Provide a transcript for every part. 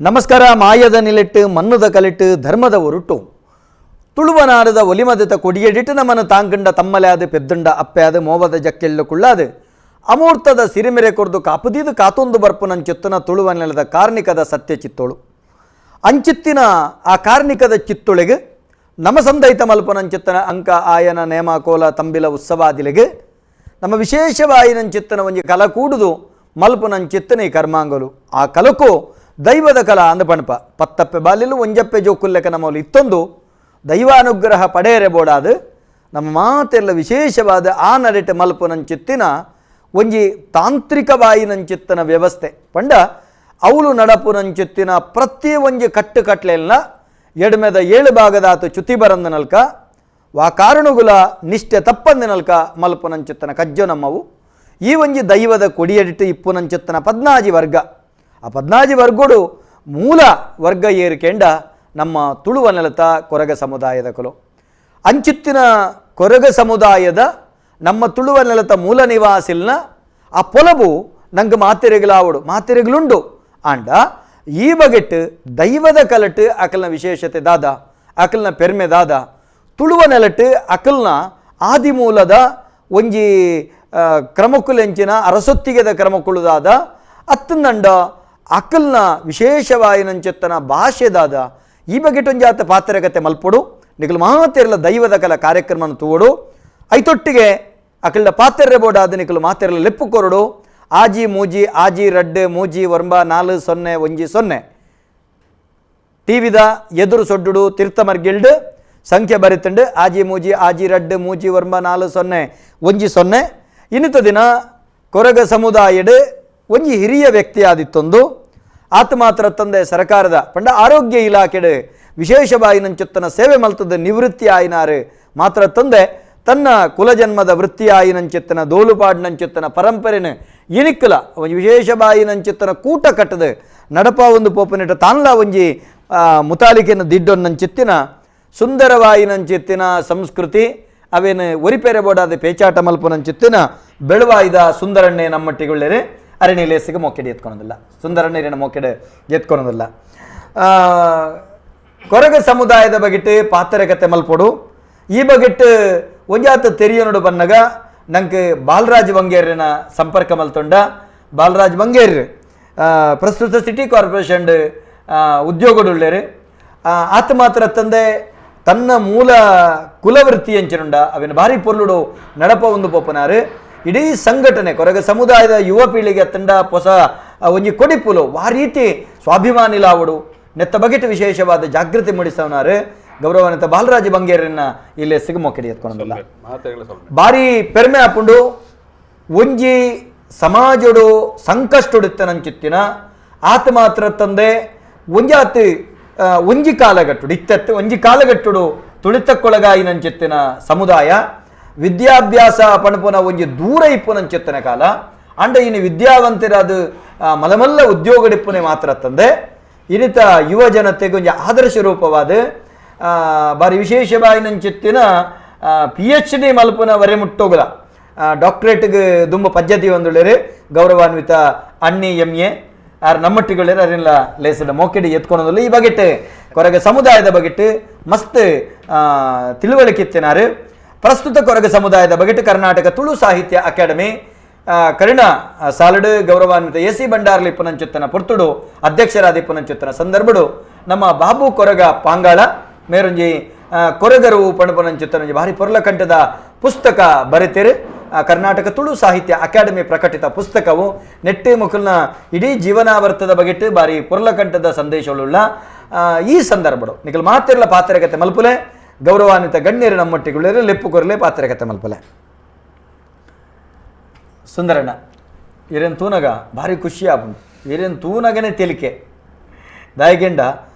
ನಮಸ್ಕಾರ. ಮಾಯದ ನಿಲೆಟ್ಟು ಮನ್ನದ ಕಲಿಟ್ಟು ಧರ್ಮದ ಒರುಟು ತುಳುವನಾಡದ ಒಲಿಮದತ ಕೊಡಿಯಡಿಟ್ಟು ನಮ್ಮನ್ನು ತಾಂಕಂಡ ತಮ್ಮಲೆ ಪೆದ್ದಂಡ ಅಪ್ಪೆ ಮೋವದ ಜಕ್ಕೆಳ್ಳು ಕುಳ್ಳಾದು ಅಮೂರ್ತದ ಸಿರಿಮೆರೆ ಕೊರ್ದು ಕಾಪುದೀದು ಕಾತೊಂದು ಬರ್ಪು ನಂಚಿತ್ತನ ತುಳುವ ನೆಲದ ಕಾರ್ಣಿಕದ ಸತ್ಯ ಚಿತ್ತೋಳು ಅಂಚಿತ್ತಿನ ಆ ಕಾರ್ಣಿಕದ ಚಿತ್ತೊಳೆಗೆ ನಮ ಸಂದೈತ ಮಲ್ಪನಂಚಿತ್ತನ ಅಂಕ ಆಯನ ನೇಮ ಕೋಲ ತಂಬಿಲ ಉತ್ಸವಾದಿಲೆಗೆ ನಮ್ಮ ವಿಶೇಷವಾಯಿನಂಚಿತ್ತನ ಒಂಜಿ ಕಲ ಕೂಡುದು ಮಲ್ಪನಂಚಿತ್ತನ ಈ ಕರ್ಮಾಂಗಲು ಆ ಕಲಕು ದೈವದ ಕಲ ಅಂದ ಪಣಪ ಪತ್ತಪ್ಪೆ ಬಾಲಿಲು ಒಂಜಪ್ಪೆ ಜೋಕುಲ್ಲೆಕ ನಮ್ಮಲ್ಲಿ ಇತ್ತೊಂದು ದೈವಾನುಗ್ರಹ ಪಡೆಯರೆ ಬೋಡಾದು ನಮ್ಮ ಮಾತೆಲ್ಲ ವಿಶೇಷವಾದ ಆ ನಡೆಟ ಮಲ್ಪನಂಚಿತ್ತಿನ ಒಂಜಿ ತಾಂತ್ರಿಕವಾಯಿನಂಚಿತ್ತನ ವ್ಯವಸ್ಥೆ ಪಂಡ ಅವಳು ನಡಪುನಂಚಿತ್ತಿನ ಪ್ರತಿ ಒಂಜಿ ಕಟ್ಟು ಕಟ್ಲೆಲ್ಲ ಎಡ್ಮೆದ ಏಳು ಭಾಗದಾತು ಚ್ಯುತಿ ಬರಂದ ನಲ್ಕ ವಾ ಕಾರಣುಗುಲ ನಿಷ್ಠೆ ತಪ್ಪಂದ ನಲ್ಕ ಮಲ್ಪನಂಚಿತ್ತನ ಕಜ್ಜೊ ನಮ್ಮವು ಈ ಒಂಜಿ ದೈವದ ಕೊಡಿಯಡಿಟ್ಟು ಇಪ್ಪುನಂಚಿತ್ತನ ಪದ್ನಾಜಿ ವರ್ಗ ಆ ಪದ್ನಾಜಿ ವರ್ಗೋಡು ಮೂಲ ವರ್ಗ ಏರಿಕೆಂಡ ನಮ್ಮ ತುಳುವ ನೆಲತ ಕೊರಗ ಸಮುದಾಯದ ಕುಲು ಅಂಚಿತ್ತಿನ ಕೊರಗ ಸಮುದಾಯದ ನಮ್ಮ ತುಳುವ ನೆಲತ ಮೂಲ ನಿವಾಸಿಲ್ನ ಆ ಪೊಲಬು ನಂಗೆ ಮಾತೆರೆಗಲಾವಡು ಮಾತೆರೆಗಲುಂಡು ಆಂಡ ಈ ಬಗೆಟ್ಟು ದೈವದ ಕಲಟು ಅಕಲ್ನ ವಿಶೇಷತೆ ದಾದ ಅಕಲ್ನ ಪೆರ್ಮೆ ದಾದ ತುಳುವ ನೆಲಟ್ಟು ಅಕಲ್ನ ಆದಿಮೂಲದ ಒಂಜಿ ಕ್ರಮಕ್ಕುಲೆಂಚಿನ ಅರಸೊತ್ತಿಗೆದ ಕ್ರಮಕ್ಕುಳುದಾದ ಅತ್ತಂದಂಡ ಅಕಲ್ನ ವಿಶೇಷವಾಯಿನಂಚೆತ್ತನ ಭಾಷೆದಾದ ಈ ಬಗೆಟೊಂಜಾತ ಪಾತ್ರಕತೆ ಮಲ್ಪೊಡು ನಿಕಲು ಮಾತೆರ್ಲ ದೈವದ ಕಲ ಕಾರ್ಯಕ್ರಮನ ತೂವಡು ಐತೊಟ್ಟಿಗೆ ಅಕಲ್ನ ಪಾತೆರ್ರೆ ಬೋಡಾದ ನಿಕಲು ಮಾತೆರ್ಲ ಲೆಪ್ಪು ಕೊರಡು ಆಜಿ ಮೂಜಿ ಆಜಿ ರಡ್ಡು ಮೂಜಿ ಒಂಬ 4 0 1 0 ಟಿವಿದ ಎದುರು ಸೊಡ್ಡುಡು ತೀರ್ಥಮರ್ಗಿಲ್ಡು ಸಂಖ್ಯೆ ಬರಿತಂಡು ಆಜಿ ಮೂಜಿ ಆಜಿ ರಡ್ಡು ಮೂಜಿ ಒಂಬ 4 0 1 0 ಇನ್ನಿತ ದಿನ ಕೊರಗ ಸಮುದಾಯಡು ಒಂಜಿ ಹಿರಿಯ ವ್ಯಕ್ತಿ ಆದಿತ್ತೊಂದು ಆತ ಮಾತ್ರ ತಂದೆ ಸರ್ಕಾರದ ಪಂಡ ಆರೋಗ್ಯ ಇಲಾಖೆಡು ವಿಶೇಷವಾಯಿನಂಚುತ್ತನ ಸೇವೆ ಮಲ್ತದ ನಿವೃತ್ತಿ ಆಯಿನಾರು ಮಾತ್ರ ತಂದೆ ತನ್ನ ಕುಲಜನ್ಮದ ವೃತ್ತಿ ಆಯಿನಂಚಿತ್ತನ ದೋಲುಪಾಡಿನಂಚಿತ್ತನ ಪರಂಪರೆನ ಇನಿಕ್ಕಲ ಒಂಜಿ ವಿಶೇಷವಾಯಿನಂಚಿತ್ತನ ಕೂಟ ಕಟ್ಟದ ನಡಪ ಒಂದು ಪೋಪನಿಟ ತಾನ್ಲ ಒಂಜಿ ಮುತಾಲಿಕೆನ ದಿಡ್ಡೊನ್ನಂಚಿತ್ತಿನ ಸುಂದರವಾಯಿನಂಚಿತ್ತಿನ ಸಂಸ್ಕೃತಿ ಅವೇನು ಒರಿಪೆರೆ ಬೋಡಾದ ಪೇಚಾಟ ಮಲ್ಪನಂಚಿತ್ತಿನ ಬೆಳವಾಯ್ದ ಸುಂದರಣ್ಣೆ ನಮ್ಮಟ್ಟಿಗೊಳ್ಳೇರೆ ಅರಣಿ ಲೇಸಿಗೆ ಮೊಕ್ಕೆಡೆ ಎತ್ಕೊಳೋದಿಲ್ಲ ಸುಂದರಣ್ಣೇರಿನ ಮೊಕ್ಕೆಡೆ ಎತ್ಕೊಳೋದಿಲ್ಲ. ಕೊರಗ ಸಮುದಾಯದ ಬಗೆಟ್ ಪಾತ್ರಕತೆ ಮಲ್ಪೊಡು ಈ ಬಗೆಟ್ ಒಂಜಾತ ತೆರಿಯನೋಡು ಬನ್ನಗ ನಂಗೆ ಬಾಲರಾಜ್ ಬಂಗೇರಿನ ಸಂಪರ್ಕ ಮಲ್ತೊಂಡ. ಬಾಲರಾಜ್ ಬಂಗೇರ್ ಪ್ರಸ್ತುತ ಸಿಟಿ ಕಾರ್ಪೊರೇಷನ್ ಉದ್ಯೋಗಡುಳ್ಳೇರು. ಆತ ಮಾತ್ರ ತಂದೆ ತನ್ನ ಮೂಲ ಕುಲವೃತ್ತಿ ಎಂಚಿನುಂಡ ಅವಿನ ಭಾರಿ ಪೊರ್ಲುಡು ನಡಪ ಒಂದು ಪೋಪನಾರು ಇಡೀ ಸಂಘಟನೆ ಕೊರಗ ಸಮುದಾಯದ ಯುವ ಪೀಳಿಗೆ ತಂಡ ಹೊಸ ಒಂಜಿ ಕೊಡಿಪುಲು ಆ ರೀತಿ ಸ್ವಾಭಿಮಾನಿಲಾವಡು ನೆತ್ತ ಬಗೆಟ್ ವಿಶೇಷವಾದ ಜಾಗೃತಿ ಮೂಡಿಸವನಾರು ಗೌರವಾನ್ವಿತ ಬಾಲರಾಜ ಬಂಗೇರನ್ನ ಇಲ್ಲಿ ಸಿಗಮೊಕ್ಕೆಡಿ ಎತ್ಕೊಂಡಿಲ್ಲ. ಭಾರಿ ಪೆರ್ಮೆ ಆಪುಂಡು ಒಂಜಿ ಸಮಾಜಡು ಸಂಕಷ್ಟುಡಿತ್ತನಂಚಿತ್ತಿನ ಆತ ಮಾತ್ರ ತಂದೆ ಒಂಜಾತಿ ಒಂಜಿ ಕಾಲಗಟ್ಟುಡು ಇತ್ತತ್ತು ಒಂಜಿ ಕಾಲಗಟ್ಟುಡು ತುಳಿತಕ್ಕೊಳಗಾಯಿನಂಚಿತ್ತಿನ ಸಮುದಾಯ ವಿದ್ಯಾಭ್ಯಾಸ ಪಣಪುನ ಒಂಜಿ ದೂರ ಇಪ್ಪುನಂಚಿತ್ತನ ಕಾಲ ಅಂಡ ಇನ್ನು ವಿದ್ಯಾವಂತರಾದ ಮಲಮಲ್ಲ ಉದ್ಯೋಗಡಿಪ್ಪುನೆ ಮಾತ್ರ ತಂದೆ ಇನ್ನಿತ ಯುವ ಜನತೆಗೆ ಒಂಜಿ ಆದರ್ಶ ರೂಪವಾದ ಬಾರಿ ವಿಶೇಷವಾಯಿನಂಚಿತ್ತಿನ PhD ಮಲ್ಪುನ ವರೆ ಮುಟ್ಟೋಗಲ ಡಾಕ್ಟ್ರೇಟ್ಗೆ ದುಂಬ ಪದ್ಧತಿ ಒಂದುಳ್ಳೇರು ಗೌರವಾನ್ವಿತ ಅಣ್ಣಿ MA ಆರ್ ನಮ್ಮಟ್ಟಿಗಳೇರು ಅದನ್ನೆಲ್ಲ ಲೇಸಡ ಮೋಕೆಡಿ ಎತ್ಕೊಳೋದಿಲ್ಲ. ಈ ಬಗೆಟ್ ಕೊರಗ ಸಮುದಾಯದ ಬಗೆಟ್ ಮಸ್ತ್ ತಿಳುವಳಿಕೆ ಇತ್ತಿನಾರು. ಪ್ರಸ್ತುತ ಕೊರಗ ಸಮುದಾಯದ ಬಗೆಟ್ ಕರ್ನಾಟಕ ತುಳು ಸಾಹಿತ್ಯ ಅಕಾಡೆಮಿ ಕರುಣ ಸಾಲಡು ಗೌರವಾನ್ವಿತ AC Bhandarli ಪುನಂಚುತ್ತನ ಪೊರ್ತುಡು ಅಧ್ಯಕ್ಷರಾದ ಪುನಂಚುತ್ತನ ಸಂದರ್ಭಡು ನಮ್ಮ ಬಾಬು ಕೊರಗ ಪಾಂಗಾಳ ಮೇರೊಂಜಿ ಕೊರಗರು ಪಣಪುನಂಚಿತ್ತನೊಂಜಿ ಭಾರಿ ಪೊರ್ಲಕಂಠದ ಪುಸ್ತಕ ಬರೆತಿರು. ಕರ್ನಾಟಕ ತುಳು ಸಾಹಿತ್ಯ ಅಕಾಡೆಮಿ ಪ್ರಕಟಿತ ಪುಸ್ತಕವು ನೆಟ್ಟಿ ಮುಕುಲ್ನ ಇಡೀ ಜೀವನಾವರ್ತದ ಬಗೆಟ್ ಭಾರಿ ಪೊರ್ಲಕಂಠದ ಸಂದೇಶಗಳುಳ್ಳ ಈ ಸಂದರ್ಭಡು ನಿಖಲ್ ಮಾತಿರಲ ಪಾತ್ರಕತೆ ಮಲ್ಪುಲೆ ಗೌರವಾನ್ವಿತ ಗಣ್ಯರು ನಮ್ಮೊಟ್ಟಿಗುಳ್ಳೇರು ಲೆಪ್ಪು ಕೊರಲೆ ಪಾತ್ರಕತೆ ಮಲ್ಪಲೆ. ಸುಂದರಣ್ಣ ಇರೇನು ತೂನಗ ಭಾರಿ ಖುಷಿ ಆಪುಂಡು ಇರೇನು ತೂನಗನೇ ತೇಲಿಕೆ ದಾಯಗೆಂಡ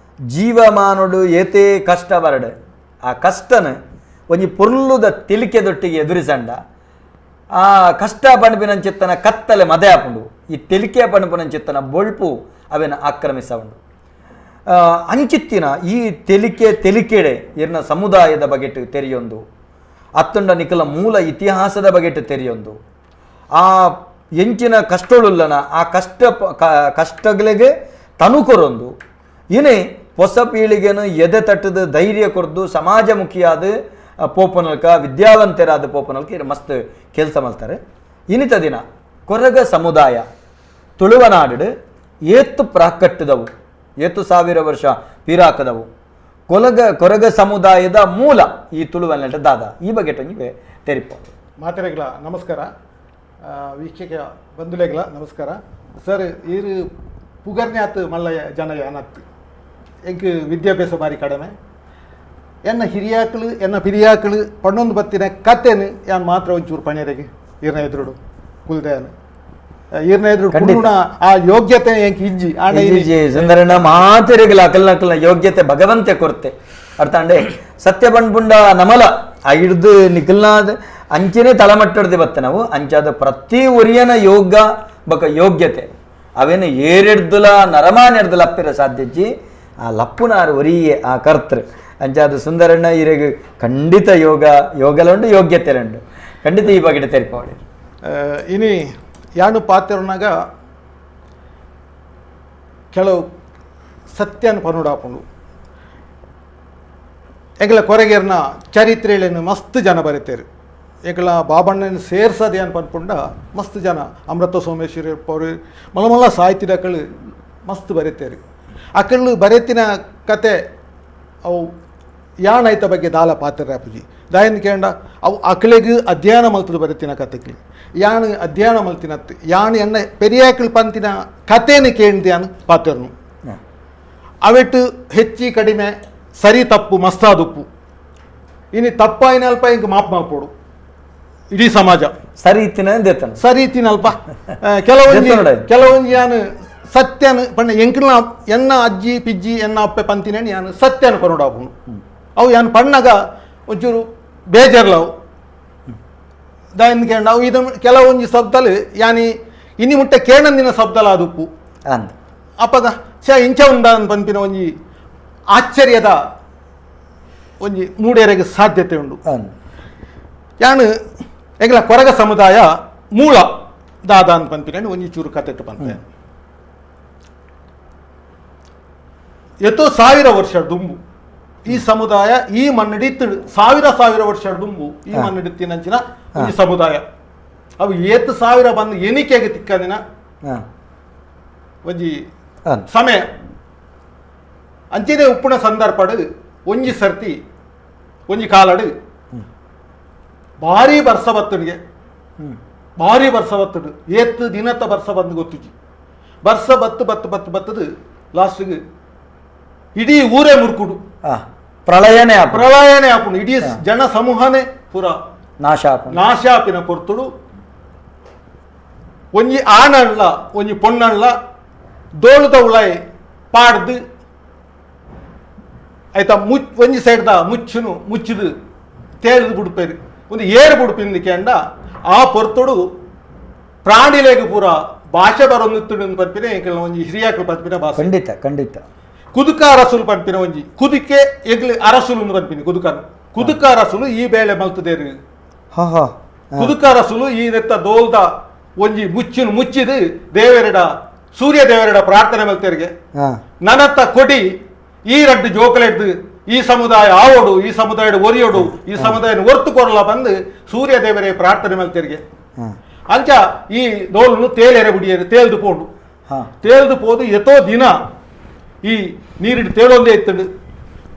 ಜೀವಮಾನೋಡು ಏತೇ ಕಷ್ಟ ಬರಡು ಆ ಕಷ್ಟನ ಒಂಜಿ ಪೊರ್ಲುದ ತೆಲಿಕೆ ದೊಟ್ಟಿಗೆ ಎದುರಿಸಂಡ ಆ ಕಷ್ಟ ಪಣಪಿನಂಚಿತ್ತನ ಕತ್ತಲೆ ಮದೆ ಆಪುಂಡು ಈ ತೆಲಿಕೆ ಪಣಪಿನಂಚಿತ್ತನ ಬೊಳ್ಪು ಅವೇನ ಆಕ್ರಮಿಸವುಂಡು. ಅಂಚಿತ್ತಿನ ಈ ತೆಲಿಕೆ ತೆಲಿಕೆಡೆ ಇರ್ನ ಸಮುದಾಯದ ಬಗೆಟ್ ತೆರೆಯೊಂದು ಅತ್ತುಂಡ ನಿಕಲ ಮೂಲ ಇತಿಹಾಸದ ಬಗೆಟ್ ತೆರೆಯೊಂದು ಆ ಎಂಚಿನ ಕಷ್ಟಳುಲ್ಲನ ಆ ಕಷ್ಟ ಕಷ್ಟಗಳಿಗೆ ತನುಕೊರೊಂದು ಇನಿ ಹೊಸ ಪೀಳಿಗೆನು ಎದೆ ತಟ್ಟದ ಧೈರ್ಯ ಕೊರ್ದು ಸಮಾಜಮುಖಿಯಾದ ಪೋಪನಲ್ಕ ವಿದ್ಯಾವಂತರಾದ ಪೋಪನಲ್ಕ ಇರು ಮಸ್ತ್ ಕೆಲಸ ಮಾಡ್ತಾರೆ. ಇನ್ನಿತ ದಿನ ಕೊರಗ ಸಮುದಾಯ ತುಳುವನಾಡು ಏತ್ತು ಪ್ರಾಕಟ್ಟದವು, ಏತ್ತು ಸಾವಿರ ವರ್ಷ ಪೀರಾಕದವು. ಕೊರಗ ಸಮುದಾಯದ ಮೂಲ ಈ ತುಳುವನಾಡ ದಾದ ಈ ಬಗ್ಗೆ ನೀವೇ ತೆರಿಪೋ. ಮಾತೆರೆಗಳ ನಮಸ್ಕಾರ, ವೀಕ್ಷಕ ಬಂಧುಲೆಗಳ ನಮಸ್ಕಾರ. ಸರ್, ಈರು ಪುಗರ್ನ್ಯಾತ್ ಮಲ್ಲಯ್ಯ ಜನ ಅನತ್ತು ಎಂಕ್ ವಿದ್ಯಾಭ್ಯಾಸ ಬಾರಿ ಕಡಿಮೆ. ಎನ್ನ ಹಿರಿಯಾಕಳು ಎನ್ನ ಪಿರಿಯಾಕಳು ಪಣ್ಣೊಂದು ಬತ್ತಿನ ಕತೆನು ಯಾನ್ ಮಾತ್ರ ಒಂಚೂರು ಪಣಿಯರಿಗೆ ಈರ್ನ ಎದುರುಡು ಕುಲ್ದೇನು ಈರ್ನ ಎದುರು ಕುಳ್ಳುಣ ಆ ಯೋಗ್ಯತೆ ಎಂಕ್ ಇಜ್ಜಿ. ಸುಂದರಣ್ಣ ಮಾತೆರೆಗಳ ಅಕಲ್ನಕಲ್ನ ಯೋಗ್ಯತೆ ಭಗವಂತೆ ಕೊರತೆ ಅರ್ಥಾಂಡೆ ಸತ್ಯ ಬಂಡ್ಬುಂಡ ನಮಲ ಆ ಹಿಡ್ದು ನಿಖಲ್ನಾದ ಅಂಚೆನೆ ತಲಮಟ್ಟಡ್ದು ಬತ್ತ ನಾವು ಅಂಚಾದ ಪ್ರತಿ ಒರಿಯನ ಯೋಗ ಬಕ ಯೋಗ್ಯತೆ ಅವೇನು ಏರೆಡ್ದುಲ ನರಮಾನೆಡ್ದು ಲಪ್ಪಿರ ಸಾಧ್ಯಜ್ಜಿ ಆ ಲಪ್ಪುನಾರು ಒರಿಯೇ ಆ ಕರ್ತೃ ಅಂಚಾದ ಸುಂದರಣ್ಣ ಇರೆಗ್ ಖಂಡಿತ ಯೋಗ ಯೋಗಲುಂಡು ಯೋಗ್ಯತೆ ಖಂಡಿತ ಈ ಬಗ್ಗೆ ತೆರಿಪೋಡಿ. ಇನಿ ಯಾನು ಪಾತ್ರನಾಗ ಕೆಲವು ಸತ್ಯನ ಪನುಡಾಪುಂಡು. ಎಂಗಲ ಕೊರಗೇರ್ನ ಚರಿತ್ರೆಗಳನ್ನು ಮಸ್ತ್ ಜನ ಬರೀತಾರೆ. ಎಂಕಲ ಬಾಬಣ್ಣನ ಸೇರ್ಸದೆ ಏನು ಪನ್ಪುಂಡ ಮಸ್ತ್ ಜನ ಅಮೃತ ಸೋಮೇಶ್ವರಿ ಅವರು ಮಲ್ಲ ಮಲ್ಲ ಸಾಹಿತ್ಯದಕಳು ಮಸ್ತ್ ಬರೀತಾರೆ. ಅಕಳು ಬರೆತಿನ ಕತೆ ಅವು ಯಾಣೈತ ಬಗ್ಗೆ ದಾಲ ಪಾತ್ರ ಅಪುಜಿ ದಾಯನ್ ಕೇಂಡ ಅವು ಅಕಳಿಗೆ ಅಧ್ಯಯನ ಮಲ್ತದ ಬರೆತಿನ ಕತೆಗಳು ಯಾನು ಅಧ್ಯಯನ ಮಲ್ತಿನತ್ತು ಯಾನು ಎನ್ನ ಪೆರಿಯಾಕಳು ಪಂತಿನ ಕತೆಯನ್ನು ಕೇಂದ ಯಾನು ಪಾತ್ರನು ಅವೆಟ್ಟು ಹೆಚ್ಚಿ ಕಡಿಮೆ ಸರಿ ತಪ್ಪು ಮಸ್ತಾದುಪ್ಪು. ಇನ್ನು ತಪ್ಪಾಯಿನಲ್ಪ ಹಿಂಗೆ ಮಾಪ್ ಮಾಡ್ಕೊಡು ಇಡೀ ಸಮಾಜ ಸರಿ ಇತ್ತಿನ ಸರಿ ಇತ್ತಿನಲ್ಪ. ಕೆಲವೊಂದು ಕೆಲವೊಂದು ಯಾನು ಸತ್ಯನ ಪಂಡ ಎಂಕಲ್ನ ಎನ್ನ ಅಜ್ಜಿ ಪಿಜ್ಜಿ ಎನ್ನ ಅಪ್ಪೆ ಪಂತಿನ ಯಾನು ಸತ್ಯನ ಪರುಡಾಪುಂಡು. ಅವು ಯಾನು ಪಣ್ಣಗ ಒಂಚೂರು ಬೇಜಾರ್ಲವು ದಾಯನ್ ಕೇಂಡ ಅವು ಇದು ಕೆಲವೊಂಜಿ ಶಬ್ದಲು ಯಾನಿ ಇನಿ ಮುಟ್ಟೆ ಕೇಣಂದಿನ ಶಬ್ದಲ ಅದುಪ್ಪು ಅಂದ ಅಪ್ಪಗ ಶ ಇಂಚ ಉಂಡ ಪಂಪಿನ ಒಂಜಿ ಆಶ್ಚರ್ಯದ ಒಂಜಿ ಮೂಡೇರೆಗೆ ಸಾಧ್ಯತೆ ಉಂಡು. ಯಾನು ಎಂಗ್ಲ ಕೊರಗ ಸಮುದಾಯ ಮೂಲ ದಾದ ಅಂತ ಪಂಪಿನ ಒಂಜಿ ಚೂರು ಕತೆಟ್ಟು ಪಂತೆ. ಎತ್ತೋ ಸಾವಿರ ವರ್ಷ ದುಂಬು ಈ ಸಮುದಾಯ ಈ ಮಣ್ಣಡಿ ಸಾವಿರ ಸಾವಿರ ವರ್ಷ ದುಂಬು ಈ ಮಣ್ಣಡಿತ್ತಿನಂಚಿನ ಈ ಸಮುದಾಯ ಅವು ಏತ್ತು ಸಾವಿರ ಬಂದು ಎಣಿಕೆಗೆ ತಿಕ್ಕದಿನ ಒಂಜಿ ಸಮಯ ಅಂಚನೆ ಉಪ್ಪುನ ಸಂದರ್ಭಡು ಒಂಜಿ ಸರ್ತಿ ಒಂಜಿ ಕಾಲಡು ಭಾರಿ ಬರ್ಸ ಬತ್ತುಡಿಗೆ ಭಾರಿ ಬರ್ಸ ಬತ್ತುಡು ಏತ್ತು ದಿನತ್ತ ಬರ್ಸ ಬಂದು ಗೊತ್ತಿಜಿ ಬರ್ಸ ಬತ್ತು ಬತ್ತು ಬತ್ತು ಬತ್ತದು ಲಾಸ್ಟಿಗೆ ಇಡೀ ಊರೇ ಮುರ್ಕುಡು ಪ್ರಳಯನೇ ಪ್ರಳಯನೇ ಆಪುಂಡು ಇಡೀ ಜನ ಸಮೂಹನೇ ಪೂರ ನಾಶ ನಾಶಾಪಿನ ಕೊರ್ತುಡು. ಒಂಜಿ ಆಣಲ್ಲ ಒಂಜಿ ಪೊಣ್ಣಲ್ಲ ದೋಳುದ ಉಳಾಯಿ ಪಾಡ್ದು ಆಯ್ತಾ ಮುಚ್ ಒಂಜಿ ಸೈಡ್ದ ಮುಚ್ಚುನು ಮುಚ್ಚಿದು ತೇಲ್ದು ಬುಡ್ಪೇರು ಒಂದು ಏರು ಬುಡ್ಪಿಂದ ಕೇಂಡ ಆ ಪೊರ್ತುಡು ಪ್ರಾಣಿಲೆಗ್ ಪೂರ ಭಾಷೆ ಬರೊಂದಿತ್ತುಡು ಪನ್ಪಿನ ಒಂಜಿ ಹಿರಿಯಾಕಲು ಪನ್ಪಿನ ಭಾಷೆ ಖಂಡಿತ ಖಂಡಿತ. ಕುದುಕ ಅರಸುಲು ಪನ್ಪಿನ ಒಂಜಿ ಕುದುಕೆ ಎಗ್ಲು ಅರಸುಲು ಪನ್ಪಿನಿ ಕುದುಕನು ಕುದುಕ ಅರಸುಲು ಈ ಬೇಳೆ ಮಲ್ತದೇರು ಕುದುಕ ಅರಸುಲು ಈ ನೆತ್ತ ದೋಲ್ದ ಒಂಜಿ ಮುಚ್ಚಿನ ಮುಚ್ಚಿದು ದೇವರೆಡ ಸೂರ್ಯ ದೇವರೆಡ ಪ್ರಾರ್ಥನೆ ಮಲ್ತೇರಿಗೆ ನನತ್ತ ಕೊಡಿ ಈ ರಡ್ಡು ಜೋಕಲೆಡ್ದು ಈ ಸಮುದಾಯ ಆವೋಡು ಈ ಸಮುದಾಯದ ಒರಿಯೋಡು ಈ ಸಮುದಾಯನ ಒರ್ತು ಕೊರಲ ಬಂದು ಸೂರ್ಯ ದೇವರೇ ಪ್ರಾರ್ಥನೆ ಮಲ್ತೇರಿಗೆ. ಅಂಚ ಈ ದೋಲನು ತೇಲೆರೆ ಬುಡಿಯರು ತೇಲ್ದು ಪೋಂಡು ತೇಲ್ದು ಪೋದು ಎತೋ ದಿನ ಈ ನೀರಿಡು ತೇಳೊಂದೇ ಇತ್ತಂಡು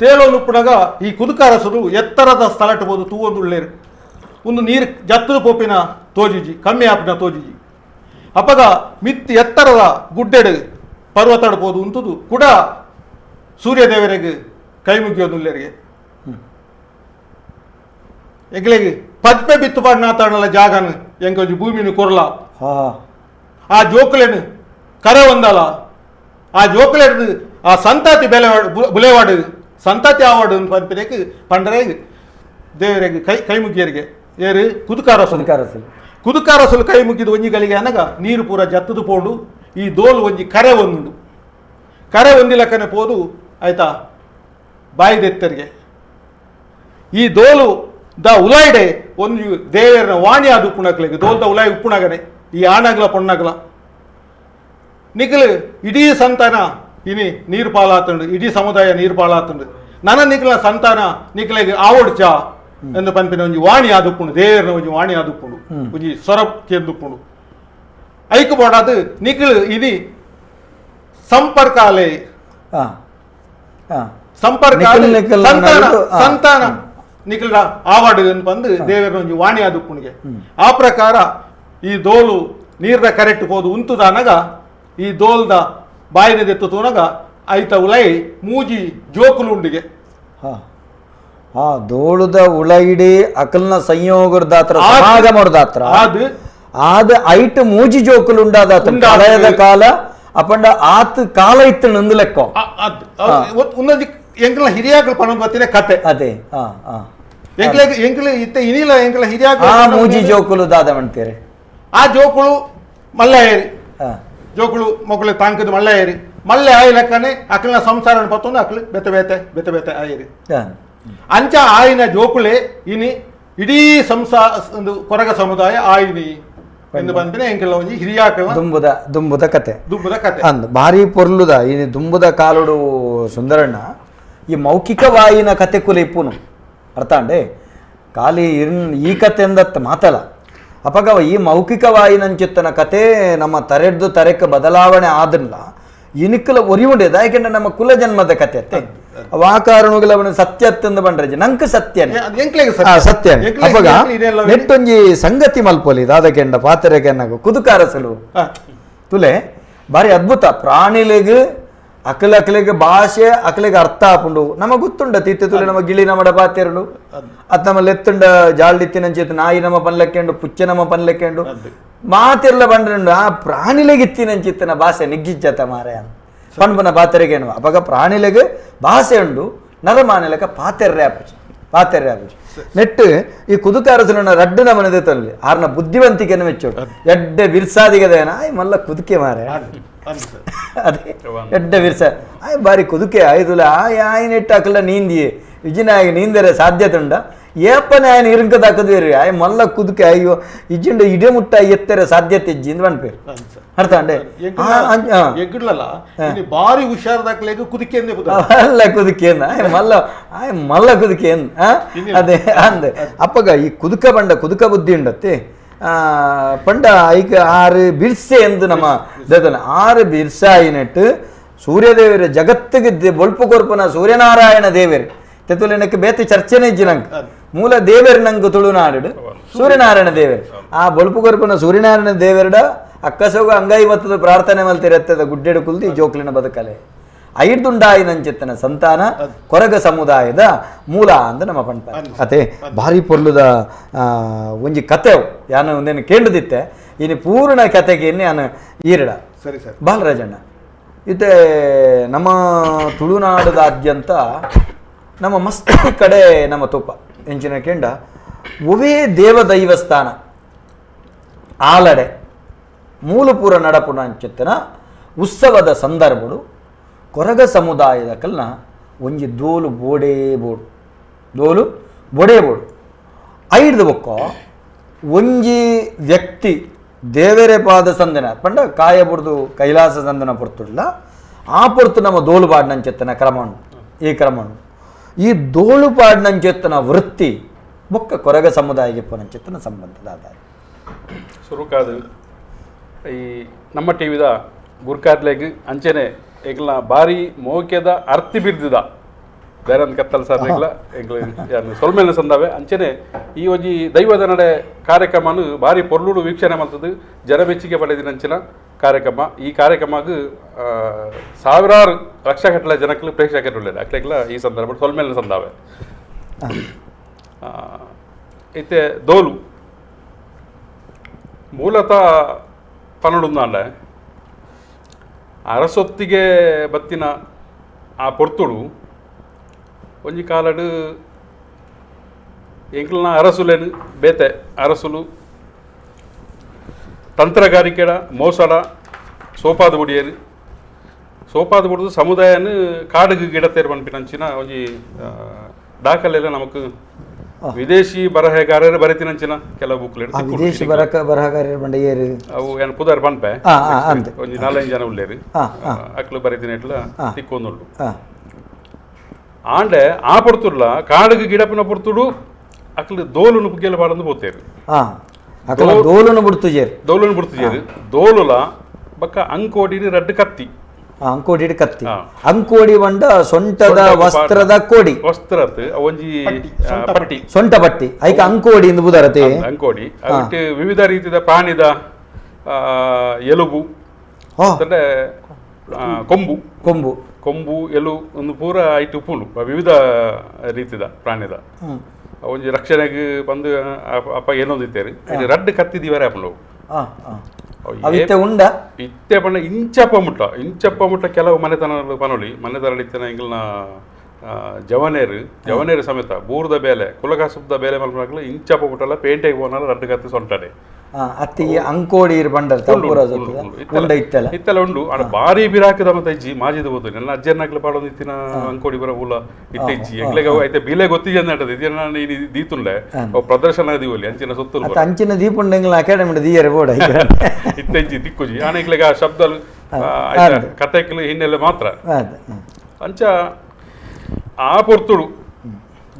ತೇಳೊಂದು ಉಪ್ಪುನಾಗ ಈ ಕುದುಕರಸರು ಎತ್ತರದ ಸ್ಥಳಟ್ಟು ಬೋದು ತೂವೊಂದು ಉಳ್ಳೇರು ಒಂದು ನೀರು ಜತ್ತದ ಪೋಪಿನ ತೋಜಿಜಿ ಕಮ್ಮಿ ಆಪಿನ ತೋಜಿಜಿ ಅಪ್ಪಗ ಮಿತ್ ಎತ್ತರದ ಗುಡ್ಡೆಡು ಪರ್ವತಡು ಪೋದು ಉಂಟುದು ಕೂಡ ಸೂರ್ಯದೇವರಿಗೆ ಕೈ ಮುಗಿಯೋದು ಉಳ್ಳೇರಿಗೆ ಎಂಗ್ಲಿಗೆ ಪದ್ಪೆ ಬಿತ್ತು ಪಾಡ್ನಾತಾಣಲ್ಲ ಜಾಗನ ಎಂಕೊಂಜಿ ಭೂಮಿನ ಕೊರ್ಲ ಆ ಜೋಕುಲೆನು ಕರೆ ಒಂದಲ್ಲ ಆ ಜೋಕುಲೆಡ್ದು ಆ ಸಂತಾತಿ ಬೆಲೆವಾಡು ಬುಲೆವಾಡು ಸಂತಾತಿ ಆವಾಡು ಪನ್ಪಿನೇಕ್ ಪಂಡರೆ ದೇವರಿಗೆ ಕೈ ಕೈ ಮುಗಿಯರಿಗೆ ಏರು ಕುದುಕಾರಸಲು ಕುದುಕಾರಸಲು ಕೈ ಮುಗಿದು ಒಂಜಿ ಗಳಿಗೆ ಅನಗ ನೀರು ಪೂರ ಜತ್ತದು ಪೋಂಡು ಈ ದೋಲು ಒಂಜಿ ಕರೆ ಒಂದುಂಡು ಕರೆ ಒಂದಿಲಕ್ಕನೆ ಪೋದು ಆಯ್ತಾ ಬಾಯಿದೆತ್ತರಿಗೆ ಈ ದೋಲು the ಉಲಾಯ್ಡೆ ಒಂದು ದೇವರನ ವಾಣಿ ಆದ ಉಪ್ಪುಣಕ್ಲೆಗೆ ದೋಲ್ದ ಉಲಾಯ್ ಉಪ್ಪುಣಗನೆ ಈ ಆಣಗ್ಲ ಪೊಣ್ಣಗ್ಲ ನಿಗಲು ಇಡೀ ಸಂತಾನ ಇನಿ ನೀರು ಪಾಲಾತುಂಡು, ಇಡೀ ಸಮುದಾಯ ನೀರು ಪಾಲಾತುಂಡು. ನನ ನಿಕ್ಲ ಸಂತಾನ ನಿಕ್ಲೆಗ್ ಆವೊಡ್ಚ ಎಂದು ಪನ್ಪಿನ ಒಂಜಿ ವಾಣಿ ಆದುಪ್ಪುಂಡು, ದೇವರನ ಒಂಜಿ ವಾಣಿ ಆದುಪ್ಪುಂಡು, ಒಂಜಿ ಸ್ವರ ಕೇಂದುಪ್ಪುಂಡು. ಐಕ್ ಬೋಡಾದ್ ನಿಕ್ಲು ಇನಿ ಸಂಪರ್ಕ ಅಲೆ ಸಂಪರ್ಕ ಸಂತಾನ ಸಂತಾನ ನಿಕ್ಲ ಆವಾಡು ಎಂದು ಬಂದು ದೇವರನ ಒಂಜಿ ವಾಣಿ ಆದುಪ್ಪುಣಿಗೆ. ಆ ಪ್ರಕಾರ ಈ ದೋಲು ನೀರ್ದ ಕರೆಕ್ಟ್ ಪೋದು ಉಂತುದಾನಗ ಈ ದೋಲ್ದ ಬಾಯಿನ ದೆತ್ತು ತೂನಗ ಐತ ಉಲೈ ಮೂಜಿ ಜೋಕುಲು ಉಂಡಿಗೆ. ದೋಳುದ ಉಳೈಡಿ ಅಕಲ್ನ ಸಂಯೋಗದಾತ್ರ ಸಮಾಗಮದಾತ್ರ ಆದ ಐಟ್ ಮೂಜಿ ಜೋಕುಲು ಉಂಡಾದಾತ್ರ ಕಳಯದ ಕಾಲ ಅಪಂಡ ಆತ್ ಕಾಲ ಇತ್ತು ನಂದು ಲೆಕ್ಕ ಎಂಕಲ ಹಿರಿಯಾಕಲು ಪಣ ಬತ್ತಿನ ಕತೆ ಅದೇ. ಎಂಕಲ ಎಂಕಲ ಇತ್ತ ಇನಿಲ ಎಂಕಲ ಹಿರಿಯಾಕಲು ಆ ಮೂಜಿ ಜೋಕುಲು ದಾದ ಮಾಡ್ತೀರಿ. ಆ ಜೋಕುಲು ಮಲ್ಲಾಯರಿ, ಜೋಕುಲು ಮೊಕಲು ತಾಂಕದ ಮಲ್ಲಾಯರಿ, ಮಲ್ಲೆ ಆಯಿ ಲೆಕ್ಕನೆ ಅಕಲ್ನ ಸಂಸಾರ ಪತ್ತೊಂದು ಅಕಲು ಬೆತೆ ಬೇತೆ ಬೆತೆ ಬೇತೆ ಆಯರಿ. ಅಂಚ ಆಯಿನ ಜೋಕುಲೆ ಇನಿ ಇಡೀ ಸಂಸಾರ ಒಂದು ಕೊರಗ ಸಮುದಾಯ ಆಯಿನಿ ಎಂದು ಬಂದಿನ ಎಂಕಲ ಒಂಜಿ ಹಿರಿಯಾಕಲ ದುಂಬುದ ದುಂಬುದ ಕತೆ ದುಂಬುದ ಕತೆ ಅಂದ್ ಭಾರಿ ಪೊರ್ಲುದ. ಈ ದುಂಬುದ ಕಾಲುಡು ಸುಂದರಣ್ಣ ಈ ಮೌಖಿಕವಾಯಿನ ಕತೆ ಕುಲ ಇಪ್ಪುನು ಅರ್ಥಾಂಡೆ ಖಾಲಿ ಈ ಕತೆ ಅಂದತ್ತ ಮಾತಲ್ಲ. ಅಪಗವ ಈ ಮೌಖಿಕವಾಯಿನಂಚಿತ್ತನ ಕತೆ ನಮ್ಮ ತರೆಡ್ದು ತರೆಕ್ ಬದಲಾವಣೆ ಆದ್ರಲ್ಲ ಇನಿಕಲ ಒರಿಯುಂಡೆ. ಯಾಕೆಂದ್ರೆ ನಮ್ಮ ಕುಲ ಜನ್ಮದ ಕತೆ ಅತ್ತೆ ಆ ಕಾರಣಗಳ ಅವನು ಸತ್ಯ ಅತ್ತಂದು ಬಂಡ್ರೆ ನಂಕ ಸತ್ಯನೇ ಸತ್ಯ. ಅಪಗ ನೆಟ್ಟೊಂಜಿ ಸಂಗತಿ ಮಲ್ಪೊಲಿ ದಾದಕೆಂಡ ಪಾತ್ರೆಗೆನ್ನಗ ಕುದುಕಾರಸಲು ತುಲೆ ಭಾರಿ ಅದ್ಭುತ. ಪ್ರಾಣಿಲೆಗ್ ಅಕಲ ಅಕಲಿಗೆ ಭಾಷೆ ಅಕಲಿಗೆ ಅರ್ಥ ಆಪುಂಡು ನಮ ಗೊತ್ತುಂಡ ತಿತ್ತೆ ತುಲೆ ನಮ್ಮ ಗಿಳಿ ನಮ್ಮಡ ಪಾತೆರಡು ಅತ್ ನಮ್ಮ ಲೆತ್ತುಂಡ ಜಾಳ್ದಿತ್ತಿನಂಚೇತು ನಾಯಿ ನಮ್ಮ ಪನ್ಲೆಕ್ಕೆಂಡು ಪುಚ್ಚೆ ನಮ್ಮ ಪನ್ಲೆಕ್ಕೆಂಡು ಮಾತಿರ್ಲ ಬಂಡ್ರಂಡು ಆ ಪ್ರಾಣಿಲೆಗೆ ಇತ್ತಿನಂಚಿತ್ತನ ಭಾಷೆ ನಿಗ್ಗಿಜ್ಜತ ಮಾರೆ ಪನ್ಪನ ಪಾತೆರೆಗೇನು. ಅಪಗ ಪ್ರಾಣಿಲೆಗೆ ಭಾಷೆ ಉಂಡು ನರಮಾನೆಲಕ ಪಾತೆರ್ರೆ ಆಪುಜಿ ಪಾತೆರ್ರೆ ಆಪುಜಿ. ನೆಟ್ಟು ಈ ಕುದುಕಾರಸಲನ್ನ ರಡ್ಡು ನಮನದೆ ತಲ್ಲಿ ಆರ್ನ ಬುದ್ಧಿವಂತಿಕೆನ ಮೆಚ್ಚೋಡು ಎಡ್ಡೆ ಬಿರ್ಸಾದಿಗದೇನ ಆಯ್ ಮಲ್ಲ ಕುದುಕೆ ಮಾರೆ ಅದೇ ಎಡ್ಡೆ ಬಿರ್ಸ ಆಯ್ ಬಾರಿ ಕುದುಕೆ ಆಯ್ದುಲ ಆಯ್ ಆಯ್ ನೆಟ್ಟು ಹಾಕಲ್ಲ ನೀಂದಿಯೇ ವಿಜಿನಾಗಿ ನೀಂದರೆ ಸಾಧ್ಯತೆ ಉಂಡ ಏಪನೆ ಆಯ್ನ ಇರಂಕದ ಹಾಕದ್ವೇರಿ ಆಯ್ ಮಲ್ಲ ಕುದುಕೆ ಅಯ್ಯೋ ಇಜ್ಜಿಂಡ ಇಡೆ ಮುಟ್ಟ ಎತ್ತರ ಸಾಧ್ಯತೆ ಇಜ್ಜಿ ಇಂದ್ ಪನ್ಪೇರು ಅರ್ಥ ಅಂಡೆ ಬಾರಿ ಹುಷಾರದಾಕ್ಲೇಗ ಕುದುಕೆ ಅಲ್ಲ ಕುದುಕೇನ ಆಯ್ ಮಲ್ಲ ಆಯ್ ಮಲ್ಲ ಕುದುಕೇನ್ ಅದೇ ಅಂದೆ. ಅಪ್ಪಗ ಈ ಕುದುಕ ಬಂಡ ಕುದುಕ ಬುದ್ಧಿ ಉಂಡತ್ತೆ ಪಂಡ ಐಕ ಆರು ಬಿರ್ಸೆ ಎಂದು ನಮ್ಮ ದೇವನ ಆರು ಬಿರ್ಸಾಯಿನಟ್ಟು ಸೂರ್ಯದೇವರ ಜಗತ್ತಿಗೆ ಬೊಲ್ಪು ಕೊರ್ಪುನ ಸೂರ್ಯನಾರಾಯಣ ದೇವರು ತೆತ್ತುಲೆನಕ್ಕೆ ಬೇತೆ ಚರ್ಚೆನೇ ಇಜ್ಜಿ ನಂಗೆ ಮೂಲ ದೇವರು ನಂಗೆ ತುಳುನಾಡು ಸೂರ್ಯನಾರಾಯಣ ದೇವರು ಆ ಬೊಲ್ಪು ಕೊರ್ಪುನ ಸೂರ್ಯನಾರಾಯಣ ದೇವರಡ ಅಕ್ಕಸೋಗ ಅಂಗೈ ಬತ್ತದ ಪ್ರಾರ್ಥನೆ ಮಲ್ತಿರತ್ತದ ಗುಡ್ಡೆಡು ಕುಲ್ದು ಈ ಜೋಕ್ಲಿನ ಬದುಕಲೆ ಐದುಂಡಾಯಿನಂಚಿತ್ತನ ಸಂತಾನ ಕೊರಗ ಸಮುದಾಯದ ಮೂಲ ಅಂದ ನಮ್ಮ ಪಂಪ ಅದೇ ಭಾರಿ ಪೊರ್ಲುದ ಒಂಜಿ ಕತೆ ಯಾನು ಒಂದೇನು ಕೇಂದ್ರದಿತ್ತೆ ಇನ್ನು ಪೂರ್ಣ ಕತೆಗೆ ನಾನು ಈರಡ. ಸರಿ ಸರ್ ಬಾಲರಾಜಣ್ಣ ಇತ್ತೆ ನಮ್ಮ ತುಳುನಾಡದಾದ್ಯಂತ ನಮ್ಮ ಮಸ್ತ್ ಕಡೆ ನಮ್ಮ ತೋಪ ಎಂಚಿನ ಕೆಂಡ ಒವೇ ದೇವದೈವಸ್ಥಾನ ಆಲಡೆ ಮೂಲಪೂರ ನಡಪುಣ ಅಂಚಿತ್ತನ ಉತ್ಸವದ ಸಂದರ್ಭಡು ಕೊರಗ ಸಮುದಾಯದ ಕಲ್ನ ಒಂಜಿ ದೋಲು ಬೋಡೇ ಬೋಡು ದೋಲು ಬೋಡೇ ಬೋಡು ಐಡ್ದು ಬೊಕ್ಕ ಒಂಜಿ ವ್ಯಕ್ತಿ ದೇವರೇ ಪಾದ ಸಂದನ ಪಂಡ ಕಾಯ ಬುಡ್ದು ಕೈಲಾಸ ಸಂದನ ಪೊರ್ತುಡ್ಲ ಆ ಪೊರ್ತು ನಮ್ಮ ದೋಲು ಪಾಡ್ನಂಚೆತ್ತನ ಕ್ರಮ ಉಂಡು ಈ ಕ್ರಮ ಉಂಡು. ಈ ದೋಳು ಪಾಡ್ನಂಚೆತ್ತನ ವೃತ್ತಿ ಬೊಕ್ಕ ಕೊರಗ ಸಮುದಾಯಕ್ಕೆ ಪೋನಂಚೆತ್ತನ ಸಂಬಂಧದ ಆಧಾರ. ಸುರುಕಾದು ಈ ನಮ್ಮ ಟಿ ವಿದ ಗುರ್ಕಾರ್ಲೆಗ್ ಅಂಚೆನೆ ಎಂಗ್ಲ ಭಾರಿ ಮೋಕ್ಯದ ಅರ್ತಿ ಬಿರ್ದಿದ ದಯಾನಂದ ಕತ್ತಲ್ ಸರ್ ಎಂಗ್ಲ ಎಂಗ್ಲ ಸೊಲ್ಮೇಲೆ ಸಂದಾವೆ ಅಂಚೆನೆ ಈ ಒಂಜಿ ದೈವದ ನಡೆ ಕಾರ್ಯಕ್ರಮನು ಭಾರಿ ಪೊರ್ಲುಡು ವೀಕ್ಷಣೆ ಮಾಡ್ತದೆ ಜನ ಮೆಚ್ಚುಗೆ ಪಡೆದಿನಂಚಿನ ಕಾರ್ಯಕ್ರಮ. ಈ ಕಾರ್ಯಕ್ರಮಗ್ ಸಾವಿರಾರು ಲಕ್ಷಗಟ್ಟಲೆ ಜನಕ್ಕೂ ಪ್ರೇಕ್ಷಕರು ಅಕ್ಲೆಗ್ಲ ಈ ಸಂದರ್ಭ ಸೊಲ್ಮೇಲೆ ಸಂದಾವೆ. ಇತ್ತೆ ದೋಲು ಮೂಲತಃ ಪನ್ನೊಂದಾಂಡೆ ಅರಸೊತ್ತಿಗೆ ಬತ್ತಿನ ಆ ಪೊರ್ತುಡು ಒಂಜಿ ಕಾಲಡು ಎಂಕ್ಲನ ಅರಸುಲೇನು ಬೇತೆ ಅರಸುಲು ತಂತ್ರಗಾರಿಕೆಡ ಮೋಸಡ ಸೋಪಾದ ಬುಡಿಯರು ಸೋಪಾದ ಬುಡಿದು ಸಮುದಾಯನ ಕಾಡುಗೆ ಗಿಡತೇರು ಪನ್ಪಿನಂಚಿನ ಒಂಜಿ ದಾಖಲೆಲ್ಲ ನಮಕ್ ವಿದೇಶಿ ಬರಹಗಾರರು ಬರೆತಿನಂಚಿನ ಕೆಲವು ಬುಕ್ಲೆಟ್ ವಿದೇಶಿ ಬರಹಗಾರರು ಬಂಡ ಏರು ಅವು ಏನು ಪುದಾರ್ ಪನ್ಪೆ ಒಂಜಿ ನಾಲೈದು ಜನ ಉಳ್ಳೇರು ಅಕ್ಲು ಬರೆತಿನ ಇಟ್ಲ ತಿಕ್ಕೊಂದುಂಡು. ಆಂಡೆ ಆ ಪೊರ್ತುಡ್ಲ ಕಾಡುಗೆ ಗಿಡಪಿನ ಪೊರ್ತುಡು ಅಕ್ಲು ದೋಲುನು ಪುಗ್ಗೆಲ ಪಾಡೊಂದು ಪೋತೇರು. ದೋಲುನು ಬುಡ್ತುಜೇರು ದೋಲುನು ಬುಡ್ತುಜೇರು ದೋಲುಲ ಬಕ್ಕ ಅಂಕೋಡಿ ರಡ್ಡು ಕತ್ತಿ ಅಂಕೋಡಿ ಕತ್ತಿ ಅಂಕೋಡಿ ಬಂಡ ಸೊಂಟದ ವಸ್ತ್ರದ ಕೋಡಿ ವಸ್ತ್ರ ಒಂಜಿ ಪಟ್ಟಿ ಸೊಂಟ ಪಟ್ಟಿ ಐಕ ಅಂಕೋಡಿ ಎಂದು ಬುದರತೆ ಅಂಕೋಡಿ ಅದಕ್ಕೆ ವಿವಿಧ ರೀತಿಯ ಪ್ರಾಣಿದ ಎಲುಬು ಅಂದ್ರೆ ಕೊಂಬು ಕೊಂಬು ಕೊಂಬು ಎಲು ಒಂದು ಪೂರ ಐಟು ಉಪ್ಪುಂಡು ವಿವಿಧ ರೀತಿದ ಪ್ರಾಣಿದ ಒಂಜಿ ರಕ್ಷಣೆಗೆ ಬಂದು ಅಪ್ಪ ಏನೊಂದು ಇತ್ತೇರಿ ರಡ್ಡು ಕತ್ತಿ ದಿವರೆ ಅಪ್ಪಂಡು ಉಂಡ ಇತ್ತೆ ಪಂಡ ಇಂಚಪ್ಪ ಮುಟ್ಟ ಇಂಚಪ್ಪ ಮುಟ್ಟ ಕೆಲವು ಮನೆತನ ಪನೊಳಿ ಮನೆತನ ಇತ್ತಿನ ಎಂಗ್ಲನ ಜವನೇರು ಜವನೇರು ಸಮೇತ ಬೂರ್ದ ಬೇಲೆ ಕುಲಕಾಸುಬ್ದ ಬೇಲೆ ಮಲ್ಪನಾಗಲು ಇಂಚಪ್ಪ ಮುಟ್ಟಲ್ಲ ಪೇಂಟೆಗೆ ಹೋನಾಲ ರಡ್ಡು ಕತ್ತಿ ಸೊಂಟಡೆ ಅತ್ತಿ ಅಂಕೋಡಿ ಬಂಡರ್ ಇತ್ತೆಲ್ಲ ಇತ್ತೆಲ್ಲ ಉಂಡು. ಆಡ ಭಾರಿ ಬಿರಾಕದ ಮತ್ತೆ ಇಜ್ಜಿ ಮಾಜಿದ ಹೋದು ನನ್ನ ಅಜ್ಜನಾಗ್ಲ ಪಾಡೊಂದು ಇತ್ತಿನ ಅಂಕೋಡಿ ಬರ ಊಲ ಇತ್ತೆ ಇಜ್ಜಿ ಎಂಗ್ಲೆಗೆ ಐತೆ ಬಿಲೆ ಗೊತ್ತಿದೆ ಅಂತ ಇದನ್ನ ದೀತುಂಡೆ ಪ್ರದರ್ಶನ ದೀವಲಿ ಅಂಚಿನ ಸೊತ್ತು ಅಂಚಿನ ದೀಪುಂಡೆ ಅಕಾಡೆಮಿ ದೀಯರೆ ಬೋಡ ಇತ್ತೆ ಇಜ್ಜಿ ದಿಕ್ಕುಜಿ ಆನ ಎಂಗ್ಲೆಗೆ ಆ ಶಬ್ದ ಕಥೆಕ್ಲು ಹಿನ್ನೆಲೆ ಮಾತ್ರ. ಅಂಚ ಆ ಪೊರ್ತುಡು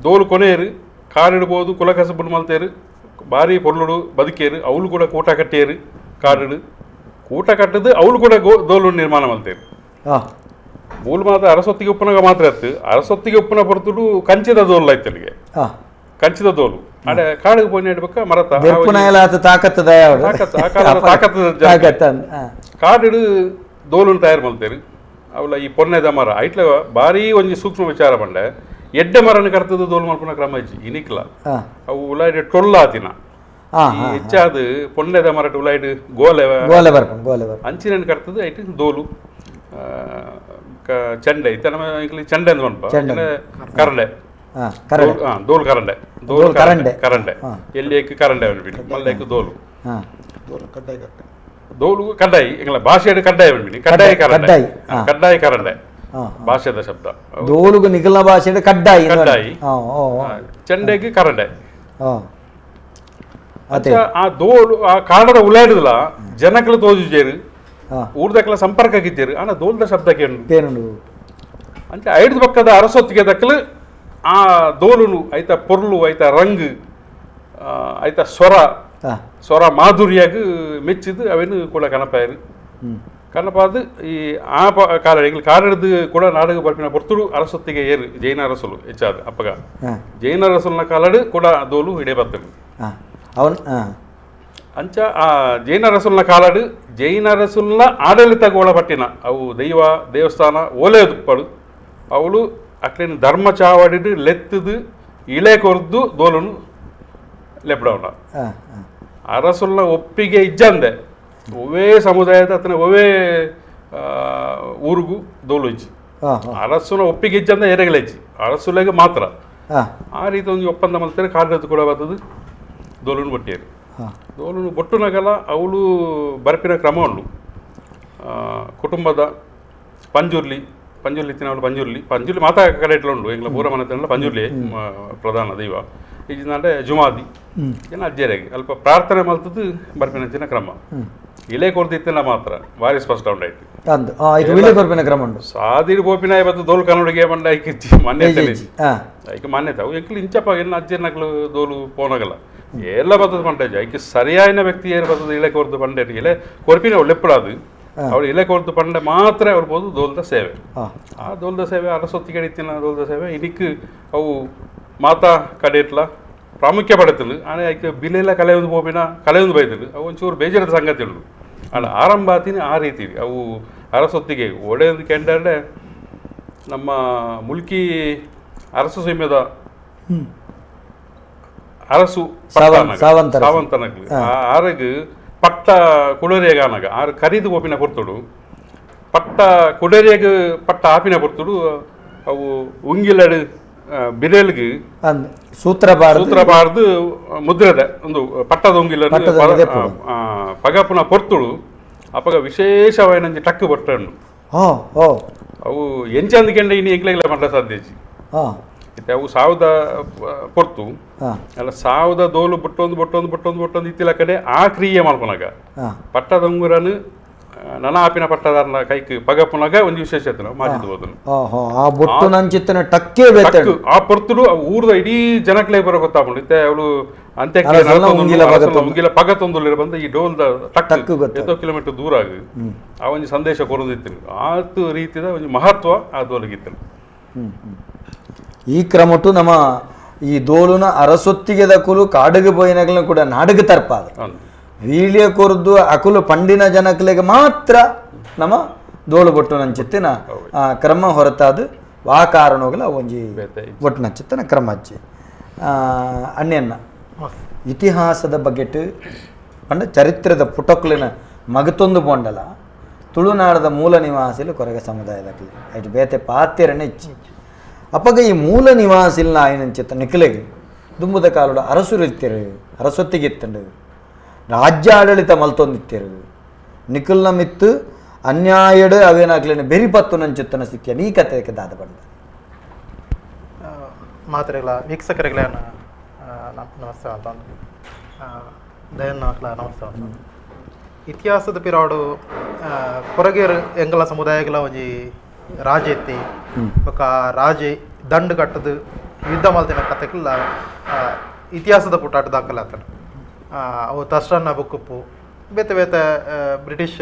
ದೋಲು ಕೊನೆಯರು ಕಾಡಿಡ್ಬೋದು ಕುಲಕಸಬುಲ್ ಮಲ್ತೇರು ಭಾರಿ ಪೊರ್ಲುಡು ಬದುಕೇರು ಅವಳು ಕೂಡ ಕೂಟ ಕಟ್ಟಿಯರು ಕಾಡು ಕೂಟ ಕಟ್ಟದು ಅವಳು ಕೂಡ ದೋಲು ನಿರ್ಮಾಣ ಮಲ್ತೇರು. ಮೂಲ ಮಾತ್ರ ಅರಸೊತ್ತಿಗೆ ಉಪ್ಪನಾಗ ಮಾತ್ರ ಇತ್ತು. ಅರಸೊತ್ತಿಗೆ ಉಪ್ಪನ ಪೊರ್ತುಡು ಕಂಚಿದ ದೋಲು ಆಯ್ತಲ್ಲಿಗೆ ಕಂಚಿದ ದೋಲು ಅಡೆ ಕಾಡಿಗೆ ಪೋನಿ ಇಡ್ಬೇಕ ಮರತ ಕಾಡು ದೋಲನ್ನು ತಯಾರು ಮಲ್ತೇರು. ಅವಳ ಈ ಪೊನ್ನೆದ ಮರ ಐಟ್ಲ ಭಾರಿ ಒಂಜಿ ಸೂಕ್ಷ್ಮ ವಿಚಾರ ಬಂಡೆ ಎಡ್ಡೆ ಮರನ ಕರ್ತದ ದೋಲು ಮಲ್ಪುನ ಕ್ರಮ ಇಜ್ಜಿ ಇನಿಕ್ಲ ಅವು ಉಲಾಯ್ಡ್ ಟೊಳ್ಳ ಆತಿನ ಹೆಚ್ಚಾದ ಪೊನ್ನೆದ ಮರಟ್ ಉಲಾಯ್ಡ್ ಗೋಲೆ ಗೋಲೆ ಬರ್ಪುಂಡು ಗೋಲೆ ಬರ್ಪುಂಡು ಅಂಚಿನ ಕರ್ತದ ಐಟ್ ದೋಲು ಚಂಡೆ ಇತ್ತ ನಮ್ಮ ಚಂಡೆ ಅಂದ್ ಪನ್ಪ ಕರಂಡೆ ದೋಲು ಕರಂಡೆ ದೋಲು ಕರಂಡೆ ಕರಂಡೆ ಎಲ್ಲಿ ಏಕ್ ಕರಂಡೆ ಪನ್ಪಿನಿ ಮಲ್ಲೇಕ್ ದೋಲು ದೋಲು ಕಡ್ಡಾಯಿ ಎಂಗ್ಲ ಭಾಷೆಡ್ ಕಡ್ಡಾಯ ಪನ್ಪಿನಿ ಕಡ್ಡಾಯ ಕರಂಡೆ ಕಡ್ಡಾಯ ಕರಂಡೆ ಭಾಷೆದ ಶಬ್ದ ದೋಲುಗು ನಿಗಲ ಭಾಷೆಡ್ ಕಡ್ಡಾಯಿ ಕಡ್ಡಾಯಿ ಚಂಡೆಗೆ ಕರಂಡೆ. ಆ ದೋಲು ಆ ಕಾಡದ ಉಲಾಡಿದಲ ಜನಕಲು ತೋಜುಜೇರು ಊರ್ದಕ್ಲ ಸಂಪರ್ಕ ಗಿದ್ದೇರು ಆನ ದೋಲ್ದ ಶಬ್ದ ಕೇಳು ಅಂಚ ಐದು ಪಕ್ಕದ ಅರಸೊತ್ತಿಗೆ ದಕ್ಕಲು ಆ ದೋಲುನು ಐತ ಪೊರ್ಲು ಐತ ರಂಗು ಐತ ಸ್ವರ ಸ್ವರ ಮಾಧುರ್ಯಾಗ ಮೆಚ್ಚಿದ್ದು ಅವೇನು ಕೂಡ ಕನಪಾಯರು ಕನಪಾದ ಈ ಆ ಕಾಲ ಎಂಗ್ಲ ಕಾಡಿಡ್ದು ಕೂಡ ನಾಡಗ ಬರ್ಪಿನ ಪೊರ್ತುಡು ಅರಸೊತ್ತಿಗೆ ಏರು ಜೈನ ಅರಸಲು ಹೆಚ್ಚಾದ ಅಪ್ಪಗ ಜೈನ ಅರಸಲ್ನ ಕಾಲಡು ಕೂಡ ದೋಲು ಹಿಡೇ ಬರ್ತದೆ. ಅಂಚ ಆ ಜೈನ ಅರಸುಲ್ನ ಕಾಲಡು ಜೈನ ಅರಸುಲ್ನ ಆಡಳಿತಕ್ಕೆ ಒಳಪಟ್ಟಿನ ಅವು ದೈವ ದೇವಸ್ಥಾನ ಓಲೆ ಪಡು ಅವಳು ಅಕ್ಲೇನು ಧರ್ಮ ಚಾವಡಿಡು ಲೆತ್ತದು ಇಳೆ ಕೊರ್ದು ದೋಲನು ಲೆಪ್ಪಡವಣ ಅರಸುಲ್ನ ಒಪ್ಪಿಗೆ ಇಜ್ಜಂದೆ ಒವೇ ಸಮುದಾಯದ ಅತನ ಒವೇ ಊರಿಗೂ ದೋಲು ಇಜ್ಜಿ ಅರಸುನ ಒಪ್ಪಿಗೆ ಇಜ್ಜಂದೆ ಎರೆಗಲ ಇಜ್ಜಿ ಅರಸುಲೆಗೆ ಮಾತ್ರ ಆ ರೀತಿ ಒಂದು ಒಪ್ಪಂದ ಮಾಡ್ತಾರೆ. ಕಾಡದ್ದು ಕೂಡ ಬರ್ತದೆ ದೋಲುನು ಬಟ್ಟಿಯರು ದೋಲುನು ಬೊಟ್ಟುನಗಲ ಅವಳು ಬರಪಿನ ಕ್ರಮ ಉಂಡು. ಕುಟುಂಬದ ಪಂಜುರ್ಲಿ ಪಂಜುರ್ಲಿ ತಿನ್ನವಳು ಪಂಜುರ್ಲಿ ಪಂಜುರ್ಲಿ ಮಾತಾ ಕಡೆ ಇಟ್ಲ ಉಂಡು ಎಂಗ್ಲ ಪೂರ ಮನೆ ತಿನ್ನಲ್ಲ ಪಂಜುರ್ಲಿ ಪ್ರಧಾನ ದೈವ ಈಜಿನಾಂಡೆ ಜುಮಾದಿ ಏನ ಅಜ್ಜೆರೆಗೆ ಅಲ್ಪ ಪ್ರಾರ್ಥನೆ ಮಲ್ತದ್ದು ಬರ್ಪಿನಂಚಿನ ಕ್ರಮ ಇಲೆ ಕೊರ್ದಿತ್ತಿನ ಮಾತ್ರ ಭಾರಿ ಸ್ಪಷ್ಟ ಉಂಡಾಯ್ತು ಕ್ರಮ ಉಂಡು ಸಾದಿಡ್ ಗೋಪಿನ ಇವತ್ತು ದೋಲು ಕನ್ನಡಿಗೆ ಬಂಡ ಐಕ್ ಮಾನ್ಯತೆ ಐಕ್ ಮಾನ್ಯತೆ ಅವು ಎಂಕ್ಲು ಇಂಚಪ್ಪ ಎನ್ನ ಅಜ್ಜನಕ್ಲು ದೋಲು ಪೋನಗಲ್ಲ ಎಲ್ಲ ಬರ್ತದೆ ಪಂಡೇಜ್ ಐಕ್ ಸರಿಯಾದ ವ್ಯಕ್ತಿ ಏರು ಬರ್ತದೆ ಇಲೆ ಕೊರ್ದು ಪಂಡೇರಿ ಇಲೆ ಕೊರ್ಪಿನ ಒಳ್ಳೆಪ್ಪಡಾದು ಅವಳು ಇಲೆ ಕೊರ್ದು ಪಂಡೆ ಮಾತ್ರ ಅವ್ರು ದೋಲ್ದ ಸೇವೆ ಆ ದೋಲ್ದ ಸೇವೆ ಅರಸೊತ್ತಿಗೆ ಇತ್ತಿನ ದೋಲ್ದ ಸೇವೆ ಇದಕ್ಕೆ ಅವು ಮಾತಾ ಕಡೆ ಇಟ್ಲ ಪ್ರಾಮುಖ್ಯ ಪಡೆತಲು ಆನೆ ಐಕ್ ಬಿಲೆಲ್ಲ ಕಲೆಯೊಂದು ಪೋಪಿನ ಕಲೆಯೊಂದು ಬೈತಲು ಅವು ಒಂಚೂರು ಬೇಜಾರದ ಸಂಗತಿ ಉಂಟು ಅಲ್ಲ ಆರಂಭ ಆತಿನ ಆ ರೀತಿ ಅವು ಅರಸೊತ್ತಿಗೆ ಒಡೆಯೊಂದು ಕೆಂಡಾಡೆ ನಮ್ಮ ಮುಲ್ಕಿ ಅರಸು ಸೀಮೆದ ಅರಸು ಸಾವಂತನಗ್ಲು ಆರಗ್ ಪಟ್ಟ ಕುಡರಿಯಾಗ ಆನಗ ಆರು ಕರಿದು ಪೋಪಿನ ಪೊರ್ತುಡು ಪಟ್ಟ ಕುಡರಿಯಾಗ ಪಟ್ಟ ಆಪಿನ ಪೊರ್ತುಡು ಅವು ಉಂಗಿಲಡು ಬಿರೆಲ್ಗ್ ಸೂತ್ರ ಬಾರ್ದು ಮುದ್ರೆದ ಒಂದು ಪಟ್ಟದ ಉಂಗಿಲ ಪಗಪುನ ಪೊರ್ತುಡು ಅಪಗ ವಿಶೇಷವಾಯಿನಂಜಿ ಟಕ್ಕು ಬಟ್ಟಣ್ಣು ಅವು ಎಂಚಂದು ಕೆಂಡ ಇನ್ನು ಎಂಕ್ಲೆಗ್ಲ ಮಂಡ ಸಾಧ್ಯ ಇತ್ತೆ ಅವು ಸಾವುದ ಪೊರ್ತು ಅಲ್ಲ ಸಾವುದ ದೋಲು ಬೊಟ್ಟೊಂದು ಬೊಟ್ಟೊಂದು ಬೊಟ್ಟೊಂದು ಬೊಟ್ಟೊಂದು ಇತ್ತಿಲ ಕಡೆ ಆ ಕ್ರಿಯೆ ಮಲ್ಪುನಗ ಪಟ್ಟದ ಉಂಗುರನು ನನ ಆಪಿನ ಪಟ್ಟದಾರನ ಕೈಕ್ ಪಗಪುನಗ ಒಂದು ವಿಶೇಷ ಮಾಜಿದ್ ಹೋದನು. ಆ ಬೊಟ್ಟು ನಂಚಿತ್ತನ ಟಕ್ಕೆ ಬೇತೆ ಆ ಪೊರ್ತುಡು ಊರ್ದ ಇಡೀ ಜನಕ್ಲೆ ಬರೋ ಗೊತ್ತಾಪುಂಡು. ಇತ್ತೆ ಅವಳು ಅಂತ್ಯಕ್ರಿಯೆ ಉಂಗಿಲ ಪಗತೊಂದು ಬಂದ ಈ ಡೋಲ್ದ ಟಕ್ ಎತ್ತೋ ಕಿಲೋಮೀಟರ್ ದೂರ ಆಗಿ ಆ ಒಂಜಿ ಸಂದೇಶ ಕೊರೊಂದಿತ್ತು. ಆತು ರೀತಿದ ಒಂಜಿ ಮಹತ್ವ ಆ ದೋಲಿಗಿತ್ತು. ಈ ಕ್ರಮಟು ನಮ್ಮ ಈ ದೋಲುನ ಅರಸೊತ್ತಿಗೆ ದಕುಲು ಕಾಡಿಗೆ ಪೋಯಿನಗಲನ್ನು ಕೂಡ ನಾಡಗೆ ತರ್ಪಾದ ವೀಳ್ಯ ಕೊರ್ದು ಅಕುಲು ಪಂಡಿನ ಜನಕ್ಲೆಗೆ ಮಾತ್ರ ನಮ್ಮ ದೋಳು ಬೊಟ್ಟು ನಂಚಿತ್ತಿನ ಆ ಕ್ರಮ ಹೊರತಾದ ವಾ ಕಾರಣಗಳ ಒಂಜಿ ಬೊಟ್ಟು ನಂಚಿತ್ತಿನ ಕ್ರಮ ಅಜ್ಜಿ. ಅಣ್ಣೆನ್ನ ಇತಿಹಾಸದ ಬಗೆಟ್ ಪಂಡ ಚರಿತ್ರದ ಪುಟಕ್ಲಿನ ಮಗತೊಂದು ಪೋಂಡಲ ತುಳುನಾಡದ ಮೂಲ ನಿವಾಸಿಲು ಕೊರಗ ಸಮುದಾಯದಕ್ಲೆ ಐಟ್ ಬೇತೆ ಪಾತೆರನೆ ಇಚ್ಚಿ. ಅಪ್ಪಗ ಈ ಮೂಲ ನಿವಾಸಿಲ್ನ ಆಯನಂಚಿತ್ತ ನಿಕ್ಲೆಗೆ ದುಂಬುದ ಕಾಲೋಡ ಅರಸುರು ಇತ್ತಿರು, ಅರಸೊತ್ತಿಗೆ ಇತ್ತಂಡು, ರಾಜ್ಯ ಆಡಳಿತ ಮಲ್ತೊಂದಿತ್ತಿರು, ನಿಖಲ್ನ ಮಿತ್ತು ಅನ್ಯಾಯಡು ಅವೇನಾಗ್ಲೇನೆ ಬೆರಿಪತ್ತು ನಂಚಿತ್ತನ ಸ್ಥಿತಿಯ ನೀ ಕತೆ ದಾದ ಬಂದ ಮಾತ್ರೆಗಳ ವೀಕ್ಷಕರುಗಳೇ ನಮಸ್ತೆ ಅಂತ ದಯನ್ನ ನಮಸ್ತೆ ಅಂತ. ಇತಿಹಾಸದ ಪಿರಾಡು ಕೊರಗೇರು ಎಂಗಲ ಸಮುದಾಯಗಳ ಒಂಜಿ ರಾಜ ಎತ್ತಿ ಬೊಕ್ಕ ರಾಜೆ ದಂಡು ಕಟ್ಟದು ಯುದ್ಧ ಮಲ್ತಿನ ಕತೆಗಳ ಇತಿಹಾಸದ ಪುಟಾಟ ದಾಖಲಾತನ. ಅವು ತಸ್ರನ್ನ ಬುಕ್ಕುಪ್ಪು ಬೇತೆ ಬೇತೆ ಬ್ರಿಟಿಷ್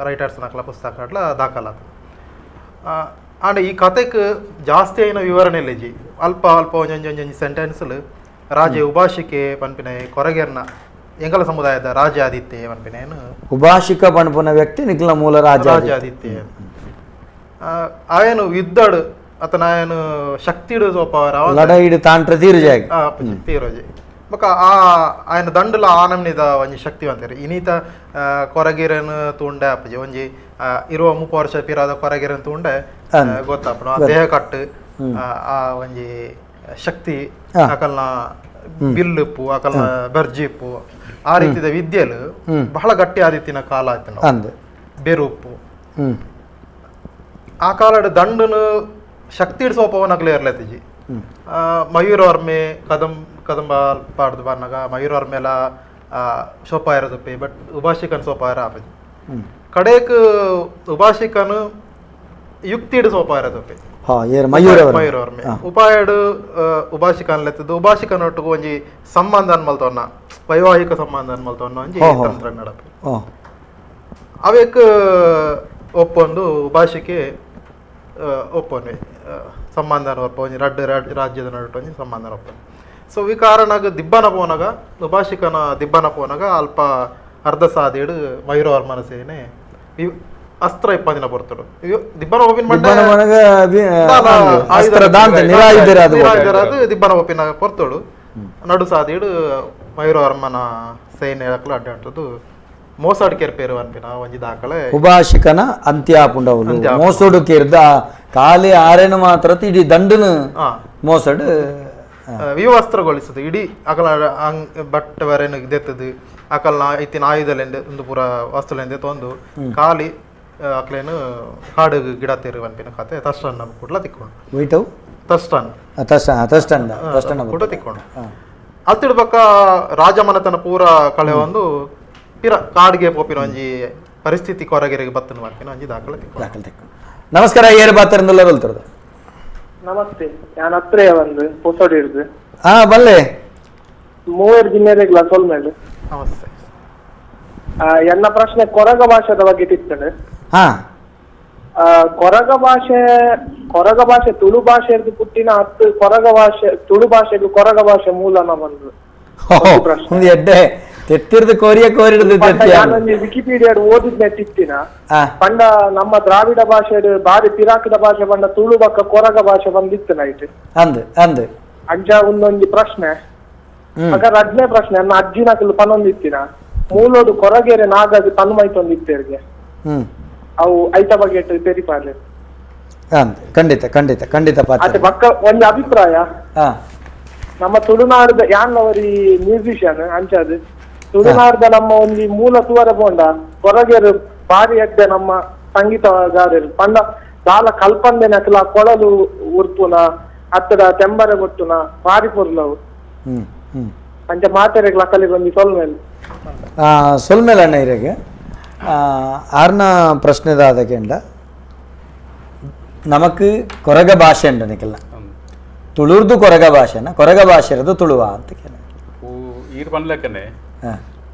ರೈಟರ್ಸ್ ನಕಲ ಪುಸ್ತಕಗಳ ದಾಖಲಾತ. ಆಂಡ ಈ ಕತೆಕ್ ಜಾಸ್ತಿ అయిన ವಿವರಣೆ ಇಲ್ಲಜಿ, ಅಲ್ಪ ಅಲ್ಪ ಒಂಜೊಂಜಿ ಒಂಜೊಂಜಿ ಸೆಂಟೆನ್ಸ್ಲು ರಾಜೆ ಉಭಾಷಿಕೆ ಪನ್ಪಿನ ಕೊರಗೇರ್ನ ಎಂಗಲ ಸಮುದಾಯದ ರಾಜ ಆದಿತ್ಯ ಪನ್ಪಿನೇನು ಉಭಾಷಿಕ ಪನ್ಪುನ ವ್ಯಕ್ತಿ ನಿಖಲ ಮೂಲ ರಾಜ ಆದಿತ್ಯ ಆಯನು ಯುದ್ಧಡು ಅತನ ಆಯನು ಶಕ್ತಿಡು ಸೋಪವರ ಲಡಾಯಿಡು ತಾಂಟ್ರ ತೀರುಜಾಗಿ ತೀರೋಜಿ ಬೊಕ್ಕ ಆ ಆಯನ ದಂಡುಲ ಆನಮ್ನಿದ ಒಂಜಿ ಶಕ್ತಿ ಅಂತಾರೆ. ಇನೀತ ಕೊರಗಿರನ್ ತೂಂಡೆ ಅಪ್ಪಜಿ ಒಂಜಿ 20-30 ವರ್ಷ ಪಿರಾದ ಕೊರಗಿರನ್ ತೂಂಡೆ ಗೊತ್ತಾಪಣ ಆ ದೇಹ ಕಟ್ಟು ಆ ಒಂಜಿ ಶಕ್ತಿ ಅಕಲ್ನ ಬಿಲ್ಲುಪ್ಪು ಅಕಲ್ನ ಬರ್ಜಿಪ್ಪು ಆ ರೀತಿದ ವಿದ್ಯೆಲು ಬಹಳ ಗಟ್ಟಿ ಆದಿತ್ತಿನ ಕಾಲ ಆಯ್ತು ಬೇರುಪ್ಪು. ಆ ಕಾಲಡ್ ದಂಡನು ಶಕ್ತಿ ಸೋಪವನಗಲೇ ಇರ್ಲತ್ತಿಜಿ. ಮಯೂರವರ್ಮೆ ಕದಂಬ ಪಾಡ್ದು ಬಾರ್ನಾಗ ಮಯೂರವರ್ಮೆಲ ಸೋಪ ಇರೋದಪ್ಪಿ, ಬಟ್ ಉಭಾಷಿಕನ್ ಸೋಪ ಇರ ಆಪಜಿ. ಕಡೆಕ್ ಉಭಾಷಿಕನು ಯುಕ್ತಿಡು ಸೋಪ ಇರೋದಪ್ಪಿ ಮಯೂರವರ್ಮೆ ಉಪಾಯಡು ಉಭಾಷಿಕನ್ ಲೆತ್ತದ್ದು ಉಭಾಷಿಕನ ಒಟ್ಟಿಗೆ ಒಂಜಿ ಸಂಬಂಧ ಅನ್ಮಲ್ತವನ್ನ ವೈವಾಹಿಕ ಸಂಬಂಧ ಅನ್ಮಲ್ತವನ್ನ ಒಂಜಿ ತಂತ್ರ ನಡಪಿ ಅವೇಕ್ ಒಪ್ಪೊಂದು ಉಭಾಷಿಕೆ ಒಪ್ಪೊನ್ವೆ ಸಂಬಂಧ ಒಪ್ಪ ಒಂಜಿ ರಡ್ಡು ರಾಜ್ಯದ ನಡುಟು ಒಂಜಿ ಸಂಬಂಧ ಒಪ್ಪೊಂದು. ಸೊ ಈ ಕಾರಣಾಗ ದಿಬ್ಬನ ಪೋನಾಗ ಉಭಾಷಿಕನ ದಿಬ್ಬನ ಪೋನಾಗ ಅಲ್ಪ ಅರ್ಧ ಸಾದಿಡು ಮಯೂರವರ್ಮನ ಸೇನೆ ಅಸ್ತ್ರ ಇಪ್ಪದಿನ ಬರ್ತಡು ದಿಬ್ಬನ ಒಪ್ಪಿನ ದಿಬ್ಬನ ಒಪ್ಪಿನ ಪೊರ್ತೋಡು ನಡು ಸಾದಿಡು ಮಯೂರವರ್ಮನ ಸೇನೆ ಅಡ್ಡಾಡ್ತದ್ದು ಮೋಸಾಡ್ ಕೆರ್ಪೇರು ಅನ್ಪಿನ ಒಂಜಿ ದಾಖಲೆ ಉಭಾಷಿಕನ ಅಂತ್ಯ ಆಪುಂಡವಲು ಮೋಸೋಡು ಕೇರ್ದ ಖಾಲಿ ಆರೇನು ಮಾತ್ರ ಇಡೀ ದಂಡನು ಮೋಸಡು ವಿವಸ್ತ್ರಗೊಳಿಸದು ಇಡೀ ಅಕಲ ಬಟ್ಟೆ ವರೆನು ದೆತ್ತದು ಅಕಲ್ನ ಇತ್ತಿನ ಆಯುಧಲೆಂದು ಒಂದು ಪೂರ ವಸ್ತುಲೆಂದೆ ತೊಂದು ಖಾಲಿ ಅಕ್ಲೇನು ಕಾಡು ಗಿಡ ತೇರು ಅನ್ಪಿನ ಕತೆ ತಷ್ಟನ್ನ ಕೂಡಲ ತಿಕ್ಕೊಂಡು ವೈಟವು ತಷ್ಟನ್ ತಷ್ಟನ್ ಕೂಡ ತಿಕ್ಕೊಂಡು ಅತ್ತಿಡ್ಬಕ್ಕ ರಾಜಮನೆತನ ಪೂರ ಕಳೆ ಒಂದು ಪಿರ ಕಾಡಿಗೆ ಪೋಪಿನ ಒಂಜಿ ಪರಿಸ್ಥಿತಿ ಕೊರಗೆರೆಗೆ ಬತ್ತನ ಮಾಡ್ಪಿನ ಒಂಜಿ ದಾಖಲೆ ದಾಖಲೆ ತಿಕ್ಕೊಂಡು. ನಮಸ್ಕಾರ, ಏರು ಬಾತರಿಂದಲ್ಲ ಬಲ್ತಿರೋದು? ನಮಸ್ತೆ, ನಾನು ಹತ್ರ ಬಂದು ಪೊಸೋಡಿ ಹಿಡಿದು. ಹಾ ಬಲ್ಲೆ ಮೂವರು ಜಿಲ್ಲೆಗಳ ಸೊಲ್ಮೇಲೆ. ನಮಸ್ತೆ. ಎನ್ನ ಪ್ರಶ್ನೆ ಕೊರಗ ಭಾಷೆದ ಬಗ್ಗೆ ತಿಳ್ತೇನೆ. ಹಾ ಕೊರಗ ಭಾಷೆ, ಕೊರಗ ಭಾಷೆ ತುಳು ಭಾಷೆ ಪುಟ್ಟಿನ ಹತ್ತು ಕೊರಗ ಭಾಷೆ ತುಳು ಭಾಷೆಗೂ ಕೊರಗ ಭಾಷೆ ಮೂಲನ ಬಂದು ಒಂದು ಎಡ್ಡೆ ತೆತ್ತಿರ್ದು ಕೋರಿಯ ಕೋರಿಡ್ದು ನಾನೊಂದು ವಿಕಿಪೀಡಿಯಾ ಓದಿದ್ನೆ ತಿತ್ತಿನ ಪಂಡ ನಮ್ಮ ದ್ರಾವಿಡ ಭಾಷೆ ಬಾರಿ ಪಿರಾಕದ ಭಾಷೆ ಬಂದ ತುಳು ಬಕ್ಕ ಕೊರಗ ಭಾಷೆ ಬಂದಿತ್ತು ನೈಟ್ ಅಂದ್ ಅಂದ್ ಅಂಚ ಒಂದೊಂದು ಪ್ರಶ್ನೆ. ಹಾಗಾದ್ರೆ ಅದ್ನೇ ಪ್ರಶ್ನೆ ನನ್ನ ಅಜ್ಜಿನ ಕಲ್ ಪನೊಂದಿತ್ತಿನ ಮೂಲೋಡು ಕೊರಗೇರೆ ನಾಗಾಗಿ ಪನ್ಮೈತೊಂದಿತ್ತೇರಿಗೆ ಅವು ಐತ ಬಗ್ಗೆ ತೆರಿಪಾಲೆ. ಖಂಡಿತ ಖಂಡಿತ ಖಂಡಿತ. ಬಕ್ಕ ಒಂದು ಅಭಿಪ್ರಾಯ, ನಮ್ಮ ತುಳುನಾಡದ ಯಾನ್ನವರಿ ಮ್ಯೂಸಿಷಿಯನ್ ಅಂಚಾದ ತುಳುನಾಡದ ನಮ್ಮ ಒಂದು ಮೂಲ ತುವರ ಪೋಂಡ ಕೊರಗೇರು ಬಾರಿ ಎಡ್ಡೆ ನಮ್ಮ ಸಂಗೀತಗಾರರು ಪಂಡ ದಾಲ ಕಲ್ಪಂದೆನ ಅಕಲ ಕೊಳಲು ಉರ್ಪುನ ಅತ್ತಡ ತೆಂಬರೆ ಕೊಟ್ಟುನ ಬಾರಿ ಪೊರ್ಲವು ಅಂಚ ಮಾತೆರೆಗ್ ಲಕ್ಕಲಿ ಬಂದಿ ಸೊಲ್ಮೇಲೆ ಸೊಲ್ಮೇಲೆ ಅಣ್ಣ ಇರೆಗೆ ಆರ್ನ ಪ್ರಶ್ನೆದಾದಕೆಂಡ ನಮಕ್ ಕೊರಗ ಭಾಷೆ ಅಂಡನಿಕೆಲ್ಲ ತುಳುರ್ದು ಕೊರಗ ಭಾಷೆನ ಕೊರಗ ಭಾಷೆ ಇರೋದು ತುಳುವ ಅಂತ ಕೇಳ ಈರ್ ಪನ್ಲಕ್ಕನೆ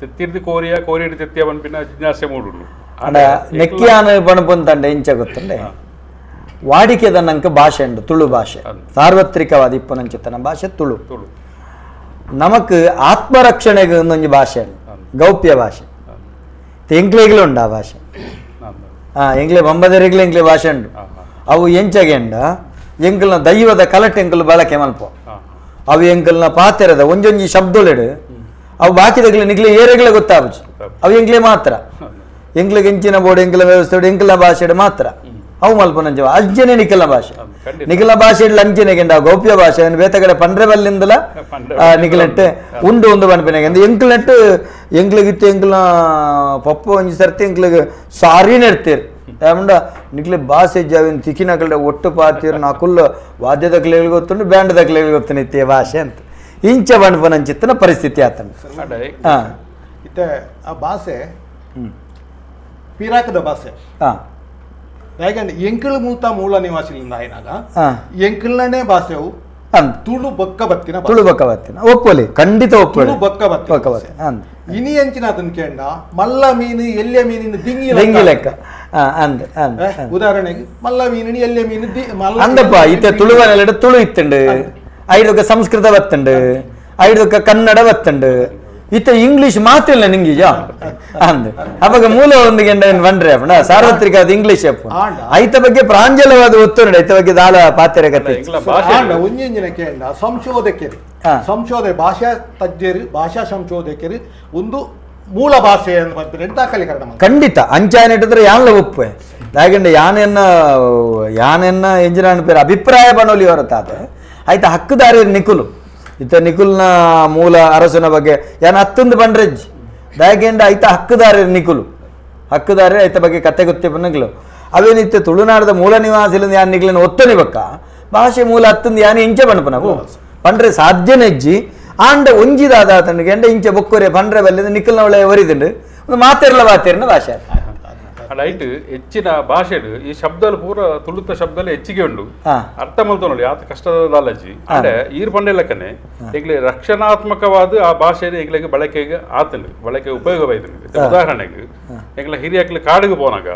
ತೆತ್ತಿರ್ದು ಕೋರಿಯ ಕೋರಿಯಡ್ ತೆತ್ತಿಯ ಪನ್ಪಿನ ಜಿಜ್ಞಾಸೆ ಮೂಡುಂಡು ಅಂಡ ನೆಕ್ಕಿಯಾನ ಪಣಪುಂತಂಡೆ ಇಂಚ ಗೊತ್ತಂಡೆ ವಾಡಿಕೆದ ನಂಕ ಭಾಷೆ ಉಂಡು ತುಳು ಭಾಷೆ ಸಾರ್ವತ್ರಿಕವಾದ ಇಪ್ಪನಂಚಿತ್ತನ ಭಾಷೆ ತುಳು ತುಳು ನಮಕ್ ಆತ್ಮರಕ್ಷಣೆಗೆ ಒಂದೊಂದು ಭಾಷೆ ಗೌಪ್ಯ ಭಾಷೆ ಎಂಕ್ಲೆಗ್ಲು ಉಂಡು ಆ ಭಾಷೆ ಎಂಕ್ಲೆ ಬಂಬದರಿಗ್ಲು ಎಂಕ್ಲೆ ಭಾಷೆ ಉಂಡು ಅವು ಎಂಚಗೆಂಡ ಎಂಕಲ್ನ ದೈವದ ಕಲಟ್ ಎಂಕಲ್ ಬಳಕೆ ಮಲ್ಪ ಅವು ಎಂಕಲ್ನ ಪಾತೆರದ ಒಂಜೊಂಜಿ ಶಬ್ದೊಲೆಡು ಅವು ಬಾಕಿದಗ್ಲೆ ನಿಗ್ಲೆ ಏರೆಗ್ಲೆ ಗೊತ್ತಾಪುಜಿ ಅವು ಎಂಕ್ಲೆ ಮಾತ್ರ ಎಂಕ್ಲೆಗೆ ಎಂಚಿನ ಬೋರ್ಡ್ ಎಂಕಲ ವ್ಯವಸ್ಥೆ ಎಂಕಲ್ನ ಭಾಷೆ ಮಾತ್ರ ಅವು ಮಲ್ಪನಂಚ ಅಜ್ಜನೆ ನಿಖಲ ಭಾಷೆ ನಿಖಲ ಭಾಷೆ ಅಂಚನೆ ಗೌಪ್ಯ ಭಾಷೆ ಬೇತ ಕಡೆ ಪಂಡ್ರೆ ಬಲ್ಲಿಂದಲ ನಿಖಲಂಟೆ ಉಂಡು ಒಂದು ಪನ್ಪಿನಾಗ ಎಂಕ್ಲಂಟು ಎಂಕ್ಲಿಗಿತ್ತು ಎಂಕ್ಲ ಪಪ್ಪ ಒಂಜಿ ಸರ್ತಿ ಎಂಕ್ಲಿಗೆ ಸಾರಿ ನೆಡ್ತೀರ್ ಏಮಂಡ ನಿಕ್ಲೆ ಭಾಷೆ ಜಾವಿನ ತಿಕ್ಕಿನಕಲ್ಡೆ ಒಟ್ಟು ಪಾತೀರ್ ನಾಕುಲ್ಲ ವಾದ್ಯದ ಕ್ಲೇಗೆ ಗೊತ್ತುಂಡು ಬ್ಯಾಂಡ್ ಕ್ಲೇಗೆ ಗೊತ್ತು ನಿತ್ಯ ಭಾಷೆ ಅಂತ ಇಂಚ ಪನ್ಪನಂಚಿತ್ತನ ಪರಿಸ್ಥಿತಿ ಆತನ ಇತ್ತೆ ಆ ಭಾಷೆ ಪಿರಾಕದ ಭಾಷೆ ಯಾಕಂದ್ರೆ ಎಂಕಲ್ ಮೂತ ಮೂಲ ನಿವಾಸಿಲಿಂದ ಆಯ್ನಾಗ ಎಂಕಲ್ನೇ ಭಾಷೆವು ತುಳು ಬೊಕ್ಕ ಬತ್ತಿನ ತುಳು ಬೊಕ್ಕ ಬತ್ತಿನ ಒಪ್ಪಲಿ ಖಂಡಿತ ಒಪ್ಪಲಿ ಬೊಕ್ಕ ಬತ್ತಿನ ಇನಿ ಅಂಚಿನ ಅದನ್ನ ಕೇಂಡ ಮಲ್ಲ ಮೀನು ಎಲ್ಯ ಮೀನಿನ ದಿಂಗಿ ದಿಂಗಿ ಲೆಕ್ಕ ಅಂದ್ ಉದಾಹರಣೆಗೆ ಮಲ್ಲ ಮೀನಿನ ಎಲ್ಯ ಮೀನು ಅಂದಪ್ಪ ಇತ್ತೆ ತುಳುವನೆಲ್ಲ ತುಳು ಇತ್ತುಂಡು ಐದಕ್ಕ ಸಂಸ್ಕೃತ ಬತ್ತುಂಡು ಐದಕ್ಕ ಕನ್ನಡ ಬತ್ತುಂಡು ಇತ್ತ ಇಂಗ್ಲಿಷ್ ಮಾತಿಲ್ಲ ನಿಂಗೆ ಅಂದ್ ಅವಾಗ ಮೂಲ ಒಂದು ಗೆಂಡ ಬಂದ್ರೆ ಅಪ್ಪಣ ಸಾರ್ವತ್ರಿಕ ಅದು ಇಂಗ್ಲಿಷ್ ಅಪ್ಪ ಐತ ಬಗ್ಗೆ ಪ್ರಾಂಜಲವಾದ ಒತ್ತು ನೋಡಿ ಐತ ಬಗ್ಗೆ ದಾಲ ಪಾತ್ರೆ ಕತೆ ಒಂಜಿನ ಕೇಂದ್ರ ಸಂಶೋಧಕರು ಸಂಶೋಧನೆ ಭಾಷಾ ತಜ್ಞರು ಭಾಷಾ ಸಂಶೋಧಕರು ಒಂದು ಮೂಲ ಭಾಷೆ ದಾಖಲೀಕರಣ ಖಂಡಿತ ಅಂಚಾನಿಟ್ಟಿದ್ರೆ ಯಾನ್ಲ ಒಪ್ಪೆ ಯಾಕಂದ್ರೆ ಯಾನೆನ್ನ ಯಾನೆನ್ನ ಎಂಜಿನ ಪೇರು ಅಭಿಪ್ರಾಯ ಬಣ್ಣೋಲಿ ಹೊರತಾದ ಆಯ್ತಾ ಹಕ್ಕುದಾರಿ ನಿಕುಲು ಇತ್ತ ನಿಕುಲ್ನ ಮೂಲ ಅರಸನ ಬಗ್ಗೆ ಯಾನ ಹತ್ತೊಂದು ಬಂಡ್ರೆಜ್ ದಾಯಕೆಂಡ ಐತ ಹಕ್ಕುದಾರ ನಿಕುಲು ಹಕ್ಕುದಾರೆ ಐತ ಬಗ್ಗೆ ಕತೆ ಗೊತ್ತೆ ಬನ್ನಗ್ಲು ಅವೇನಿತ್ತು ತುಳುನಾಡದ ಮೂಲ ನಿವಾಸಿಲಿಂದ ಯಾನ್ ನಿಗ್ಲನ್ನ ಒತ್ತನಿ ಬಕ್ಕ ಭಾಷೆ ಮೂಲ ಹತ್ತೊಂದು ಯಾನೆ ಇಂಚೆ ಬಣ್ಣಪ ನಾವು ಪಂಡ್ರೆ ಸಾಧ್ಯನೆಜ್ಜಿ ಆಂಡ ಒಂಜಿದಾದ ತನಗೆ ಎಂಡ ಇಂಚೆ ಬೊಕ್ಕೊರೆ ಪಂಡ್ರೆ ಬಲ್ಲಿದ ನಿಕಲ್ನ ಒಳ್ಳೆ ಒರಿದುಂಡು ಒಂದು ಮಾತೆರ್ಲ ಬಾತೆರ್ನ ಭಾಷೆ ರೈಟ್ ಹೆಚ್ಚಿನ ಭಾಷೆ ಈ ಶಬ್ದలు ಪೂರ ತುಳುತ ಶಬ್ದలు ಹೆಚ್ಚಿಗೆ ಉಂಡು ಅರ್ಥ ಮಲ್ತೊನೊಲಿ ಆತ ಕಷ್ಟದ ದಾಲಜಿ ಅಂದ್ರೆ ಈರ್ ಪಂಡೆಲಕ್ಕನೆ ಈಗಲೇ ರಕ್ಷಣಾತ್ಮಕವಾದ ಆ ಭಾಷೆ ಈಗಲಿಗೆ ಬಳಕೆಗೆ ಆತನು ಬಳಕೆ ಉಪಯೋಗವಾಯ್ತು. ಉದಾಹರಣೆಗೆ ಈಗಲ ಹಿರಿಯಕ್ಲು ಕಾಡಿಗೆ ಪೋನಾಗ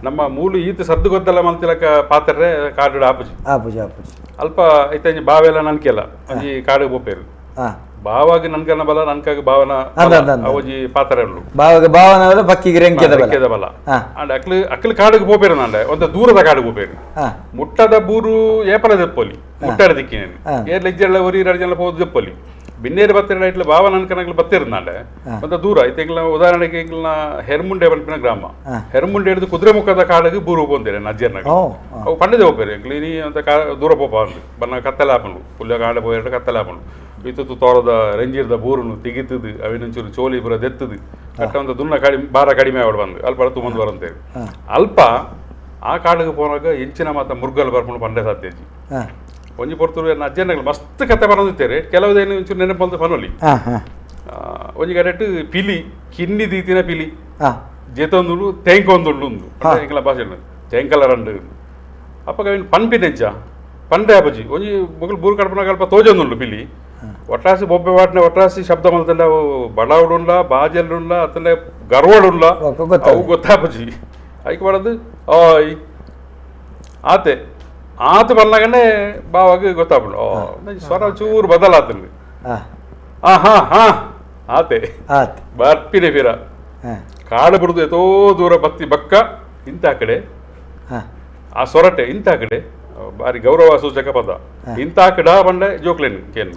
ನಮ್ಮ ಮೂಲು ಈತ ಸದ್ದು ಗೊತ್ತಲ್ಲ ಮಲ್ತಿಲಕ ಪಾತ್ರೆ ಕಾಡು ಆಪುಜಿ ಆಪುಜಿ ಆಪುಜಿ ಅಲ್ಪ ಐತಂಜಿ ಬಾವೆಲ್ಲ ನನ್ಕೆಲ್ಲ ಒಂಜಿ ಕಾಡಿಗೆ ಪೋಪೇರು ಬಾವಾಗಿ ನನ್ಕನ ಬಲ ನನ್ಕಾಗ ಭಾವನ ಅವಜಿ ಪಾತ್ರ ಉಂಡು ಬಾವಾಗ ಭಾವನ ಪಕ್ಕಿಗೆ ರೆಂಕೆದ ಬಲ ಅಂಡ್ ಅಕ್ಲು ಅಕ್ಲು ಕಾಡಿಗೆ ಪೋಪೇರು ನಂಡೆ ಒಂದು ದೂರದ ಕಾಡಿಗೆ ಪೋಪೇರು ಮುಟ್ಟದ ಬೂರು ಏಪಲ ದೆಪ್ಪೊಲಿ ಮುಟ್ಟಾಡ ದಿಕ್ಕಿನೇನು ಏರ್ಲ ಇಜ್ಜೆಲ್ಲ ಒರಿ ಎರಡು ಜನ ಪೋದು ದೆಪ್ಪೊಲಿ ಬಿನ್ನೇರು ಬತ್ತಿರ ಇಟ್ಲ ಭಾವ ನನ್ಕನಗ್ಲು ಬತ್ತಿರ್ನಾಂಡೆ ಒಂದು ದೂರ ಐತೆ ಉದಾಹರಣೆಗೆ ಇಂಗ್ಲ ಹೆರ್ಮುಂಡೆ ಪನ್ಪಿನ ಗ್ರಾಮ ಹೆರ್ಮುಂಡೆ ಹಿಡಿದು ಕುದುರೆಮುಖದ ಕಾಡಿಗೆ ಬೂರು ಪೋಂದಿರ ಅಜ್ಜರ್ನಾಗ ಅವು ಪಂಡದೆ ಹೋಗ್ಬೇರು ಇಂಗ್ಲಿ ಅಂತ ದೂರ ಪೋಪ ಅಂದು ಬನ್ನ ಕತ್ತಲೆ ಹಾಪಂಡು ಪುಲ್ಯ ಕಾಡ ಪೋಯ್ ಕತ್ತಲೆ ಹಾಪಂಡು ಇತ್ತು ತೋರದ ರಂಜಿರ್ದ ಬೂರುನು ತೆಗಿತದು ಅವಿನೊಂಚೂರು ಚೋಲಿ ಪೂರ ದೆತ್ತದು ಕಟ್ಟ ದುನ್ನ ಕಡಿಮೆ ಭಾರ ಕಡಿಮೆ ಆವಡ್ ಬಂದು ಅಲ್ಪ ತುಂಬಂದು ಬರಂತೇಳಿ ಅಲ್ಪ ಆ ಕಾಡಿಗೆ ಪೋನಾಗ ಎಂಚಿನ ಮಾತ ಮುರ್ಗಲ್ ಬರ್ಕೊಂಡು ಪಂಡೆ ಸಾಧ್ಯ ಒಂಜಿ ಪೊರ್ತುರು ಅಜ್ಜನಗಳು ಮಸ್ತ್ ಕತೆ ಬರೋದಿತ್ತೇರೆ ಕೆಲವುದೇನು ಒಂಚೂರು ನೆನಪು ಪನೊಲಿ ಒಂಜಿ ಕರೆಕ್ಟ್ ಪಿಲಿ ಕಿನ್ನಿ ದೀತಿನ ಪಿಲಿ ಜೇತೊಂದುಂಡು ತೇಂಕೊಂದುಂಡು ಉಂದು ಎಂಕಲ ಭಾಷೆ ತೇಂಕಲ ರಂಡು ಅಪ್ಪಗ ಅವಿನ ಪನ್ಪಿನೆಂಚ ಪಂಡೆ ಅಪ್ಪಜಿ ಒಂಜಿ ಮೊಗಲು ಬೂರು ಕಡಪನಾಗ ಅಲ್ಪ ತೋಜೊಂದುಂಡು ಪಿಲಿ ಒಟ್ರಾಸಿ ಬೊಬ್ಬೆ ವಾಟ್ನೆ ಒಟ್ರಾಸಿ ಶಬ್ದ ಮಲ್ತಂಡ ಅವು ಬಡಾವುಡುಂಡ ಬಾಜೆಲ್ಲುಂಡ ಅತ್ತಂಡೆ ಗರ್ವಡುಂಡ ಅವು ಗೊತ್ತಾಪಜಿ ಐಕ್ ಬರೋದು ಆಯ್ ಆತೆ ಆತ ಬಂದಾಗನೇ ಬಾವಾಗ ಗೊತ್ತಾಪುಂಡು ಓ ಸ್ವರ ಚೂರು ಬದಲಾತಂದು ಆ ಹಾ ಹಾ ಆತೆ ಬರ್ಪಿನೆ ಪಿರ ಕಾಡು ಬಿಡುದು ಎತೋ ದೂರ ಬತ್ತಿ ಬಕ್ಕ ಇಂಥ ಕಡೆ ಆ ಸೊರಟೆ ಇಂಥ ಕಡೆ ಬಾರಿ ಗೌರವ ಸೂಚಕ ಪದ ಇಂಥ ಕಡ ಬಂಡೆ ಜೋಕ್ಲೇನು ಕೇನು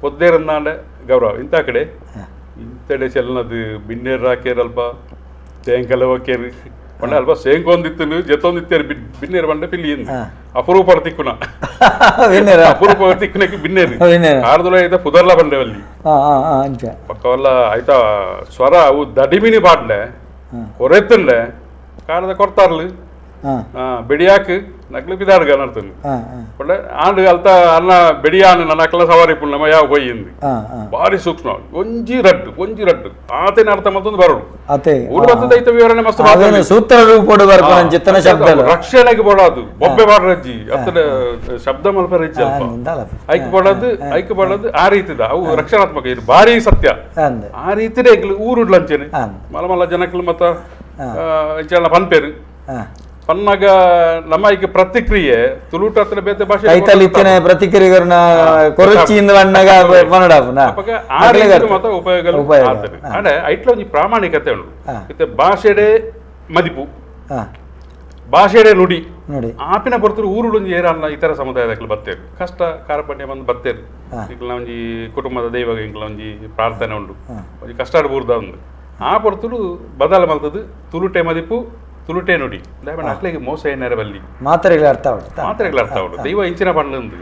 ಪೊದ್ದೇರಂದಾಂಡೆ ಗೌರವ ಇಂಥ ಕಡೆ ಇಂತಡೆ ಚೆಲ್ಲನದು ಬಿನ್ನೇರು ಹಾಕೇರು ಅಲ್ಪ ತೇಂಕಲ ಹೋಕೇರು ಬಂಡೆ ಅಲ್ಪ ಸೇಂಕೊಂದಿತ್ತು ಜೊತ್ತೊಂದಿತ್ತೇರು ಬಿನ್ನೇರು ಬಂಡೆ ಪಿಲ್ಲಿ ಅಪರೂಪ ತಿಕ್ಕುನ ಅಪರೂಪ ತಿಕ್ಕುನಕ್ಕೆ ಬಿನ್ನೇರು ಆರ್ದುಲ ಐತ ಪುದರ್ಲ ಬಂಡೆ ಅಲ್ಲಿ ಪಕ್ಕವಲ್ಲ ಆಯ್ತಾ ಸ್ವರ ಅವು ದಡಿಮಿನಿ ಪಾಡ್ಲೆ ಕೊರೆತ್ತುಂಡೆ ಕಾಡದ ಕೊರ್ತಾರ್ಲು ಬಿಡಿಯಾಕ್ ನಕ್ಲು ಪಿದಾಡ್ಗ ನಡ್ತೀನಿ ಆಂಡ್ ಅಲ್ತ ಅನ್ನ ಬೆಡಿಯಾನ ನನ್ನ ಅಕ್ಕಲ ಸವಾರಿ ಪುಣ್ಣ ಯಾವ ಪೊಯ್ಯಿಂದು ಭಾರಿ ಸೂಕ್ಷ್ಮ ಒಂಜಿ ರಡ್ಡು ಒಂಜಿ ರಡ್ಡು ಆತೇನ ಅರ್ಥ ಮತ್ತೊಂದು ಬರೋಡು ಊರು ಬರ್ತದ ಐತ ವಿವರಣೆ ಮಸ್ತ್ ಸೂತ್ರ ರೂಪೋಡು ಬರ್ಪುನ ಶಬ್ದ ರಕ್ಷಣೆಗೆ ಬೋಡಾದು ಬೊಬ್ಬೆ ಬಾಡ್ರಜ್ಜಿ ಅತ್ತಡ ಶಬ್ದ ಮಲ್ಪರಜ್ಜಿ ಅಲ್ಪ ಐಕ್ ಬೋಡದು ಐಕ್ ಬೋಡದು ಆ ರೀತಿದ ಅವು ರಕ್ಷಣಾತ್ಮಕ ಇದು ಭಾರಿ ಸತ್ಯ ಆ ರೀತಿನೇ ಊರುಡ್ಲಂಚೇನೆ ಮಲ ಮಲ ಜನಕ್ಲು ಮತ್ತ ಇಂಚೆಲ್ಲ ಪನ್ಪೇರು ಪನ್ನಾಗ ನಮ್ಮ ಈಗ ಪ್ರತಿಕ್ರಿಯೆ ತುಳುಟ ಹತ್ರ ಬೇತೆ ಭಾಷೆ ಕೈತಲ್ ಇತ್ತಿನ ಪ್ರತಿಕ್ರಿಯೆಗರ್ನ ಕೊರಚಿಯಿಂದ ಬಣ್ಣಗ ಪನ್ನಡಾಪುನ ಅಪಗ ಆ ರೀತಿ ಮತ ಉಪಯೋಗ ಆತದೆ ಅಂದ್ರೆ ಐಟ್ಲ ಒಂಜಿ ಪ್ರಾಮಾಣಿಕತೆ ಉಂಡು ಇತ್ತೆ ಭಾಷೆಡೆ ಮದಿಪು ಭಾಷೆಡೆ ನುಡಿ ನೋಡಿ ಆಪಿನ ಬರ್ತರು ಊರುಡೊಂಜಿ ಏರಲ್ಲ ಇತರ ಸಮುದಾಯದಕ್ಲು ಬತ್ತೇರು ಕಷ್ಟ ಕಾರ್ಪಣ್ಯ ಬಂದು ಬತ್ತೇರು ಇಂಕ್ಲ ಒಂಜಿ ಕುಟುಂಬದ ದೈವ ಇಂಕ್ಲ ಒಂಜಿ ಪ್ರಾರ್ಥನೆ ಉಂಡು ಒಂಜಿ ಕಷ್ಟ ಬೂರ್ದ ಉಂಡು ಆ ಪೊರ್ತುಡು ಬದಲ ಮಲ್ತದು ತುಳುಟೆ ಮದಿಪು ತುಳುಟೆ ನುಡಿ ಅಕ್ಲೆಗೆ ಮೋಸ ಏನಾರ ಬಲ್ಲಿ ಮಾತ್ರೆಗಳ ಅರ್ಥ ಉಂಟು ಮಾತ್ರೆಗಳ ಅರ್ಥ ಉಂಟು ದೈವ ಇಂಚಿನ ಪಂಡ್ಲಂದು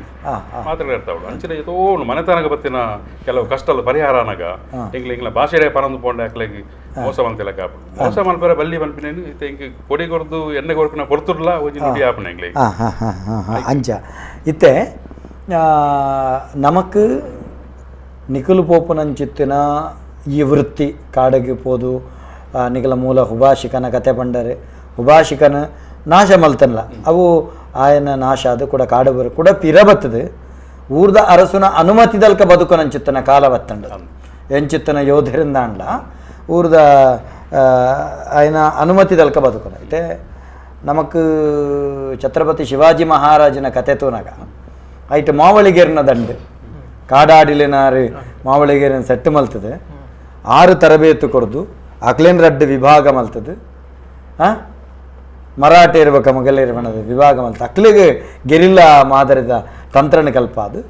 ಮಾತ್ರೆಗಳ ಅರ್ಥ ಉಂಟು ಅಂಚಿನ ಏತೋ ಮನೆತನಗ ಬತ್ತಿನ ಕೆಲವು ಕಷ್ಟಲು ಪರಿಹಾರ ಅನಗ ಎಂಗ್ಲ ಇಂಗ್ಲ ಭಾಷೆಡೆ ಪರಂದು ಪೋಂಡೆ ಅಕ್ಲೆಗೆ ಮೋಸ ಮಲ್ತಿಲ್ಲ ಕಾಪು ಮೋಸ ಮಲ್ಪರ ಬಲ್ಲಿ ಪನ್ಪಿನೇನು ಇತ್ತೆ ಇಂಕ್ ಕೊಡಿ ಕೊರ್ದು ಎಣ್ಣೆ ಕೊರ್ಪಿನ ಕೊಡ್ತುಡ್ಲ ಒಂಜಿ ನುಡಿ ಆಪಣ ಎಂಗ್ಲೆ ಅಂಚ ಇತ್ತೆ ನಮಕ್ ನಿಕುಲು ಪೋಪುನಂಚಿತ್ತಿನ ಈ ವೃತ್ತಿ ಕಾಡಗೆ ಪೋದು ನಿಕಲ ಮೂಲ ಹುಬಾಷಿಕನ ಕತೆ ಪಂಡರೆ ಹುಬಾಷಿಕನ ನಾಶ ಮಲ್ತನ್ಲ ಅವು ಆಯನ ನಾಶ ಅದು ಕೂಡ ಕಾಡು ಬರು ಕೂಡ ಪಿರ ಬತ್ತದು ಊರ್ದ ಅರಸುನ ಅನುಮತಿದಲ್ಕ ಬದುಕನಂಚಿತ್ತನ ಕಾಲ ಬತ್ತಂಡ ಎಂಚಿತ್ತನ ಯೋಧರಿಂದ ಅಂಡ್ಲ ಊರ್ದ ಆಯನ ಅನುಮತಿದಲ್ಕ ಬದುಕನ ಇತ್ತೆ ನಮಕ್ ಛತ್ರಪತಿ ಶಿವಾಜಿ ಮಹಾರಾಜನ ಕತೆ ತೂನಾಗ ಐಟ್ ಮಾವಳಿಗೇರ್ನ ದಂಡು ಕಾಡಾಡಿಲಿನಾರು ಮಾವಳಿಗೇರಿನ ಸೆಟ್ಟು ಮಲ್ತದೆ 6 ತರಬೇತು ಕೊಡ್ದು ಅಕ್ಲೇನ್ ರಡ್ಡು ವಿಭಾಗ ಮಲ್ತದೆ ಮರಾಠೆ ಇರ್ಬೇಕ ಮೊಘಲರು ವಿಭಾಗ ಮಲ್ತ ಅಕ್ಲಿಗೆ ಗೆರಿಲ್ಲಾ ಮಾದರಿದ ತಂತ್ರನ ಕಲ್ಪ ಅದು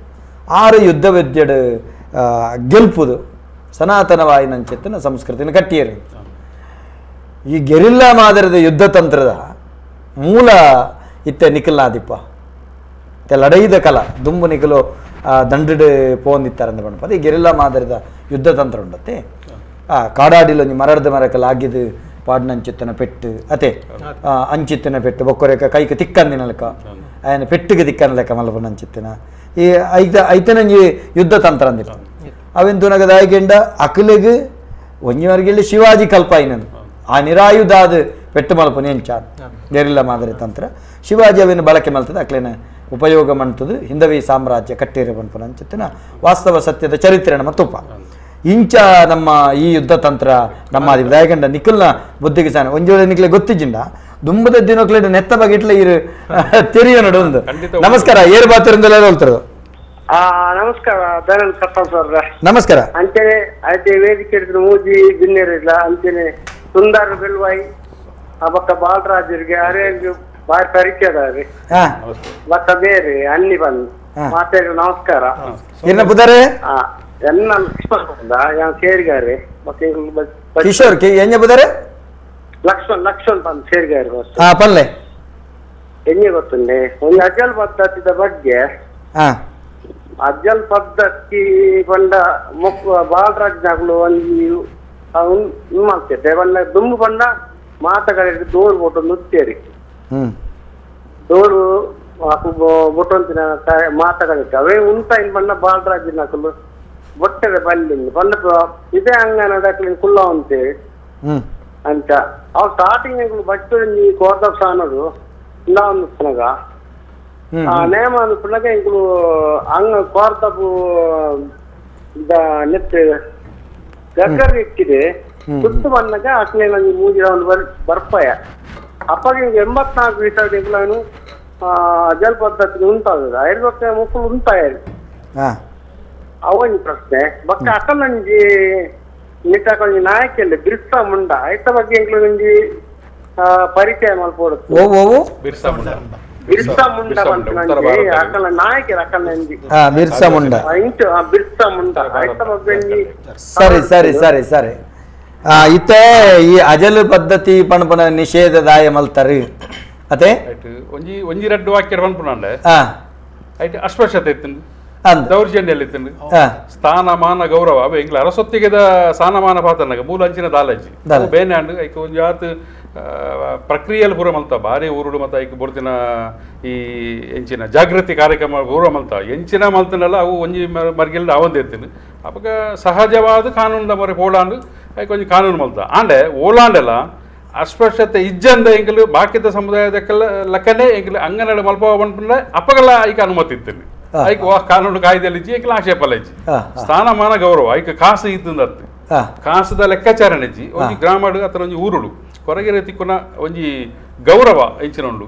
6 ಯುದ್ಧ ವಿದ್ಯೆಡು ಗೆಲ್ಪುದು ಸನಾತನವಾಯಿನಂಚಿತ್ತನ ಸಂಸ್ಕೃತಿನ ಕಟ್ಟಿಯರು ಈ ಗೆರಿಲ್ಲಾ ಮಾದರಿದ ಯುದ್ಧ ತಂತ್ರದ ಮೂಲ ಇತ್ತೆ ನಿಖಲ್ನಾದಿಪ್ಪ ಇತ್ತೆ ಲಡೈದ ಕಲ ದುಂಬು ನಿಖಲು ದಂಡು ಪೋಂದಿತ್ತಾರಂದ ಪಣಪ ಈ ಗೆರಿಲ್ಲಾ ಮಾದರಿದ ಯುದ್ಧ ತಂತ್ರ ಉಂಡತ್ತೆ ಆ ಕಾಡಾಡಿಲೊಂಜಿ ಮರಡ್ದ ಮರಕಲ್ ಆಗಿದ್ದು ಪಾಡ್ನಂಚಿತ್ತನ ಪೆಟ್ಟು ಅತೆ ಅಂಚಿತ್ತನ ಪೆಟ್ಟು ಬೊಕ್ಕೊರೆಕ ಕೈಕ್ ತಿಕ್ಕಂದಿನ ಲೆಕ್ಕ ಆಯನ ಪೆಟ್ಟಿಗೆ ತಿಕ್ಕನ ಲೆಕ್ಕ ಮಲ್ಪನಂಚಿತ್ತನ ಈ ಐತ ಐತನಂಜಿ ಯುದ್ಧ ತಂತ್ರ ಅಂದಿತ್ತು ಅವೆನ್ ತುನಗದ ಆಯ್ಕೆಂಡ ಅಕಲೆಗ್ ಒಂಜಿವರೆಗೆ ಶಿವಾಜಿ ಕಲ್ಪಾಯಿನನು ಆ ನಿರಾಯುಧಾದ ಪೆಟ್ಟು ಮಲ್ಪನ ಎಂಚ ಗೆರಿಲ್ಲಾ ಮಾದರಿ ತಂತ್ರ ಶಿವಾಜಿ ಅವೇನು ಬಳಕೆ ಮಲ್ತದೆ ಅಕ್ಲೇನ ಉಪಯೋಗ ಮಾಡ್ತದೆ ಹಿಂದವಿ ಸಾಮ್ರಾಜ್ಯ ಕಟ್ಟಿರ ಪನ್ಪುನ ಅಂಚಿತ್ತಿನ ವಾಸ್ತವ ಸತ್ಯದ ಚರಿತ್ರೆ ನಮ್ಮ ತುಪ್ಪ ಇಂಚ ನಮ್ಮ ಈ ಯುದ್ಧ ತಂತ್ರ ನಮ್ಮ ದಾಯಗಂಡ ನಿಖಲ್ನ ಬುದ್ಧಿಗೆ ಸಾನ ಒಂಜೋಳೆ ನಿಕ್ಲೆ ಗೊತ್ತಿಜ್ಜಿಂಡ ದುಂಬದ ದಿನಕ್ಲೆ ನೆತ್ತ ಬಗೆಟ್ಲೆ ಇರು ತೆರಿಯ ನಡು ಒಂದು. ನಮಸ್ಕಾರ, ಏರು ಬಾತರಿಂದಲೇ ಹೇಳ್ತಿರೋದು. ನಮಸ್ಕಾರ ದಯಾನಂದ ಕಪ್ಪ ಸರ್. ನಮಸ್ಕಾರ. ಅಂಚನೆ ಅದೇ ವೇದಿಕೆ ಮೂಜಿ ಬಿನ್ನೇರಿಲ್ಲ ಅಂಚನೆ ಸುಂದರ ಬೆಲ್ವಾಯಿ ಬಕ್ಕ ಬಾಲರಾಜರಿಗೆ ಅರೆ ಬಾರಿ ಪರಿಚಯ ಅದಾರಿ ಬಕ್ಕ ಬೇರೆ ಅನ್ನಿ ಬಂದು ಮಾತಾಡಿ. ನಮಸ್ಕಾರ. ಏನ ಬುದಾರೆ ಎಲ್ಲ ಲಕ್ಷ್ಮಣ್ ಸೇರಿಗಾರೆ ಕಿಶೋರ್ ಎಂಜ ಬುದಾರೆ ಲಕ್ಷ್ಮಣ್ ಲಕ್ಷ್ಮಣ್ ಬಂದು ಸೇರಿಗಾರೆ ಪಲ್ಲೆ ಎಣ್ಣೆ ಗೊತ್ತುಂಡೆ ಒಂದು ಅಜಲ್ ಪದ್ಧತಿದ ಬಗ್ಗೆ. ಅಜಲ್ ಪದ್ಧತಿ ಬಂಡ ಮೊಕ್ಕ ಬಾಲರಾಜ್ನಾಗ್ಲು ಒಂಜಿ ಮಾಡ್ತೇವೆ ಬಂಡ ದುಂಬು ಬಂಡ ಮಾತುಗಳಿಗೆ ದೋರು ಬೋಟು ನುತ್ತೇರಿ ದೋರು ಬೊಟ್ಟೊಂತಿನ ಮಾತುಗಳಿಗೆ ಅವೇ ಉಂಟ ಇನ್ ಬಣ್ಣ ಬಾಲರಾಜಿನಾಕಲು ಬೊಟ್ಟೆದ ಬಲ್ಲಿ ಬಂಡ ಇದೇ ಅಂಗನ ಡಾಕ್ಲಿನ್ ಕುಲ್ಲ ಅಂತೇಳಿ ಅಂತ ಅವ್ ಸ್ಟಾರ್ಟಿಂಗ್ ಬಟ್ಟು ನೀ ಕೋರ್ದ ಸಾನದು ಇಲ್ಲ ಒಂದು ಪುನಗ ನೇಮ ಅಂದ್ ಪುನಗ ಇಂಗ್ಲು ಅಂಗ ಕೋರ್ದಬು ನೆಟ್ ಗಗ್ಗರ್ ಇಟ್ಟಿದೆ ಸುತ್ತು ಬಂದಾಗ ಅಕ್ಲೆ ನಂಗೆ ಮೂಜಿರ ಒಂದು ಬರ್ಪಾಯ ಅಪ್ಪಾಗ 84 ವೀಸ ಇಂಗ್ಲನು ಜಲ್ ಪದ್ಧತಿ ಉಂಟಾದದ ಐರ್ವಕ್ಕೆ ಮುಕ್ಕಳು ಉಂಟಾಯ ಅವನಿ ಪ್ರಶ್ನೆ ಬಕ್ಕ ಅಕಲಂಜಿ ನಿಟ್ಟಾಕೊಂಜಿ ನಾಯಕಿಯಲ್ಲಿ ಬಿರ್ಸಾ ಮುಂಡ ಐತ ಬಗ್ಗೆ ಎಂಕ್ಲೊಂಜಿ ಪರಿಚಯ ಮಲ್ಪೊಡು. ಬಿರ್ಸಾ ಮುಂಡ ಬಿರ್ಸಾ ಮುಂಡ ಅಕಲ ನಾಯಕಿ ಅಕಲಂಜಿ ಬಿರ್ಸಾ ಮುಂಡ ಇಂಚು ಬಿರ್ಸಾ ಮುಂಡ ಐತ ಬಗ್ಗೆ. ಸರಿ ಸರಿ ಸರಿ ಸರಿ. ಇತ್ತೆ ಈ ಅಜಲ್ ಪದ್ಧತಿ ಪಣಪಣ ನಿಷೇಧ ದಾಯ ಮಲ್ತರಿ ಅತೆ ಒಂಜಿ ಒಂಜಿ ರಡ್ಡು ವಾಕ್ಯ ಪನ್ಪುನಾಂಡೆ ಐಟ್ ಅಸ್ಪೃಶ್ಯತೆ ಇತ್ತು, ದೌರ್ಜನ್ಯ ಇತ್ತು, ಸ್ಥಾನಮಾನ ಗೌರವ ಅವೆ ಇಂಗ್ಲ ಅರಸೊತ್ತಿಗೆದ ಸ್ಥಾನಮಾನ ಪಾತನಾಗ ಮೂಲ ಅಂಚಿನ ದಾಲಜ್ಜಿ ಬೇನೆ ಅಂಡ್ ಐಕ್ ಒಂಜಿ ಆತ್ ಪ್ರಕ್ರಿಯೆಯಲ್ಲಿ ಪೂರ ಮಲ್ತ ಭಾರಿ ಊರುಡು ಮತ್ತು ಐಕ್ ಬೊಡ್ತಿನ ಈ ಎಂಚಿನ ಜಾಗೃತಿ ಕಾರ್ಯಕ್ರಮ ಪೂರ ಮಲ್ತ ಎಂಚಿನ ಮಲ್ತನಲ್ಲ ಅವು ಒಂಜಿ ಮರ್ಗಿಲ್ದ ಅವಂದು ಇರ್ತೀನಿ ಅಪಗ ಸಹಜವಾದ ಕಾನೂನುದ ಮೊರೆ ಪೋಲಾಂಡ್ ಐಕ್ ಒಂಜಿ ಕಾನೂನು ಮಲ್ತ ಆಂಡೆ ಓಲಾಂಡೆಲ್ಲ ಅಸ್ಪೃಶ್ಯತೆ ಇಜ್ಜಂದ ಎಂಕಲು ಬಾಕಿದ ಸಮುದಾಯದಕ್ಕೆಲ್ಲ ಲಕ್ಕನೆ ಎಂಕಲು ಅಂಗನಡ ಮಲ್ಪ ಪನ್ಪುಂಡ ಅಪಗಲ ಐಕ್ ಅನುಮತಿ ಇತ್ತೀನಿ ಐಕ್ ವಾ ಕಾನೂನು ಕಾಯ್ದೆಯಲ್ಲಿ ಇಜ್ಜಿ ಎಂಕಲ ಆಕ್ಷೇಪಲ್ಲ ಇಜ್ಜಿ ಸ್ಥಾನಮಾನ ಗೌರವ ಐಕ್ ಕಾಸು ಇದ್ದಂದರ್ಥ ಕಾಸದ ಲೆಕ್ಕಾಚಾರ ಇಜ್ಜಿ ಒಂಜಿ ಗ್ರಾಮಡು ಅತ್ರ ಒಂಜಿ ಊರುಡು ಕೊರಗೆರೆ ತಿಕ್ಕುನ ಒಂಜಿ ಗೌರವ ಇಂಚಿನ ಉಂಡು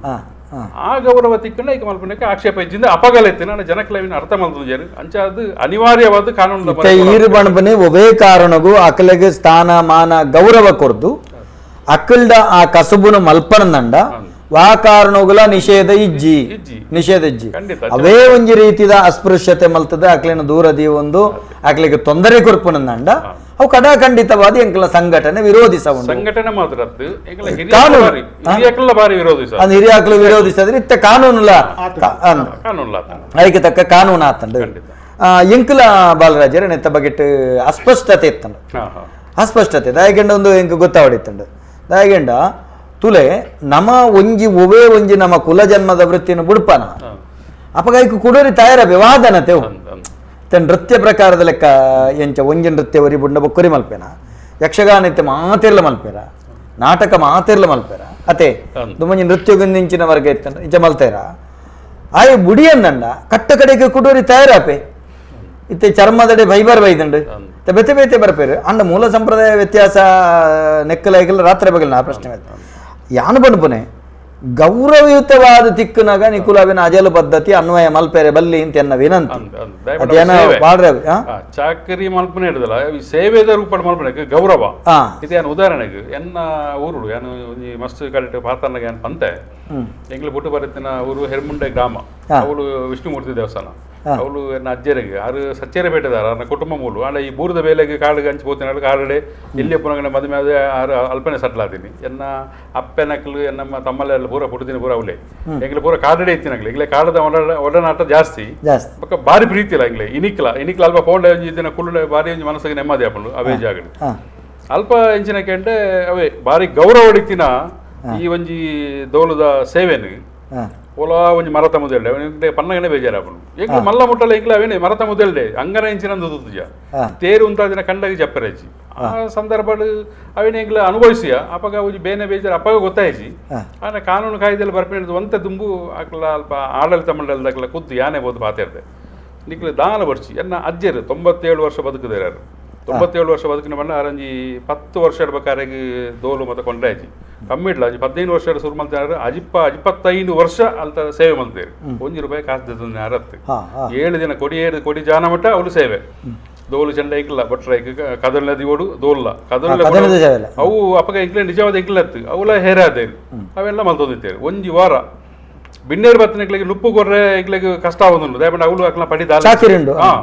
ಆ ಗೌರವ ತಿಕ್ಕುನ ಐಕ ಮಲ್ಪುನಕ್ಕೆ ಆಕ್ಷೇಪ ಇಜ್ಜಿಂದ ಅಪಗಲ ಇತ್ತು ನಾನು ಜನಕ್ಲವಿನ ಅರ್ಥ ಮಲ್ತಂಜಾರು ಅಂಚ ಅದು ಅನಿವಾರ್ಯವಾದ ಕಾನೂನು ಈರು ಬಣಬನೆ ಒವೇ ಕಾರಣಗೂ ಅಕಲೆಗೆ ಸ್ಥಾನ ಮಾನ ಗೌರವ ಕೊರ್ದು ಅಕ್ಕಲ್ಡ ಆ ಕಸುಬುನು ಮಲ್ಪನಂದ ವಾ ಕಾರಣಗಳ ನಿಷೇಧ ಇಜ್ಜಿ ನಿಷೇಧ ಇಜ್ಜಿ ಅವೇ ಒಂಜಿ ರೀತಿದ ಅಸ್ಪೃಶ್ಯತೆ ಮಲ್ತದ ಅಕ್ಲಿನ ದೂರ ಒಂದು ಅಕ್ಲಿಗೆ ತೊಂದರೆ ಕೊರ್ಪುನಂದ ಅವು ಕಡಾಖಂಡಿತವಾದ ಎಂಕಲ ಸಂಘಟನೆ ವಿರೋಧಿಸ ಸಂಘಟನೆ ಮಾತ್ರ ಹಿರಿಯಾಕ್ಲು ವಿರೋಧಿಸಿದ್ರೆ ಇತ್ತ ಕಾನೂನುಲ ಅದಕ್ಕೆ ತಕ್ಕ ಕಾನೂನು ಆತಂಡು ಎಂಕಲ ಬಾಲರಾಜರ ನೆತ್ತ ಬಗೆಟ್ ಅಸ್ಪಷ್ಟತೆ ಇತ್ತಂಡು ಅಸ್ಪಷ್ಟತೆ ದಾಯಗಂಡ ಒಂದು ಎಂಕ ಗೊತ್ತಾವಡಿತ್ತಂಡು ದಾಯಗಂಡ ತುಲೆ ನಮ ಒಂಜಿ ಒವೇ ಒಂಜಿ ನಮ್ಮ ಕುಲ ಜನ್ಮದ ವೃತ್ತಿಯನ್ನು ಬುಡ್ಪಾನ ಅಪಗಾಯ್ಕು ಕುಡೋರಿ ತಾಯರ ವಿವಾದನತೆ ನೃತ್ಯ ಪ್ರಕಾರದ ಲೆಕ್ಕ ಎಂಚ ಒಂಜಿ ನೃತ್ಯ ಒರಿ ಬುಂಡ ಬೊಕ್ಕರಿ ಮಲ್ಪೇನ ಯಕ್ಷಗಾನ ಇತ್ತೆ ಮಾತಿರ್ಲ ಮಲ್ಪೇರ ನಾಟಕ ಮಾತಿರ್ಲ ಮಲ್ಪೇರ ಅತೆ ದುಮ್ಮಂಜಿ ನೃತ್ಯ ವರ್ಗ ಇತ್ತ ಇಂಚ ಮಲ್ತೇರ ಆಯ್ ಬುಡಿಯನ್ನಂಡ ಕಟ್ಟ ಕಡೆಗೆ ಕುಡೋರಿ ತಯಾರಾಪೆ ಇತ್ತೆ ಚರ್ಮದಡೆ ಬೈಬರ್ ಬೈದಂಡು ಬೇತೆ ಬೇತೆ ಬರ್ಪೇರು ಅಂಡ ಮೂಲ ಸಂಪ್ರದಾಯ ವ್ಯತ್ಯಾಸ ನೆಕ್ಕಲಾಗಿಲ್ಲ ರಾತ್ರಿ ಬಗಲ್ ಆ ಪ್ರಶ್ನೆ ಯಾನು ಬಣ್ಪುನೆ ಗೌರವಯುತವಾದ ತಿಕ್ಕುನಾಗ ನಿಕುಲಾವಿನ ಅಜಲ ಪದ್ಧತಿ ಅನ್ವಯ ಮಲ್ಪೆರೆ ಬಲ್ಲಿ ಅಂತ ಎನ್ನ ವಿನಂತಿ ಅದೇನ ಬಾಳ್ರೆ ಚಾಕರಿ ಮಲ್ಪನೆ ಹಿಡಿದಲ್ಲ ಸೇವೆದ ರೂಪ ಮಲ್ಪನೆ ಗೌರವ ಇದು ಉದಾಹರಣೆಗೆ ಎನ್ನ ಊರುಡು ಯಾನು ಮಸ್ತ್ ಕರೆಕ್ಟ್ ಪಾತನಾಗ ಏನು ಪಂತೆ ಎಂಗ್ಲ ಪುಟ್ಟು ಬರುತ್ತಿನ ಊರು ಹೆರ್ಮುಂಡೆ ಗ್ರಾಮ ಅವಳು ವಿಷ್ಣುಮೂರ್ತಿ ದೇವಸ್ಥಾನ ಅವಳು ಎನ್ನ ಅಜ್ಜರಿಗೆ ಆರು ಸಚ್ಚೇರೆ ಬೇಟೆದಾರ ಅವನ ಕುಟುಂಬ ಮೂಲು ಆಂಡ ಈ ಬೂರದ ಬೇಲೆಗೆ ಕಾಡಿಗೆ ಹಂಚಿ ಹೋಗ್ತೀನಿ ಕಾಡಡೆ ಇಲ್ಲಿ ಪುನಗನೆ ಮದುವೆ ಆದ ಆರು ಅಲ್ಪನೆ ಸಟ್ಲ್ ಆತೀನಿ ಎನ್ನ ಅಪ್ಪೆನಕ್ಲು ಎನ್ನಮ್ಮ ತಮ್ಮಲ್ಲೆಲ್ಲ ಪೂರ ಪುಡ್ತೀನಿ ಪೂರ ಅವಲೇ ಎಂಗ್ಲೆ ಪೂರ ಕಾಡಡೆ ಇತ್ತಿನಗ್ಲೆ ಇಂಗ್ಲೆ ಕಾಡದ ಒಡನಾಟ ಜಾಸ್ತಿ ಪಕ್ಕ ಭಾರಿ ಪ್ರೀತಿ ಇಲ್ಲ ಇಂಗ್ಲೆ ಇನಿಕ್ಲ ಇನಿಕ್ಲ ಅಲ್ಪ ಪೋಂಡೆ ಒಂಜಿ ದಿನ ಕುಳ್ಳು ಭಾರಿ ಒಂಜಿ ಮನಸ್ಸಿಗೆ ನೆಮ್ಮದಿ ಆಪುಂಡು ಅವೇ ಜಾಗಡೆ ಅಲ್ಪ ಎಂಚಿನ ಕೇಂಡೆ ಅವೇ ಭಾರಿ ಗೌರವ ಹೊಡಿತಿನ ಈ ಒಂಜಿ ದೋಲದ ಸೇವೆನು ಓಲಾ ಒಂಜಿ ಮರತ ಮುದೆಲ್ಡೆ ಪನ್ನಗನೆ ಬೇಜಾರಾಪುಂಡು ಎಂಕ್ಲ ಮಲ್ಲ ಮುಟ್ಟಲ ಎಂಕ್ಲ ಅವೇನೆ ಮರತ ಮುದೆಲ್ಡೆ ಅಂಗನ ಇಂಚಿನ ದುದುಜ ತೇರು ಉಂತಾದಿನ ಕಂಡಾಗ ಜಪ್ಪರೇಜಿ ಆ ಸಂದರ್ಭ ಅವೇನೆ ಎಂಕ್ಲ ಅನುಭವಿಸಿಯ ಅಪಗ ಒಂಜಿ ಬೇನೆ ಬೇಜಾರು ಅಪಗ ಗೊತ್ತಾಯ್ಜಿ ಆನ ಕಾನೂನು ಕಾಯ್ದೆಯಲ್ಲಿ ಬರ್ಪಿನ ಒಂತೆ ದುಂಬು ಅಕ್ಲ ಅಲ್ಪ ಆಡಳಿತ ಮಂಡಲದಕ್ಲ ಖುದ್ದು ಯಾನೆ ಬೋದು ಪಾತೇರ್ದೆ ನಿಕ್ಲ ದಾನ ಬರ್ಚಿ ಎನ್ನ ಅಜ್ಜರು 97 ವರ್ಷ ಬದುಕುದೇರಾರು 97 ವರ್ಷ ಬದುಕಿನ ಬಣ್ಣ ಅರಂಜಿ 10 ವರ್ಷ ಇಡ್ಬೇಕಾರೆಗೆ ದೋಲು ಮತ್ತು ಕೊಂಡಾಯ್ಜಿ ಕಮ್ಮಿ ಇಡ್ಲ ಅಜ್ಜಿ 15 ವರ್ಷ ಶುರು ಮಲ್ತಾರೆ ಅಜಿಪ್ಪ 25 ವರ್ಷ ಅಂತ ಸೇವೆ ಮಲ್ತೇರು ₹1 ಕಾಸು ಅರತ್ತು 7 ದಿನ ಕೊಡಿ 7 ಕೊಡಿ ಜಾನ ಮಟ್ಟ ಅವಳು ಸೇವೆ ದೋಲು ಚೆಂಡ ಐಕ್ಲ ಭಟ್ರ ಐಕ್ ಕದಲ್ ನದಿ ಓಡು ದೋಲ್ಲ ಕದಲ್ ಅವು ಅಪ್ಪಗ ಇಂಕ್ಲೆ ನಿಜವಾದ ಇಂಕ್ಲತ್ತು ಅವಳ ಹೇರಾದೇರು ಅವೆಲ್ಲ ಮಲ್ತೊಂದಿತ್ತೇರು ಒಂಜಿ ವಾರ ಬಿನ್ನೇರು ಬತ್ತನಿಕ್ಲಿಗೆ ನುಪ್ಪು ಕೊರ್ರೆ ಇಂಕ್ಲಿಗೆ ಕಷ್ಟ ಆಗೋದುಂಡು ದಯಪಂಡ ಅವಳು ಅಕ್ಲ ಪಡಿದ ಹಾಂ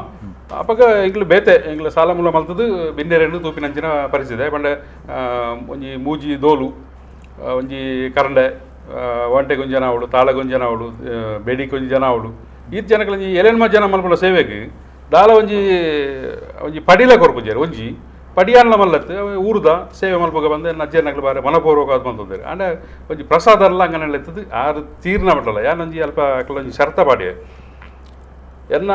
ಅಪಗ ಇಂಗ್ಲು ಬೇತೆ ಇಂಗ್ಲ ಸಾಲ ಮೂಲ ಮಲ್ತದ್ದು ಬಿನ್ನೇರನ್ನು ತೂಪಿನಂಚಿನ ಪರಿಸ್ಥಿತಿ ಪಂಡ ಒಂಜಿ ಮೂಜಿ ದೋಲು ಒಂಜಿ ಕರಂಡೆ ಒಂಟೆ ಗೊಂಜನ ಅವಳು ತಾಳ ಗೊಂಜನ ಅವಳು ಬೇಡಿ ಕೊಂಜಿ ಜನ ಅವಳು ಈ ಜನಕ್ಕೆ ಒಂಜಿ ಎಲೆನ್ಮ ಜನ ಮಲ್ಪುನ ಸೇವೆಗೆ ದಾಲ ಒಂಜಿ ಒಂಜಿ ಪಡಿಲ ಕೊರ್ಪುಜಾರು ಒಂಜಿ ಪಡಿಯಾನ್ಲ ಮಲ್ಲತ್ತು ಊರುದ ಸೇವೆ ಮಲ್ಪಗ ಬಂದು ಅಜ್ಜನಕ್ಲು ಬಾರಿ ಮನಪೂರ್ವಕ ಅದು ಬಂತಂದರೆ ಅಂಡ ಒಂಜಿ ಪ್ರಸಾದ ಎಲ್ಲ ಅಂಗನೆಲ್ಲ ಇತ್ತದು ಆರು ತೀರ್ನ ಮಟ್ಟಲ್ಲ ಯಾನೊಂಜಿ ಅಲ್ಪ ಅಕ್ಲೊಂಜಿ ಶರ್ತ ಪಾಡಿಯ ಎನ್ನ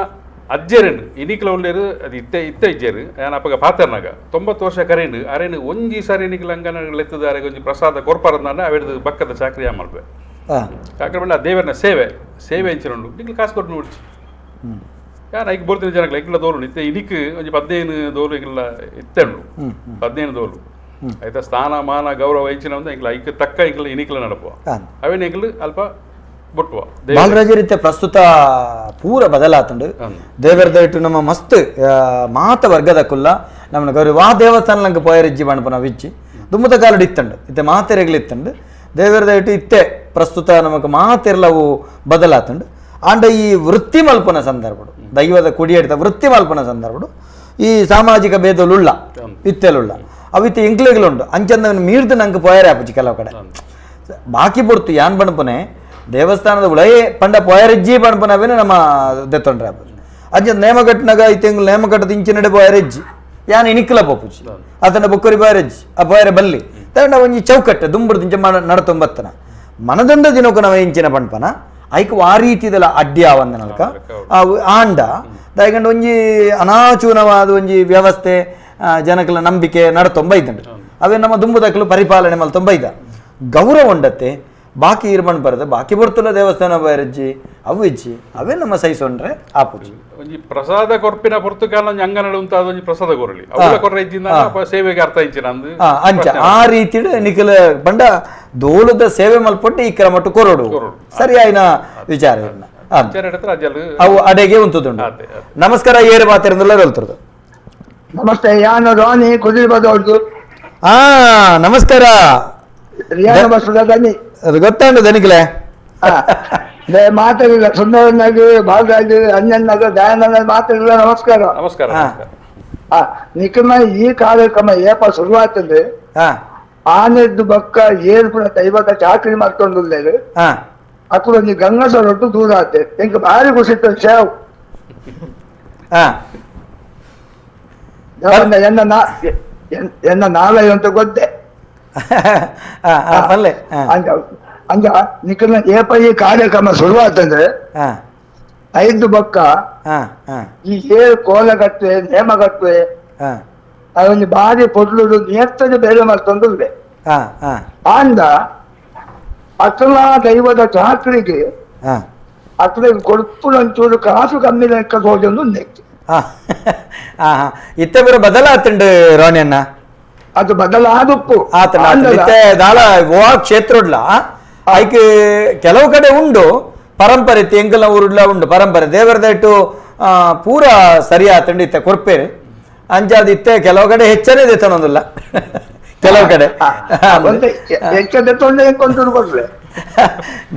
ಅಜ್ಜರೇನು ಇನಿಕ್ಲ ಉಳ್ಳೇರು ಅದು ಇತ್ತೆ ಇತ್ತೆ ಇಜ್ಜೇರು ಯಾನ್ ಅಪ್ಪಗ ಪಾತರ್ನಾಗ 90 ವರ್ಷ ಕರೇನು ಅರೇನು ಒಂಜಿ ಸಾರಿ ಇನಿಕ್ಲ ಅಂಗನ ಲೆತ್ತದ ಅರೆಗೆ ಒಂಜಿ ಪ್ರಸಾದ ಕೊರ್ಪಾರಂದಾಂಡ ಅವೆಡ್ದು ಬಕ್ಕದ ಚಾಕ್ರಿ ಮಲ್ಪೆ ಚಾಕ್ರಿ ಬಂಡ ದೇವರನ ಸೇವೆ ಸೇವೆ ಇಂಚಿನುಂಡು ನಿಕ್ಲು ಕಾಸು ಕೊಟ್ಟು ನೋಡ್ಚಿ ಯಾನ್ ಐಕ್ ಬೋರ್ತಿನ ಜನಕ್ಲ ಇಂಕ್ಲ ದೋಲು ಇತ್ತೆ ಇನಿಕ್ ಒಂಜಿ 15 ದೋಲು ಇಂಕ್ಲ ಇತ್ತೆ ಉಂಡು 15 ದೋಲು ಆಯ್ತಾ ಸ್ಥಾನ ಮಾನ ಗೌರವ ಇಂಚಿನ ಒಂದು ಇಂಕ್ಲ ಐಕ್ ತಕ್ಕ ಇಂಕ್ಲ ಇನಿಕ್ಲ ನಡಪುವ ಅವೇನು ಇಂಕ್ಲು ಅಲ್ಪ ಬೊಟ್ಟುವ ಬಾಲರಾಜರಿತ್ತೆ ಪ್ರಸ್ತುತ ಪೂರ ಬದಲಾತುಂಡು ದೇವರದೈಟು ನಮ್ಮ ಮಸ್ತ್ ಮಾತ ವರ್ಗದ ಕುಲ್ಲ ನಮ್ಮನ್ನ ಗೌರವ ಆ ದೇವಸ್ಥಾನ ನಂಗೆ ಪೋಯರಿಜ್ಜಿ ಬಣಪನ ವಿಚ್ಚಿ ದುಮ್ಮದ ಕಾಲಡು ಇತ್ತಂಡು ಇತ್ತೆ ಮಾತೆರೆಗಳು ಇತ್ತಂಡು ದೇವರದೈಟು ಇತ್ತೆ ಪ್ರಸ್ತುತ ನಮಕ್ ಮಾತೆರ್ಲವು ಬದಲಾತುಂಡು ಆಂಡ ಈ ವೃತ್ತಿ ಮಲ್ಪನ ಸಂದರ್ಭಡು ದೈವದ ಕುಡಿಯಡಿತ ವೃತ್ತಿ ಮಲ್ಪನ ಸಂದರ್ಭಡು ಈ ಸಾಮಾಜಿಕ ಭೇದಲುಳ್ಳ ಇತ್ತೆಲುಳ್ಳ ಅವಿತ್ತೆ ಇಂಕ್ಲೆಗಳುಂಡು ಅಂಚಂದ ಮೀರ್ದು ನಂಗೆ ಪೋಯರೆ ಆಪುಜಿ ಕೆಲವು ಕಡೆ ಬಾಕಿ ಪೊರ್ತು ಯಾನ್ ಬಣಪನೆ ದೇವಸ್ಥಾನದ ಉಳಯೇ ಪಂಡ ಪೋಯರೆಜ್ಜಿ ಪಣಪನವೇನೆ ನಮ್ಮ ದೆತ್ತೊಂಡ್ರೆ ಆಪುಜಿ ಅಂಚ ನೇಮಕಟ್ಟನಾಗ ಈ ತಿಂಗಳು ನೇಮಕಟ್ಟದ ಇಂಚಿನಡೆ ಪೋಯರೆಜ್ಜಿ ಯಾನ್ ಇನಿಕ್ಲ ಪೋಪುಜಿ ಆತನ ಬೊಕ್ಕರಿ ಪೋಯರೆಜ್ಜಿ ಆ ಪೋಯರೆ ಬಲ್ಲಿ ತಂಡ ಒಂಜಿ ಚೌಕಟ್ಟೆ ದುಂಬುಡ್ದು ನಡತೊಂಬತ್ತನ ಮನದಂದ ದಿನಕ್ಕೂ ನಾವು ಇಂಚಿನ ಪಣ್ಪನ ಐಕ್ ಆ ರೀತಿದೆಲ್ಲ ಅಡ್ಡಿ ಆವಂದನಲ್ಕ ಆಂಡ ದಾಯಕಂಡ ಒಂಜಿ ಅನಾಚೂನವಾದ ಒಂಜಿ ವ್ಯವಸ್ಥೆ ಜನಕಲ ನಂಬಿಕೆ ನಡತೊಂಬ ಇದ್ದಂಡು ಅವೇ ನಮ್ಮ ದುಂಬುದಕ್ಕಲು ಪರಿಪಾಲನೆ ಮಲ್ತೊಂಬ ಇದ್ದ ಗೌರವ ಉಂಡತ್ತೆ ಬಾಕಿ ಇರ್ಬಣ್ ಬರದು ಬಾಕಿ ಬರ್ತಲ್ಲ ದೇವಸ್ಥಾನ ಬೈರಜ್ಜಿ ಅವು ಇಜ್ಜಿ ಅವೇ ನಮ್ಮ ಸಹಿಸೊಂಡ್ರೆ ಆಪುಜಿ ಒಂಜಿ ಪ್ರಸಾದ ಕೊರ್ಪಿನ ಪೊರ್ತುಗಾಲ ಒಂಜಿ ಅಂಗನಡು ಉಂತಾದ ಒಂಜಿ ಪ್ರಸಾದ ಕೊರಲಿ ಅವುಲ ಕೊರ್ರ ಇಜ್ಜಿಂದ ಸೇವೆಗೆ ಅರ್ಥ ಇಂಚಿನ ಅಂದು ಅಂಚ ಆ ರೀತಿಡ್ ನಿಖಲ ಬಂಡ ದೋಲದ ಸೇವೆ ಮಲ್ಪೊಟ್ಟು ಈ ಕ್ರಮಟ್ಟು ಕೊರಡು ಸರಿ ಆಯ್ನ ವಿಚಾರ ಅವು ಅಡೆಗೆ ಉಂಟುದುಂಡು. ನಮಸ್ಕಾರ ಏರು ಮಾತಿರಂದುಲ್ಲ ಹೇಳ್ತಿರೋದು. ನಮಸ್ತೆ, ಯಾನು ರಾಣಿ ಕುದಿರ್ಬದವ್ರದ್ದು. ನಮಸ್ಕಾರ. ಅದು ಗೊತ್ತಾಂಡು ದನಿಕಲೆ ಮಾತಾಡಿಲ್ಲ ಸುಂದರನಾಗಿ ಬಾಲರಾಜ್ ಅಂಜನ್ನಾಗ ದಯಾನಂದ ಮಾತಾಡಿಲ್ಲ. ನಮಸ್ಕಾರ. ನಮಸ್ಕಾರ. ನಿಖಮ ಈ ಕಾರ್ಯಕ್ರಮ ಏಪ ಶುರುವಾಗ್ತದೆ ಆನೆದ್ದು ಬಕ್ಕ ಏಳು ಪುನಃ ದೈವದ ಚಾಕರಿ ಮಾಡ್ಕೊಂಡು ಅಕ್ಕಡ ಒಂಜಿ ಗಂಗಸರೊಟ್ಟು ದೂರ ಆತೆ ಎಂಕ್ ಭಾರಿ ಖುಷಿ ಇತ್ತು ಸೇವ್. ಎನ್ನ ನಾಲಯ ಅಂತ ಗೊತ್ತೆ ಅಂಗ ನಿಖನ ಏಪ ಈ ಕಾರ್ಯಕ್ರಮ ಶುರುವಾತಂದ್ರೆ ಐದು ಬಕ್ಕ ಈ ಏಳು ಕೋಲಗಟ್ಟೆ ನೇಮಗಟ್ಟೆ ಅದೊಂದು ಬಾರಿ ಪೊಡ್ಲು ನೇರ್ತನೆ ಬೇರೆ ಮಾಡ್ತಂದ್ರೆ ಅಂದ ಅಸಲ ದೈವದ ಚಾಕ್ರಿಗೆ ಅಸಲಿಗೆ ಕೊಡುಪು ಒಂಚೂರು ಕಾಸು ಕಮ್ಮಿ ಲೆಕ್ಕ ಹೋದೊಂದು ನೆಕ್ಕು. ಇತ್ತೆ ಬರೋ ಬದಲಾತುಂಡು ರೋಣಿಯಣ್ಣ, ಅದು ಬದಲಾದುಪ್ಪು ಇತ್ತೆ ದಾಳ ಗೋವಾ ಕ್ಷೇತ್ರಡ್ಲ ಐಕ್ ಕೆಲವು ಕಡೆ ಉಂಡು ಪರಂಪರೆ ಎಂಕಲ್ನ ಊರುಡ್ಲ ಉಂಡು ಪರಂಪರೆ ದೇವರದಟ್ಟು ಪೂರ ಸರಿ ಆತುಂಡು ಇತ್ತೆ ಕೊರ್ಪೇರು ಅಂಚಾದ ಇತ್ತೆ ಕೆಲವು ಕಡೆ ಹೆಚ್ಚನೇ ದೆತ್ತನೊಂದಿಲ್ಲ ಕೆಲವು ಕಡೆ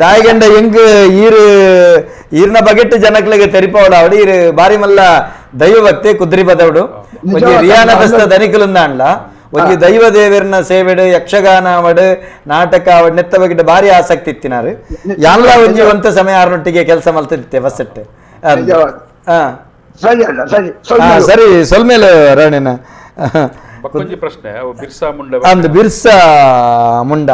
ದಾಯಗಂಡ ಎಂಗ್ ಈರು ಈರ್ನ ಬಗೆಟ್ಟು ಜನಕ್ಲಿಗೆ ತೆರಿಪವಡ ಅವಡು ಈರು ಬಾರಿ ಮಲ್ಲ ದೈವ ಭಕ್ತಿ ಕುದ್ರಿ ಬದವಡು ಒಂಜಿ ರಿಯಾನ ಬಸ್ತ ದನಿಕುಲುಂದಾಂಡ್ಲ ಒಂಜಿ ದೈವ ದೇವರನ ಸೇವೆಡು ಯಕ್ಷಗಾನ ಅವಡು ನಾಟಕ ಅವಡು ನೆತ್ತ ಬಗೆಟ್ಟು ಬಾರಿ ಆಸಕ್ತಿ ಇತ್ತಿನಾರು ಎಲ್ಲ ಒಂಜಿ ಒಂತ ಸಮಯ ಆರ್ನೊಟ್ಟಿಗೆ ಕೆಲಸ ಮಲ್ತಿತ್ತೆ ಬಸ್ಸೆಟ್. ಸರಿ ಸೊಲ್ಮೇಲೆ ರಣೇನ ಬಕ್ಕೊಂಜಿ ಪ್ರಶ್ನೆ. ಅವು ಬಿರ್ಸಾ ಮುಂಡ ಅಂದ್ ಬಿರ್ಸಾ ಮುಂಡ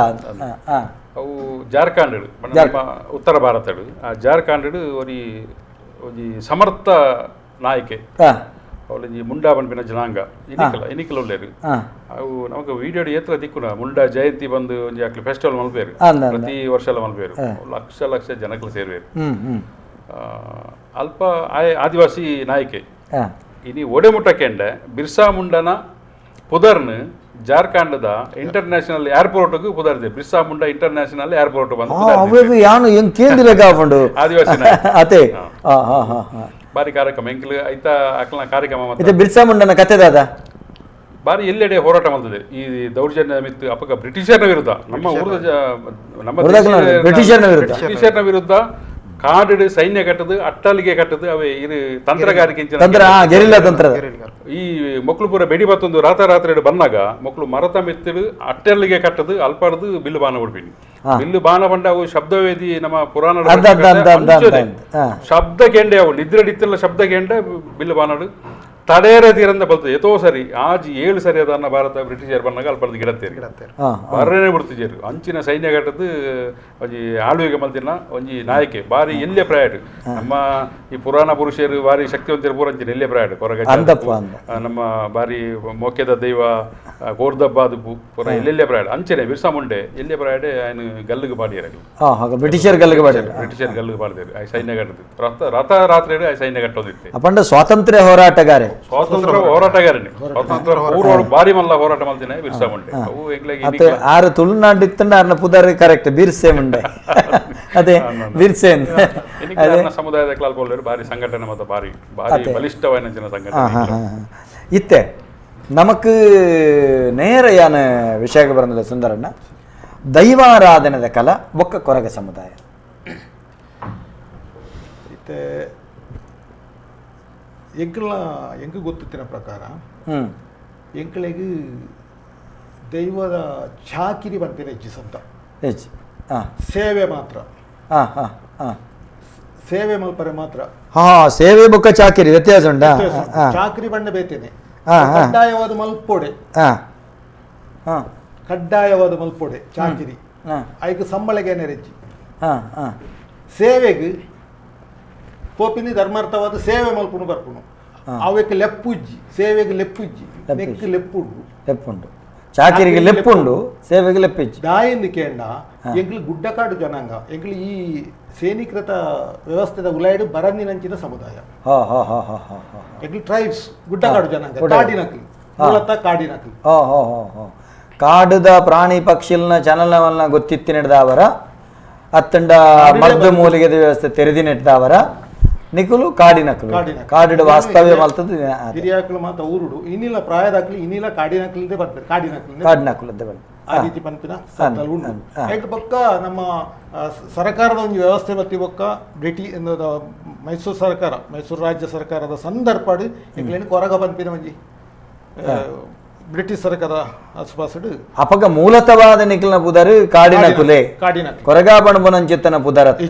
ಅವು ಜಾರ್ಖಂಡ್ ನಮ್ಮ ಉತ್ತರ ಭಾರತ ಆ ಜಾರ್ಖಂಡ್ ಒಂಜಿ ಒಂಜಿ ಸಮರ್ಥ ನಾಯಕೆ ಅವಳೊಂಜಿ ಮುಂಡಾ ಪನ್ಪಿನ ಜನಾಂಗ ಇನಿಕಲ ಇನಿಕಲ ಉಲ್ಲೇರು ಅವು ನಮಕ್ ವಿಡಿಯೋ ಏತ್ರ ದಿಕ್ಕುನ ಮುಂಡಾ ಜಯಂತಿ ಬಂದು ಒಂಜಿ ಅಕ್ಲು ಫೆಸ್ಟಿವಲ್ ಮಲ್ಪೇರು ಪ್ರತಿ ವರ್ಷ ಮಲ್ಪೇರು ಲಕ್ಷ ಲಕ್ಷ ಜನಕಲು ಸೇರುವೇರು. ಅಲ್ಪ ಆದಿವಾಸಿ ನಾಯಕೆ ಇನಿ ಒಡೆಮುಟ್ಟಕೆಂಡ ಬಿರ್ಸಾ ಮುಂಡನ ಪುದರ್ನ್ ಜಾರ್ಖಂಡದ ಇಂಟರ್ನ್ಯಾಷನಲ್ ಏರ್ಪೋರ್ಟ್ ಪುದರ್ದೆ ಬಿರ್ಸಾ ಮುಂಡಾ ಇಂಟರ್ನ್ಯಾಷನಲ್ ಏರ್ಪೋರ್ಟ್ ಬಂದು ಆದಿವಾಸಿ ಬಾರಿ ಕಾರ್ಯಕ್ರಮ ಎಂಕ್ಲು ಐತಾ ಅಕ್ಲನ ಕಾರ್ಯಕ್ರಮ ಬಿರ್ಸಾ ಮುಂಡನ ಕತೆ ದಾದ ಬಾರಿ ಎಲ್ಲೆಡೆ ಹೋರಾಟ ಮಾಡ್ತದೆ ಈ ದೌರ್ಜನ್ಯ ಮಿತ್ತು ಅಪಕ ಬ್ರಿಟಿಷರ್ನ ವಿರುದ್ಧ ನಮ್ಮ ನಮ್ಮ ಬ್ರಿಟಿಷರ್ನ ವಿರುದ್ಧ ಕಾಡು ಸೈನ್ಯ ಕಟ್ಟದು ಅಟ್ಟಲಿಗೆ ಕಟ್ಟದು ಅವೇ ಇದು ತಂತ್ರಗಾರಿಕೆ ಈ ಮಕ್ಕಳು ಪೂರ ಬೆಡಿ ಬತ್ತೊಂದು ರಾತ್ರಿ ಬಂದಾಗ ಮಕ್ಕಳು ಮರತ ಮೆತ್ತಿಡು ಅಟ್ಟಲಿಗೆ ಕಟ್ಟದು ಅಲ್ಪಾಡ್ದು ಬಿಲ್ಲು ಬಾಣ ಬಿಡ್ಬಿನಿ ಬಿಲ್ಲು ಬಾಣ ಬಂಡ ಅವು ಶಬ್ದವೇದಿ ನಮ್ಮ ಪುರಾಣ ಶಬ್ದ ಕೆಂಡೆ ಅವು ನಿದ್ರೆ ಇತ್ತಿಲ್ಲ ಶಬ್ದ ಕೆಂಡೆ ಬಿಲ್ಲು ಬಾಣಡು ತಡೇರ ತೀರಂದ ಬರ್ತದೆ ಎತೋ ಸರಿ ಆಜಿ 7 ಸರಿ ಅದನ್ನ ಭಾರತ ಬ್ರಿಟಿಷರ್ ಬಂದಾಗ ಅಲ್ಪರ್ದು ಗಿಡತ್ತೇರಿ ಬರ್ರೇನೆ ಬಿಡ್ತಿದ್ದೇರು ಅಂಚಿನ ಸೈನ್ಯ ಕಟ್ಟದ್ದು ಒಂಜಿ ಆಳ್ವಿಗೆ ಮಲ್ತಿನ ಒಂಜಿ ನಾಯಕೆ ಬಾರಿ ಎಲ್ಲೇ ಪ್ರಾಯಡ್ ನಮ್ಮ ಈ ಪುರಾಣ ಪುರುಷರು ಬಾರಿ ಶಕ್ತಿವಂತರು ಪೂರ ಅಂಚಿನ ಎಲ್ಲೇ ಪ್ರಾಯಡ್ ಕೊರಗ ನಮ್ಮ ಬಾರಿ ಮೋಕ್ಯದ ದೈವ ಕೋರ್ದಬ್ಬ ಅದು ಪೂರ ಎಲ್ಲೆಲ್ಲೇ ಪ್ರಾಯಡ್ ಅಂಚನೆ ಬಿರ್ಸಾ ಮುಂಡೆ ಎಲ್ಲೇ ಪ್ರಾಯಡೆ ఆయన ಗಲ್ಲಿಗೆ ಪಾಡಿಯರು ಬ್ರಿಟಿಷರ್ ಗಲ್ಲಿಗೆ ಪಾಡಿಯರು ಬ್ರಿಟಿಷರ್ ಗಲ್ಲಿಗೆ ಪಾಡಿದರು ಆ ಸೈನ್ಯ ಕಟ್ಟದ್ದು ರಥ ರಾತ್ರಿ ಆ ಸೈನ್ಯ ಕಟ್ಟೋದಿತ್ತು ಅಪಂಡ ಸ್ವಾತಂತ್ರ್ಯ ಹೋರಾಟಗಾರೆ ಸ್ವಾತಂತ್ರ್ಯ ಹೋರಾಟಗಾರನೇ ಸ್ವಾತಂತ್ರ್ಯ ಪೂರ್ವ ಬಾರಿ ಮಲ್ಲ ಹೋರಾಟ ಮಾಡ್ತೀನಿ ಬಿರ್ಸಾ ಮುಂಡೆ ಅವು ಎಂಗ್ಲಾಗಿ ಆರು ತುಳುನಾಡು ಇತ್ತಂಡ ಆರ್ನ ಪುದರ್ ಕರೆಕ್ಟ್ ಬಿರ್ಸೆ ಮುಂಡೆ ಅದೇ ಬಿರ್ಸೆ ಸಮುದಾಯದ ಕ್ಲಾಲ್ಪೊಲ್ಲೇರು ಬಾರಿ ಸಂಘಟನೆ ಮತ್ತು ಬಾರಿ ಬಾರಿ ಬಲಿಷ್ಠವಾದ ಜನ ಸಂಘಟನೆ ಇತ್ತೆ ನಮಕ್ ನೇರ ಯಾನ ವಿಷಯಕ್ಕೆ ಬರಂದಿಲ್ಲ ಸುಂದರಣ್ಣ ದೈವಾರಾಧನೆದ ಕಲ ಬೊಕ್ಕ ಕೊರಗ ಸಮುದಾಯ ಇತ್ತೆ ಎಂಕಲ್ನ ಎಂಕ್ ಗೊತ್ತಿತ್ತಿನ ಪ್ರಕಾರ ಎಂಕಳಿಗೆ ದೈವದ ಚಾಕಿರಿ ಬಂತೇನೆ ಹೆಚ್ಚು ಸಂತ ಹೆಚ್ಚು ಸೇವೆ ಮಾತ್ರ ಸೇವೆ ಮಲ್ಪರೆ ಮಾತ್ರ ಸೇವೆ ಬೊಕ್ಕ ಚಾಕಿರಿ ವ್ಯತ್ಯಾಸ ಉಂಟಾ ಚಾಕಿರಿ ಬಣ್ಣ ಬೇತೇನೆ ಕಡ್ಡಾಯವಾದ ಮಲ್ಪೊಡೆ ಕಡ್ಡಾಯವಾದ ಮಲ್ಪೊಡೆ ಚಾಕಿರಿ ಐಕ್ ಸಂಬಳಗೆ ನೆರೆಜ್ಜಿ ಸೇವೆಗೆ ಪೋಪಿನಿ ಧರ್ಮಾರ್ಥವಾದ ಸೇವೆ ಮಲ್ಪುಣು ಬರ್ಪುಣು ಅವೆಕ್ ಲೆಪ್ಪುಜ್ಜಿ ಸೇವೆಗೆ ಲೆಪ್ಪುಜ್ಜಿ ನೆಕ್ ಲೆಪ್ಪುಂಡು ಲೆಪ್ಪುಂಡು ಚಾಕಿರಿಗೆ ಲೆಪ್ಪುಂಡು ಸೇವೆಗೆ ಲೆಪ್ಪಿಜ್ಜಿ ದಾಯಿಂದ ಕೇಂಡ ಎಂಗ್ಲು ಗುಡ್ಡಕಾಡು ಜನಾಂಗ ಎಂಗ್ಲು ಈ ಸೇನೀಕೃತ ವ್ಯವಸ್ಥೆದ ಉಲಾಯ್ಡು ಬರಂದಿನಂಚಿನ ಸಮುದಾಯ ಎಂಗ್ಲು ಟ್ರೈಬ್ಸ್ ಗುಡ್ಡಕಾಡು ಜನಾಂಗ ಕಾಡಿನಕ್ಲು ಮೂಲತಃ ಕಾಡಿನಕ್ಲು ಕಾಡುದ ಪ್ರಾಣಿ ಪಕ್ಷಿಲ್ನ ಚಲನವನ್ನ ಗೊತ್ತಿತ್ತಿ ನಡೆದವರ ಅತ್ತಂಡ ಮದ್ದು ಮೂಲಿಗೆದ ವ್ಯವಸ್ಥೆ ತೆರೆದಿ ನೆಟ್ಟದವರ ನಿಕುಲು ಕಾಡಿನಕ್ಲು ಕಾಡಿಡು ವಾಸ್ತವ್ಯ ಮಲ್ತದ ಹಿರಿಯಾಕ್ಲು ಮಾತ ಊರುಡು ಇನ್ನಿಲ್ಲ ಪ್ರಾಯದಾಕ್ಲು ಇನ್ನಿಲ್ಲ ಕಾಡಿನಕ್ಲಿಂದೇ ಬರ್ತಾರೆ ಕಾಡಿನಕ್ಲು ಕಾಡಿನಕ್ಲು ಆ ರೀತಿ ಪಂಪಿನ ಸತ್ತಲ್ ಉಂಟು ಐಟ್ ಬೊಕ್ಕ ನಮ್ಮ ಸರ್ಕಾರದ ಒಂದು ವ್ಯವಸ್ಥೆ ಬತ್ತಿ ಬೊಕ್ಕ ಬ್ರಿಟಿ ಮೈಸೂರು ಸರ್ಕಾರ ಮೈಸೂರು ರಾಜ್ಯ ಸರ್ಕಾರದ ಸಂದರ್ಭ ಎಂಕ್ಲೇನು ಕೊರಗ ಪನ್ಪಿನ ಒಂಜಿ ಬ್ರಿಟಿಷ್ ಸರ್ಕಾರ ಆಸುಪಾಸುಡು ಅಪಗ ಮೂಲತವಾದ ನಿಖಲ್ನ ಪುದರ್ ಕಾಡಿನ ಕುಲೆ ಕಾಡಿನ ಕೊರಗ ಬಣಬುನಂಚಿತ್ತನ ಪುದರತ್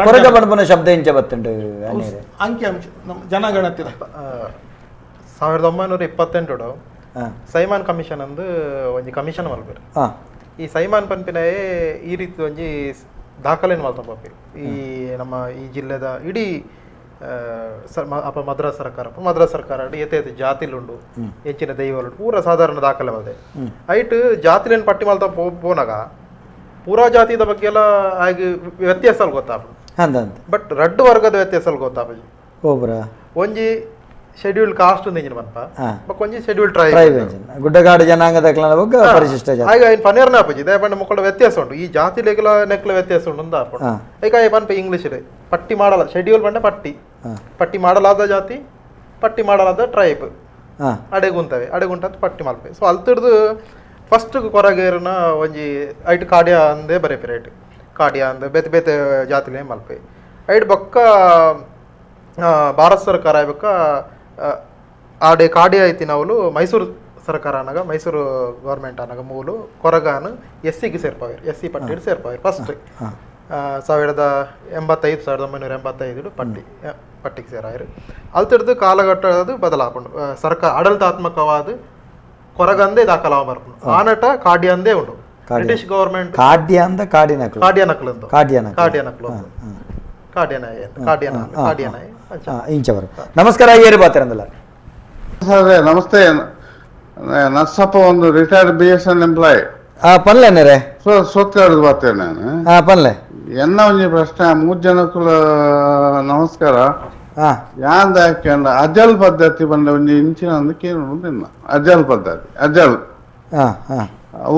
ಕೊರಗ ಬಣಬುನ ಶಬ್ದ ಇಂಚ ಬತ್ತುಂಡು ಅಂಕಿ ಅಂಶ ನಮ್ಮ ಜನಗಣತಿ 1928 ಸೈಮಾನ್ ಕಮಿಷನ್ ಅಂದು ಒಂಜಿ ಕಮಿಷನ್ ಮಲ್ಪೆರ್. ಈ ಸೈಮಾನ್ ಪನ್ಪಿನಯೇ ಈ ರೀತಿ ಒಂಜಿ ದಾಖಲೆನ್ ಮಲ್ತ ಪೋಪೆ ಈ ನಮ್ಮ ಈ ಜಿಲ್ಲೆದ ಇಡೀ ಅಪ್ಪ ಮದ್ರಾಸ್ ಸರ್ಕಾರ ಮದ್ರಾಸ್ ಸರ್ಕಾರ ಏತೆ ಏತೆ ಜಾತಿಲುಂಡು ಹೆಚ್ಚಿನ ದೈವಲು ಪೂರ ಸಾಧಾರಣ ದಾಖಲೆ ಮಲ್ದೆ ಐಟ್ ಜಾತಿಲೇನು ಪಟ್ಟಿ ಮಲ್ತ ಪೋನಾಗ ಪೂರಾ ಜಾತಿದ ಬಗ್ಗೆ ಎಲ್ಲ ಆಗಿ ವ್ಯತ್ಯಾಸ ಗೊತ್ತಾಪ ಬಟ್ ರಡ್ಡು ವರ್ಗದ ವ್ಯತ್ಯಾಸ ಗೊತ್ತಾಪ ಒಂಜಿ ಶೆಡ್ಯೂಲ್ ಕಾಸ್ಟ್ ಇಂಜಿನ ಪನ್ಪ ಬೊಕ್ಕ ಒಂಜಿ ಶೆಡ್ಯೂಲ್ ಟ್ರೈಬ್ ಗುಡ್ಡಗಾಡು ಜನಾಂಗದ ಪರಿಶಿಷ್ಟ ಆಗ ಐನ್ ಪನೇರ್ನ ಆಪುಜಿ ದಯಪಂಡ ಮುಕ್ಕಳ ವ್ಯತ್ಯಾಸ ಉಂಟು ಈ ಜಾತಿ ಲೇಖಲ ನೆಕ್ಲ ವ್ಯತ್ಯಾಸ ಉಂಟು ಅಂತ ಆಪುಂಡು. ಐಕ ಆಯ್ ಪನ್ಪ ಇಂಗ್ಲೀಷ್ ಪಟ್ಟಿ ಮಾಡಲ ಶೆಡ್ಯೂಲ್ ಪಂಡ ಪಟ್ಟಿ ಪಟ್ಟಿ ಮಾಡಲಾದ ಜಾತಿ ಪಟ್ಟಿ ಮಾಡಲಾದ ಟ್ರೈಬ್ ಅಡೆಗುಂತವೆ ಅಡೆಗುಂಟಂತ ಪಟ್ಟಿ ಮಲ್ಪೆ. ಸೊ ಅಲ್ತಿಡ್ದು ಫಸ್ಟ್ ಕೊರಗೇರನ ಒಂಜಿ ಐಟ್ ಕಾಡ್ಯ ಅಂದೇ ಬರೆಪೆ ರೈಟ್ ಕಾಡ್ಯ ಅಂದ್ ಬೇತೆ ಬೇತೆ ಜಾತಿಲೇ ಮಲ್ಪೆ. ಐಟ್ ಬೊಕ್ಕ ಭಾರತ ಸರ್ಕಾರ ಬೊಕ್ಕ ಆಡೆ ಕಾಡಿ ಐತಿನವಲು ಮೈಸೂರು ಸರ್ಕಾರ ಅನ್ನಾಗ ಮೈಸೂರು ಗೌರ್ಮೆಂಟ್ ಅನ್ನಾಗ ಮೂಲು ಕೊರಗಾನು ಎಸ್ ಸಿಗೆ ಸೇರ್ಪಾವೇರು ಎಸ್ ಸಿ ಪಟ್ಟಿ ಸೇರ್ಪಾವೇರು ಫಸ್ಟ್ 1085 1985 ಪಟ್ಟಿ ಪಟ್ಟಿಗೆ ಸೇರಾಯರು. ಅಲ್ತಿಡ್ದು ಕಾಲಘಟ್ಟದ ಬದಲಾಪುಂಡು ಸರ್ಕಾರ ಆಡಳಿತಾತ್ಮಕವಾದ ಕೊರಗಂದೇ ದಾಖಲಾವ ಬರ್ಪುಂಡು ಆನಟ ಕಾಡಿ ಅಂದೇ ಉಂಡು ಬ್ರಿಟಿಷ್ ಗೌರ್ಮೆಂಟ್ ಕಾಡ್ಯ ಅಂದ ಕಾಡಿನಕ್ಲು ಕಾಡ್ಯನಕ್ಲು ಕಾಡ್ಯನಕ್ಲು ಇಂಚವರು. ನಮಸ್ಕಾರ ಏರು ಬಾತಿರಂದಲ್ಲ ಸರ್. ನಮಸ್ತೆ ನರ್ಸಪ್ಪ ಒಂದು retired B S N employee. ಪನ್ಲೆ ನೆರೆ ಸೋತ್ಕಾಡದು ಬಾತೇನೆ ನಾನು. ಪನ್ಲೆ ಎನ್ನ ಒಂಜಿ ಪ್ರಶ್ನೆ ಮೂರು ಜನಕ್ಕೂ ನಮಸ್ಕಾರ. ಯಾಂದ ಯಾಕೆಂದ ಅಜಲ್ ಪದ್ಧತಿ ಬಂದ ಒಂಜಿ ಇಂಚಿನ ಕೇಳು ಅಜಲ್ ಪದ್ಧತಿ ಅಜಲ್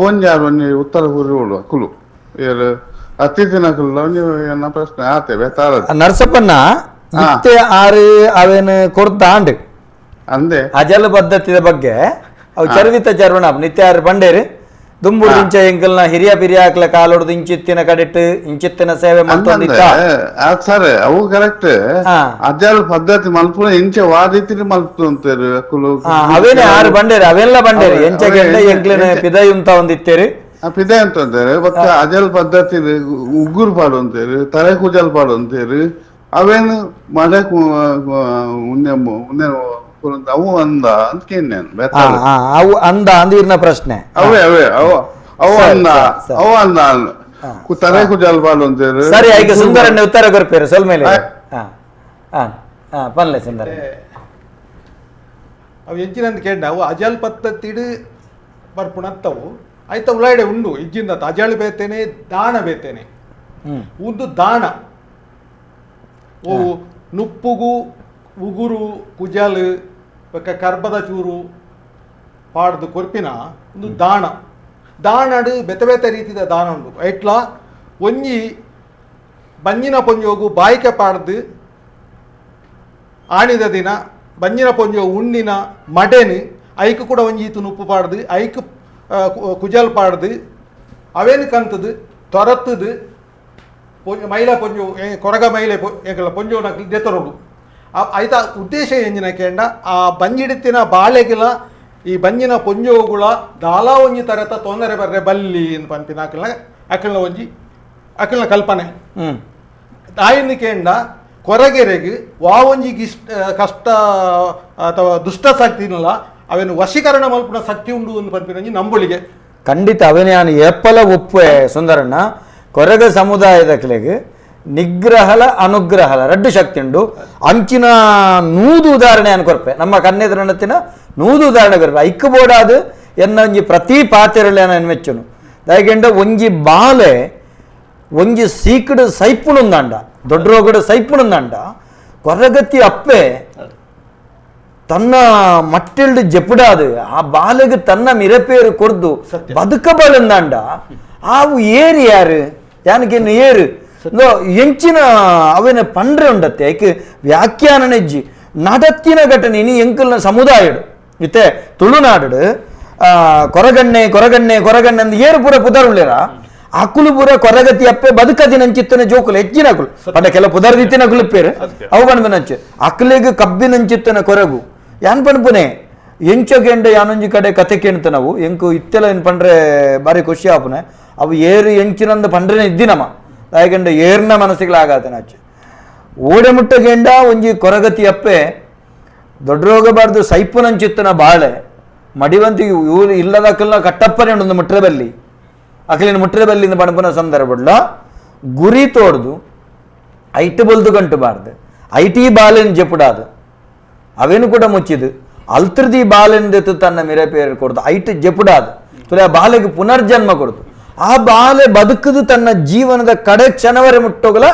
ಒಂಜಾರು ಒಂಜಿ ಉತ್ತರ ಕೂರಿ ಕುಲು ಏರು ಅತಿಥಿನಕುಲ್ಲ ಒಂಜಿ ಎನ್ನ ಪ್ರಶ್ನೆ ಆತೆ ಬೇತಾರ ನರಸಪ್ಪನ್ನ ಇತ್ತೆ ಆರು ಅವೇನು ಕೊಡ್ತಾಂಡ್ ಅಂದೆ ಅಜಲ್ ಪದ್ಧತಿಯ ಬಗ್ಗೆ ಅವು ಚರ್ವಿತ ಚರ್ವಣ ನಿತ್ಯ ಆರು ಬಂಡೇರು ದುಂಬುಡು ಇಂಚ ಎಂಕಲ್ನ ಹಿರಿಯ ಪಿರಿಯಾಕ್ಲ ಕಾಲೊಡ್ದು ಇಂಚಿತ್ತಿನ ಕಡೆಟ್ಟು ಇಂಚಿತ್ತಿನ ಸೇವೆ ಮಲ್ತೊಂದಿತ್ತ ಸರ್ ಅವು ಕರೆಕ್ಟ್. ಅಜಲ್ ಪದ್ಧತಿ ಮಲ್ಪುನ ಇಂಚ ವಾದಿತಿನ ಮಲ್ಪುಂತೇರು ಅಕುಲು ಅವೇನೆ ಆರು ಬಂಡೇರು ಅವೆಲ್ಲ ಬಂಡೇರು ಎಂಚ ಗೆಡ್ಡ ಎಂಕ್ಲಿನ ಪಿದಯುಂತ ಒಂದಿತ್ತೇರು ಪಿದೆ ಅಂತಂತಾರೆ ಬೊಕ್ಕ ಅಜಲ್ ಪದ್ಧತಿ ಉಗ್ಗುರು ಪಾಡು ಅಂತೇರು ತಲೆ ಕೂಜಲ್ ಪಾಡು ಅಂತೇರು ಅವೇನು ಮಳೆ ಅವು ಅಂದ ಅಂತ ಕೇಳಿ ಅವು ಅಂದ ಅಂದಿರ್ನ ಪ್ರಶ್ನೆ ಅವೇ ಅವೇ ಅವು ಅವು ಅಂದ ಅವು ಅಂದ ತಲೆ ಕೂಜಲ್ ಪಾಡು ಅಂತೇರು. ಸರಿ ಐಕೆ ಸುಂದರಣ್ಣ ಉತ್ತರ ಕೊರ್ಪೇರು ಸ್ವಲ್ಪ ಮೇಲೆ. ಪನ್ಲೆ ಸುಂದರ ಅವು ಎಂಚಿನಂತ ಕೇಂಡ ಅವು ಅಜಲ್ ಪದ್ಧತಿಡು ಬರ್ಪುಣತ್ತವು ಆಯ್ತಾ ಉಳಾಡೆ ಉಂಡು ಇಜ್ಜಿಂದ ಅಜಾಳು ಬೇತೇನೆ ದಾಣ ಬೇತೇನೆ ಉಂದು ದಾಣ ಓ ನುಪ್ಪುಗು ಉಗುರು ಕುಜಾಲು ಬೊಕ್ಕ ಕರ್ಬದ ಚೂರು ಪಾಡ್ದು ಕೊರ್ಪಿನ ಒಂದು ದಾಣ ದಾಣಡು ಬೇತೆ ಬೇತೆ ರೀತಿದ ದಾಣ ಉಂಡು ಐಟ್ಲ ಒಂಜಿ ಬಂಜಿನ ಪೊಂಜೋಗು ಬಾಯಿಕೆ ಪಾಡ್ದು ಆಣಿದ ದಿನ ಬಂಜಿನ ಪೊಂಜೋ ಉಣ್ಣಿನ ಮಡೆನು ಐಕು ಕೂಡ ಒಂಜಿ ಈತು ನುಪ್ಪು ಪಾಡ್ದು ಐಕು ಕುಜಲ್ ಪಾಡ್ದು ಅವೇನು ಕಂತದು ತೊರತ್ತದು ಮೈಲ ಪೊಂಜೋ ಕೊರಗ ಮೈಲೆ ಎಂಕಲ ಪೊಂಜೋ ನಕಲಿ ದೆತ್ತರೋಡು ಐತ ಉದ್ದೇಶ ಎಂಜಿನ ಕೇಂಡ ಆ ಬಂಜಿಡಿತ್ತಿನ ಬಾಳೆಗಿಲ ಈ ಬಂಜಿನ ಪೊಂಜೋಗುಳ ದಾಲಾ ಒಂಜಿ ತರತ ತೊಂದರೆ ಬರ್ರೆ ಬಲ್ಲಿ ಪನ್ಪಿನ ಅಕಲ್ನ ಅಕಲ್ನ ಒಂಜಿ ಅಕಲ್ನ ಕಲ್ಪನೆ ತಾಯಿನ ಕೇಂಡ ಕೊರಗೆರೆಗೆ ವಾ ಒಂಜಿ ಇಷ್ಟ ಕಷ್ಟ ಅಥವಾ ದುಷ್ಟ ಶಕ್ತಿನಲ್ಲ ಅವೇನು ವಶೀಕರಣ ಮಲ್ಪುನ ಶಕ್ತಿ ಉಂಡು ಅಂತ ಪನ್ಪಿನ ಒಂಜಿ ನಂಬೊಳಿಗೆ. ಖಂಡಿತ ಅವನೇ ನಾನು ಏಪಲ ಒಪ್ಪೆ ಸುಂದರಣ್ಣ. ಕೊರಗ ಸಮುದಾಯದ ಕ್ಲೆಗ್ ನಿಗ್ರಹಲ ಅನುಗ್ರಹಲ ರಡ್ಡು ಶಕ್ತಿ ಉಂಡು. ಅಂಚಿನ ನೂದು ಉದಾಹರಣೆ ಅನ್ಕೊರ್ಪೆ ನಮ್ಮ ಕನ್ನೆದ್ರಣತ್ತಿನ ನೂದು ಉದಾಹರಣೆ ಕೊರ್ಪೆ ಐಕ್ ಬೋಡಾದು ಎನ್ನ ಒಂಜಿ ಪ್ರತಿ ಪಾತೆರಲೆ ಮೆಚ್ಚುನು. ದಾಯೆಗೆಂಡ ಒಂಜಿ ಬಾಲೆ ಒಂಜಿ ಸೀಕಡು ಸೈಪುಣುಂದಾಂಡ ದೊಡ್ಡ ರೋಗಡು ಸೈಪುಣುಂದಾಂಡ ಕೊರಗತಿ ಅಪ್ಪೆ ತನ್ನ ಮಟ್ಟಿಲ್ಡು ಜಪುಡಾದು ಆ ಬಾಲೆಗೆ ತನ್ನ ಮಿರಪೇರು ಕೊರ್ದು ಬದುಕಬಾಲಂದಾಂಡ ಆವು ಏರು ಯಾರು ಯಾನಕೇನು ಏರು ಎಂಚಿನ ಅವೇನ ಪಂಡ್ರೆ ಉಂಡತ್ತೆ ಐಕ್ ವ್ಯಾಖ್ಯಾನನೆಜ್ಜಿ ನಡತ್ತಿನ ಘಟನೆ ಇನಿ ಎಂಕಲ್ನ ಸಮುದಾಯಡು ಇತ್ತೆ ತುಳುನಾಡು ಕೊರಗಣ್ಣೆ ಕೊರಗಣ್ಣೆ ಕೊರಗಣ್ಣೆ ಅಂದ್ ಏರು ಪೂರ ಪುದರುಳ್ಳೇರ ಅಕುಲು ಪೂರ ಕೊರಗತಿ ಅಪ್ಪೆ ಬದುಕದಿನಂಚಿತ್ತನ ಜೋಕುಲು ಹೆಚ್ಚಿನ ಅಕುಲು ಪಂಡ ಕೆಲ ಪುದರ್ದಿತ್ತಿನ ಅಕುಲು ಪೇರು ಅವು ಪಣ್ಪುನಂಚೆ ಅಕುಲಿಗೆ ಕಬ್ಬಿನಂಚಿತ್ತನ ಕೊರಗು ಯಾನ್ ಪಣ್ಪುನೆ ಎಂಚ ಕೆಂಡ ಯಾನೊಂಜಿ ಕಡೆ ಕತೆ ಕೇಳ್ತ ನಾವು ಎಂಕು ಇತ್ತೆಲ್ಲ ಏನು ಪಂಡ್ರೆ ಬಾರಿ ಖುಷಿ ಆಪುನೆ ಅವು ಏರು ಎಂಚಿನಂದ ಪಂಡ್ರೆನೆ ಇದ್ದಿನಮ್ಮ ದಾಯಕೆಂಡ ಏರ್ನ ಮನಸ್ಸಿಗಳಾಗತನಾಚೆ ಓಡೆ ಮುಟ್ಟಗೆಂಡ ಒಂಜಿ ಕೊರಗತಿ ಅಪ್ಪೆ ದೊಡ್ಡ ರೋಗ ಬಾರ್ದು ಸೈಪುನಂಚಿತ್ತನ ಬಾಳೆ ಮಡಿವಂತಿಗೆ ಇವರು ಇಲ್ಲದ ಅಕಲ್ನ ಕಟ್ಟಪ್ಪನೆ ಉಂಡು ಮುಟ್ರೆ ಬಲ್ಲಿ ಅಕಲಿನ ಮುಟ್ರೆ ಬಲ್ಲಿಂದ ಪಣಪುನ ಸಂದರ್ಭಡ್ಲ ಗುರಿ ತೋಡ್ದು ಐಟು ಬಲ್ದು ಗಂಟು ಬಾರ್ದು IT ಬಾಲೆನ್ ಜಪುಡಾದು ಅವೇನು ಕೂಡ ಮುಚ್ಚಿದು ಅಲ್ತ್ರದಿ ಬಾಲೆಂದೆತ್ತು ತನ್ನ ಮಿರೆ ಪೇರು ಕೊಡ್ದು ಐಟು ಜಪುಡಾದು ತುಲೆ ಆ ಬಾಲೆಗೆ ಪುನರ್ಜನ್ಮ ಕೊಡ್ದು ಆ ಬಾಲೆ ಬದುಕದು ತನ್ನ ಜೀವನದ ಕಡೆ ಕ್ಷಣವರೆ ಮುಟ್ಟೋಗಲ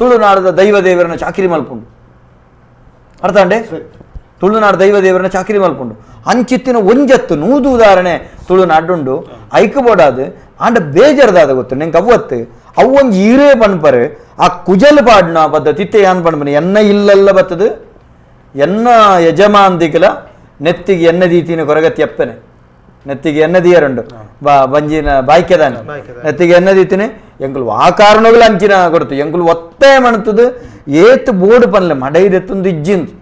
ತುಳುನಾಡದ ದೈವ ದೇವರನ್ನ ಚಾಕಿರಿ ಮಲ್ಪುಂಡು ಅರ್ಥ ಅಂಡೆ ತುಳುನಾಡು ದೈವ ದೇವರನ್ನ ಚಾಕಿರಿ ಮಲ್ಪುಂಡು ಅಂಚಿತ್ತಿನ ಒಂಜತ್ತು ನೂದು ಉದಾಹರಣೆ ತುಳುನಾಡುಂಡು ಐಕ್ ಬೋಡಾದು ಆಂಡ ಬೇಜಾರ್ದಾದ ಗೊತ್ತು ನಿಂಗೆ ಅವ್ವತ್ತು ಅವು ಒಂಜಿ ಈರೇ ಪನ್ಪರು ಆ ಕುಜಲ್ ಪಾಡ್ನ ಪದ್ಧತಿ ಇತ್ತೆ ಯಾನ್ ಪನ್ಪನೆ ಎನ್ನ ಇಲ್ಲೆಲ್ಲ ಬತ್ತದು ಎನ್ನ ಯಜಮಾನ್ದಿಗಲ ನೆತ್ತಿಗೆ ಎನ್ನ ದೀತಿನ ಕೊರಗತಿ ಅಪ್ಪನೆ ನೆತ್ತಿಗೆ ಎನ್ನ ದಿಯರುಂಡು ಬಾ ಬಂಜಿನ ಬಾಯ್ಕೆದಾನೆ ನೆತ್ತಿಗೆ ಎನ್ನ ದೀತಿನಿ ಎಂಕುಲು ಆ ಕಾರಣಗಳು ಅಂಚಿನ ಕೊಡ್ತು ಎಂಕುಲು ಒತ್ತಾಯ ಮಣತದು ಏತ್ ಬೋರ್ಡ್ ಪನ್ಲೆ ಮಡೈದೆತ್ತೊಂದು ಇಜ್ಜಿಂದು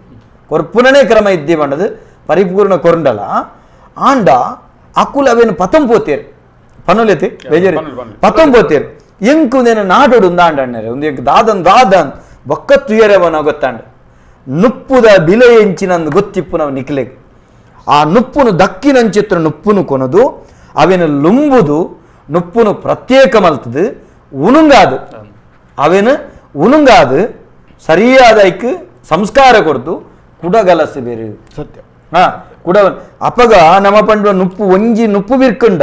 ಕೊರ್ಪುನನೇ ಕ್ರಮ ಇದ್ದಿ ಪಂಡದು ಪರಿಪೂರ್ಣ ಕೊರಂಡಲ ಆಂಡ ಅಕುಲು ಅವೇನು ಪತಂಪೋತೇರು ಪನುಲೆತಿ ಬೇಜಾರು ಪತಂಪೋತೇರು ಎಂಕುಂದೇನು ನಾಡೋಡು ಆಂಡ ಅಣ್ಣರೆ ಒಂದು ಎಂಕ್ ದಾದನ್ ದಾದನ್ ಬೊಕ್ಕ ತುಯರವನ ಗೊತ್ತಾಂಡ ನುಪ್ಪುದ ಬಿಲೆ ಎಂಚಿನಂದು ಗೊತ್ತಿಪ್ಪು ನಾವು ನಿಕ್ಲೆಗ್ ಆ ನುಪ್ಪುನು ದಕ್ಕಿನಂಚಿತ್ರ ನುಪ್ಪುನು ಕೊನದು ಅವೇನು ಲುಂಬುದು ನುಪ್ಪುನು ಪ್ರತ್ಯೇಕ ಮಲ್ತದು ಉಣುಂಗಾದು ಅವೇನು ಉಣುಂಗಾದು ಸರಿಯಾದ ಐಕ್ ಸಂಸ್ಕಾರ ಕೊಡ್ದು ಕುಡಗಲಸೆ ಬೇರೆ ಸತ್ಯ ಹಾ ಕುಡ ಅಪಗ ನಮ್ಮ ಪಂಡುವ ನುಪ್ಪು ಒಂಜಿ ನುಪ್ಪು ಬಿರ್ಕಂಡ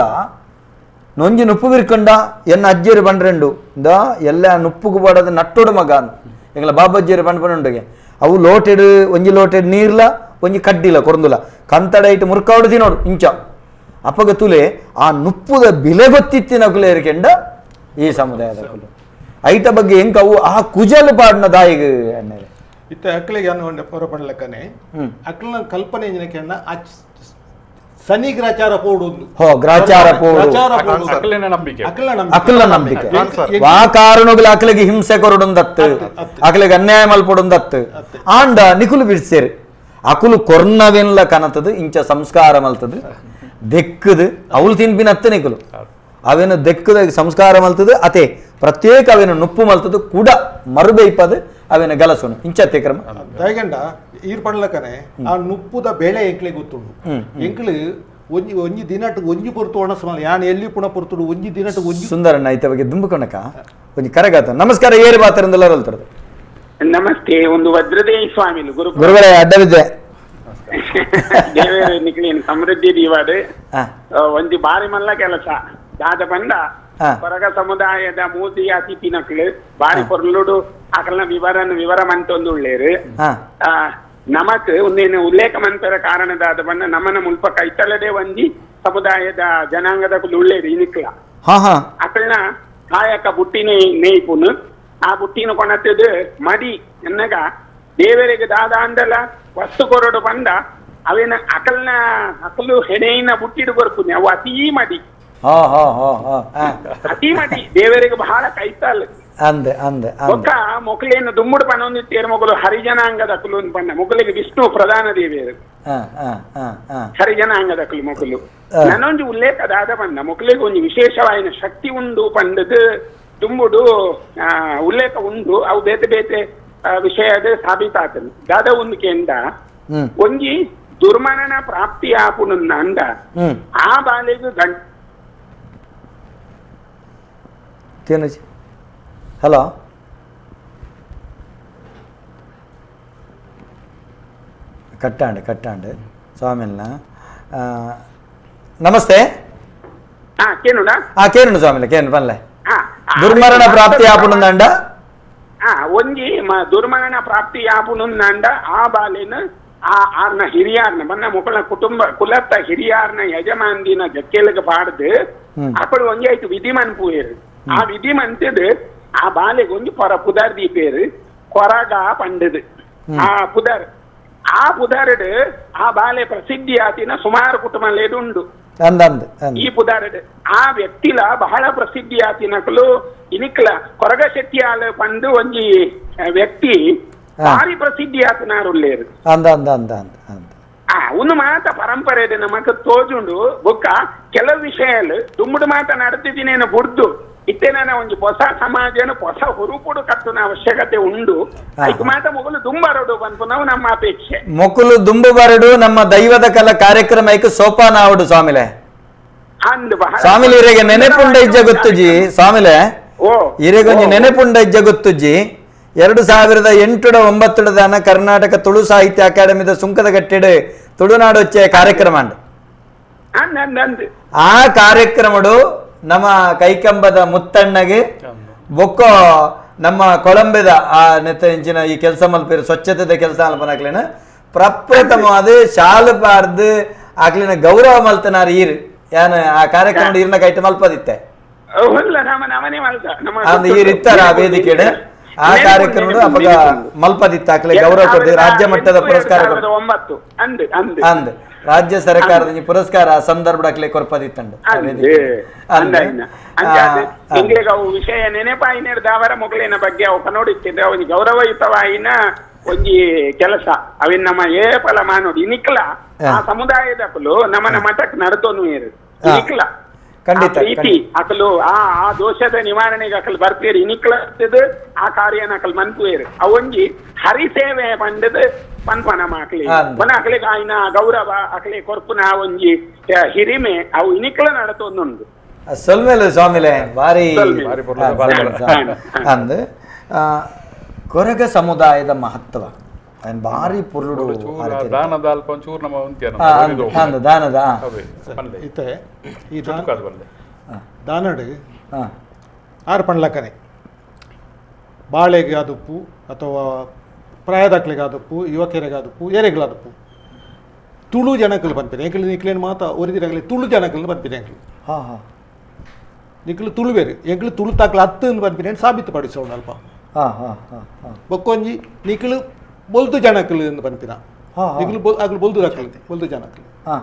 ನೊಂಜಿ ನುಪ್ಪು ಬಿರ್ಕಂಡ ಎನ್ನ ಅಜ್ಜಿಯರು ಬಂಡ್ರೆಂಡು ಇಂದ ಎಲ್ಲ ನುಪ್ಪುಗು ಬಾಡದ ನಟ್ಟೋಡು ಮಗ ಎಂಗ್ಲ ಬಾಬಜ್ಜಿಯರು ಬಂಡ್ ಪಂಡುಗೆ ಅವು ಲೋಟೆಡು ಒಂಜಿ ಲೋಟೆಡು ನೀರ್ಲ ಒಂಜಿ ಕಡ್ಡಿಲ್ಲ ಕೊರಂದುಲ ಕಂತಡ ಇಟ್ಟು ಮುರ್ಕಾವಡು ತಿನ್ನೋಡು ಇಂಚ ಅಪಗ ತುಲೆ ಆ ನುಪ್ಪುದ ಬಿಲೆ ಗೊತ್ತಿತ್ತಿನ ಕುಲೆ ಇರ್ಕೆಂಡ ಈ ಸಮುದಾಯದ ಕುಲು ಐಟ ಬಗ್ಗೆ ಎಂಕ ಅವು ಆ ಕುಜಲ್ ಪಾಡ್ನ ದಾಯಿಗೆ ಅನ್ನರೆ ಇತ್ತೆ ಅಕ್ಲಿಗೆ ಅನ್ನು ಪೊರ ಪಡ್ಲಕ್ಕನೆ ಅಕ್ಲನ ಕಲ್ಪನೆ ಎಂಜಿನಕೆಣ್ಣ ಸನಿ ಗ್ರಾಚಾರ ಪೋಡು ಹೋ ಗ್ರಾಚಾರ ಪೋಡು ಅಕ್ಲನ ನಂಬಿಕೆ ಅಕ್ಲನ ನಂಬಿಕೆ ವಾ ಕಾರಣಗಳು ಅಕ್ಲಿಗೆ ಹಿಂಸೆ ಕೊರಡುಂದತ್ತು ಅಕ್ಲಿಗೆ ಅನ್ಯಾಯ ಮಲ್ಪೊಡುಂದತ್ತು ಆಂಡ ನಿಕುಲು ಬಿಡ್ಸೇರು ಅಕುಲು ಕೊರ್ನವೆನ್ಲ ಕನತದು ಇಂಚ ಸಂಸ್ಕಾರ ಮಲ್ತದು ದೆಕ್ಕದು ಅವಳು ತಿನ್ಪಿನತ್ತು ನಿಕುಲು ಅವೇನು ದೆಕ್ಕದ ಸಂಸ್ಕಾರ ಮಲ್ತದು ಅತೆ ಪ್ರತ್ಯೇಕ ಅವೇನು ನುಪ್ಪು ಮಲ್ತದು ಕೂಡ ಮರುಬೇಯ್ಪದು ಅವೇನು ಗಲಸುನು ಇಂಚತೆ ಕ್ರಮ ದಯಗಂಡ ಈರ್ ಪಡ್ಲಕನೆ ಆ ನುಪ್ಪುದ ಬೇಳೆ ಎಂಕ್ಲೆ ಗೊತ್ತುಂಡು ಎಂಕ್ಲು ಒಂಜಿ ಒಂಜಿ ದಿನಟ್ ಒಂಜಿ ಪೊರ್ತು ಒಣಸ ಯಾನ್ ಎಲ್ಲಿ ಪುಣ ಪೊರ್ತುಡು ಒಂಜಿ ದಿನಟ್ ಒಂಜಿ ಸುಂದರಣ್ಣ ಐತ ಬಗ್ಗೆ ದುಂಬುಕೊಣಕ ಒಂಜಿ ಕರಗಾತ. ನಮಸ್ಕಾರ, ಏರು ಬಾತರಿಂದಲ್ಲ ಅಲ್ತರದು. ನಮಸ್ತೆ, ಒಂದು ವಜ್ರದೇವಿ ಸ್ವಾಮಿ ಗುರು ಗುರುಗಳೇ ಅಡ್ಡವಿದ್ದೆ ದೇವೇರ ನಿಕ್ಲೇನ್ ಸಮೃದ್ಧಿ ದೀವಾಡು ಒಂಜಿ ಬಾರಿ ಮಲ್ಲ ಕೆಲಸ ದಾದ ಬಂದ ಕೊರಗ ಸಮುದಾಯದ ಮೂತಿ ಅತಿಥಿ ನಕ್ಲು ಬಾರಿ ಪೊರ್ಲುಡು ಅಕಲ್ನ ವಿವರ ವಿವರ ಮಂತೊಂದು ಉಳ್ಳೇರು. ನಮಕ್ ಒಂದೇನು ಉಲ್ಲೇಖ ಮಂತರ ಕಾರಣದಾದ ಬಂದ ನಮ್ಮನ ಮುಲ್ಪ ಕೈತಲದೆ ಒಂಜಿ ಸಮುದಾಯದ ಜನಾಂಗದ ಉಳ್ಳೇರು ಇನಿಕ್ಲ ಅಕಲ್ನ ಕಾಯಕ ಬುಟ್ಟಿನ ನೇಯ್ಪುನು ಆ ಬುಟ್ಟಿನ ಕೊಣತದು ಮಡಿ ಎನ್ನಗ ದೇವರಿಗೆ ದಾದ ಅಂದಲ ವಸ್ತು ಕೊರಡು ಬಂದ ಅವೇನ ಅಕಲ್ನ ಅಕಲು ಹೆಣೆಯಿನ ಬುಟ್ಟಿಡು ಕೊರ್ಪುನಿ ಅವು ಅತೀ ಮಡಿ ಅತೀ ಮಡಿ ದೇವರಿಗೆ ಬಹಳ ಕೈತಲ್ ಅಂದೆ ಅಂದೆ ಒಕ್ಕ ಮೊಕಲೇನು ದುಮ್ಮುಡು ಪನೊಂದಿತ್ತೇರು ಮೊಗಲು ಹರಿಜನಾಂಗದ ಅಕಲು ಪಂಡ ಮೊಕಲಿಗೆ ವಿಷ್ಣು ಪ್ರಧಾನ ದೇವಿಯರು ಹರಿಜನಾಂಗದ ಅಕಲು ಮೊಕಲು ನನ್ನೊಂದು ಉಲ್ಲೇಖ ದಾದ ಬಂದ ಮೊಕಲಿಗೆ ಒಂದು ವಿಶೇಷವಾದ ಶಕ್ತಿ ಉಂಡು ಪಂಡದು ದುಂಬುಡು ಉಲ್ಲೇಖ ಉಂಡು ಅವು ಬೇತೆ ಬೇತೆ ವಿಷಯದ ಸಾಬೀತಾತನು ದಾದ ಒಂದು ಕೇಂದ ಒಂಜಿ ದುರ್ಮರಣ ಪ್ರಾಪ್ತಿ ಆಪುನ ಅಂದ ಆ ಬಾಲೆಗೆ ಗಂಟ ಕೇನುಜಿ. ಹಲೋ ಕಟ್ಟಾಂಡ್ ಕಟ್ಟಾಂಡ್ ಸ್ವಾಮಿಲ್ನ. ನಮಸ್ತೆ. ಕೇನು ಸ್ವಾಮಿಲ ಕೇನು ಪನ್ಲೆ. ದುರ್ಮರಣ ಪ್ರಾಪ್ತಿ ಆಪುಂಡ ಒಂಜಿ ದುರ್ಮರಣ ಪ್ರಾಪ್ತಿ ಆಪುಂಡ ಆ ಬಾಲೆನ ಆ ಆರ್ನ ಹಿರಿಯಾರ್ನ ಬನ್ನ ಮೊಕಲ ಕುಟುಂಬ ಕುಲತ್ತ ಹಿರಿಯಾರ್ನ ಯಜಮಾನ್ದಿನ ಜಕ್ಕೆಲಗ ಪಾಡ್ದು ಅಪ್ಪಡು ಒಂಜಿ ಆಯ್ತು ವಿಧಿ ಮನ್ಪುವೇರು. ಆ ವಿಧಿ ಮಂತದು ಆ ಬಾಲೆಗೆ ಒಂಜಿ ಪೊರ ಪುದರ್ ದೀಪೇರು ಕೊರಗ ಪಂಡದು. ಆ ಪುದರ್ ಆ ಪುದರ್ಡ್ ಆ ಬಾಲೆ ಪ್ರಸಿದ್ಧಿ ಆತಿನ ಸುಮಾರು ಕುಟುಂಬಲೇದು ಉಂಡು ಈ ಪುದರ್ಡ್. ಆ ವ್ಯಕ್ತಿಲ ಬಹಳ ಪ್ರಸಿದ್ಧಿ ಆತಿನಕಲು ಇನಿಕ್ಲ ಕೊರಗ ಶೆಟ್ಟಿಯಾಲ ಪಂದು ಒಂಜಿ ವ್ಯಕ್ತಿ ಭಾರಿ ಪ್ರಸಿದ್ಧಿ ಆತನಾರುಳ್ಳೇರು. ಒಂದು ಮಾತ ಪರಂಪರೆ ನಮಕ್ ತೋಜುಂಡು. ಬೊಕ್ಕ ಕೆಲವು ವಿಷಯలు ದುಮ್ಮುಡು ಮಾತ ನಡತಿದ್ದೀನೇನು ಬುಡ್ದು ಇತ್ತೇನ ಒಂಜಿ ಹೊಸ ಸಮಾಜನ ಹೊಸ ಹುರುಪುಡು ಕಟ್ಟುನ ಅವಶ್ಯಕತೆ ಉಂಡು. ಐಕ್ ಮಾತ ಮೊಗಲು ದುಂಬರಡು ಪನ್ಪುನವು ನಮ್ಮ ಅಪೇಕ್ಷೆ. ಮೊಕಲು ದುಂಬು ಬರಡು ನಮ್ಮ ದೈವದ ಕಲ ಕಾರ್ಯಕ್ರಮ ಐಕ್ ಸೋಪಾನ ಆವಡು ಸ್ವಾಮಿಲೆ. ಸ್ವಾಮಿಲೆ ಇರೆಗೆ ನೆನೆಪುಂಡ ಇಜ್ಜ ಗೊತ್ತುಜಿ ಸ್ವಾಮಿಲೆ, ಇರೆಗೊಂಜಿ ನೆನೆಪುಂಡ ಇಜ್ಜ ಗೊತ್ತುಜಿ. 2008-9 ದಾನ ಕರ್ನಾಟಕ ತುಳು ಸಾಹಿತ್ಯ ಅಕಾಡೆಮಿದ ಸುಂಕದ ಗಟ್ಟಿಡು ತುಳುನಾಡು వచ్చే ಕಾರ್ಯಕ್ರಮ. ಆ ಕಾರ್ಯಕ್ರಮಡು ನಮ್ಮ ಕೈಕಂಬದ ಮುತ್ತಣ್ಣಗೆ ಬೊಕ್ಕೋ ನಮ್ಮ ಕೊಳಂಬೆದ ಆ ನೆತ್ತ ಇಂಚಿನ ಈ ಕೆಲಸ ಮಲ್ಪೇರು ಸ್ವಚ್ಛತೆದ ಕೆಲಸ ಮಲ್ಪನಾಕ್ಲೇನ ಪ್ರಪ್ರಥಮವಾದ ಶಾಲು ಪಾರ್ದು ಆಕ್ಲಿನ ಗೌರವ ಮಲ್ತನಾರು ಈರು ಯಾನ ಆ ಕಾರ್ಯಕ್ರಮ ಈರ್ನ ಕೈಟ ಮಲ್ಪದಿತ್ತೆ ಈರ್ ಇತ್ತಾರ ಆ ವೇದಿಕೆಡೆ ಆ ಕಾರ್ಯಕ್ರಮ ಅವಾಗ ಮಲ್ಪದಿತ್ತ ಆಕ್ಲೆ ಗೌರವ ಕೊಡ್ತೀವಿ. ರಾಜ್ಯ ಮಟ್ಟದ ಪುರಸ್ಕಾರ ಅಂದ್ ರಾಜ್ಯ ಸರ್ಕಾರದ ಪುರಸ್ಕಾರ ಆ ಸಂದರ್ಭ ಅಕ್ಲೆ ಕೊರ್ಪದಿತ್ತಂಡು. ಅವು ವಿಷಯ ನೆನಪಾಯಿನವರ ಮೊಗಲಿನ ಬಗ್ಗೆ ಅವು ಕನ್ನಡಿತ್ತಿದ್ರೆ ಅವನಿಗೆ ಗೌರವಯುತವಾಯಿನ ಒಂಜಿ ಕೆಲಸ ಅವಿನ ನಮ್ಮ ಏ ಫಲ ಮಾನೋಡಿ ಇನಿಕ್ಲ ಆ ಸಮುದಾಯದಕಲು ನಮ್ಮನ ಮಠಕ್ಕೆ ನಡತೋನು ಇನಿಕ್ಲ ಖಂಡಿತ ಪ್ರೀತಿ ಅಕಲು ಆ ಆ ದೋಷದ ನಿವಾರಣೆಗೆ ಅಕಲ್ ಬರ್ತೀರಿ ಇನಿಕ್ಲತ್ತದ ಆ ಕಾರ್ಯನ ಅಕಲ್ ಮನ್ಪುವೇರು. ಅವೊಂಜಿ ಹರಿಸೇವೆ ಪಂಡದ ಪನ್ಪನ ಅಕ್ಲಿ ಪನ ಅಕ್ಲಿಗೆ ಆಯ್ನ ಗೌರವ ಅಕ್ಲಿ ಕೊರ್ಪುನ ಒಂಜಿ ಹಿರಿಮೆ ಅವು ಇನಿಕ್ಲ ನಡತೊಂದುಂಡು. ಸೊಲ್ಮೇಲೆ ಸ್ವಾಮಿಲೆ ಭಾರಿ ಅಂದ್ ಕೊರಗ ಸಮುದಾಯದ ಮಹತ್ವ ಭಾರಿ ಪುರುಡು ದಾನದ ಅಲ್ಪ ಒಂಚೂರು ನಮ್ಮ ದಾನದ ಈ ದಾನಡು ಆರು ಪಂಡ್ಲಕ್ಕನೆ ಬಾಳೆಗೆ ಆದಪ್ಪು ಅಥವಾ ಪ್ರಾಯದಾಕ್ಲೆಗಾದಪ್ಪು ಯುವಕರಿಗಾದಪ್ಪು ಏರೆಗಳಾದಪ್ಪು ತುಳು ಜನಕ್ಕಲು ಪನ್ಪಿನ ಎಂಕಲು ನಿಕ್ಲೇನು ಮಾತ ಒರಿದಿರಾಗಲಿ ತುಳು ಜನಕ್ಕಲು ಪನ್ಪಿನ ಎಂಕಲು ಹಾಂ ಹಾಂ ನಿಕ್ಲು ತುಳುವೇರು ಎಂಕಲು ತುಳು ತಾಕ್ಲು ಹತ್ತು ಪನ್ಪಿನ ಸಾಬೀತು ಪಡಿಸೋಣ ಅಲ್ಪ ಹಾಂ ಹಾಂ ಹಾಂ ಹಾಂ ಬೊಕ್ಕೊಂಜಿ ನಿಕ್ಲು ಬೊಲ್ದು ಜನಕ್ಕಲು ಎಂದು ಪನ್ಪಿನ ನಿಕ್ಲು ಅಗ್ಲು ಬೊಲ್ದು ದಾಕಲು ಬೊಲ್ದು ಜನಕ್ಕಲು ಹಾಂ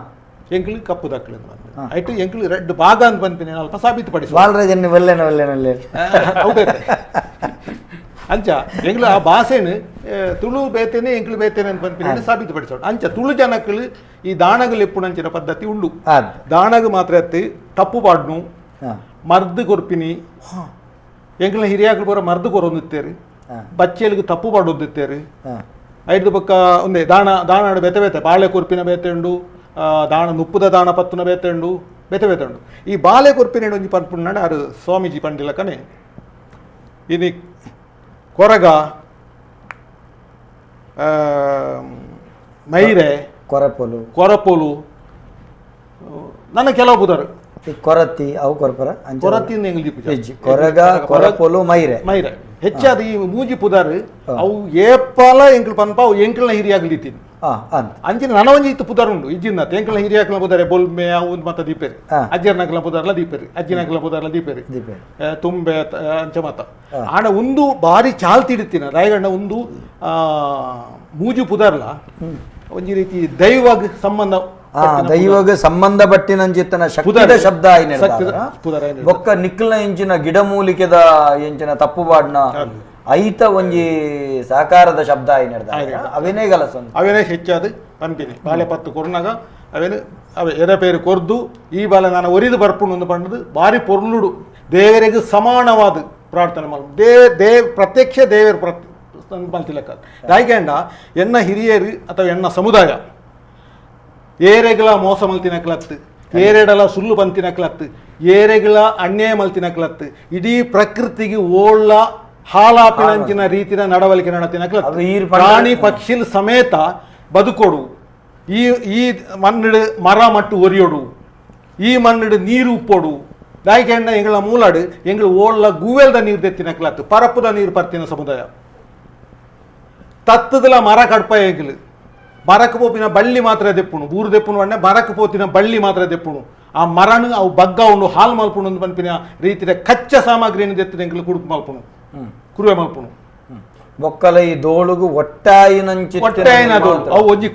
ಎಂಕಲು ಕಪ್ಪು ದಾಕಲು ಎಂದು ಪನ್ಪಿನ ಆಯ್ತು ಎಂಕಲು ರೆಡ್ ಭಾಗ ಅಂತ ಪನ್ಪಿನ ಅಲ್ಪ ಸಾಬೀತು ಪಡಿಸೋ ಬಾಲರಾಜನ್ ಒಲ್ಲೆನ ಒಲ್ಲೆನ ಒಲ್ಲೆ ಹೌದೇ ಅಂಚ ಎಂಗ್ಲು ಆ ಭಾಷೆನು ತುಳು ಬೇತೇನೆ ಎಂಕ್ಲು ಬೇತೇನೆ ಅಂತ ಪನ್ಪಿನ ಸಾಬೀತು ಪಡಿಸೋಣ. ಅಂಚ ತುಳು ಜನಕ್ಕಲು ಈ ದಾಣಗಳು ಎಪ್ಪುನಂಚಿನ ಪದ್ಧತಿ ಉಂಡು. ದಾಣಗು ಮಾತ್ರ ಎತ್ತಿ ತಪ್ಪು ಪಾಡ್ನು ಮರ್ದು ಕೊರ್ಪಿನಿ ಎಂಕ್ಲ ಹಿರಿಯಾಗ್ಲು ಬರೋ ಮರ್ದು ಕೊರೊಂದಿತ್ತೇರು ಬಚ್ಚೆಲಿಗೆ ತಪ್ಪು ಪಾಡೊಂದಿತ್ತೇರು. ಐದು ಪಕ್ಕ ಒಂದೇ ದಾಣ ದಾಣಾಡು ಬೇತೆ ಬೇತೆ ಬಾಳೆ ಕೊರ್ಪಿನ ಬೇತೆ ಉಂಡು, ದಾಣ ನುಪ್ಪುದ ದಾಣ ಪತ್ತುನ ಬೇತೆ ಉಂಡು, ಬೇತೆ ಬೇತೆ ಉಂಡು. ಈ ಬಾಳೆ ಕೊರ್ಪಿನ ಒಂಜಿ ಪನ್ಪುಂಡು ಆರು ಸ್ವಾಮೀಜಿ ಪಂಡಿಲಕನೆ ಇನಿ ಕೊರಗ ಮೈರೆ ಕೊರಪೊಲು ಕೊರಪೊಲು ನನ್ನ ಕೆಲವು ಬುದರು ಕೊರತಿ ಅವು ಕೊರಪರ ಕೊರತಿ ಕೊರಗ ಕೊರಪೊಲು ಮೈರೆ ಮೈರೆ ಹೆಚ್ಚಾದ ಈ ಮೂಜಿ ಪುದಾರು ಅವು ಏಪಾಲ ಎಂಕ್ಲು ಪನ್ಪ ಅವು ಎಂಕ್ಲನ ಹಿರಿಯಾಗ್ಲಿತ್ತೀನಿ ಅಂಚಿನ ನನ ಒಂಜಿ ಇತ್ತು ಪುದಾರ್ ಉಂಡು ಇಜ್ಜಿನ ಎಂಕ್ಲ ಹಿರಿಯಾಕ್ಲ ಪುದಾರೆ ಬೊಲ್ಮೆ ಅವು ಮತ್ತ ದೀಪೇರಿ ಅಜ್ಜರ್ನಕ್ಲ ಪುದಾರ್ಲ ದೀಪೇರಿ ಅಜ್ಜಿನಕ್ಲ ಪುದಾರ್ಲ ದೀಪೇರಿ ತುಂಬೆ ಅಂಚ ಮತ ಆಣ ಒಂದು ಬಾರಿ ಚಾಲ್ತಿಡ್ತೀನ ರಾಯಗಣ್ಣ ಒಂದು ಮೂಜು ಪುದಾರ್ಲ ಒಂಜಿ ರೀತಿ ದೈವಾಗ ಸಂಬಂಧ ದೈವಗ ಸಂಬಂಧಪಟ್ಟಿನಂಚಿತ್ತನ ಶಕ್ತಿದ ಶಬ್ದ ಬೊಕ್ಕ ನಿಕ್ಲ ಇಂಚಿನ ಗಿಡಮೂಲಿಕೆದ ಇಂಚಿನ ತಪ್ಪುಬಾಡ್ನ ಐತ ಒಂಜಿ ಸಾಕಾರದ ಶಬ್ದ ಅವೇನೇ ಗಲಸ ಅವೇನೇ ಹೆಚ್ಚಾದ ಪನ್ಪಿನಿ ಬಾಳೆ ಪತ್ತು ಕೊರ್ನಾಗ ಅವೇನು ಅವೇ ಎದ ಪೇರು ಕೊರ್ದು ಈ ಬಾಳೆ ನಾನು ಒರಿದು ಬರ್ಪುಂಡು ಒಂದು ಪಂಡದು ಬಾರಿ ಪೊರ್ಲುಡು ದೇವರಿಗೆ ಸಮಾನವಾದ ಪ್ರಾರ್ಥನೆ ಮಾಡ they ಪ್ರತ್ಯಕ್ಷ ದೇವರು ಮಲ್ತಿಲಕ್ಕ ದಾಯಿಗಂಡ ಎನ್ನ ಹಿರಿಯರು ಅಥವಾ ಎನ್ನ ಸಮುದಾಯ ಏರೆಗಳ ಮೋಸ ಮಲ್ತಿನಕ್ಲತ್ತು ಏರೆಡಲ ಸುಳ್ಳು ಬಂತಿನಕ್ಲತ್ತು, ಏರೆಗಳ ಅನ್ಯಾಯ ಮಲ್ತಿನಕ್ಲತ್ತು, ಇಡೀ ಪ್ರಕೃತಿಗೆ ಓಳ್ಳ ಹಾಲಾಪಿನಂಚಿನ ರೀತಿನ ನಡವಳಿಕೆ ನಡತಿನಕ್ಲತ್ತು. ಪ್ರಾಣಿ ಪಕ್ಷಿಲ್ ಸಮೇತ ಬದುಕೊಡು, ಈ ಈ ಮಣ್ಣಿಡು ಮರ ಮಟ್ಟು ಒರಿಯೋಡು, ಈ ಮಣ್ಣಿಡು ನೀರು ಉಪ್ಪೋಡು. ದಾಯಿಕೆಂಡ ಎಂಗಳ ಮೂಲಾಡು ಎಂಗಳು ಓಳ್ಳ ಗೂವೆಲ್ದ ನೀರು ದೆತ್ತಿನಕ್ಲತ್ತು, ಪರಪ್ಪುದ ನೀರು ಪರ್ತಿನ ಸಮುದಾಯ. ತತ್ತದಲ ಮರ ಕಡ್ಪ ಎಂಗಳು ಮರಕ್ಕೆ ಪೋಪಿನ ಬಳ್ಳಿ ಮಾತ್ರ ದೆಪ್ಪುಣು, ಬೂರು ದೆಪ್ಪುಣು ಅಣ್ಣ ಮರಕ್ಕೆ ಪೋತಿನ ಬಳ್ಳಿ ಮಾತ್ರ ದೆಪ್ಪುಣು. ಆ ಮರನು ಅವು ಬಗ್ಗ ಉಂಡು ಹಾಲು ಮಲ್ಪುಣು ಒಂದು ಪನ್ಪಿನ ರೀತಿಯ ಕಚ್ಚಾ ಸಾಮಗ್ರಿಯನ್ನು ದೆತ್ತಿನ ಎಂಗಳು ಕುಡುಕು ಮಲ್ಪುಣು, ಕುರುವೆ ಮಲ್ಪುಣು. ಬೊಕ್ಕಲ ಈ ದೋಳುಗು ಒಟ್ಟಾಯಿನಂಚಿ ಒಟ್ಟಾಯಿನ ಅವು ಒಂಜಿ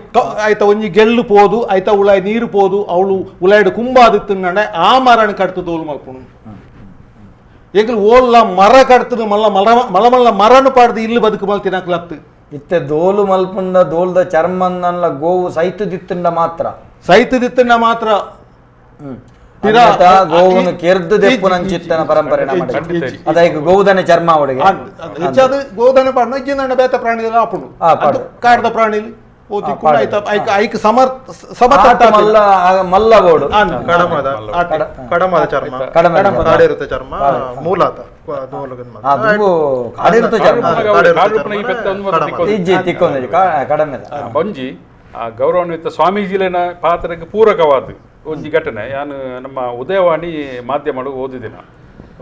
ಆಯ್ತ ಒಂಜಿ ಗೆಲ್ಲು ಪೋದು ಆಯ್ತ ಉಳಾಯಿ ನೀರು ಪೋದು ಅವಳು ಉಳಾಯ್ಡು ಕುಂಬಾದಿತ್ತಂಡೆ ಆ ಮರಣ ಕಡ್ತು ದೋಲು ಮಲ್ಪುಣು. ಎಂಗಳು ಓಲ್ಲ ಮರ ಕಡ್ತದ ಮಲ್ಲ ಮಲ ಮಲ ಮರನು ಪಾಡ್ದು ಇಲ್ಲಿ ಬದುಕು ಮಲ್ತಿನಕ್ಲತ್ತು. ಇತ್ತೆ ದೋಲು ಮಲ್ಪುಂಡ ದೋಲ್ದ ಚರ್ಮನ್ನಲ್ಲ ಗೋವು ಸೈತುದಿತ್ತುಂಡ ಮಾತ್ರ, ಸೈತುದಿತ್ತುಂಡ ಮಾತ್ರ ಗೋವನ್ನು ಕೆರ್ದು ದೆಪ್ಪುನಂಚಿತ್ತನ ಪರಂಪರೆ ಅದಾಯ್ತು. ಗೋವುದನೆ ಚರ್ಮ ಅವಳಿಗೆ ಹೆಚ್ಚಾದ ಗೋದನೆ ಪಾಡ್ನು ಇಜ್ಜಿಂದ ಬೇತ ಪ್ರಾಣಿ ಆಪುಂಡು, ಕಾಡ್ದ ಪ್ರಾಣಿ ಐಕ್ ಸಮರ್ಥ ಸಮರ್ಥ ಮಲ್ಲ ಮಲ್ಲ ಬೋಡು ಕಡಮದ ಚರ್ಮ, ಕಾಡಿರುತ್ತೆ ಚರ್ಮ ಮೂಲಾತ ಕಾಡಿರುತ್ತೆ ಚರ್ಮ ಕಡಮೆ. ಒಂಜಿ ಆ ಗೌರವಾನ್ವಿತ ಸ್ವಾಮೀಜಿಲೇನ ಪಾತ್ರಕ್ಕೆ ಪೂರಕವಾದ ಒಂಜಿ ಘಟನೆ ಯಾನು ನಮ್ಮ ಉದಯವಾಣಿ ಮಾಧ್ಯಮಡು ಓದಿದಿನ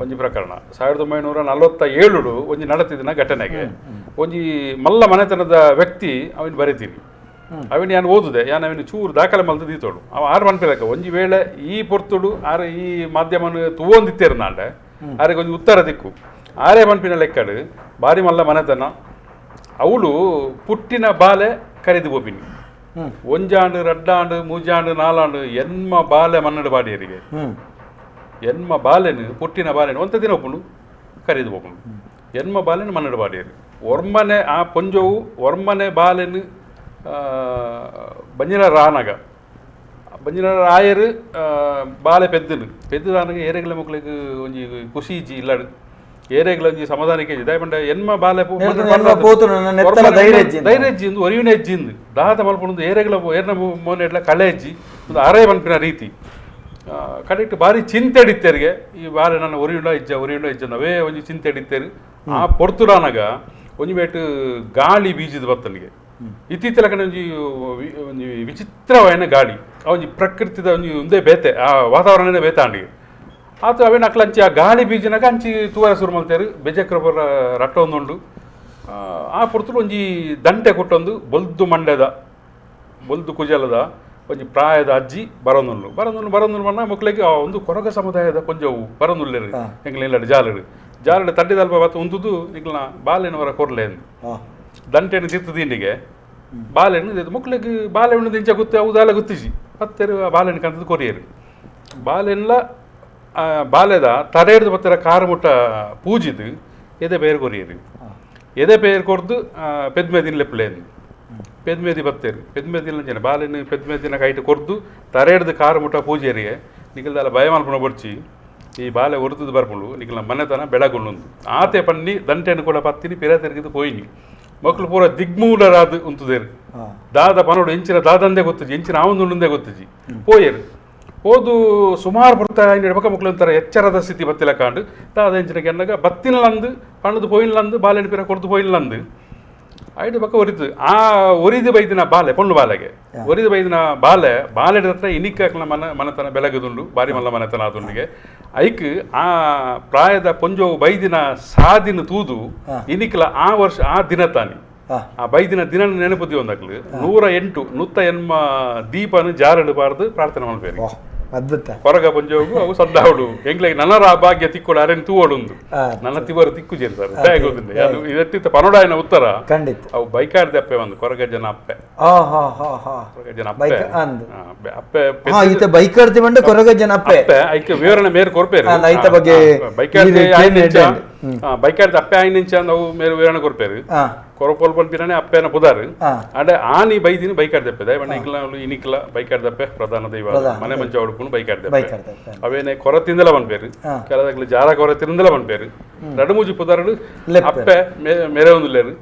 ಒಂಜಿ ಪ್ರಕರಣ 1947 ಒಂಜಿ ನಡತಿದಿನ ಘಟನೆಗೆ ಒಂಜಿ ಮಲ್ಲ ಮನೆತನದ ವ್ಯಕ್ತಿ ಅವನು ಬರೀತೀನಿ ಅವನು ಯಾನು ಓದುದೆ ಯಾನು ಅವನು ಚೂರು ದಾಖಲೆ ಮಲ್ತು ದೀತೋಡು ಅವ ಆರು ಮನ್ಪಿಲಕ್ಕ ಒಂಜಿ ವೇಳೆ ಈ ಪೊರ್ತುಡು ಆರು ಈ ಮಾಧ್ಯಮನು ತೂವೊಂದಿತ್ತೇರು ನಾಂಡೆ ಆರಿಗೆ ಒಂಜಿ ಉತ್ತರ ದಿಕ್ಕು ಆರೇ ಮನ್ಪಿನ ಲೆಕ್ಕಡು ಬಾರಿ ಮಲ್ಲ ಮನೆತನ ಅವಳು ಪುಟ್ಟಿನ ಬಾಲೆ ಕರೆದು ಗೋಪಿನಿ ಒಂಜಾಂಡು ರಡ್ಡಾಂಡು ಮೂಜಾಂಡು ನಾಲಾಂಡು ಎನ್ಮ ಬಾಲೆ ಮನ್ನಡು ಬಾಡಿಯರಿಗೆ ಎನ್ಮ ಬಾಲೆನು ಪುಟ್ಟಿನ ಬಾಲೆನು ಒಂತ ದಿನ ಒಪ್ಪುಂಡು ಕರೆದು ಹೋಗುಂಡು ಎನ್ಮ ಬಾಲೆನು ಮನ್ನಡು ಬಾಡಿಯರು ಒರ್ಮನೆ ಆ ಪೊಂಜೋವು ಒರ್ಮನೆ ಬಾಲೆನು ಬಂಜಿನ ರಾನಗ ಬಂಜಿನ ರಾಯರು ಬಾಲೆ ಪೆದ್ದನು ಪೆದ್ದುದಾನಗ ಏರೆಗಳ ಮಕ್ಕಳಿಗೆ ಒಂಜಿ ಖುಷಿ ಇಜ್ಜಿ ಇಲ್ಲಾಡು ಏರೆಗಳ ಒಂಜಿ ಸಮಾಧಾನಕ್ಕೆ ದಯಪಂಡ ಎನ್ಮ ಬಾಲೆ ಧೈರ್ಯ ಇಜ್ಜಿ ಒರಿವಿನ ಹೆಜ್ಜಿಂದು ದಾದ ಮಲ್ಪುಂಡು ಏರೆಗಳ ಏರ್ನ ಮೋನೆ ಕಳೆ ಹೆಜ್ಜಿ ಒಂದು ಅರೆ ಮನ್ಪಿನ ರೀತಿ ಕರೆಕ್ಟ್ ಭಾರಿ ಚಿಂತೆ ಹಿಡಿತೇರಿಗೆ ಈ ಬಾಲೆ ನನ್ನ ಒರಿಯುಂಡ ಇಜ್ಜ ಒರಿಯುಂಡ ಇಜ್ಜ ಅವೇ ಒಂಜಿ ಚಿಂತೆ ಹಿಡಿತೇರು ಆ ಪೊರ್ತುಡಾನಗ ಒಂಜಿ ಬೇಟು ಗಾಳಿ ಬೀಜದ ಬತ್ತನಿಗೆ ಇತ್ತೀಚಲ ಕಡೆ ಒಂಜಿ ಒಂಜಿ ವಿಚಿತ್ರವಾದ ಗಾಳಿ ಆ ಒಂಜಿ ಪ್ರಕೃತಿದ ಒಂಜಿ ಒಂದೇ ಬೇತೆ ಆ ವಾತಾವರಣನೇ ಬೇತಾಂಡಿಗೆ ಆತ ಅವೇನು ಅಕ್ಲಂಚಿ ಆ ಗಾಳಿ ಬೀಜನಾಗ ಅಂಚಿ ತೂವರ ಸುರು ಮಲ್ತೇರು ಬೆಜಕ್ರೊಬ್ಬರ ರಟ್ಟೊಂದುಂಡು ಆ ಪೊರ್ತುಡು ಒಂಜಿ ದಂಟೆ ಕೊಟ್ಟೊಂದು ಬೊಲ್ದು ಮಂಡ್ಯದ ಬೊಲ್ದು ಕುಜಲದ ಒಂಜಿ ಪ್ರಾಯದ ಅಜ್ಜಿ ಬರೋನುಲ್ಲು ಬರೋನುಲ್ಲು ಬರೋನುಲ್ಲು ಬಣ್ಣ ಮಕ್ಕಳಿಗೆ ಆ ಒಂದು ಕೊರಗ ಸಮುದಾಯದ ಕೊಂಜವು ಬರೋನುಲ್ಲೇರು ಎಂಗ್ಲ ಇಲ್ಲಡು ಜಾಲಡು ಜಾಲಡು ತಡ್ಡಿದಲ್ಪ ಬತ್ತು ಉಂದುದು ನಿಗ್ಲ ಬಾಲೆನವರ ಕೊರ್ಲೆ ಎಂದು ದಂಟೆಯನ್ನು ತಿತ್ತು ದಿಂಡಿಗೆ ಬಾಲೆಣ್ಣು ಮಕ್ಕಳಿಗೆ ಬಾಳೆಹಣ್ಣು ದಿಂಚ ಗೊತ್ತು ಅವು ದಾಲ ಗೊತ್ತಿಜಿ ಪತ್ತೆರು ಆ ಬಾಳೆಹಣ್ಣು ಕಂತದ್ದು ಕೊರಿಯರು ಬಾಲೆಲ್ಲ ಬಾಲೆದ ತಡೆ ಹಿಡಿದು ಬತ್ತರ ಕಾರು ಮುಟ್ಟ ಪೂಜಿದು ಎದೆ ಬೇರು ಕೊರಿಯರು ಎದೆ ಬೇರು ಕೊರ್ದು ಪೆದ್ಮೆದಿನ ಲೆಪ್ಪಲೇನು ಪೆದ್ಮೆದಿ ಬತ್ತೇರು ಪೆದ್ಮೆದಿನ ಜನ ಬಾಲೆನ ಪೆದ್ಮೆದಿನ ಕೈಟ್ ಕೊರ್ದು ತರೆ ಹಿಡಿದು ಕಾರು ಮುಟ್ಟ ಪೂಜೆರಿಗೆ ನಿಖಲ್ದಾಲ ಭಯ ಮಲ್ಪುಣ ಬೊಡ್ಚಿ ಈ ಬಾಲೆ ಒರ್ತದ್ದು ಬರ್ಪುಂಡು ನಿಖಲ್ನ ಮನೆತನ ಬೆಳಗುಂಡು ಆತೆ ಪನ್ನಿ ದಂಟೆಯನ್ನು ಕೂಡ ಪತ್ತಿನಿ ಪಿರ ತಿರುಗಿದು ಪೋಯಿನಿ ಮಕ್ಕಳು ಪೂರ ದಿಗ್ಮೂಲರಾದ ಉಂತುದೇರು ದಾದ ಪನೋಡು ಎಂಚಿನ ದಾದಂದೇ ಗೊತ್ತಿಜಿ ಎಂಚಿನ ಆವಂದುಂಡಂದೇ ಗೊತ್ತಿಜಿ ಪೋಯರು ಹೋದು ಸುಮಾರು ಬರ್ತಾ ಇಡಬೇಕ ಮಕ್ಕಳು ಒಂಥರ ಎಚ್ಚರದ ಸ್ಥಿತಿ ಬತ್ತಿಲ್ಲ ಕಾಂಡು ದಾದ ಎಂಚಿನ ಕೆನ್ನಗ ಬತ್ತಿನಲಂದು ಪಣ್ಣದು ಪೋಯಿನ್ಲಂದು ಬಾಲೆಣ್ಣು ಪಿರ ಕೊಡ್ದು ಪೋಯಿನ್ಲಂದು ಐದು ಪಕ್ಕ ಒರಿತು ಆ ಒರಿದು ಬೈದಿನ ಬಾಲೆ ಪೊಣ್ಣು ಬಾಲೆಗೆ ಒರಿದು ಬೈದಿನ ಬಾಲೆ ಬಾಲೆಡ ಹತ್ರ ಇನಿಕ್ಕ ಮನ ಮನೆತನ ಬೆಳಗದುಂಡು ಬಾರಿ ಮಲ್ಲ ಮನೆತನ ಆದುಂಡಿಗೆ ಐಕ್ ಆ ಪ್ರಾಯದ ಪೊಂಜೋವು ಬೈದಿನ ಸಾದಿನ ತೂದು ಇನಿಕ್ಲ ಆ ವರ್ಷ ಆ ದಿನ ತಾನಿ ಆ ಬೈದಿನ ದಿನ ನೆನಪುದಿ ಒಂದಕ್ಲು 108 108 ದೀಪನು ಜಾರಡಬಾರ್ದು ಪ್ರಾರ್ಥನೆ ಮಾಡ್ಬೇಕು ಅದ್ಭುತ ಹೊರಗ ಪೊಂಜೋಗು ಅವು ಸದ್ದಾವಡು ಎಂಗ್ಲಿಗೆ ನನ್ನ ಭಾಗ್ಯ ತಿಕ್ಕೋಡು ಅರೆನ್ ತೂವಡುಂದು ನನ್ನ ತಿವರು ತಿಕ್ಕು ಜೇರು ಸರ್ ಗೊತ್ತಿಲ್ಲ ಅದು ಇದಟ್ಟಿತ್ತ ಪನೋಡಾಯನ ಉತ್ತರ ಖಂಡಿತ ಅವು ಬೈಕಾಡ್ದೆ ಅಪ್ಪೆ ಒಂದು ಕೊರಗಜ್ಜನ ಅಪ್ಪೆ ಕೊರಗಜ್ಜನ ಅಪ್ಪೆ ಅಪ್ಪೆ ಈತ ಬೈಕಾಡ್ತಿ ಬಂಡ ಕೊರಗಜ್ಜನ ಅಪ್ಪೆ ಅಪ್ಪೆ ಐಕೆ ವಿವರಣೆ ಮೇರೆ ಕೊರ್ಪೇರು ಐತ ಬಗ್ಗೆ ಬೈಕಾಡ್ದೆ ಬೈಕಾಡ್ದೆ ಅಪ್ಪೆ ಆಯ್ನಿಂಚ ಅವು ಮೇರೆ ವಿವರಣೆ ಕೊರ್ಪೇರು ಕೊರಪೋಲ್ ಪನ್ಪಿನೇ ಅಪ್ಪೆನ ಪುದಾರು ಅಡೆ ಆನಿ ಬೈದಿನಿ ಬೈಕಾಡ್ದಪ್ಪೆ ದಯವಣ್ಣ ಇಕ್ಲ ಇನಿಕ್ಲ ಬೈಕಾಡ್ದಪ್ಪೆ ಪ್ರಧಾನ ದೈವ ಮನೆ ಮಂಚ ಉಡುಪುನು ಬೈಕಾಡ್ದಪ್ಪೆ ಅವೇನೆ ಕೊರತಿಂದಲ ಪನ್ಪೇರು ಕೆಲದಾಗ್ಲಿ ಜಾರ ಕೊರತಿಂದಲ ಪನ್ಪೇರು ರಡುಮೂಜಿ ಪುದಾರು ಅಪ್ಪೆ ಮೇರೆ ಒಂದುಲ್ಲೇರು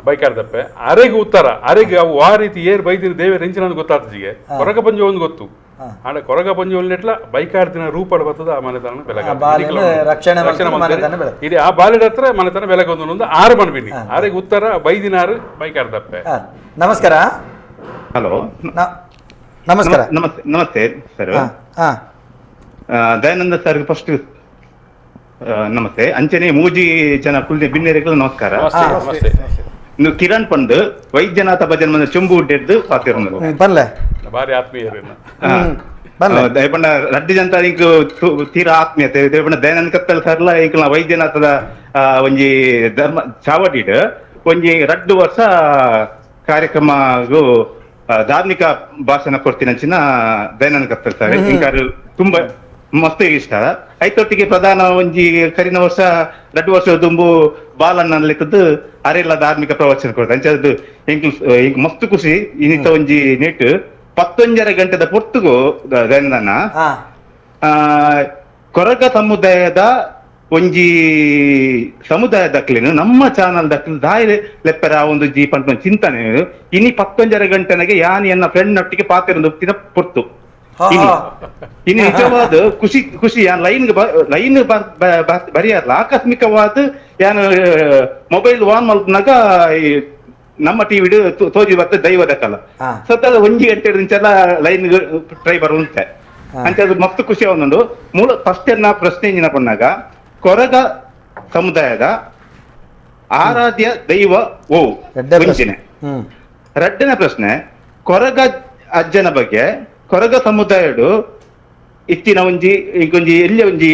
ಬೈಕಾಡ್ದಪ್ಪೆ ಅರೆಗೆ ಉತ್ತರ ಅರೆಗೆ ಅವು ಆ ರೀತಿ ಏರ್ ಬೈದಿನಿ ದೇವರ ಹೆಂಚಿನ ಗೊತ್ತಾತಜಿಗೆ ಕೊರಗ ಪಂಜ ಒಂದು ಗೊತ್ತು ಆಂಡ ಕೊರಗ ಪಂಜುರ್ಲಿಟ್ಲ ಬೈಕಾಡ್ತಿನ ರೂಪಡ್ ಬತ್ತದ ಆ ಮನೆತನ ಬೆಳಕ ರಕ್ಷಣೆ ಇಡೀ ಆ ಬಾಲಿಡ ಹತ್ರ ಮನೆತನ ಬೆಳಕೊಂದು ಆರು ಮನ್ಬಿನಿ ಆರಿಗೆ ಉತ್ತರ ಬೈದಿನಾರು ಬೈಕಾಡ್ದಪ್ಪೆ. ನಮಸ್ಕಾರ. ಹಲೋ, ನಮಸ್ಕಾರ. Namaste namaste sir. Dayananda sir first namaste. ಅಂಚನೆ ಮೂಜಿ ಜನ ಕುಲ್ದೆ ಬಿನ್ನೆರೆಗಳು ನಮಸ್ಕಾರ. ಕಿರಣ್ ಪಂಡ್ ವೈದ್ಯನಾಥ ಭಜನ್ ಮಂದ ಚೊಂಬು ಹುಡ್ಡೆದ್ದು ಪಾತಿರೋದು ಬಾರಿ ಆತ್ಮೀಯರು. ದಯಪಂಡ ರಡ್ಡಿ ಜನತ ಇಂಕ್ ತೀರಾ ಆತ್ಮೀಯತೆ. ದಯಪಂಡ ದಯಾನಂದ ಕತ್ತಲ್ ಸರ್ಲ ಇಂಕ್ಲ ವೈದ್ಯನಾಥದ ಒಂಜಿ ಧರ್ಮ ಚಾವಡಿಡ್ ಒಂಜಿ ರಡ್ಡು ವರ್ಷ ಕಾರ್ಯಕ್ರಮ ಧಾರ್ಮಿಕ ಭಾಷಣ ಕೊಡ್ತೀನಂಚಿನ ದಯಾನಂದ ಕತ್ತಲ್ ಸರ್ ಇಂಕಾರು ತುಂಬಾ ಮಸ್ತ್ ಇಷ್ಟ. ಐತೊಟ್ಟಿಗೆ ಪ್ರಧಾನ ಒಂಜಿ ಕರಿನ ವರ್ಷ ರಡ್ಡು ವರ್ಷ ದುಂಬು ಬಾಲಣ್ಣ ಲೆಕ್ಕದ್ದು ಅರೆಲ್ಲ ಧಾರ್ಮಿಕ ಪ್ರವಚನ ಕೊಡ್ತಾರೆ. ಅಂಚದ್ದು ಇಂಕ್ ಮಸ್ತ್ ಖುಷಿ. ಇನ್ನಿತ ಒಂಜಿ ನೆಟ್ 11.5 ಗಂಟೆದ ಪೊರ್ತುಗು ದಯಾನಂದನ ಕೊರಗ ಸಮುದಾಯದ ಒಂಜಿ ಸಮುದಾಯ ದಕ್ಲಿನ ನಮ್ಮ ಚಾನಲ್ ದಕ್ಲಿ ದಾಯ ಲೆಪ್ಪರ ಒಂದು ಜಿ ಪಂಪ ಚಿಂತನೆ ಇನಿ 11.5 ಗಂಟೆನಾಗೆ ಯಾನ್ ಎನ್ನ ಫ್ರೆಂಡ್ ನೊಟ್ಟಿಗೆ ಪಾತಿರೊಂದು ಪೊರ್ತು. ಇನ್ನು ನಿಜವಾದ ಖುಷಿ ಖುಷಿ ಯಾನ್ ಲೈನ್ ಲೈನ್ ಬರಿಯಾರ್ಲ ಆಕಸ್ಮಿಕವಾದ ಯಾನ್ ಮೊಬೈಲ್ ಆನ್ ಮಲ್ಪನಾಗ ನಮ್ಮ ಟಿವಿ ತೋಜಿ ಬತ್ತ ದೈವದ ಕಲ ಸತ್ತ ಒಂಜಿ ಗಂಟೆ ಇಂಚೆಲ್ಲ ಲೈನ್ ಟ್ರೈ ಬರುವಂತೆ ಅಂತ ಅದು ಮಸ್ತ್ ಖುಷಿ ಒಂದುಂಡು. ಮೂಲ ಫಸ್ಟ್ ನಾ ಪ್ರಶ್ನೆ ಇಂಜಿನ ಪನ್ನಾಗ ಕೊರಗ ಸಮುದಾಯದ ಆರಾಧ್ಯ ದೈವ ಓ ಒಂಜಿನೆ. ರಡ್ಡನೇ ಪ್ರಶ್ನೆ ಕೊರಗ ಅಜ್ಜನ ಬಗ್ಗೆ ಕೊರಗ ಸಮುದಾಯಡು ಇತ್ತಿನ ಒಂಜಿ ಈಗೊಂಜಿ ಎಲ್ಲಿ ಒಂಜಿ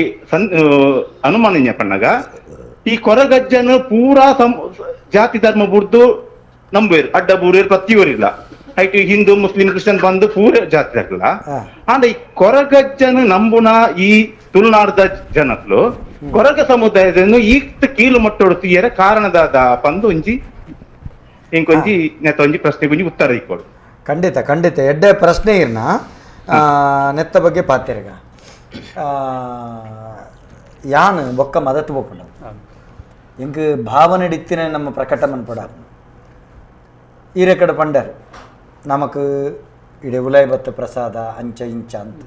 ಅನುಮಾನ ಪಣ್ಣಾಗ ಈ ಕೊರಗಜ್ಜನ ಪೂರಾ ಜಾತಿ ಧರ್ಮ ಬುಡ್ದು ನಂಬುವೇರು ಅಡ್ಡ ಬೂರೇರು ಪ್ರತಿಯೊರಿಲ್ಲ ಐಟ್ ಹಿಂದೂ ಮುಸ್ಲಿಂ ಕ್ರಿಶ್ಚಿಯನ್ ಬಂದು ಪೂರ ಜಾತಿ ಆಗಲ್ಲ. ಅಂದ್ರೆ ಈ ಕೊರಗಜ್ಜನ ನಂಬುನ ಈ ತುಳುನಾಡದ ಜನಕ್ಲು ಕೊರಗ ಸಮುದಾಯದನ್ನು ಈ ಕೀಳು ಮಟ್ಟೋಡು ತೀಯರ ಕಾರಣದಾದ ಪಂದು ಒಂಜಿ ಇಂಕೊಂಜಿ ನೆತ್ತ ಒಂಜಿ ಪ್ರಶ್ನೆ ಒಂಜಿ ಉತ್ತರ ಇಕ್ಕೋಡು. ಖಂಡಿತ ಖಂಡಿತ ಎಡ್ಡೆ ಪ್ರಶ್ನೆ ಇರ್ನ ನೆತ್ತ ಬಗ್ಗೆ ಪಾತೆರ್ಗ ಯಾನ್ ಬೊಕ್ಕ ಮದತ್ ಬೋಪುಂಡ ಎಂಕ್ ಭಾವನೆ ಇತ್ತಿನ ನಮ್ಮ ಪ್ರಕಟ ಮನ್ಪಡ ಈರೆಕಡೆ ಪಂಡರ್ ನಮಕ್ ಇಡೆ ಉಲಾಯ್ ಬತ್ತ ಪ್ರಸಾದ ಅಂಚ ಇಂಚ ಅಂತ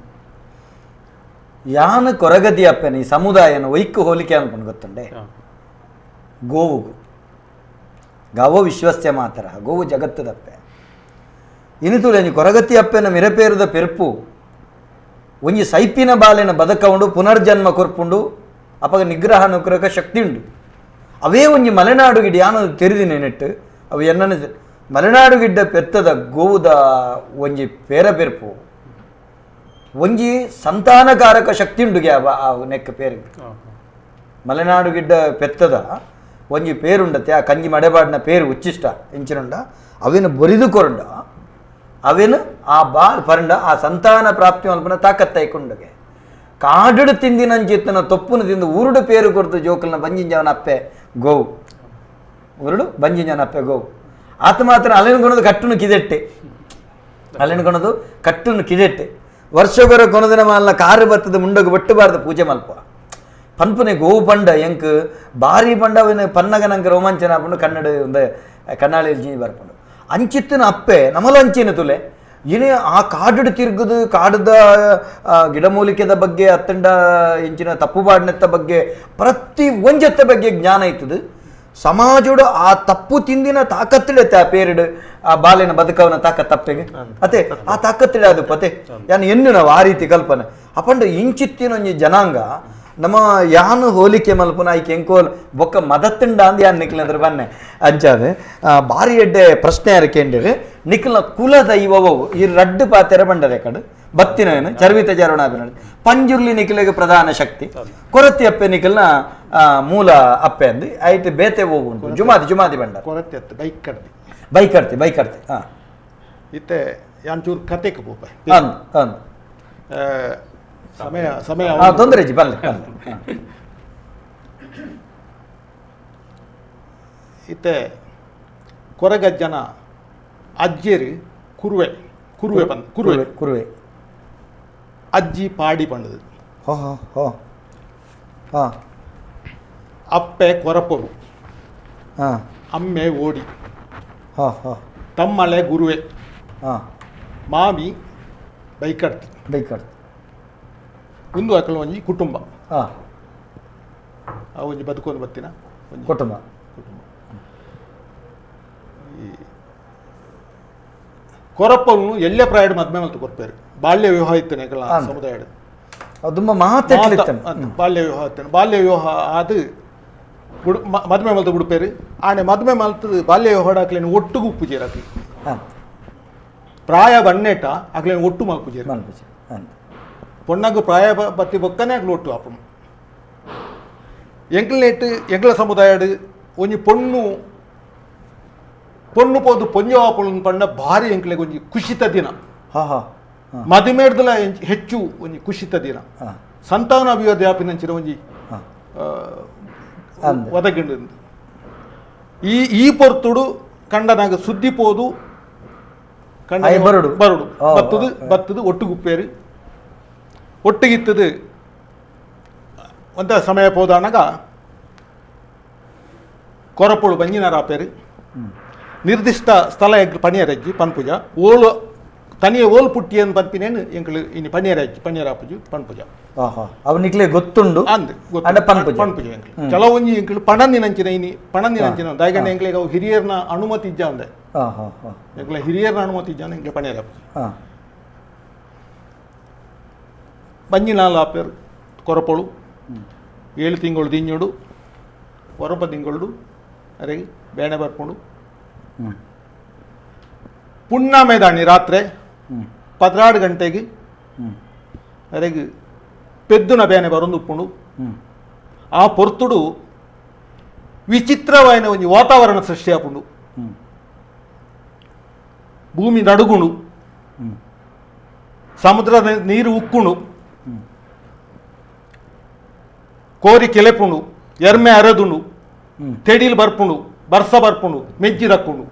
ಯಾನ್ ಕೊರಗದಿ ಅಪ್ಪನ ಈ ಸಮುದಾಯನ ಒಯ್ಕು ಹೋಲಿಕೆ ಅನ್ಕೊಂಡು ಗೊತ್ತುಂಡೆ ಗೋವುಗು ಗಾವೋ ವಿಶ್ವಸ್ಯ ಮಾತರ ಗೋವು ಜಗತ್ತದಪ್ಪೆ ಇನಿತುಲೆಂಜಿ ಕೊರಗತಿ ಅಪ್ಪೆನ ಮಿರಪೇರದ ಪೆರ್ಪು ಒಂಜಿ ಸೈಪಿನ ಬಾಲೆನ ಬದಕವುಂಡು ಪುನರ್ಜನ್ಮ ಕೊರ್ಪುಂಡು ಅಪಗ ನಿಗ್ರಹ ನುಗ್ರಹ ಶಕ್ತಿ ಉಂಡು. ಅವೇ ಒಂಜಿ ಮಲೆನಾಡು ಗಿಡ ಯಾನದು ತೆರಿದಿನ ನೆಟ್ಟು ಅವು ಎನ್ನನ ಮಲೆನಾಡು ಗಿಡ್ಡ ಪೆತ್ತದ ಗೋವುದ ಒಂಜಿ ಪೇರ ಪೆರ್ಪು ಒಂಜಿ ಸಂತಾನಕಾರಕ ಶಕ್ತಿ ಉಂಡುಗೆ ಆ ನೆಕ್ಕ ಪೇರು ಮಲೆನಾಡು ಗಿಡ್ಡ ಪೆತ್ತದ ಒಂಜಿ ಪೇರುಂಡತೆ ಆ ಕಂಜಿ ಮಡೆಬಾಡಿನ ಪೇರು ಉಚ್ಚಿಷ್ಟ ಇಂಚಿನುಂಡ ಅವೇನು ಬೊರಿದು ಕೊರುಂಡ ಅವೇನು ಆ ಬಾಲ್ ಪರಂಡ ಆ ಸಂತಾನ ಪ್ರಾಪ್ತಿ ಮಲ್ಪನ ತಾಕತ್ತೈಕೊಂಡಗೆ ಕಾಡುಡು ತಿಂದಿನಂಚಿತ್ತನ ತೊಪ್ಪುನ ತಿಂದು ಊರುಡು ಪೇರು ಕೊಡ್ತು ಜೋಕಲ್ನ ಬಂಜಿಂಜವನ ಅಪ್ಪೆ ಗೋವು ಊರುಡು ಬಂಜಿಂಜವನ ಅಪ್ಪೆ ಗೋವು ಆತ ಮಾತ್ರ ಅಲೆನ್ಕೊಣದು ಕಟ್ಟುನು ಕಿದೆಟ್ಟೆ ಅಲೆನ್ಕೊಣದು ಕಟ್ಟುನು ಕಿದೆಟ್ಟೆ ವರ್ಷಗೊರ ಕೊನದಿನ ಮಾಲ್ನ ಕಾರು ಬತ್ತದ ಮುಂಡಗು ಬಟ್ಟುಬಾರ್ದು ಪೂಜೆ ಮಲ್ಪ ಪನ್ಪುನೆ ಗೋವು ಪಂಡ ಎಂಕ್ ಬಾರಿ ಪಂಡ ಅವನ ಪನ್ನಗ ನಂಗೆ ರೋಮಾಂಚನ ಹಾಕೊಂಡು ಕನ್ನಡ ಒಂದು ಕನ್ನಾಳಿ ಜೀನಿ ಬರ್ಪುಂಡು ಅಂಚಿತ್ತಿನ ಅಪ್ಪೆ ನಮಲ ಅಂಚಿನ ತುಲೆ ಏನೇ ಆ ಕಾಡುಡು ತಿರುಗುದು ಕಾಡದ ಗಿಡಮೂಲಿಕೆದ ಬಗ್ಗೆ ಅತ್ತಂಡ ಇಂಚಿನ ತಪ್ಪು ಬಾಡ್ನೆತ್ತ ಬಗ್ಗೆ ಪ್ರತಿ ಒಂಜತ್ತ ಬಗ್ಗೆ ಜ್ಞಾನ ಇತ್ತದು ಸಮಾಜೋಡು ಆ ತಪ್ಪು ತಿಂದಿನ ತಾಕತ್ತಿಡತ್ತೆ ಆ ಪೇರಿಡು ಆ ಬಾಲಿನ ಬದುಕವನ ತಾಕತ್ ತಪ್ಪೆಗೆ ಅತ್ತೆ ಆ ತಾಕತ್ತಿಡ ಅದು ಪತೆ ಯಾನ್ ಎನ್ನು ನಾವು ಆ ರೀತಿ ಕಲ್ಪನೆ ಅಪಂಡ ಇಂಚಿತ್ತಿನ ಒಂಜಿ ಜನಾಂಗ ನಮ್ಮ ಯಾನು ಹೋಲಿಕೆ ಮಲ್ಪುನ ಐಕೆ ಎಂಕೋಲ್ ಬೊಕ್ಕ ಮದತ್ತುಂಡ ಅಂದ್ ಯಾನ್ ನಿಕ್ಲಂದ್ರೆ ಬನ್ನೆ ಅಂಚಾದೆ ಬಾರಿ ಎಡ್ಡೆ ಪ್ರಶ್ನೆ ಯಾರು ಕೇಂಡಿರಿ ನಿಕ್ಲ ಕುಲ ದೈವವು ಈ ರಡ್ಡು ಪಾತೆರ ಬಂಡರೆ ಕಡು ಬತ್ತಿನ ಏನು ಚರ್ವಿತ ಜಾರೋಣ ಪಂಜುರ್ಲಿ ನಿಖಿಲಿಗೆ ಪ್ರಧಾನ ಶಕ್ತಿ ಕೊರತಿ ಅಪ್ಪೆ ನಿಖಲ್ನ ಮೂಲ ಅಪ್ಪೆ ಅಂದು ಐಟ್ ಬೇತೆ ಹೋಗುಂಟು ಜುಮಾದಿ ಜುಮಾದಿ ಬಂಡ ಕೊರತಿ ಅತ್ತು ಬೈಕ್ ಕಡ್ದಿ ಬೈಕ್ ಕಡ್ತಿ ಬೈಕ್ ಕಡ್ತಿ ಹಾಂ ಇತ್ತೆ ಯಾನ್ ಚೂರು ಕತೆಕ್ ಪೋಪ ಅಂದ್ ಅಂದ್ ಸಮಯ ಸಮಯ ತೊಂದರೆ ಜಿ ಬಲ್ಲೆ ಇತ್ತೆ ಕೊರಗಜ್ಜನ ಅಜ್ಜೇರು ಕುರುವೆ ಕುರುವೆ ಬಂದು ಕುರುವೆ ಕುರುವೆ ಅಜ್ಜಿ ಪಾಡಿ ಬಂದದು ಹೋ ಹೋ ಹೋ ಹಾಂ ಅಪ್ಪೆ ಕೊರಪರು ಹಾಂ ಅಮ್ಮೆ ಓಡಿ ಹೋ ಹೋ ತಮ್ಮಳೆ ಗುರುವೆ ಹಾಂ ಮಾಮಿ ಬೈಕಡ್ತಿ ಬೈಕಡ್ತಿ ಒಂದು ಅಕಲ ಒಂಜಿ ಕುಟುಂಬ ಆ ಒಂಜಿ ಬದುಕೊಂದು ಬತ್ತಿನ ಕುಟುಂಬ ಕುಟುಂಬ ಈ ಕೊರಪ್ಪನು ಎಲ್ಲೇ ಪ್ರಾಯಡ್ ಮದ್ಮೆ ಮಲ್ತು ಕೊರ್ಪೇರು ಬಾಲ್ಯ ವಿವಾಹ ಇತ್ತನೆ ಸಮುದಾಯ ತುಂಬ ಮಾತಾಡ್ಲಿತ್ತಾನೆ ಬಾಲ್ಯ ವಿವಾಹ ಇತ್ತನೆ ಬಾಲ್ಯ ವಿವಾಹ ಅದು ಬುಡು ಮದ್ಮೆ ಮಲ್ತು ಬಿಡ್ಪೇರು ಆನೆ ಮದ್ಮೆ ಮಲ್ತು ಬಾಲ್ಯ ವಿವಾಹ ಹಾಕ್ಲೇನು ಒಟ್ಟುಗು ಉಪ್ಪುಜೇರು ಅಕ್ಲಿ ಪ್ರಾಯ ಬನ್ನೇಟ ಅಕ್ಲೇನು ಒಟ್ಟು ಮಲ್ಪುಜೇರು ಮಲ್ಪುಜೆ ಪೊಣ್ಣಗು ಪ್ರಾಯ ಬತ್ತಿ ಬೊಕ್ಕನೆ ಅಕ್ಲು ಒಟ್ಟು ಆಪುನು ಎಂಕ್ಲನೇಟ್ ಎಂಕ್ಲ ಸಮುದಾಯಡ್ ಒಂಜಿ ಪೊಣ್ಣು ಪೊಣ್ಣು ಪೋದು ಪೊಂಜವಾಪುಳು ಪಂಡ ಭಾರಿ ಎಂಕ್ಲೆಗ್ ಒಂಜಿ ಖುಷಿತ ದಿನ ಮದುಮೇಡ್ದಲ ಹೆಚ್ಚು ಒಂಜಿ ಖುಷಿತ ದಿನ ಸಂತಾನ ಅಭಿವೃದ್ಧಿ ಆಪಿನಂಚಿನ ಒಂಜಿ ಒದಗಿಂಡು ಈ ಈ ಪೊರ್ತುಡು ಕಂಡನಾಗ ಸುದ್ದಿ ಪೋದು ಕಂಡ ಬರುಡು ಬರುಡು ಬತ್ತದು ಬತ್ತದು ಒಟ್ಟುಗುಪ್ಪೇರು ಒಟ್ಟಿಗಿತ್ತದು ಒಂದ ಸಮಯ ಪೋದಾನಗ ಕೊರಪುಳು ಬಂಜಿನರಾಪೇರು ನಿರ್ದಿಷ್ಟ ಸ್ಥಳ ಎಂಕ್ಲು ಪಣಿಯರಜ್ಜಿ ಪನ್ಪುಜ ಓಲು ತನಿಯ ಓಲ್ ಪುಟ್ಟಿಯನ್ನು ಪನ್ಪಿನೇನು ಎಂಕ್ಲು ಇನ್ನು ಪಣಿಯರಜ್ಜಿ ಪಣಿಯರಾಪುಜಿ ಪನ್ಪುಜ ಅವು ನಿಕ್ಲೆ ಗೊತ್ತುಂಡು ಅಂದ್ ಪನ್ಪುಜ ಪನ್ಪುಜ ಎಂಕ್ಲು ಕೆಲವೊಂಜಿ ಎಂಕ್ಲು ಪಣಂದಿನಂಚಿನ ಇನಿ ಪಣಂದಿನಂಚಿನ ದಾಯಗಂಡ ಎಂಕ್ಲೆಗ್ ಅವು ಹಿರಿಯರ್ನ ಅನುಮತಿ ಇಜ್ಜ ಅಂದೆ ಎಂಕ್ಲ ಹಿರಿಯರ್ನ ಅನುಮತಿ ಇಜ್ಜ ಎಂಕ್ಲೆ ಪಣಿಯರಾಪುಜಿ ಬಂಜಿನಾಲ್ ಆಪೇರು ಕೊರಪೊಳು 7 ತಿಂಗಳು ದಿಂಜುಡು ಒರಪ ತಿಂಗಳು ಅರೆಗೆ ಬೇಣೆ ಬರ್ಕೊಂಡು ಪುಣ್ಣಮೆದಾಣಿ ರಾತ್ರಿ 12 ಗಂಟೆಗೆ ಅರೆಗೆ ಪೆದ್ದುನ ಬೇನೆ ಬರೊಂದು ಉಪ್ಪುಂಡು ಆ ಪೊರ್ತುಡು ವಿಚಿತ್ರವಾಯಿನ ಒಂಜಿ ವಾತಾವರಣ ಸೃಷ್ಟಿ ಆಪುಂಡು ಭೂಮಿ ನಡುಗುಣು ಸಮುದ್ರದ ನೀರು ಉಕ್ಕುಂಡು ಕೋರಿ ಕೆಲೆಪುಂಡು ಎರ್ಮೆ ಅರದುಂಡು ತೆಡಿಲ್ ಬರ್ಪುಂಡು ಬರ್ಸ ಬರ್ಪುಂಡು ಮೆಜ್ಜಿ ದಕ್ಕುಂಡು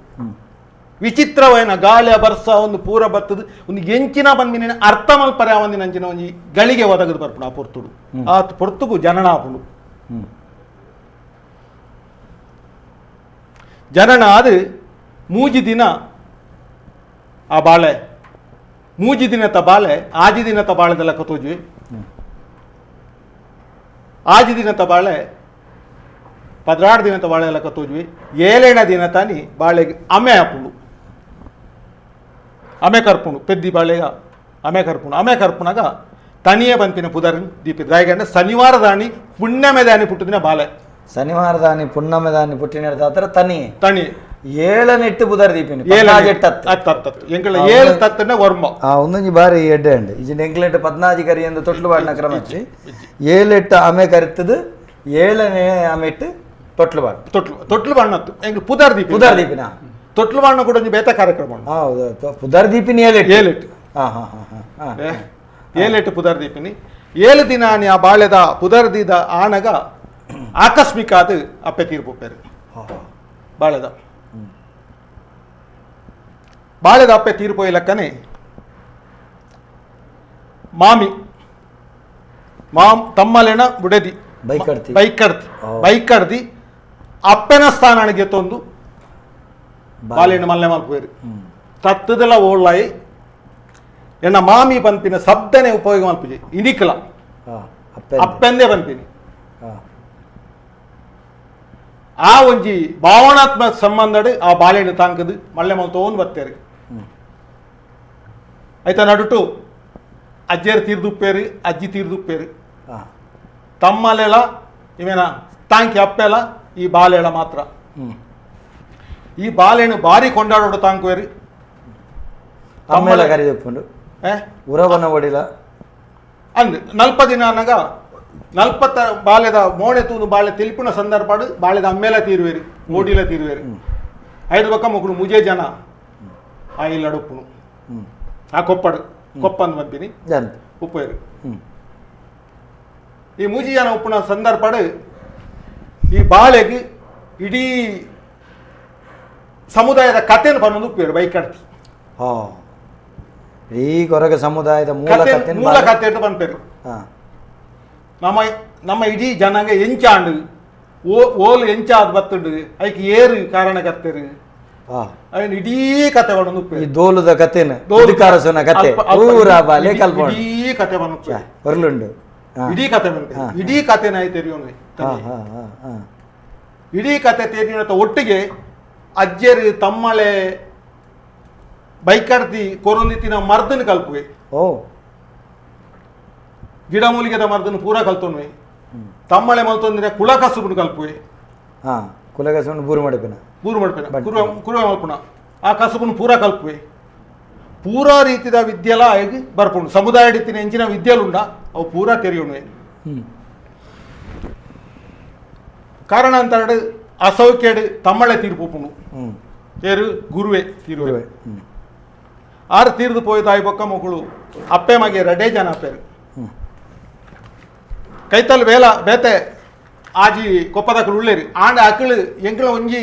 ವಿಚಿತ್ರವಾಯಿನ ಗಾಳಿಯ ಬರ್ಸ ಒಂದು ಪೂರ ಬತ್ತದು ಒಂದು ಎಂಚಿನ ಬಂದಿನ ಅರ್ಥ ಮಲ್ಪರೆ ಒಂದಿನ ಅಂಚಿನ ಒಂಜಿ ಗಳಿಗೆ ಒದಗದು ಬರ್ಪುಂಡು ಆ ಪೊರ್ತುಡು ಆ ಪೊರ್ತುಗು ಜನನ ಆಪುಂಡು ಜನನ ಅದು ಮೂಜಿ ದಿನ ಆ ಬಾಳೆ ಮೂಜಿ ದಿನತ ಬಾಳೆ ಆಜಿ ದಿನತ ಬಾಳೆದೆಲ್ಲ ಕತೋಜ್ವಿ ಆಜಿ ದಿನತ ಬಾಳೆ 16 ದಿನತ ಬಾಳೆ ಎಲ್ಲ ಕತ್ತೋಜ್ವಿ ಏಳೇಣ ದಿನ ತಾನಿ ಬಾಳೆಗೆ ಅಮೆ ಆಪುಂಡು ಅಮೆ ಕರ್ಪುಂಡು ಪೆದ್ದಿ ಬಾಳೆಗ ಅಮೆ ಕರ್ಪುಂಡು ಅಮೆ ಕರ್ಪುಣಾಗ ತನಿಯೇ ಬಂತಿನ ಪುದರ್ ದೀಪ ದಾಯಿಗಂಡ ಶನಿವಾರ ದಾಣಿ ಪುಣ್ಯಮೆ ದಾನಿ ಪುಟ್ಟಿದಿನ ಬಾಳೆ ಶನಿವಾರ ದಾನಿ ಪುಣ್ಣಮೆ ದಾನಿ ಪುಟ್ಟಿನ ದಾತರ ತನಿ ತಣಿ ಏಳನೆಟ್ಟು ಬುಧರ್ ದೀಪಿನಿ ಎಂಕಲ ಏಳು ತತ್ತನೆ ವರ್ಮ ಆ ಒಂದೊಂಜಿ ಬಾರಿ ಎಡ್ಡೆ ಅಂಡ್ ಇಜಿನ ಎಂಕ್ಲೆಟ್ ಪದ್ನಾಜಿ ಕರಿ ಎಂದು ತೊಟ್ಲು ಬಾಡಿನ ಕ್ರಮ ಏಳೆಟ್ಟು ಆಮೆ ಕರಿತದು ಏಳನೇ ಆಮೆಟ್ಟು ತೊಟ್ಲು ಬಾಡ್ ತೊಟ್ಲು ತೊಟ್ಲು ಬಾಣ್ಣತ್ತು ಎಂಕ್ ಪುದರ್ ದೀಪ ಪುದರ್ ದೀಪಿನ ತೊಟ್ಲು ಬಾಣ್ಣ ಕೂಡ ಒಂಜಿ ಬೇತ ಕಾರ್ಯಕ್ರಮ ಹೌದು ಪುದರ್ ದೀಪಿನಿ ಏಳೆಟ್ಟು ಏಳೆಟ್ಟು ಹಾ ಹಾ ಹಾ ಹಾ ಏಳೆಟ್ಟು ಪುದರ್ ದೀಪಿನಿ ಏಳು ದಿನ ಆ ಬಾಳೆದ ಪುದರ್ ದೀದ ಆನಗ ಆಕಸ್ಮಿಕ ಅದು ಅಪ್ಪೆ ತೀರ್ಪು ಬಾಳೆದ ಬಾಳೆದ ಅಪ್ಪೆ ತೀರ್ಪು ಲೆಕ್ಕನೆ ಮಾಮಿ ಮಾಮ್ ತಮ್ಮಲೇನ ಬುಡೆದಿ ಬೈಕಡ್ತಿ ಬೈಕಡ್ತಿ ಬೈಕಡ್ದಿ ಅಪ್ಪೆನ ಸ್ಥಾನನಿಗೆ ತೊಂದು ಬಾಳೆಹಣ್ಣು ಮಲ್ಲೆ ಮಲ್ಪೇರು ತತ್ತದೆಲ್ಲ ಓಳ್ಳಾಯಿ ಎನ್ನ ಮಾಮಿ ಪನ್ಪಿನ ಶಬ್ದನೆ ಉಪಯೋಗ ಮಲ್ಪುಜಿ ಇನಿಕಲ ಅಪ್ಪೆಂದೇ ಪನ್ಪಿನಿ ಆ ಒಂಜಿ ಭಾವನಾತ್ಮಕ ಸಂಬಂಧಡು ಆ ಬಾಳೆಹಣ್ಣು ತಾಂಕದು ಮಲ್ಲೆ ಮಲ್ತೋನ್ ಬರ್ತೇರು ಆಯ್ತಾ ನಡುಟು ಅಜ್ಜಿಯರು ತೀರ್ದುಪ್ಪೇರು ಅಜ್ಜಿ ತೀರ್ದುಪ್ಪೇರು ತಮ್ಮಲೆಲ ಇವೇನ ತಾಂಕಿ ಅಪ್ಪೆಲ ಈ ಬಾಳೆಳ ಮಾತ್ರ ಈ ಬಾಳೆಹಣ್ಣು ಭಾರಿ ಕೊಂಡಾಡೋಡು ತಾಂಕುವೇರು ತಮ್ಮೆಲ್ಲ ಕರಿದಪ್ಪುಂಡು ಉರವನ ಒಡಿಲ ಅಂದ್ ನಲ್ಪ ದಿನ ಅನಗ ನಲ್ಪತ್ತ ಬಾಳೆದ ಮೋಣೆ ತೂನು ಬಾಳೆ ತಿಳಿಪಿನ ಸಂದರ್ಭ ಬಾಳೆದ ಅಮ್ಮೇಲ ತೀರುವೇರು ಓಡಿಲ ತೀರುವೇರು ಐದು ಪಕ್ಕ ಮಕ್ಕಳು ಮುಜೆ ಜನ ಆ ಇಲ್ಲಡುಪ್ಪುನು ಆ ಕೊಪ್ಪಡು ಕೊಪ್ಪಂದು ಬಂತೀನಿ ಉಪ್ಪೇರು ಈ ಮೂಜಿ ಜನ ಉಪ್ಪುನ ಸಂದರ್ಭ ಈ ಬಾಳೆಗೆ ಇಡೀ ಸಮುದಾಯದ ಕಥೆಯನ್ನು ಬಂದು ಉಪ್ಪೇರು ಬೈಕಡ್ತಿ ಈ ಕೊರಗ ಸಮುದಾಯದ ಮೂಲ ಕಥೆ ಮೂಲ ಕಥೆ ಅಂತ ಬಂದ್ಪೇರು ನಮ್ಮ ನಮ್ಮ ಇಡೀ ಜನಾಂಗ ಎಂಚಾಂಡು ಓಲು ಎಂಚಾದ ಬತ್ತುಂಡು ಐಕ್ ಏರು ಕಾರಣಕರ್ತರು ಅವನ ಇಡೀ ಕತೆ ಬಣ್ಣು ಈ ದೋಲುದ ಕತೆನ ಕುದುಕಾರಸನ ಕತೆ ಪೂರ ಬಾಲೆ ಕಲ್ಪೊಂಡು ಇಡೀ ಕತೆ ಬಣ್ಣು ಹೊರ್ಲುಂಡು ಇಡೀ ಕತೆ ಬಂತು ಇಡೀ ಕತೆನ ತೆರಿಯೋನು ಇಡೀ ಕತೆ ತೆರಿಯೋಣ ಒಟ್ಟಿಗೆ ಅಜ್ಜರು ತಮ್ಮಳೆ ಬೈಕರ್ತಿ ಕೊರೊಂದಿತ್ತಿನ ಮರ್ದನ ಕಲ್ಪುವೆ ಓ ಗಿಡಮೂಲಿಗೆದ ಮರ್ದನ ಪೂರ ಕಲ್ತೊನ್ವೆ ತಮ್ಮಳೆ ಮಲ್ತೊಂದಿನ ಕುಲ ಕಸುಬುನು ಕಲ್ಪುವೆ ಕುಲ ಕಸುಬುನು ಬೂರು ಮಡಪಿನ ಬೂರು ಮಡಪಿನ ಕುರುವ ಕುರುವ ಮಲ್ಪುನ ಆ ಕಸುಬುನು ಪೂರ ಕಲ್ಪುವೆ ಪೂರಾ ರೀತಿದ ವಿದ್ಯೆಲ ಬರ್ಪುಂಡು ಸಮುದಾಯ ರೀತಿನ ಎಂಚಿನ ವಿದ್ಯೆಲುಂಡ ಅವು ಪೂರಾ ತೆರಿಯೋಣುವೆ ಕಾರಣ ಅಂತಾಡು ಅಸೌಖ್ಯಡು ತಮ್ಮಳೆ ತೀರ್ಪುಂಡು ತೇರು ಗುರುವೆ ತೀರುವೆ ಆರು ತೀರ್ದು ಪೋಯಿ ತಾಯಿ ಬೊಕ್ಕ ಮಕ್ಕಳು ಅಪ್ಪೆ ಮಗೆ ರಡೇ ಜನ ಅಪ್ಪೇರು ಕೈತಲ್ ಬೇಲ ಬೇತೆ ಆಜಿ ಕೊಪ್ಪದಕಲು ಉಳ್ಳೇರಿ ಆಂಡ ಅಕಳು ಎಂಕಳ ಒಂಜಿ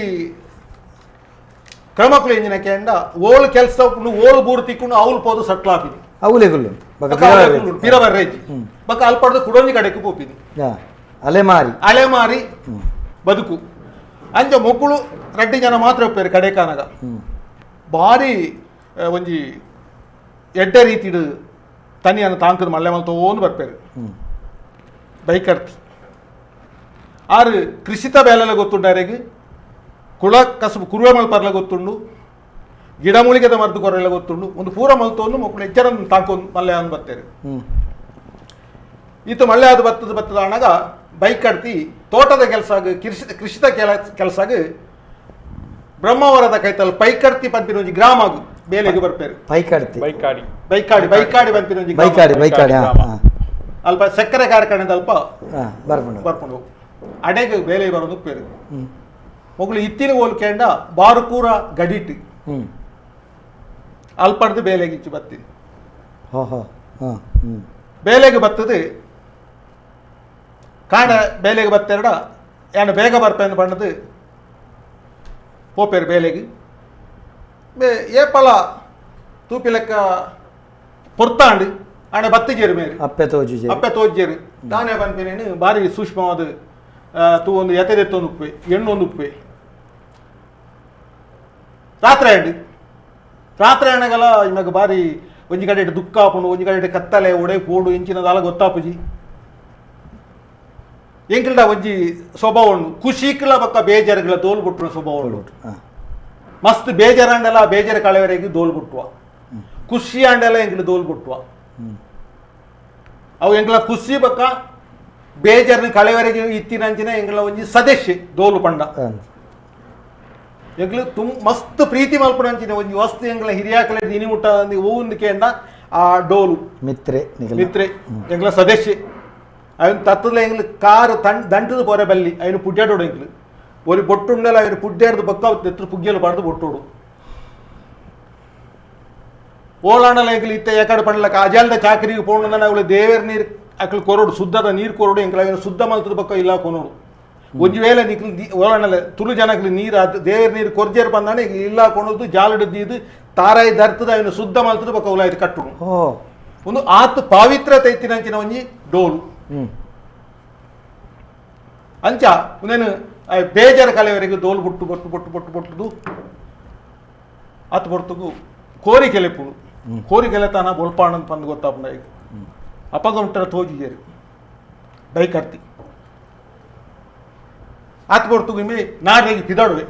ಕ್ರಮಕ್ಕಳು ಎಂಜಿನ ಕೇಂಡ ಓಳು ಕೆಲಸ ಓಳು ಬೂರು ತಿಕ್ಕೊಂಡು ಅವಳು ಪೋದು ಸಟ್ಲಾಪಿನಿ ಅವಲೆಗುಲ್ಲು ಪಿರ ಬರ್ರೇಜಿ ಬಕ್ಕ ಅಲ್ಪಡ್ದು ಕುಡೊಂಜಿ ಕಡೆಗೆ ಪೋಪಿನಿ ಅಲೆಮಾರಿ ಅಲೆಮಾರಿ ಬದುಕು ಅಂಚ ಮೊಕ್ಕಳು ರಡ್ಡಿ ಜನ ಮಾತ್ರ ಒಪ್ಪೇರು ಕಡೆ ಕಾನಗ ಭಾರಿ ಒಂಜಿ ಎಡ್ಡೆ ರೀತಿಡು ತನಿಯನ್ನು ತಾಂಕದ ಮಲ್ಲೆ ಮಲ್ತೋನು ಬರ್ಪೇರು ಬೈಕರ್ತಿ ಆರು ಕೃಷಿತ ಬೇಲೆಲ್ಲ ಗೊತ್ತುಂಡು ಕುಳ ಕಸುಬು ಕುರುವೆ ಮಲ್ಪರ್ಲ ಗೊತ್ತುಂಡು ಗಿಡಮೂಲಿಗೆದ ಮದ್ದು ಕೊರೆಲ್ಲ ಗೊತ್ತುಂಡು ಒಂದು ಪೂರ ಮಲ್ತೋನು ಮಕ್ಕಳು ಎಚ್ಚರ ತಾಂಕೊಂಡು ಮಲ್ಲೆ ಅಂದು ಬರ್ತಾರೆ ಈತ ಮಲ್ಲೆ ಅದು ಬತ್ತದ ಬತ್ತದ ಅಣಗ ಬೈಕ್ ಅಡ್ತಿ ತೋಟದ ಕೆಲಸ ಕೃಷಿ ಕೃಷಿತ ಕೆಲಸ ಬ್ರಹ್ಮವರದ ಕೈತಲ್ ಪೈಕರ್ತಿ ಪಂಪಿನ ಒಂಜಿ ಗ್ರಾಮ ಬೇಲೆಗೆ ಬರ್ಪೇರು ಪೈಕಾಡ್ತಿ ಬೈಕಾಡಿ ಬೈಕಾಡಿ ಬೈಕಾಡಿ ಪಂಪಿನ ಒಂಜಿ ಬೈಕಾಡಿ ಬೈಕಾಡಿ ಅಲ್ಪ ಸಕ್ಕರೆ ಕಾರ್ಖಾನೆದ ಅಲ್ಪ ಬರ್ಪುಂಡು ಬರ್ಪುಂಡು ಅಡೆಗೆ ಬೇಲೆ ಬರೋದು ಪೇರು ಮೊಗಲು ಇತ್ತಿನ ಹೋಲ್ಕೇಂಡ ಬಾರುಕೂರ ಗಡಿಟ್ ಅಲ್ಪಡ್ದು ಬೇಲೆಗೆ ಇಚ್ಚು ಬತ್ತೀನಿ ಬೇಲೆಗೆ ಬರ್ತದೆ ಕಾಣ ಬೇಲೆಗೆ ಬತ್ತೆರಡ ಯಾಣ ಬೇಗ ಬರ್ಪೇನು ಬಣ್ಣದು ಪೋಪೇರು ಬೇಲೆಗೆ ಬೇ ಏಪಲ ತೂಪಿ ಲೆಕ್ಕ ಪೊರ್ತಾಂಡು ಆಣೆ ಬತ್ತಿಜೇರು ಮೇರು ಅಪ್ಪೆ ತೋಜು ಅಪ್ಪೆ ತೋಜೇರು ತಾನೇ ಪನ್ಪಿನೇನು ಭಾರಿ ಸೂಕ್ಷ್ಮವಾದ ತೂ ಒಂದು ಎತೆದೆತ್ತೊಂದು ಉಪ್ಪೆ ಎಣ್ಣೊಂದು ಉಪ್ಪೆ ರಾತ್ರಿ ಆಂಡು ರಾತ್ರಿ ಆಣಗಲ ಇವಾಗ ಭಾರಿ ಒಂಜಿ ಕಡೆ ದುಃಖ ಆಪುಂಡು ಒಂಜಿ ಕಡೆ ಕತ್ತಲೆ ಒಡೆ ಪೋಡು ಇಂಚಿನದಾಲ ಗೊತ್ತಾಪುಜಿ ಎಂಕಲ್ಡ ಒಂಜಿ ಸ್ವಭಾವ ಉಂಡು ಖುಷಿಕ್ಲ ಬಕ್ಕ ಬೇಜಾರುಗಳ ದೋಲು ಬಿಟ್ಟುವ ಸ್ವಭಾವ ಉಂಡು ಮಸ್ತ್ ಬೇಜಾರಾಂಡಲ ಬೇಜಾರು ಕಳೆವರೆಗೆ ದೋಲು ಬಿಟ್ಟುವ ಖುಷಿ ಆಂಡಲ ಎಂಕಲ್ ದೋಲು ಬಿಟ್ಟುವ ಅವು ಎಂಕಲ ಖುಷಿ ಬಕ್ಕ ಬೇಜಾರಿನ ಕಳೆವರೆಗೆ ಇತ್ತಿನಂಚಿನ ಎಂಕಲ ಒಂಜಿ ಸದಸ್ಯ ದೋಲು ಪಂಡ ಎಂಕಲು ತುಮ್ ಮಸ್ತ್ ಪ್ರೀತಿ ಮಲ್ಪುನಂಚಿನ ಒಂಜಿ ವಸ್ತು ಎಂಕಲ ಹಿರಿಯಾಕಲೆ ಇನಿ ಮುಟ್ಟ ಹೂವಿಂದ ಕೇಂಡ ಆ ಡೋಲು ಮಿತ್ರೆ ಮಿತ್ರೆ ಎಂಕಲ ಸದಸ್ಯ ಅವನು ತತ್ತದ ಎಂಗ್ಲು ಕಾರು ದಂಟದ ಪೊರೆ ಬಲ್ಲಿ ಅವನು ಪುಡ್ಯಾಡೋಡು ಎಂಗ್ಲು ഒരു ಬೊಟ್ಟುಂಡಲ ಅವನು ಪುಡ್ಯಾಡ್ದು ಬಕ್ಕ ಎತ್ತು ಪುಗ್ಗಿಯಲು ಬಾರ್ದು ಬೊಟ್ಟೋಡು ಓಲಾಣಲ ಎಂಗ್ಲು ಇತ್ತ ಯಾಕಡೆ ಪಂಡಲಕ್ಕ ಅಜಾಲ್ದ ಚಾಕರಿಗೆ ಪೋಣಂದನ ಅವಳು ದೇವರ ನೀರು ಅಕ್ಲು ಕೊರೋಡು ಶುದ್ಧದ ನೀರು ಕೊರೋಡು ಎಂಕ್ಲ ಅವನು ಶುದ್ಧ ಮಲ್ತದ ಬಕ್ಕ ಇಲ್ಲ ಕೊನೋಡು ಒಂಜಿ ವೇಳೆ ನಿಕ್ಲು ಓಲಾಣಲ ತುಳು ಜನಕ್ಲು ನೀರು ಅದು ದೇವರ ನೀರು ಕೊರ್ಜೇರು ಬಂದಾನೆ ಇಲ್ಲ ಕೊನೋದು ಜಾಲಡು ದೀದು ತಾರಾಯಿ ದರ್ತದ ಅವನು ಶುದ್ಧ ಮಲ್ತದ ಬಕ್ಕ ಉಲಾಯ್ತು ಕಟ್ಟುಡು ಒಂದು ಆತ್ ಪಾವಿತ್ರತೆ ಇತ್ತಿನಂಚಿನ ಒಂಜಿ ಡೋಲು ಅಂಚ ಒಂದೇನು ಬೇಜಾರ ಕಲೆಯವರೆಗೆ ದೋಲು ಬೊಟ್ಟು ಬೊಟ್ಟು ಬೊಟ್ಟು ಬೊಟ್ಟು ಬೊಟ್ಟುದು ಆತ ಬೊರ್ತುಗು ಕೋರಿ ಕೆಲೆಪುಡು ಕೋರಿ ಕೆಲೆತಾನ ಬೊಲ್ಪಾಣ ಅಂತ ಬಂದು ಗೊತ್ತಾಪುಂಡ ಈಗ ಅಪ್ಪಗ ಉಂಟರ ತೋಜಿಜೇರು ಬೈಕ್ ಅರ್ತಿ ಆತ ಬೊರ್ತುಗು ಇಮ್ಮೆ ನಾಡಿಗೆ ಪಿದಾಡುವೆ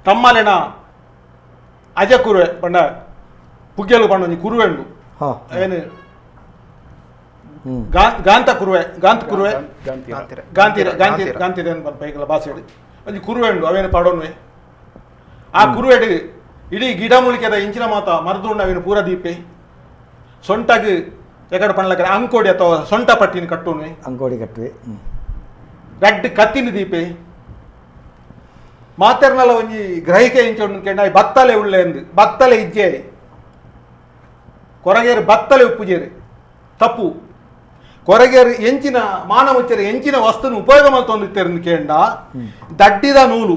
ತಮ್ಮಲೆನ ಅಜ ಕುರುವೆ ಬಂಡ ಪುಗ್ಗೆಲು ಬಣ್ಣ ಒಂಜಿ ಕುರುವೆ ಉಂಡು ಏನು ಗಾಂತ ಕುರುವೆ ಗಾಂತ ಕುರುವೆ ಗಾಂತಿರ ಗಾಂತಿರ ಗಾಂತಿರ ಬೈಕಲ ಭಾಷೆ ಒಂಜಿ ಕುರುವೆ ಉಂಡು ಅವೇನು ಪಾಡೋನ್ವೆ ಆ ಕುರುವೆಡು ಇಡೀ ಗಿಡ ಮೂಲಿಕೆದ ಇಂಚಿನ ಮಾತ ಮರದುಂಡು ಅವೇನು ಪೂರ ದೀಪೆ ಸೊಂಟಗ್ ಎಕಡೆ ಪಣ್ಲಕರೆ ಅಂಕೋಡಿ ಅಥವಾ ಸೊಂಟ ಪಟ್ಟಿನ ಕಟ್ಟೋನ್ವೆ ಅಂಕೋಡಿ ಕಟ್ಟುವೆ ರಡ್ಡ್ ಕತ್ತಿನ ದೀಪೆ ಮಾತೆರ್ನಲ ಒಂಜಿ ಗ್ರಹಿಕೆ ಇಂಚೊಂಡು ಕೆಂಡ ಬತ್ತಲೆ ಉಳ್ಳೆ ಎಂದು ಬತ್ತಲೆ ಇಜ್ಜೆ ಕೊರಗೇರು ಬತ್ತಲೆ ಉಪ್ಪುಜೇರು ತಪ್ಪು ಕೊರಗೇರು ಎಂಚಿನ ಮಾನವಚ್ಚರು ಎಂಚಿನ ವಸ್ತುನ ಉಪಯೋಗ ಮಲ್ತೊಂದಿತ್ತೆರಂದು ಕೇಂಡ ದಡ್ಡಿದ ನೂಲು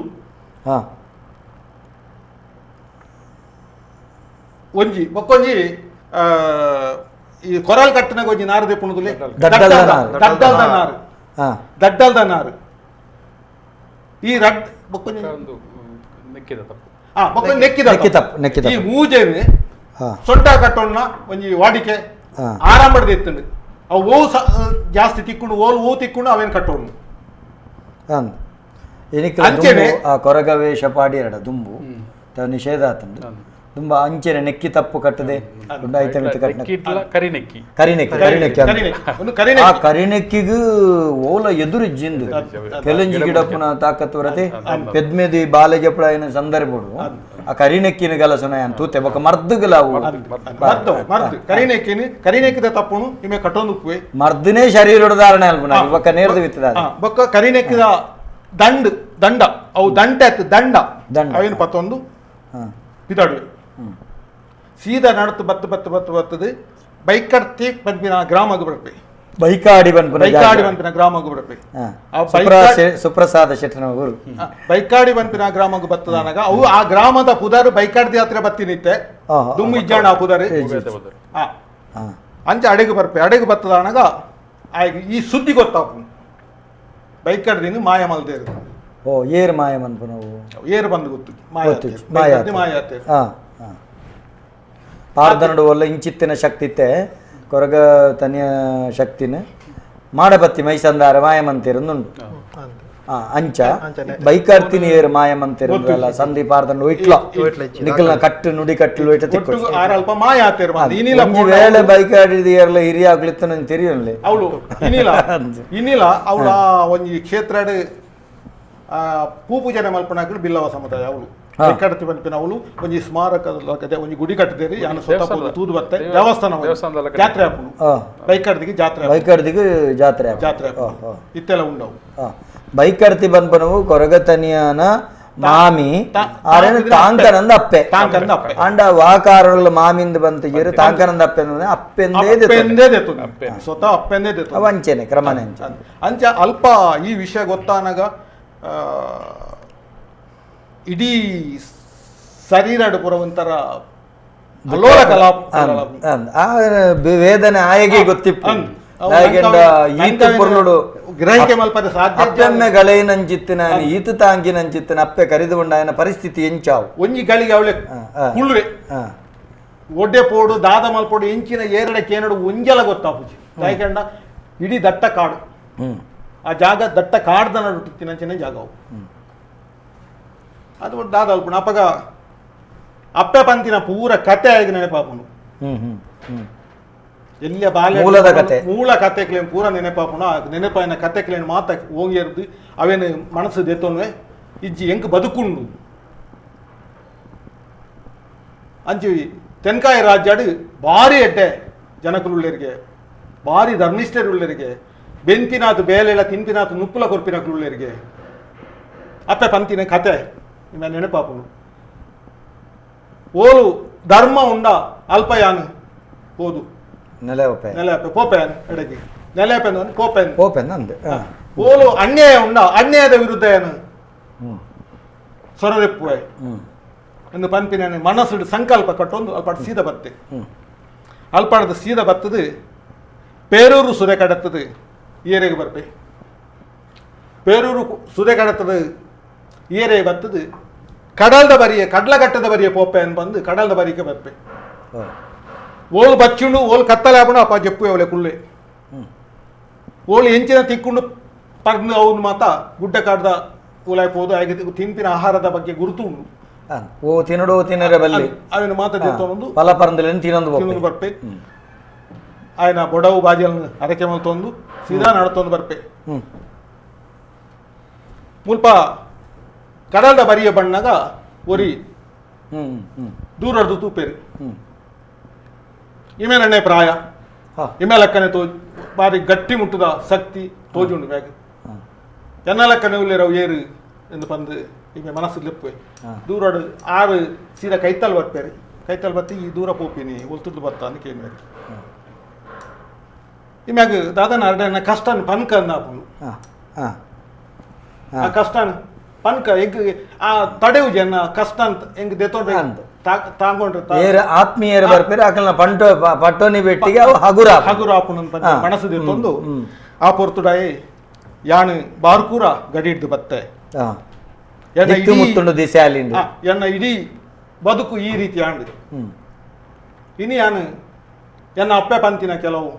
ಒಂಜಿ ಬೊಕ್ಕೊಂಜಿ ಈ ಕೊರಲ್ ಕಟ್ಟನಾಗ ಒಂಜಿ ನಾರು ದೆಪ್ಪುಣುದುಲೆ ದಡ್ಡಲ್ದ ನಾರು ದಡ್ಡಲ್ದ ನಾರು ಈ ರಡ್ ಬೊಕ್ಕೊಂಜಿ ನೆಕ್ಕಿದ ತಪ್ಪು ಬೊಕ್ಕೊಂಜಿ ನೆಕ್ಕಿದ ತಪ್ಪು ಈ ಮೂಜೆನ್ ಸೊಂಟ ಕಟ್ಟೋಣ ಒಂಜಿ ವಾಡಿಕೆ ಆರಂಭದ ಇತ್ತುಂಡು. ಅವು ಓವು ಜಾಸ್ತಿ ತಿಕ್ಕೊಂಡು ಓಲು ಓವು ತಿಕ್ಕೊಂಡು ಅವೇನು ಕಟ್ಟೋಣ. ಅಂಚೆನೆ ಕೊರಗ ವೇಷ ಪಾಡಿಯರಡ ದುಂಬು ನಿಷೇಧ ಆತಂದು ತುಂಬ ಅಂಚೆನೆ ನೆಕ್ಕಿ ತಪ್ಪು ಕಟ್ಟದೆ ಕರಿನೆಕ್ಕಿ ಕರಿನೆಕ್ಕಿ ಕರಿನೆಕ್ಕಿ ಆ ಕರಿನೆಕ್ಕಿಗೂ ಓಲ ಎದುರು ಜಿಂದು ಕೆಲಂಜಿ ಗಿಡಪ್ಪನ ತಾಕತ್ವರತೆ ಪೆದ್ಮೆದಿ ಬಾಲೆ ಜಪಡಾಯಿನ ಸಂದರ್ಭಡು ಆ ಕರಿನೆಕ್ಕಿನ ಗಲಸುನ ತೂತೆ ಬೊಕ ಮರ್ದುಗಲ ಅವು ಮರ್ದು ಕರಿನೆಕ್ಕಿನ ಕರಿನೆಕ್ಕಿದ ತಪ್ಪುನು ಇಮೆ ಕಟ್ಟೊಂದು ಉಪ್ಪುವೆ ಮರ್ದನೇ ಶರೀರದ ಧಾರಣೆ ಅಲ್ಪನ ಬೊಕ್ಕ ನೇರ್ದು ಬಿತ್ತದ ಬೊಕ್ಕ ಕರಿನೆಕ್ಕಿದ ದಂಡ್ ದಂಡ ಅವು ದಂಟೆ ಆಯ್ತು ದಂಡ ಅವೇನು ಪತ್ತೊಂದು ಬಿದಾಡುವೆ ಸೀದಾ ನಡತು ಬತ್ತು ಬತ್ತು ಬತ್ತು ಬರ್ತದೆ ಬೈಕಡ್ತಿ ಪನ್ಪಿನ ಗ್ರಾಮಗ್ ಬರ್ಪೆ ಬೈಕಾಡಿ ಪನ್ಪಿನ ಬೈಕಾಡಿ ಪನ್ಪಿನ ಗ್ರಾಮಗ್ ಬರ್ಪೆ ಸುಪ್ರಸಾದ ಶೆಟ್ಟನ ಊರು ಬೈಕಾಡಿ ಪನ್ಪಿನ ಗ್ರಾಮಗ್ ಬತ್ತದಾನಾಗ ಅವು ಆ ಗ್ರಾಮದ ಪುದಾರು ಬೈಕಾಡ್ದಿ ಹತ್ರ ಬತ್ತಿನಿತ್ತೆ ದುಮ್ಮು ಇಜ್ಜಾಣ ಆ ಪುದಾರು ಅಂಚೆ ಅಡೆಗೆ ಬರ್ಪೆ ಅಡೆಗೆ ಬತ್ತದಾನಾಗ ಈ ಸುದ್ದಿ ಗೊತ್ತಾಪು ಬೈಕಾಡ್ದಿನ ಮಾಯ ಮಲ್ದೇರು ಓ ಏರ್ ಮಾಯ ಮನ್ಪುನವು ಏರ್ ಬಂದು ಗೊತ್ತು ಮಾಯ ಮಾಯ ಪಾರ್ದನಡು ಒಲ್ಲ ಇಂಚಿತ್ತಿನ ಶಕ್ತಿ ಇತ್ತೆ ಕೊರಗ ತನಿಯ ಶಕ್ತಿನ ಮಾಡಬತ್ತಿ ಮೈಸಂದಾರ ಮಾಯಮಂತಿರುಂದುಂಡು ಅಂಚ ಬೈಕಾರ್ತಿನಿ ಏರು ಮಾಯಮಂತಿರುಂದಲ್ಲ ಸಂಧಿ ಪಾರ್ದನಡು ಇಟ್ಲ ನಿಕಲ್ನ ಕಟ್ಟು ನುಡಿ ಕಟ್ಟಲು ಇಟ್ಟ ತಿಕ್ಕು ವೇಳೆ ಬೈಕಾಡಿದ ಏರ್ಲ ಹಿರಿಯ ಆಗ್ಲಿತ್ತು ನಂಗೆ ತಿಳಿಯಲಿ ಅವಳು ಇನಿಲ ಇನಿಲ ಅವಳ ಒಂಜಿ ಕ್ಷೇತ್ರ ಪೂ ಪೂಜನೆ ಮಲ್ಪನಾಗ್ಲು ಬಿಲ್ಲವ ಸಮುದಾಯ ಅವಳು ಕಡತಿ ಪನ್ಪಿನ ಅವಳು ಒಂಜಿ ಸ್ಮಾರಕ ಒಂಜಿ ಗುಡಿ ಕಟ್ಟದೇರಿ ಯಾನ ಸ್ವತಃ ತೂದು ಬತ್ತೆ ದೇವಸ್ಥಾನ ಜಾತ್ರೆ ಆಪುಂಡು ಬೈಕಡ್ದಿಗೆ ಜಾತ್ರೆ ಬೈಕಡ್ದಿಗೆ ಜಾತ್ರೆ ಜಾತ್ರೆ ಇತ್ತೆಲ್ಲ ಉಂಡವು ಬೈಕಡ್ತಿ ಬನ್ಪನವು ಕೊರಗತನಿಯನ ಮಾಮಿ ಆರೇನು ತಾಂಕನಂದ ಅಪ್ಪೆ ತಾಂಕನಂದ ಅಪ್ಪೆ ಅಂಡ ವಾಕಾರಗಳ ಮಾಮಿಂದ ಬಂತಿರು ತಾಂಕನಂದ ಅಪ್ಪೆ ಅಪ್ಪೆಂದೇ ಸ್ವತಃ ಅಪ್ಪೆಂದೇ ಅವ ಅಂಚೆನೆ ಕ್ರಮನೆ ಅಂಚ ಅಲ್ಪ ಈ ವಿಷಯ ಗೊತ್ತಾನಾಗ ಇಡೀ ಶರೀರ ಪೂರ ಒಂಥರ ಅಲೋಲ ಕಲಾಪ ವೇದನೆ ಆಯಗೆ ಗೊತ್ತಿಪ್ಪು ಗ್ರಹಿಕೆ ಮಲ್ಪದ ಸಾಧ್ಯ ಅಪ್ಪೆಮ್ಮೆ ಗಳೆಯಿನಂಚಿತ್ತಿನ ಈತ ತಾಂಗಿನಂಚಿತ್ತಿನ ಅಪ್ಪೆ ಕರಿದುಕೊಂಡಾಯನ ಪರಿಸ್ಥಿತಿ ಎಂಚಾವು ಒಂಜಿ ಗಳಿಗೆ ಅವಳೆ ಕುಳ್ಳುವೆ ಒಡ್ಡೆ ಪೋಡು ದಾದ ಮಲ್ಪೋಡು ಎಂಚಿನ ಏರಡ ಕೇನಡು ಒಂಜಲ ಗೊತ್ತಾಪುಜಿ ದಾಯಕಂಡ ಇಡೀ ದಟ್ಟ ಕಾಡು ಆ ಜಾಗ ದಟ್ಟ ಕಾಡ್ದ ನಡುತ್ತಿನಂಚಿನ ಜಾಗವು ಅದು ದಾದ ಅಲ್ಪಣ ಅಪ್ಪಗ ಅಪ್ಪೆ ಪಂತಿನ ಪೂರ ಕತೆ ಆಗಿ ನೆನಪಾಪುಂಡು ಎಲ್ಲಿಯ ಬಾಲ್ಯ ಮೂಲದ ಕತೆ ಮೂಲ ಕತೆ ಕ್ಲೇನ್ ಪೂರ ನೆನಪಾಪುಂಡು ಆ ನೆನಪಾಯಿನ ಕತೆ ಕ್ಲೇನ್ ಮಾತ ಓಂಗಿರ್ದು ಅವೇನು ಮನಸ್ಸು ದೆತ್ತೊನ್ವೆ ಇಜ್ಜಿ ಎಂಕ್ ಬದುಕುಂಡು ಅಂಚಿ ತೆನ್ಕಾಯಿ ರಾಜ್ಯಾಡು ಭಾರಿ ಎಡ್ಡೆ ಜನಕುಲುಳ್ಳರಿಗೆ ಭಾರಿ ಧರ್ಮಿಷ್ಠರುಳ್ಳರಿಗೆ ಬೆಂತಿನಾತು ಬೇಲೆಲ್ಲ ತಿಂತಿನಾತು ನುಪ್ಪುಲ ಕೊರ್ಪಿನಕುಲುಳ್ಳರಿಗೆ ಅಪ್ಪೆ ಪಂತಿನ ಕತೆ ನಿಮ್ಮ ನೆನಪಾಪುಂಡು ಓಲು ಧರ್ಮ ಉಂಡ ಅಲ್ಪಯಾನು ಹೋದು ನೆಲೆ ನೆಲೆ ಪೋಪೆನ್ ಎಡಗಿ ನೆಲೆ ಕೋಪೆನ್ ಕೋಪೆನ್ ಅಂದೆ ಓಲು ಅನ್ಯಾಯ ಉಂಡ ಅನ್ಯಾಯದ ವಿರುದ್ಧ ಏನು ಸೊರರೆಪ್ಪುವೆ ಎಂದು ಪಂಪಿನ ಮನಸ್ಸು ಸಂಕಲ್ಪ ಕಟ್ಟೊಂದು ಅಲ್ಪಾಡು ಸೀದ ಬತ್ತೆ ಅಲ್ಪಾಡದ ಸೀದ ಬತ್ತದು ಪೇರೂರು ಸುದೆ ಕಡತ್ತದು ಏರೆಗೆ ಬರ್ಪೆ ಪೇರೂರು ಸುದೆ ಕಡತ್ತದು ಏರೆ ಬತ್ತದು ಕಡಲ್ದ ಬರಿಯ ಕಡ್ಲಗಟ್ಟದ ಬರಿಯ ಪೋಪೆ ಅಂತ ಬಂದು ಕಡಲ್ದ ಬರಿಕೆ ಬರ್ಪೆ ಓಳು ಬಚ್ಚುಂಡು ಓಳು ಕತ್ತಲೆ ಆಪುಂಡು ಅಪ್ಪ ಜಪ್ಪು ಅವಳೆ ಕುಳ್ಳೆ ಓಳು ಎಂಚಿನ ತಿಕ್ಕೊಂಡು ಪರ್ದು ಅವನು ಮಾತ ಗುಡ್ಡ ಕಾಡ್ದ ಉಲಾಯ್ ಪೋದು ಹಾಗೆ ತಿಂಪಿನ ಆಹಾರದ ಬಗ್ಗೆ ಗುರುತು ಉಂಡು ಓ ತಿನ್ನಡು ತಿನ್ನರೆ ಬಲ್ಲಿ ಅವನ ಮಾತ ತಿಂತೊಂದು ಫಲ ಪರಂದಲೇನು ತಿನ್ನೊಂದು ತಿನ್ನೊಂದು ಬರ್ಪೆ ಆಯನ ಬೊಡವು ಬಾಜಿಯನ್ನು ಅರಕೆ ಮಲ್ತೊಂದು ಸೀದಾ ನಡತೊಂದು ಬರ್ಪೆ ಮುಲ್ಪ ಕಡಲ್ದ ಬರಿಯ ಬಣ್ಣಗ ಒರಿ ದೂರಡ್ದು ತೂಪೇರು ಇಮೇಲಣ್ಣೆ ಪ್ರಾಯ ಇಮೇಲಕ್ಕನೆ ತೋ ಬಾರಿ ಗಟ್ಟಿ ಮುಟ್ಟುದ ಶಕ್ತಿ ತೋಜುಂಡು ಬ್ಯಾಗ್ ಎನ್ನಲಕ್ಕನೆ ಉಲ್ಲೇರವು ಏರು ಎಂದು ಬಂದು ಇಮೆ ಮನಸ್ಸು ಲೆಪ್ಪೆ ದೂರಡು ಆರು ಸೀದಾ ಕೈತಲ್ ಬರ್ಪೇರಿ ಕೈತಲ್ ಬತ್ತಿ ಈ ದೂರ ಪೋಪಿನಿ ಒಲ್ತುದ್ದು ಬತ್ತ ಅಂತ ಕೇಳಿ ಇಮ್ಯಾಗ ದಾದನ ಅರಡನ ಕಷ್ಟನ ಪನ್ಕ ಅಂದಾಪುಂಡು ಆ ಕಷ್ಟನ ಪನ್ಕ ಎಂಕ್ ಆ ತಡೆವು ಜನ ಕಷ್ಟ ಅಂತ ಎಂಕ್ ದೆತೊಂಡ್ರೆ ತಾಂಗೊಂಡ್ರೆ ಆತ್ಮೀಯರ ಬರ್ಪೇರು ಆಕಲ್ನ ಪಂಟೋ ಪಟ್ಟೋನಿ ಬೆಟ್ಟಿಗೆ ಅವು ಹಗುರ ಹಗುರ ಆಪುಂಡು ಅಂತ ಮನಸ್ಸು ದೆತ್ತೊಂದು ಆ ಪೊರ್ತುಡಾಯಿ ಯಾನು ಬಾರ್ಕೂರ ಗಡಿ ಹಿಡ್ದು ಬತ್ತೆ ಎನ್ನ ಇಡೀ ಬದುಕು ಈ ರೀತಿ ಆಂಡ್. ಇನಿ ಯಾನು ಎನ್ನ ಅಪ್ಪೆ ಪಂತಿನ ಕೆಲವು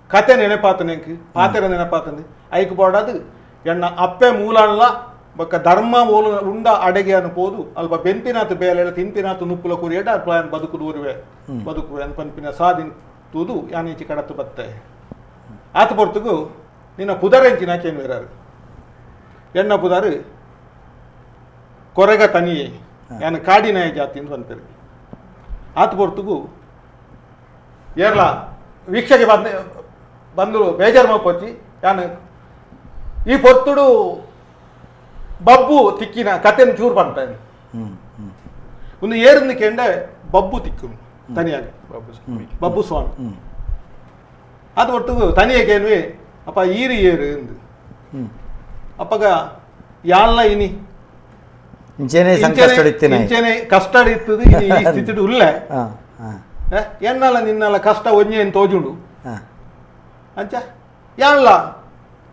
ಕತೆ ನೆನಪಾತನೆಂಕ್ ಪಾತೆರ ನೆನಪಾತಂದು ಐಕ್ ಬೋಡದು ಎನ್ನ ಅಪ್ಪೆ ಮೂಲಲ್ಲ ಬೊಕ್ಕ ಧರ್ಮ ಓಲು ಉಂಡ ಅಡೆಗೆ ಅನ್ಬೋದು ಅಲ್ಪ ಬೆನ್ಪಿನಾತು ಬೇಲೆ ತಿನ್ಪಿನಾತು ನುಪ್ಪುಲ ಕುರಿಯಡ ಅಲ್ಪ ಬದುಕು ದೂರುವೆ ಬದುಕುವೆ ಅನ್ಪನ್ಪಿನ ಸಾದಿನ ತೂದು ಯಾನೀಚಿ ಕಡತು ಬತ್ತೆ ಆತ ಪೊರ್ತುಗು ನಿನ್ನ ಪುದರೆಂಚಿನ ಕೇನ್ವೇರಾರು ಎಣ್ಣ ಪುದಾರು ಕೊರಗ ತನಿಯೇ ಯಾನು ಕಾಡಿನಾಯ ಜಾತಿ ಅಂತ ಅಂತಾರೆ. ಆತ ಪೊರ್ತುಗು ಏರ್ಲ ವೀಕ್ಷಕ್ಕೆ ಬಂದ ಬಂದು ಬೇಜಾರು ಮಲ್ಪೊಚ್ಚಿ ಯಾನು ಈ ಪೊರ್ತುಡು ಬಬ್ಬು ತಿಕ್ಕಿನ ಕತೆನ ಚೂರು ಬಂತಾನೆ ಒಂದು ಏರಿಂದ ಕೆಂಡೆ ಬಬ್ಬು ತಿಕ್ಕು ತನಿಯಾಗಿ ಬಬ್ಬು ಸ್ವಾಮಿ ಅದು ಒಟ್ಟು ತನಿಯಕೇನ್ವಿ ಅಪ್ಪ ಈರು ಏರು ಎಂದು ಅಪ್ಪಗ ಯಾಳ್ನ ಇನಿ ಇಂಚೆನೆ ಕಷ್ಟ ಇತ್ತದು ಇನಿ ಈ ಸ್ಥಿತಿಡು ಉಲ್ಲೆ ಎನ್ನಲ್ಲ ನಿನ್ನಲ್ಲ ಕಷ್ಟ ಒಂಜೇನು ತೋಜುಂಡು ಅಂಚ ಯಾಳ್ಲ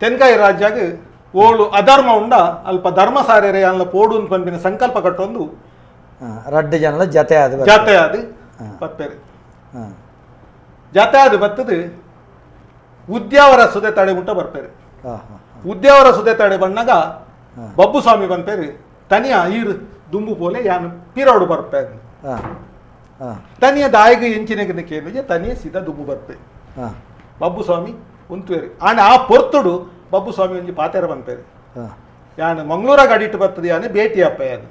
ತೆನ್ಕಾಯಿ ರಾಜ್ಯಾಗ ಓಳು ಅಧರ್ಮ ಉಂಡ ಅಲ್ಪ ಧರ್ಮ ಸಾರೇರೆ ಅಲ್ಲ ಪೋಡು ಪನ್ಪಿನ ಸಂಕಲ್ಪ ಕಟ್ಟೊಂದು ರಡ್ಡು ಜನಲ ಜತೆ ಆದ ಜತೆ ಆದ ಬತ್ತೇರಿ ಜತೆ ಆದ ಬತ್ತದು ಉದ್ಯಾವರ ಸುದೆ ತಡೆ ಮುಟ್ಟ ಬರ್ಪೇರು. ಉದ್ಯಾವರ ಸುದೆ ತಡೆ ಬಣ್ಣಗ ಬಬ್ಬು ಸ್ವಾಮಿ ಬಂಪೇರು ತನಿಯ ಈರು ದುಂಬು ಪೋಲೆ ಯಾನು ಪಿರೋಡು ಬರ್ಪೇರು ತನಿಯ ದಾಯಿಗೆ ಎಂಚಿನ ಕೇಳಿಗೆ ತನಿಯ ಸೀದಾ ದುಂಬು ಬರ್ಪೆ ಬಬ್ಬು ಸ್ವಾಮಿ ಉಂತುವೇರು. ಆಂಡ ಆ ಪೊರ್ತುಡು ಬಬ್ಬು ಸ್ವಾಮಿ ಒಂಜಿ ಪಾತೆರ ಬಂಪೇರು ಯಾನು ಮಂಗಳೂರಾಗ ಅಡಿಟ್ಟು ಬರ್ತದೆ ಯಾನು ಭೇಟಿ ಅಪ್ಪ ಯಾನು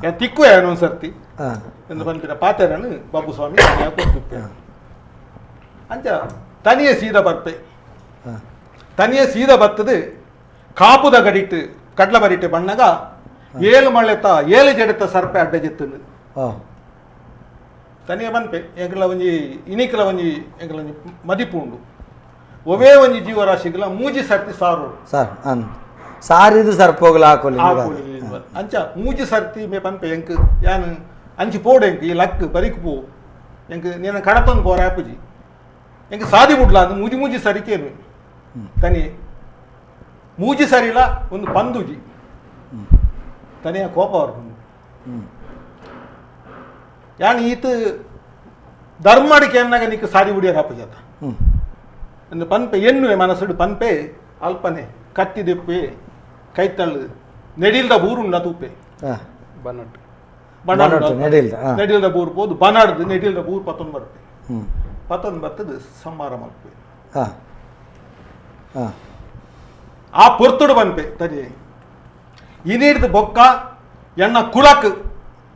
ಯಾನ್ ತಿಕ್ಕು ಯಾನು ಒಂದ್ಸರ್ತಿ ಎಂದು ಬಂಪಿನ ಪಾತೆರನು ಬಬ್ಬು ಸ್ವಾಮಿ ಕೊಡ್ತಿದ್ದೆ. ಅಂಚ ತನಿಯೇ ಸೀದಾ ಬರ್ಪೆ ತನಿಯೇ ಸೀದಾ ಬರ್ತದೆ ಕಾಪುದ ಗಡಿಟ್ಟು ಕಡ್ಲ ಬರಿಟ್ಟು ಬಣ್ಣಗ ಏಳು ಮಳೆತ ಏಳು ಜಡೆತ ಸರ್ಪೆ ಅಡ್ಡ ಜೆತ್ತುಂಡು ತನಿಯೇ ಬನ್ಪೆ ಎಂಕಲ ಒಂಜಿ ಇನಿಕಲ ಒಂಜಿ ಎಂಕಲ ಒಂಜಿ ಮದಿಪು ಉಂಡು ಒವೇ ಒಂಜಿ ಜೀವರಾಶಿಗಳ ಮೂಜಿ ಸರ್ತಿ ಸಾರು ಸರ್ ಸಾರಿದು ಸರ್ಪೋಗಲ ಹಾಕೋಲಿ ಅಂಚ ಮೂಜಿ ಸರ್ತಿ ಮೇ ಪನ್ಪೆ ಎಂಕ್ ಯಾನು ಅಂಚಿ ಪೋಡು ಎಂಕ್ ಈ ಲಕ್ ಬರಿಕ್ ಪೋ ಎಂಕ್ ನೀನು ಕಡತೊಂದು ಪೋರ ಆಪುಜಿ ಎಂಕ್ ಸಾದಿ ಬುಡ್ಲ ಅಂದ್ ಮೂಜಿ ಮೂಜಿ ಸರಿಕೇನು ತನಿ ಮೂಜಿ ಸರಿಲ ಒಂದು ಪಂದುಜಿ ತನಿಯ ಕೋಪ ಅವ್ರು ಯಾನ್ ಈತ ಧರ್ಮಡಿಕೆ ಅನ್ನಾಗ ನಿಕ್ ಸಾದಿ ಬುಡಿಯರ್ ಆಪುಜಾತ ಒಂದು ಪನ್ಪೆ ಎನ್ನುವೆ ಮನಸ್ಸುಡು ಪನ್ಪೆ ಅಲ್ಪನೆ ಕತ್ತಿದೆಪ್ಪೆ ಕೈತಳ್ಳು ನೆಡಿಲ್ದ ಬೂರುಂಡ ತೂಪೆ ನೆಡಿಲ್ದ ಬೂರು ಪೋದು ಬನಾಡ್ದು ನೆಡಿಲ್ದ ಬೂರು ಪತ್ತೊಂದು ಬರ್ಪೆ ಪತ್ತೊಂದು ಬರ್ತದೆ ಸಂಹಾರ ಮಲ್ಪೆ ಆ ಪೊರ್ತುಡು ಬನ್ಪೆ ತರಿ ಇನಿಡ್ದು ಬೊಕ್ಕ ಎಣ್ಣ ಕುಳಕ್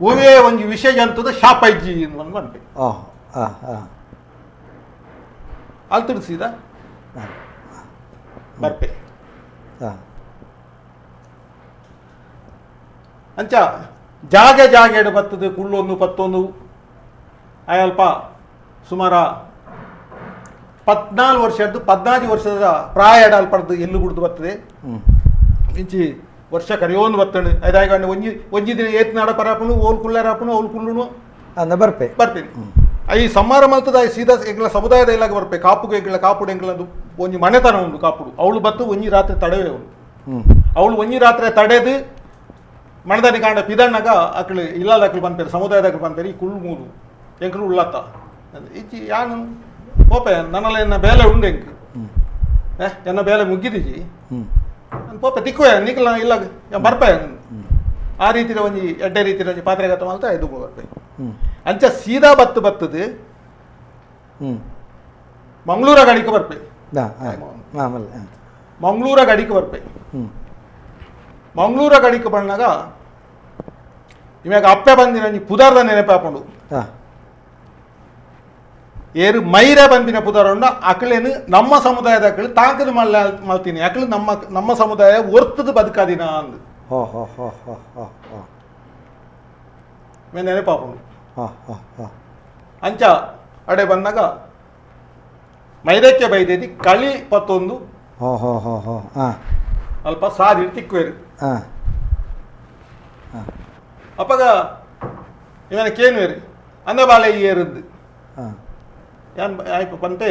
ಒವೇ ಒಂಜಿ ವಿಷಯ ಜಂತದ ಶಾಪ ಇಜ್ಜಿ ಒಂದು ಬನ್ಪೆ ಅಲ್ಲಿ ತಿಳಿಸಿದ ಬರ್ಪೆ ಅಂಚ ಜಾಗೆ ಜಾಗೆಡು ಬರ್ತದೆ ಕುಳ್ಳೊಂದು ಪತ್ತೊಂದು ಅಯಲ್ಪ ಸುಮಾರ 14 ವರ್ಷದ್ದು 14 ವರ್ಷದ ಪ್ರಾಯ ಅಲ್ಪಡ್ದು ಎಲ್ಲು ಗುಡ್ದು ಬರ್ತದೆ ಇಂಚಿ ವರ್ಷ ಕರಿಯೋನು ಬರ್ತದೆ ಐದಾಗ ಒಂಜಿ ಒಂಜಿ ದಿನ ಏತ್ನಾಡ ಪರಾಪುನು ಓಲ್ ಕುಳ್ಳಾರಪ್ಪನು ಓಲ್ ಕುಳ್ಳುನು ಅಂದ ಬರ್ಪೆ ಬರ್ತೀನಿ. ಈ ಸಂಹಾರ ಮಲ್ತದ ಸೀದಾ ಎಂಗ್ಲ ಸಮುದಾಯದ ಇಲ್ಲಾಗ ಬರ್ಪೆ ಕಾಪುಗೆ ಎಂಗ್ಲ ಕಾಪುಡು ಎಂಗ್ಲ ಒಂಜಿ ಮನೆತನ ಉಂಡು ಕಾಪುಡು ಅವಳು ಬತ್ತು ಒಂಜಿ ರಾತ್ರಿ ತಡೆವೆ ಅವಳು ಅವಳು ಒಂಜಿ ರಾತ್ರಿ ತಡೆದು ಮಣದಾನಿ ಕಾಂಡ ಪಿದಣ್ಣಗ ಅಕ್ಳು ಇಲ್ಲಾದ ಅಕ್ಳು ಪನ್ಪೇರು ಸಮುದಾಯದ ಅಕ್ಳು ಪನ್ಪೇರು ಈ ಕುಳ್ಳು ಮೂಲು ಎಂಕ್ಲು ಉಳ್ಳತ್ತ ಇಜ್ಜಿ ಯಾನು ಪೋಪೆ ನನ್ನಲ್ಲಿ ಎನ್ನ ಬೇಲೆ ಉಂಡು ಎಂಕ್ ಎನ್ನ ಬೇಲೆ ಮುಗ್ಗಿದಿಜಿ ನಾನು ಪೋಪೆ ತಿಕ್ಕುವೆ ನಿಕ್ಲ ಇಲ್ಲ ಬರ್ಪೆ ಆ ರೀತಿಯ ಒಂಜಿ ಎಡ್ಡೆ ರೀತಿಯ ಒಂಜಿ ಪಾತ್ರೆಗತ ಮಲ್ತ ಇದು ಬರ್ಪೆ. ಅಂಚ ಸೀದಾ ಬತ್ತು ಬತ್ತದು ಮಂಗಳೂರ ಗಡಿಗೆ ಬರ್ಪೆ ಮಂಗಳೂರ ಗಡಿಗೆ ಬರ್ಪೆ ಮಂಗಳೂರ ಗಡಿಗೆ ಬಂದಾಗ ಇವಾಗ ಅಪ್ಪೆ ಬಂದಿನ ಪುದಾರ್ದ ನೆನಪಾಪುಂಡು ಏರು ಮೈರ ಬಂದಿನ ಪುದಾರುಂಡ ಅಕಲೇನು ನಮ್ಮ ಸಮುದಾಯದ ಅಕಳು ತಾಂಕದ ಮಲ್ಲ ಮಲ್ತೀನಿ ಅಕಳು ನಮ್ಮ ನಮ್ಮ ಸಮುದಾಯ ಒರ್ತದ ಬದುಕಾದಿನ ಅಂದು ನೆನಪಾಪುಂಡು. ಅಂಚ ಅಡೆ ಬಂದಾಗ ಮೈದಕ್ಕೆ ಬೈದೇದಿ ಕಳಿ ಪತ್ತೊಂದು ಅಲ್ಪ ಸಾದಿ ತಿಕ್ಕುವೇರು ಅಪ್ಪಗ ಇವನ ಕೇನುವೇರು ಅಂದ ಬಾಳೆ ಏರುದ್ದು ಯಾನ್ ಆಯ್ತು ಪಂತೆ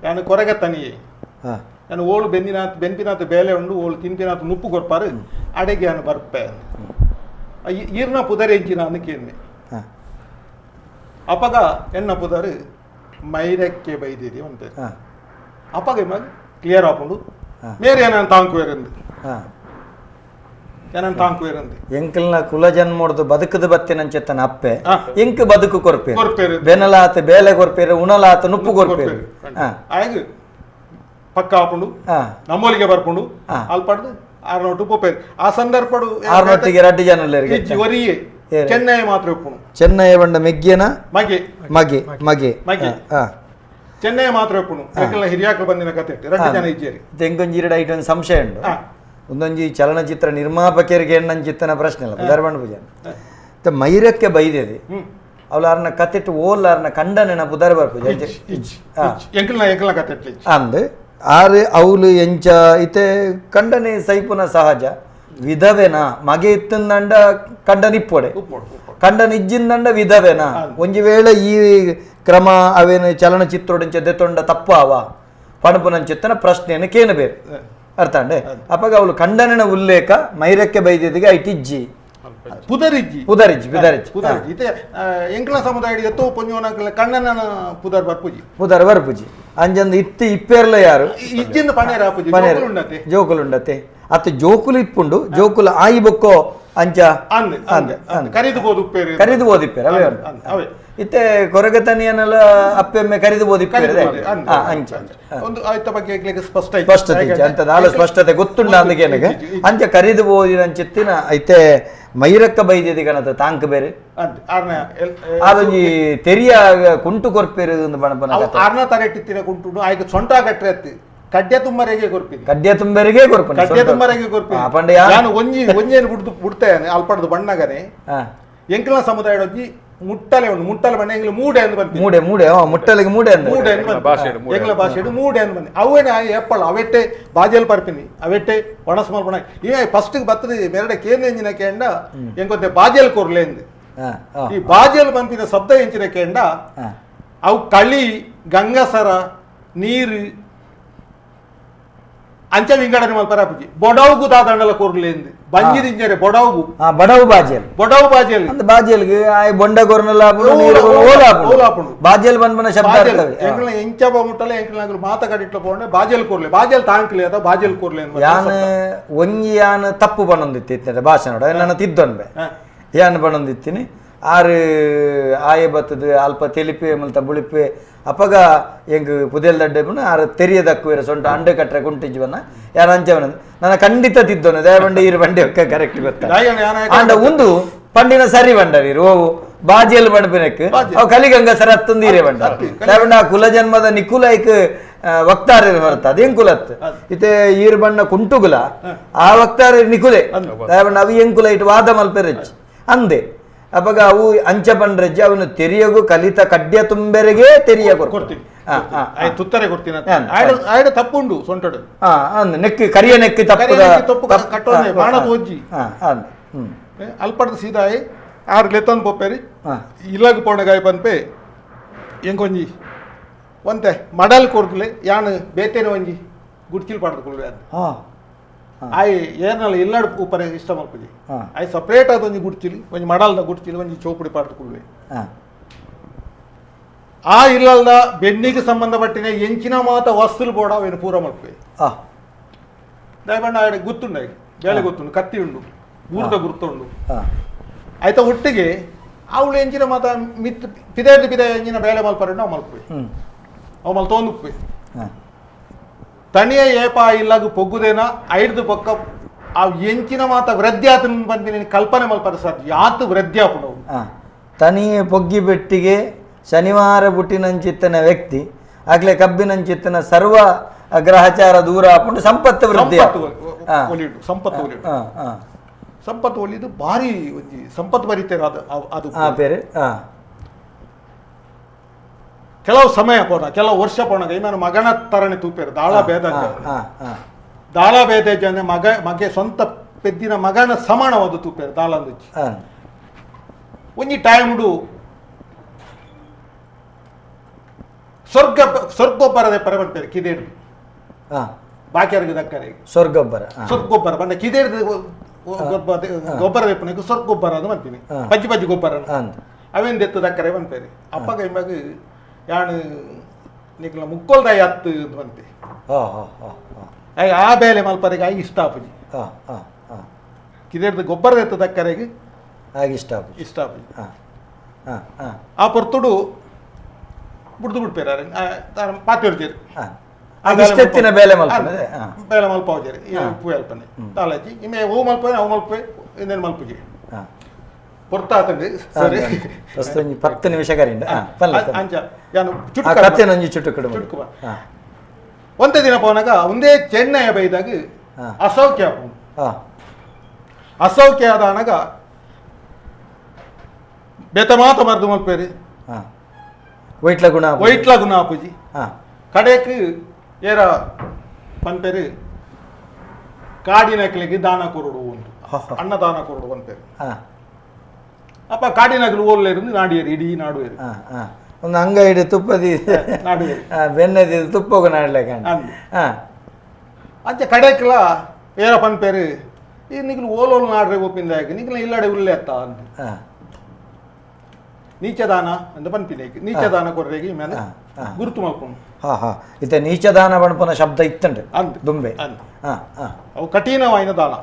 ಯಾನು ಕೊರಗ ತನಿಯೇ ನಾನು ಓಳು ಬೆಂದಿನಾತ್ ಬೆನ್ಪಿನಾತ್ ಬೇಲೆ ಉಂಡು ಓಳು ತಿನ್ಪಿನಾತ್ ನುಪ್ಪು ಕೊರ್ಪಾರು ಅಡೆಗೆ ನಾನು ಬರ್ಪೆ ಈರ್ನ ಪುದರ್ ಎಂಚಿನ ಅಂದಕೇನೆ ಅಪಗ ಎನ್ನ ಪುದರ್ ಮೈರಕ್ಕೆ ಬೈದಿರಿ ಅಂತ ಅಪಗ ಇವಾಗ ಕ್ಲಿಯರ್ ಆಪುಂಡು ಮೇರೆ ಏನ ತಾಂಕುವೇರಂದು ಏನನ್ ತಾಂಕುವೇರಂದು ಎಂಕಲ್ನ ಕುಲ ಜನ್ಮೋಡ್ದು ಬದುಕದ ಬತ್ತಿನಂಚೆತ್ತನ ಅಪ್ಪೆ ಎಂಕ್ ಬದುಕು ಕೊರ್ಪೇರು ಬೆನಲಾತ ಬೇಲೆ ಕೊರ್ಪೇರು ಉಣಲಾತ ನುಪ್ಪು ಕೊರ್ಪೇರು ಆಗ ಪಕ್ಕ ಆಪುಂಡು ನಮ್ಮೊಲಿಗೆ ಬರ್ಪುಂಡು ಅಲ್ಪಡ್ದು ಆರ್ನೋಟು ಪೋಪೇರು ಆ ಸಂದರ್ಭಡು ಆರ್ನೋಟಿಗೆ ರಡ್ಡು ಜನ ಒರಿಯೇ ಚೆನ್ನೈ ಮಾತ್ರ ಉಪ್ಪುಂಡು ಚೆನ್ನೈ ಬಂಡ ಮೆಗ್ಗೆನ ಮಗೆ ಮಗೆ ಮಗೆ ಮಗೆ ಚೆನ್ನೈ ಮಾತ್ರ ಉಪ್ಪುಂಡು ಯಾಕೆಲ್ಲ ಹಿರಿಯಾಕಲು ಬಂದಿನ ಕತೆ ರಡ್ಡು ಜನ ಇಜ್ಜೇರಿ ತೆಂಕೊಂಜಿ ಎರಡು ಐಟು ಒಂದು ಸಂಶಯ ಉಂಟು ಒಂದೊಂಜಿ ಚಲನಚಿತ್ರ ನಿರ್ಮಾಪಕರಿಗೆ ಎಣ್ಣಂಚಿತ್ತನ ಪ್ರಶ್ನೆ ಇಲ್ಲ ಧರ್ಮಣ್ಣ ಪೂಜೆ ಮೈರಕ್ಕೆ ಬೈದೇದಿ ಅವಳು ಅರ್ನ ಕತೆಟ್ಟು ಓಲ್ ಅರ್ನ ಕಂಡನೆನ ಪುದರ್ ಬರ್ಪುಜೆ ಅಂದ್ ಆರು ಅವಳು ಎಂಚ ಇತ್ತೆ ಕಂಡನೆ ಸೈಪುನ ಸಹಜ ವಿಧವೆನ ಮಗೆ ಇತ್ತಂದಂಡ ಕಂಡನ ಇಪ್ಪೊಡೆ ಕಂಡನ ಇಜ್ಜಿಂದಂಡ ವಿಧವೆನ ಒಂಜಿ ವೇಳೆ ಈ ಕ್ರಮ ಅವೇನು ಚಲನಚಿತ್ರೋಡಿಂಚ ದೆತ್ತೊಂಡ ತಪ್ಪು ಅವ ಪಣಪುನಂಚಿತ್ತನ ಪ್ರಶ್ನೆಯನ್ನು ಕೇನ ಬೇರೆ ಅರ್ಥ ಅಂಡೆ ಅಪ್ಪಾಗ ಅವಳು ಕಂಡನನ ಉಲ್ಲೇಖ ಮೈರಕ್ಕೆ ಬೈದಿಗೆ ಐಟಿಜ್ಜಿ ಪುದರಿಜ್ಜಿ ಪುದರಿಜ್ಜಿ ಪುದರಿಜ್ಜಿ ಪುದರಿಜ್ಜಿ ಇತ್ತೆ ಎಂಕ್ಲ ಸಮುದಾಯ ಎತ್ತೋ ಪೊಂಜೋನಕ್ಲ ಕಣ್ಣನ ಪುದರ್ ಬರ್ಪುಜಿ ಪುದರ್ ಬರ್ಪುಜಿ ಅಂಜಂದು ಇತ್ತು ಇಪ್ಪೇರ್ಲ ಯಾರು ಇಜ್ಜಿಂದ ಪಣೇರ ಆಪುಜಿ ಜೋಕುಲು ಜೋಕುಲುಂಡತೆ ಅತ್ತ ಜೋಕುಲು ಇಪ್ಪುಂಡು ಜೋಕುಲು ಆಯಿ ಬೊಕ್ಕೋ ಅಂಚ ಕರಿದು ಬೋದು ಕರಿದು ಬೋದಿಪ್ಪೇರು ಅವೇ ಅವೇ ಇತ್ತೆ ಕೊರಗತನಿಯನ್ನೆಲ್ಲ ಅಪ್ಪೆಮ್ಮೆ ಕರಿದು ಬೋದಿಪ್ಪೇರು ಅಂಚ ಒಂದು ಆಯ್ತ ಬಗ್ಗೆ ಸ್ಪಷ್ಟ ಸ್ಪಷ್ಟತೆ ಅಂತ ನಾಳೆ ಸ್ಪಷ್ಟತೆ ಗೊತ್ತುಂಡ ಅಂದಕ್ಕೆ ಅಂಚ ಕರಿದು ಬೋದಿನಂಚಿತ್ತಿನ ಐತೆ ಮೈರಕ್ಕ ಬೈದಿದೆ ಕಣತ ತಾಂಕ್ ಬೇರೆ ಅದೊಂಜಿ ತೆರಿಯ ಕುಂಟು ಕೊರ್ಪೇರು ಬಣಪನ ಆರ್ನ ತರೆಟ್ಟಿತ್ತಿನ ಕುಂಟು ಆಯ್ಕೆ ಸೊಂಟ ಕಟ್ಟರೆ ಅತ್ತಿ ಕಡ್ಯ ತುಂಬರೆಗೆ ಕೊರ್ಪಿನಿ ಕಡ್ಯ ತುಂಬರೆಗೆ ಕೊರ್ಪಿನಿ ಕಡ್ಯ ತುಂಬರೆಗೆ ಕೊರ್ಪಿನಿ ನಾನು ಒಂಜಿ ಒಂಜೇನು ಬಿಡ್ದು ಬಿಡ್ತೇನೆ ಅಲ್ಪಡ್ದು ಬಣ್ಣಗನೆ ಎಂಕಲ ಸಮುದಾಯ ಒಂಜಿ ಮುಟ್ಟಲೆ ಉಂಡು ಮುಟ್ಟಲೆ ಬಣ್ಣ ಎಂಗ್ಲ ಮೂಡೆ ಅಂದ್ ಬಂದು ಮೂಡೆ ಮೂಡೆ ಮುಟ್ಟಲೆಗೆ ಮೂಡೆ ಅಂದ ಮೂಡೆ ಅಂದ್ ಬಂದು ಎಂಗ್ಲ ಭಾಷೆ ಮೂಡೆ ಅಂದ್ ಬಂದು ಅವೇನೆ ಏಪ್ಪಳ ಅವೆಟ್ಟೆ ಬಾಜೆಲ್ ಪರ್ಪಿನಿ ಅವೆಟ್ಟೆ ಒಣಸ್ ಮಲ್ಪಣ ಇವೆ ಫಸ್ಟ್ ಬರ್ತದೆ ಮೇರಡೆ ಕೇಂದ್ರ ಎಂಜಿನ ಕೇಂಡ ಎಂకొತ್ತೆ ಬಾಜೆಲ್ ಕೊರ್ಲೆ ಅಂದ್ ಈ ಬಾಜೆಲ್ ಬಂತಿನ ಶಬ್ದ ಎಂಚಿನ ಕೇಂಡ ಅವು ಕಳಿ ಗಂಗಸರ ನೀರು ಅಂಚ ವಿಂಗಡನೆ ಮಲ್ಪರ ಆಪುಜಿ ಬೊಡವುಗು ದಾದಂಡಲ ಕೊರ್ಲೆ ಬಂಜಿ ದಿಂಜರೆ ಬೊಡವುಗು ಬಡವು ಬಾಜೆಲ್ ಬೊಡವು ಬಾಜೆಲ್ ಅಂದ್ ಬಾಜೆಲ್ಗೆ ಆಯ್ ಬೊಂಡ ಕೊರ್ನಲ ಓಲಾಪುಂಡು ಬಾಜೆಲ್ ಬಂದ್ಬನ ಶಬ್ದ ಎಂಕಲ್ನ ಎಂಚ ಮುಟ್ಟಲ ಎಂಕಲ್ನ ಮಾತ ಕಡಿಟ್ಲ ಪೋಂಡೆ ಬಾಜೆಲ್ ಕೊರ್ಲೆ ಬಾಜೆಲ್ ತಾಂಕ್ಲೆ ಅದ ಬಾಜೆಲ್ ಕೊರ್ಲೆ ಯಾನ್ ಒಂಜಿ ಯಾನ್ ತಪ್ಪು ಬಣ್ಣೊಂದಿತ್ತು ಇತ್ತೆ ಭಾಷಣ ನನ್ನ ತಿದ್ದೊನ್ಬೆ ಯಾನ್ ಬಣ್ಣೊಂದಿತ್ತೀನಿ ಆರು ಆಯೆ ಬತ್ತದ ಅಲ್ಪ ತೆಲಿಪೆ ಮುಲ್ತ ಬುಳಿಪೆ ಅಪಗ ಎಂಗ್ ಪುದೆಲ್ ದಡ್ಡೆ ಆರು ತೆರಿಯದಕ್ಕುವೇರ ಸೊಂಟ ಅಂಡೆ ಕಟ್ಟರೆ ಕುಂಟಿಜ್ವನ ಯಾರು ಅಂಚವನ ನನ್ನ ಖಂಡಿತ ತಿದ್ದೋನು ದಯಬಂಡೆ ಈರು ಬಂಡೆ ಕರೆಕ್ಟ್ ಗೊತ್ತ ಆಂಡ ಒಂದು ಪಂಡಿನ ಸರಿ ಬಂಡರಿ ಓವು ಬಾಜಿಯಲ್ಲಿ ಬಂಡ್ಪಿನಕ್ ಅವು ಕಲಿಗಂಗ ಸರ ಹತ್ತೊಂದು ಹೀರೆ ಬಂಡ ದಯಬಂಡ ಆ ಕುಲ ಜನ್ಮದ ನಿಕುಲೈಕ್ ವಕ್ತಾರರು ಹೊರತ ಅದೇನ್ ಕುಲತ್ ಇತ್ತೆ ಈರು ಬಣ್ಣ ಕುಂಟುಗುಲ ಆ ವಕ್ತಾರ ನಿಕುಲೆ ದಯಬಂಡ ಅವು ಎಂಕುಲ ಇಟ್ಟು ವಾದ ಮಲ್ಪೆರಜ್ ಅಂದೆ ಅವಾಗ ಅವು ಅಂಚ ಬಂಡ್ರಜ್ಜಿ ಅವನು ತೆರಿಯಗು ಕಲಿತ ಕಡ್ಯ ತುಂಬೆರೆಗೆ ತೆರಿಯ ಕೊಡ್ತೀನಿ ತುತ್ತರೆ ಕೊಡ್ತೀನಿ ತಪ್ಪುಂಡು ಸೊಂಟಡು ನೆಕ್ಕಿ ಕರಿಯ ನೆಕ್ಕಿ ತಪ್ಪು ಕಟ್ಟೋನೆ ಬಾಣದ ಒಜ್ಜಿ ಅಲ್ಪಡ್ದ ಸೀದಾಯಿ ಆರು ಲೆತ್ತನ್ ಪೊಪ್ಪೇರಿ ಇಲ್ಲಗ ಪೋಣಗಾಯಿ ಪನ್ಪೆ ಎಂಕೊಂಜಿ ಒಂತೆ ಮಡಲ್ ಕೊರ್ದುಲೆ ಯಾನು ಬೇತೇನೆ ಒಂಜಿ ಗುಡ್ಚಿಲ್ ಪಾಡ್ದು ಕೊಡ್ಲೆ ಅದು ಆಯ್ ಏರ್ನಲ್ಲ ಇಲ್ಲಡ್ ಉಪ್ಪರೆ ಇಷ್ಟ ಮಲ್ಪುಜಿ ಆಯ್ ಸಪ್ರೇಟ್ ಆದ ಒಂಜಿ ಗುಡ್ಚಿಲಿ ಒಂಜಿ ಮಡಲ್ದ ಗುಡ್ಚಿಲಿ ಒಂಜಿ ಚೌಪುಡಿ ಪಾಡ್ದು ಕೊಡ್ಲೆ ಆ ಇಲ್ಲಲ್ದ ಬೆನ್ನಿಗೆ ಸಂಬಂಧಪಟ್ಟಿನ ಎಂಚಿನ ಮಾತ ವಸ್ತುಲು ಬೋಡ ಅವೇನು ಪೂರ ಮಲ್ಪೆ ದಯಬಣ್ಣ ಆಡೆ ಗುತ್ತುಂಡು ಬೇಳೆ ಗೊತ್ತುಂಡು ಕತ್ತಿ ಉಂಡು ಊರ್ದ ಗುರ್ತುಂಡು ಆಯ್ತಾ ಒಟ್ಟಿಗೆ ಅವಳು ಎಂಚಿನ ಮಾತ ಮಿತ್ ಪಿದಾಯ್ದು ಪಿದಾಯ ಎಂಚಿನ ಬೇಳೆ ಮಲ್ಪರಂಡು ಅವು ಮಲ್ಪೆ ಅವು ಮಲ್ತೋಂದುಪ್ಪೆ ತಣಿಯ ಏಪ ಇಲ್ಲಾಗ ಪೊಗ್ಗುದೇನ ಐಡ್ದು ಪೊಕ್ಕ ಆ ಎಂಚಿನ ಮಾತ ವೃದ್ಧಿ ಆತನ ಬಂದಿನ ಕಲ್ಪನೆ ಮಲ್ಪರ ಸರ್ ಯಾತು ವೃದ್ಧಿ ಆಪುಂಡು ತನಿಯ ಪೊಗ್ಗಿ ಬೆಟ್ಟಿಗೆ ಶನಿವಾರ ಬುಟ್ಟಿನಂಚಿತ್ತನ ವ್ಯಕ್ತಿ ಆಗ್ಲೇ ಕಬ್ಬಿನಂಚಿತ್ತನ ಸರ್ವ ಗ್ರಹಚಾರ ದೂರ ಆಪುಂಡು ಸಂಪತ್ತು ವೃದ್ಧಿ ಸಂಪತ್ತು ಸಂಪತ್ತು ಒಲಿದು ಭಾರಿ ಒಂಜಿ ಸಂಪತ್ತು ಬರಿತೇವೆ ಅದು ಅದು ಬೇರೆ ಕೆಲವು ಸಮಯ ಪೋಣ ಕೆಲವು ವರ್ಷ ಪೋಣಗ ಇನ್ನ ಮಗನ ತರನೆ ತೂಪೇರು ದಾಳ ಭೇದ ದಾಳ ಭೇದ ಜನ ಮಗ ಮಗೆ ಸ್ವಂತ ಪೆದ್ದಿನ ಮಗನ ಸಮಾನವಾದ ತೂಪೇರು ದಾಳ ಅಂದುಚ್ಚಿ ಒಂಜಿ ಟೈಮ್ಡು ಸ್ವರ್ಗ ಸ್ವರ್ಗೊಬ್ಬರದೆ ಪರಬಂಪೇರು ಕಿದೇಡು ಬಾಕಿಯರ್ಗೆ ದಕ್ಕರೆ ಸೊರ್ಗೊಬ್ಬರ ಸೊರ್ಗೊಬ್ಬರ ಬಂದ ಕಿದೇರ್ದ ಗೊಬ್ಬರ ದೆಪ್ಪನಕ್ಕೆ ಸೊರ್ಗೊಬ್ಬರ ಅದು ಮಾಡ್ತೀನಿ ಪಜ್ಜಿ ಪಜ್ಜಿ ಗೊಬ್ಬರ ಅವೇನು ದೆತ್ತು ದಕ್ಕರೆ ಬಂತೇರಿ ಅಪ್ಪಗ ಇವಾಗ ಯಾನು ನಿಕ್ಲ ಮುಕ್ಕೊಲ್ದಾಯಿ ಹತ್ತು ಬಂತೆ ಆ ಬೇಲೆ ಮಲ್ಪರಿಗೆ ಆಗಿ ಇಷ್ಟ ಆಪುಜಿ ಕಿದೇರ್ದ ಗೊಬ್ಬರ ದೆತ್ತು ದಕ್ಕರೆಗೆ ಆಗಿ ಇಷ್ಟ ಆಪುಜಿ ಇಷ್ಟ ಆಪುಜಿ ಆ ಪೊರ್ತುಡು ಬುಡ್ದು ಬಿಡ್ಪೇರ ಪಾತಿರ್ಜೇರಿ ಇಷ್ಟೆತ್ತಿನ ಬೇಲೆ ಮಲ್ಪನೆ ಬೇಲೆ ಮಲ್ಪಾವಜೇರಿ ಈ ಉಪ್ಪು ಅಲ್ಪನೆ ತಾಲಜಿ ಇಮೆ ಓ ಮಲ್ಪೆ ಅವು ಮಲ್ಪೆ ಇನ್ನೇನು ಮಲ್ಪುಜಿ ಪೊರ್ತಾತಂಡು ಸರಿ ಒಂಜಿ 10 ನಿಮಿಷ ಕರಿಂಡ ಅಂಚ ಯಾನು ಕತೆನೊಂಜಿ ಚುಟುಕುಡು ಚುಟುಕು ಒಂದೇ ದಿನ ಪೋನಾಗ ಒಂದೇ ಚೆನ್ನೈ ಬೈದಾಗ ಅಸೌಖ್ಯ ಆಪುಂಡು ಅಸೌಖ್ಯ ಆದಾನಗ ಬೇತ ಮಾತ ಮರ್ದು ಮಲ್ಪೇರಿ ವೈಟ್ಲ ಗುಣ ವೈಟ್ಲ ಗುಣ ಆಪುಜಿ ಕಡೆಕ್ ಏರ ಪನ್ಪೇರು ಕಾಡಿನಕ್ಲಿಗೆ ದಾನ ಕೊರಡು ಉಂಟು ಅನ್ನದಾನ ಕೊರಡು ಪನ್ಪೇರು ಅಪ್ಪ ಕಾಡಿನಕ್ಲು ಓಲ್ಲೇರು ನಾಡಿಯರು ಇಡೀ ನಾಡುವೇರು ಒಂದು ಅಂಗ ಹಿಡಿ ತುಪ್ಪದಿ ನಾಡುವೇರು ಬೆನ್ನದಿ ತುಪ್ಪಗ ನಾಡ್ಲೇಕ ಅಂಚೆ ಕಡೆಕ್ಲ ಏರ ಪನ್ಪೇರು ಈ ನಿಕ್ಲು ಓಲೋಲ್ ನಾಡ್ರೆ ಒಪ್ಪಿಂದಾಗಿ ನಿಕ್ಲ ಇಲ್ಲಾಡೆ ಉಲ್ಲೆ ಅತ್ತ ಅಂತ ನೀಚದಾನ ಅಂತ ಪನ್ಪಿನ ನೀಚದಾನ ಕೊರ್ರೆಗೆ ಮೇಲೆ ಗುರುತು ಮಲ್ಕೊಂಡು ಹಾ ಹಾ ಇತ್ತೆ ನೀಚದಾನ ಪನ್ಪುನ ಶಬ್ದ ಇತ್ತಂಡು ಅಂದ್ ದುಂಬೆ ಅಂದ್ ಅವು ಕಠಿಣವಾಯಿನ ದಾನ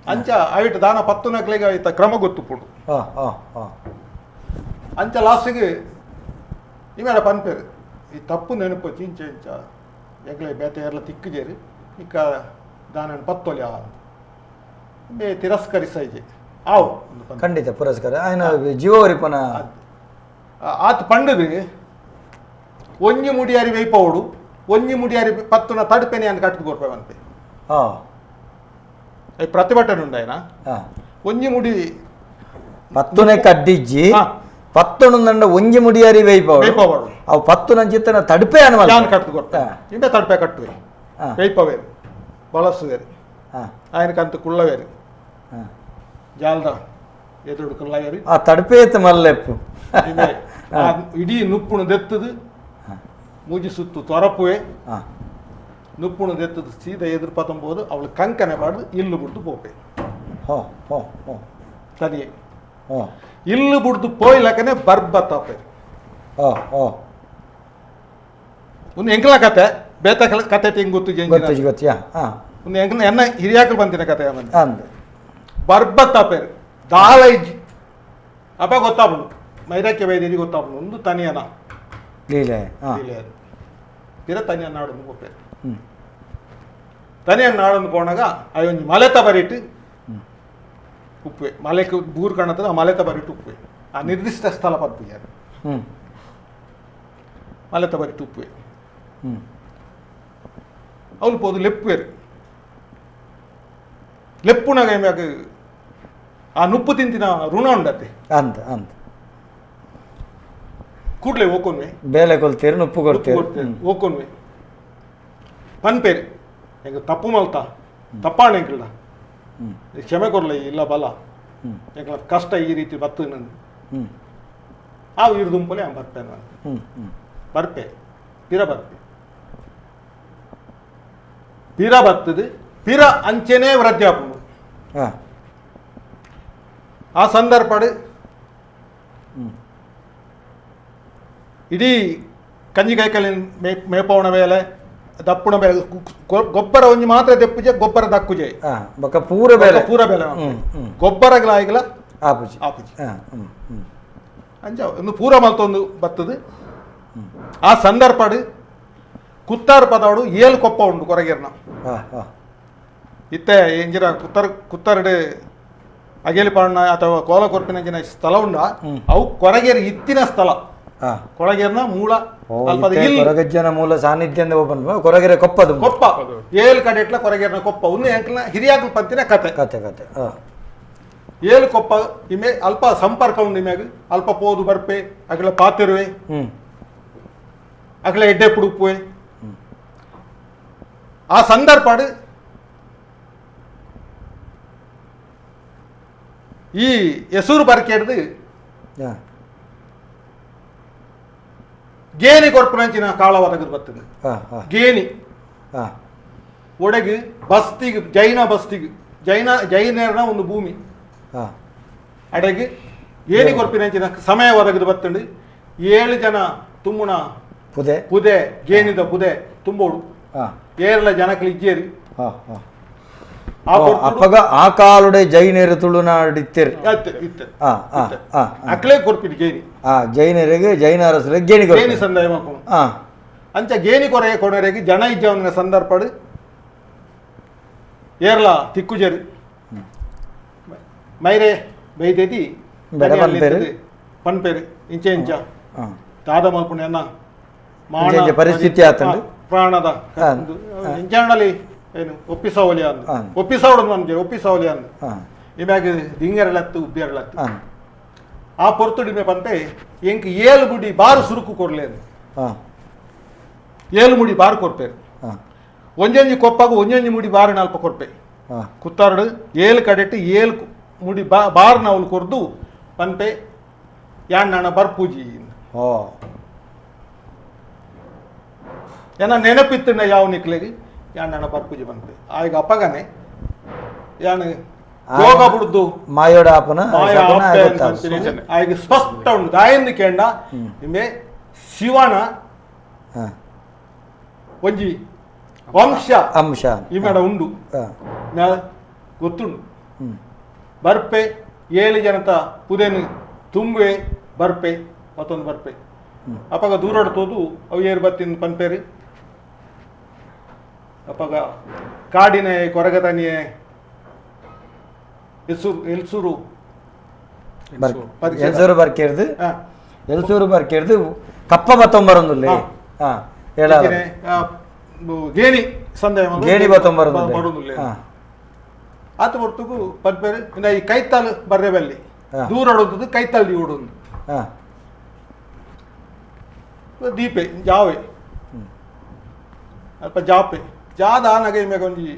ಅಂಚ ಅವಿಟ ದಾನ ಪತ್ತು ನಕ್ಲಿಗೆ ಆಯ್ತ ಕ್ರಮ ಗೊತ್ತುಪುಂಡು ಅಂಚ ಲಾಸ್ಟಿಗೆ ಇವೆಲ್ಲ ಪನ್ಪೇರು ಈ ತಪ್ಪು ನೆನಪು ಚಿಂಚ ಇಂಚ ಎಗ್ಲೆ ಬೇತೆ ಎಲ್ಲ ತಿಕ್ಕುಜೇರಿ ಇಕ್ಕ ದಾನ ಪತ್ತೊಲಿ ಆ ಬೇ ತಿರಸ್ಕರಿಸೈಜೆ ಆವು ಖಂಡಿತ ಪುರಸ್ಕಾರ ಆಯ್ನ ಜೀವವರಿಪನ ಆತ ಪಂಡದು ಒಂಜಿ ಮುಡಿಯಾರಿ ವೇಪವಡು ಒಂಜಿ ಮುಡಿಯಾರಿ ಪತ್ತುನ ತಡುಪೆನೆ ಅಂತ ಕಟ್ಟು ಕೊರ್ಪೆ ಬಂತೆ ಪ್ರತಿಭಟನೆ ಉಂಡಾಯನ ಒಂಜಿ ಮುಡಿ ಪತ್ತುನೆ ಕಡ್ಡಿಜ್ಜಿ ಪತ್ತುಣ ಒಂಜಿ ಮುಡಿಯಾರಿ ವೇಪವಡು ಅವು ಪತ್ತುನ ಚಿತ್ತನ ತಡುಪೆ ಅನ್ವಲ್ಲ ಕಟ್ಟು ಕೊರ್ಪೆ ಇಂಬೆ ತಡುಪೆ ಕಟ್ಟುವೆ ವೇಪವೇರು ಬಳಸುವೇರು ఆయనకంత ಕುಳ್ಳವೇರು ಜಾಲ್ದ ಎದುರು ಕುಳ್ಳವೇರು ಆ ತಡುಪೇತ ಮಲ್ಲೆಪ್ಪು ಇಡೀ ನುಪ್ಪುಣ ದೆತ್ತದು ಮೂಜಿ ಸುತ್ತು ತೊರಪುವೆ ನುಪ್ಪುಣ ದೆತ್ತದು ಸೀದಾ ಎದುರು ಪತ್ತಂಬೋದು ಅವಳು ಕಂಕನೆ ಪಾಡ್ದು ಇಲ್ಲು ಬಿಡ್ದು ಪೋಪೆ ಸರಿ ಇಲ್ಲು ಬಿಡ್ದು ಪೋಯ್ಲಕನೆ ಬರ್ಬತ್ತಾಪೆ ಒಂದು ಎಂಕಲ ಕತೆ ಬೇತ ಕತೆ ಹಿಂಗ್ ಗೊತ್ತು ಗೊತ್ತು ಗೊತ್ತಿಯಾ ಒಂದು ಎಂಕಲ ಎನ್ನ ಹಿರಿಯಾಕಲು ಬಂದಿನ ಕತೆ ಅಂದ ಬರ್ಬತ್ತಾಪೇರು ದಾಳ ಇಜ್ಜಿ ಅಪ್ಪ ಗೊತ್ತಾಪುಂಡು ಮೈರಾಕ್ಯ ವೈದ್ಯರಿಗೆ ಗೊತ್ತಾಪುಂಡು ಒಂದು ತನಿಯನ ಲೀಲೆ ಲೀಲೆ ಪಿರ ತನಿಯ ನಾಡೊಂದು ಪೋಪೇರು ತನಿಯ ನಾಡೊಂದು ಪೋನಾಗ ಅಯ್ಯೊಂಜಿ ಮಲೆತ ಬರಿಟ್ಟು ಉಪ್ಪುವೆ ಮಲೆக்கு ಬೂರು ಕಾಣತ್ತದ ಆ ಮಲೆತ ಬರಿಟ್ಟು ಉಪ್ಪುವೆ ಆ ನಿರ್ದಿಷ್ಟ ಸ್ಥಳ ಪತ್ಪಿಯಾರು ಮಲೆತ ಬರಿಟ್ಟು ಉಪ್ಪುವೆ ಅವಳು ಪೋದು ಲೆಪ್ಪುವೇರು ಲೆಪ್ಪುನಾಗ ಏಮ್ಯಾಗ ಆ ನುಪ್ಪು ತಿಂತಿನ ಋಣ ಉಂಡತ್ತೆ ಅಂತ ಅಂತ ಕೂಡಲೇ ಓಕೊನ್ವೆ ಬೇಲೆ ಕೊಲ್ತೀರಿ ನುಪ್ಪು ಕೊಡ್ತೀರಿ ಓಕೊನ್ವೆ ಪನ್ಪೇರು ಎಂಗ ತಪ್ಪು ಮಲ್ತ ತಪ್ಪಾಣ ಎಂಕಲ್ಡ ಕ್ಷಮೆ ಕೊರ್ಲ ಇಲ್ಲ ಬಲ ಎಂಕಲ ಕಷ್ಟ ಈ ರೀತಿ ಬತ್ತು ನಂದು ಆ ಇರು ದುಂಪಲೆ ಬರ್ಪೆ ನಾನು ಬರ್ಪೆ ಪಿರ ಬರ್ಪೆ ಪಿರ ಬರ್ತದೆ ಪಿರ ಅಂಚೆನೇ ವೃದ್ಧಾಪುಂಡು ಆ ಸಂದರ್ಭ ಇಡೀ ಕಂಜಿ ಕೈಕಲಿ ಮೇಪವಣ ಮೇಲೆ ದಪ್ಪುಣ ಮೇಲೆ ಗೊಬ್ಬರ ಒಂಜಿ ಮಾತ್ರ ದೆಪ್ಪುಜೆ ಗೊಬ್ಬರ ದಕ್ಕುಜೆ ಬೊಕ್ಕ ಪೂರ ಬೇಲೆ ಪೂರ ಬೇಲೆ ಗೊಬ್ಬರಗಳಾಗಿಲ್ಲ ಆಪುಜಿ ಆಪುಜಿ ಅಂಚ ಒಂದು ಪೂರ ಮಲ್ತೊಂದು ಬರ್ತದೆ ಆ ಸಂದರ್ಭ ಕುತ್ತಾರ್ ಪದವಡು ಏಳು ಕೊಪ್ಪ ಉಂಡು ಕೊರಗೇರ್ನ ಇತ್ತೆ ಎಂಜಿನ ಕುತ್ತರ್ ಕುತ್ತರಡು ಅಗೇಲಿಪಾಣ್ಣ ಅಥವಾ ಕೋಲ ಕೊರ್ಪಿನ ಸ್ಥಳ ಉಂಡ ಅವು ಕೊರಗೇರಿ ಇತ್ತಿನ ಸ್ಥಳ ಕೊರಗೇರ್ನ ಮೂಲ ಕೊರಗಜ್ಜನ ಮೂಲ ಸಾನ್ನಿಧ್ಯ ಕೊರಗೆರೆ ಕೊಪ್ಪದು ಕೊಪ್ಪ ಏಳು ಕಡೆ ಇಟ್ಲ ಕೊರಗೇರ್ನ ಕೊಪ್ಪ ಒಂದು ಎಂಕಲ್ನ ಹಿರಿಯಾಕಲ್ ಪಂತಿನ ಕತೆ ಕತೆ ಕತೆ ಏಳು ಕೊಪ್ಪ ಇಮೆ ಅಲ್ಪ ಸಂಪರ್ಕ ಉಂಡು ಇಮ್ಯಾಗ ಅಲ್ಪ ಪೋದು ಬರ್ಪೆ ಅಗಲ ಪಾತಿರುವೆ ಅಗಲ ಎಡ್ಡೆ ಪುಡುಪುವೆ ಆ ಸಂದರ್ಭ ಈ ಹೆಸರು ಬರ್ಕೆಡ್ದು ಗೇಣಿ ಕೊರ್ಪುನಂಚಿನ ಕಾಳವದಗದು ಬರ್ತದೆ ಗೇಣಿ ಒಡಗಿ ಬಸ್ತಿಗೆ ಜೈನ ಬಸ್ತಿಗೆ ಜೈನ ಜೈನರ್ನ ಒಂದು ಭೂಮಿ ಅಡಗಿ ಏನಿ ಕೊರ್ಪಿನ ಸಮಯ ಒದಗಿದು ಬತ್ತಂಡು 7 ಜನ ತುಮ್ಮುನ ಪುದೆ ಪುದೆ ಗೇನಿದ ಪುದೆ ತುಂಬೋಡು ಏರ್ಲ ಜನಕ್ಕೆ ಇಜ್ಜೇರಿ ಅಪ್ಪಗ ಆ ಕಾಲುಡೆ ಜೈನರು ತುಳುನಾಡು ಇತ್ತೆರ್ ಅಕ್ಲೇ ಕೊರ್ಪಿನಿ ಗೇನಿ ಜೈನರಿಗೆ ಜೈನ ಅರಸರಿಗೆ ಗೇಣಿ ಗೇಣಿ ಸಂದಾಯ ಮಾಡ್ಕೊಂಡು ಅಂಚ ಗೇಣಿ ಕೊರೆಯ ಕೊಣರೆಗೆ ಜನ ಇಜ್ಜವನ ಸಂದರ್ಭಡು ಏರ್ಲ ತಿಕ್ಕುಜರಿ ಮೈರೆ ಬೈದೇದಿ ಪನ್ಪೇರು ಇಂಚೆ ಇಂಚ ದಾದ ಮಲ್ಪುಣ ಪರಿಸ್ಥಿತಿ ಆತಂಡು ಪ್ರಾಣದ ಇಂಚಾಣಲಿ ಏನು ಒಪ್ಪಿಸವಲಿ ಅಂದು ಒಪ್ಪಿಸವಡು ನಮಗೆ ಒಪ್ಪಿಸವಲಿ ಅಂದು ಇಮ್ಯಾಗ ದಿಂಗರಲತ್ತು ಉಬ್ಬಿಯರಲತ್ತು ಆ ಪೊರ್ತುಡಿಮೆ ಪಂತೆ ಎಂಕ್ 7 ಮುಡಿ ಬಾರು ಸುರುಕು ಕೊರ್ಲೇನು 7 ಮುಡಿ ಬಾರು ಕೊರ್ಪೇರು ಒಂಜೊಂಜಿ ಕೊಪ್ಪಾಗ ಒಂಜೊಂಜಿ ಮುಡಿ ಬಾರು ನಾಲ್ಪ ಕೊರ್ಪೆ ಕುತ್ತಾರಡು 7 ಕಡೆಟ್ಟು 7 ಮುಡಿ ಬಾರು ನಾವು ಕೊರ್ದು ಪಂತೆ ಯಾಣ್ಣ ಬರ್ಪೂಜಿ ಏನ ನೆನಪಿತ್ತಣ್ಣ ಯಾವ ನಿಕ್ಲೆಗೆ ಯಾಣ್ಣ ಬರ್ಪೂಜಿ ಬಂತೆ ಆಗ ಅಪ್ಪಗನೆ ಯಾಣ ಯೋಗ ಬುಡ್ದು ಮಾಯೋಡ ಆಪನ ಆಗ ಸ್ಪಷ್ಟ ಉಂಟು ದಾಯಂದು ಕೇಂಡ ನಿಮ್ಮೆ ಶಿವನ ಒಂಜಿ ವಂಶ ಅಂಶ ಇಮೇಡ ಉಂಡು ಗೊತ್ತುಂಡು ಬರ್ಪೆ 7 ಜನತ ಪುದೆನು ತುಂಬೆ ಬರ್ಪೆ ಮತ್ತೊಂದು ಬರ್ಪೆ ಅಪ್ಪಗ ದೂರಾಡ್ ತೋದು ಅವು ಏರು ಬತ್ತಿನ ಪನ್ಪೇರಿ ಅಪ್ಪಗ ಕಾಡಿನ ಕೊರಗತನಿಯೇ ಎಲ್ಸೂರು ಎಲ್ಸೂರು ಬರ್ಕೇರ್ದು ಎಲ್ಸೂರು ಬರ್ಕೇರ್ದು ಕಪ್ಪ ಬತ್ತೊಂಬರೊಂದುಲ್ಲೆ ಗೇಣಿ ಸಂದಾಯ ಗೇಣಿ ಬತ್ತೊಂಬರೊಂದುಲ್ಲೆ ಆತ ಹೊರ್ತುಗು ಪನ್ಪೇರು ಇನ್ನ ಈ ಕೈತಾಲ್ ಬರ್ರೆ ಬಲ್ಲಿ ದೂರಾಡೋದು ಕೈತಾಲ್ ಓಡೊಂದು ದೀಪೆ ಜಾವೆ ಅಲ್ಪ ಜಾಪೆ ಜಾದ ಆನಗ ಇಮ್ಯಾಗ ಒಂಜಿ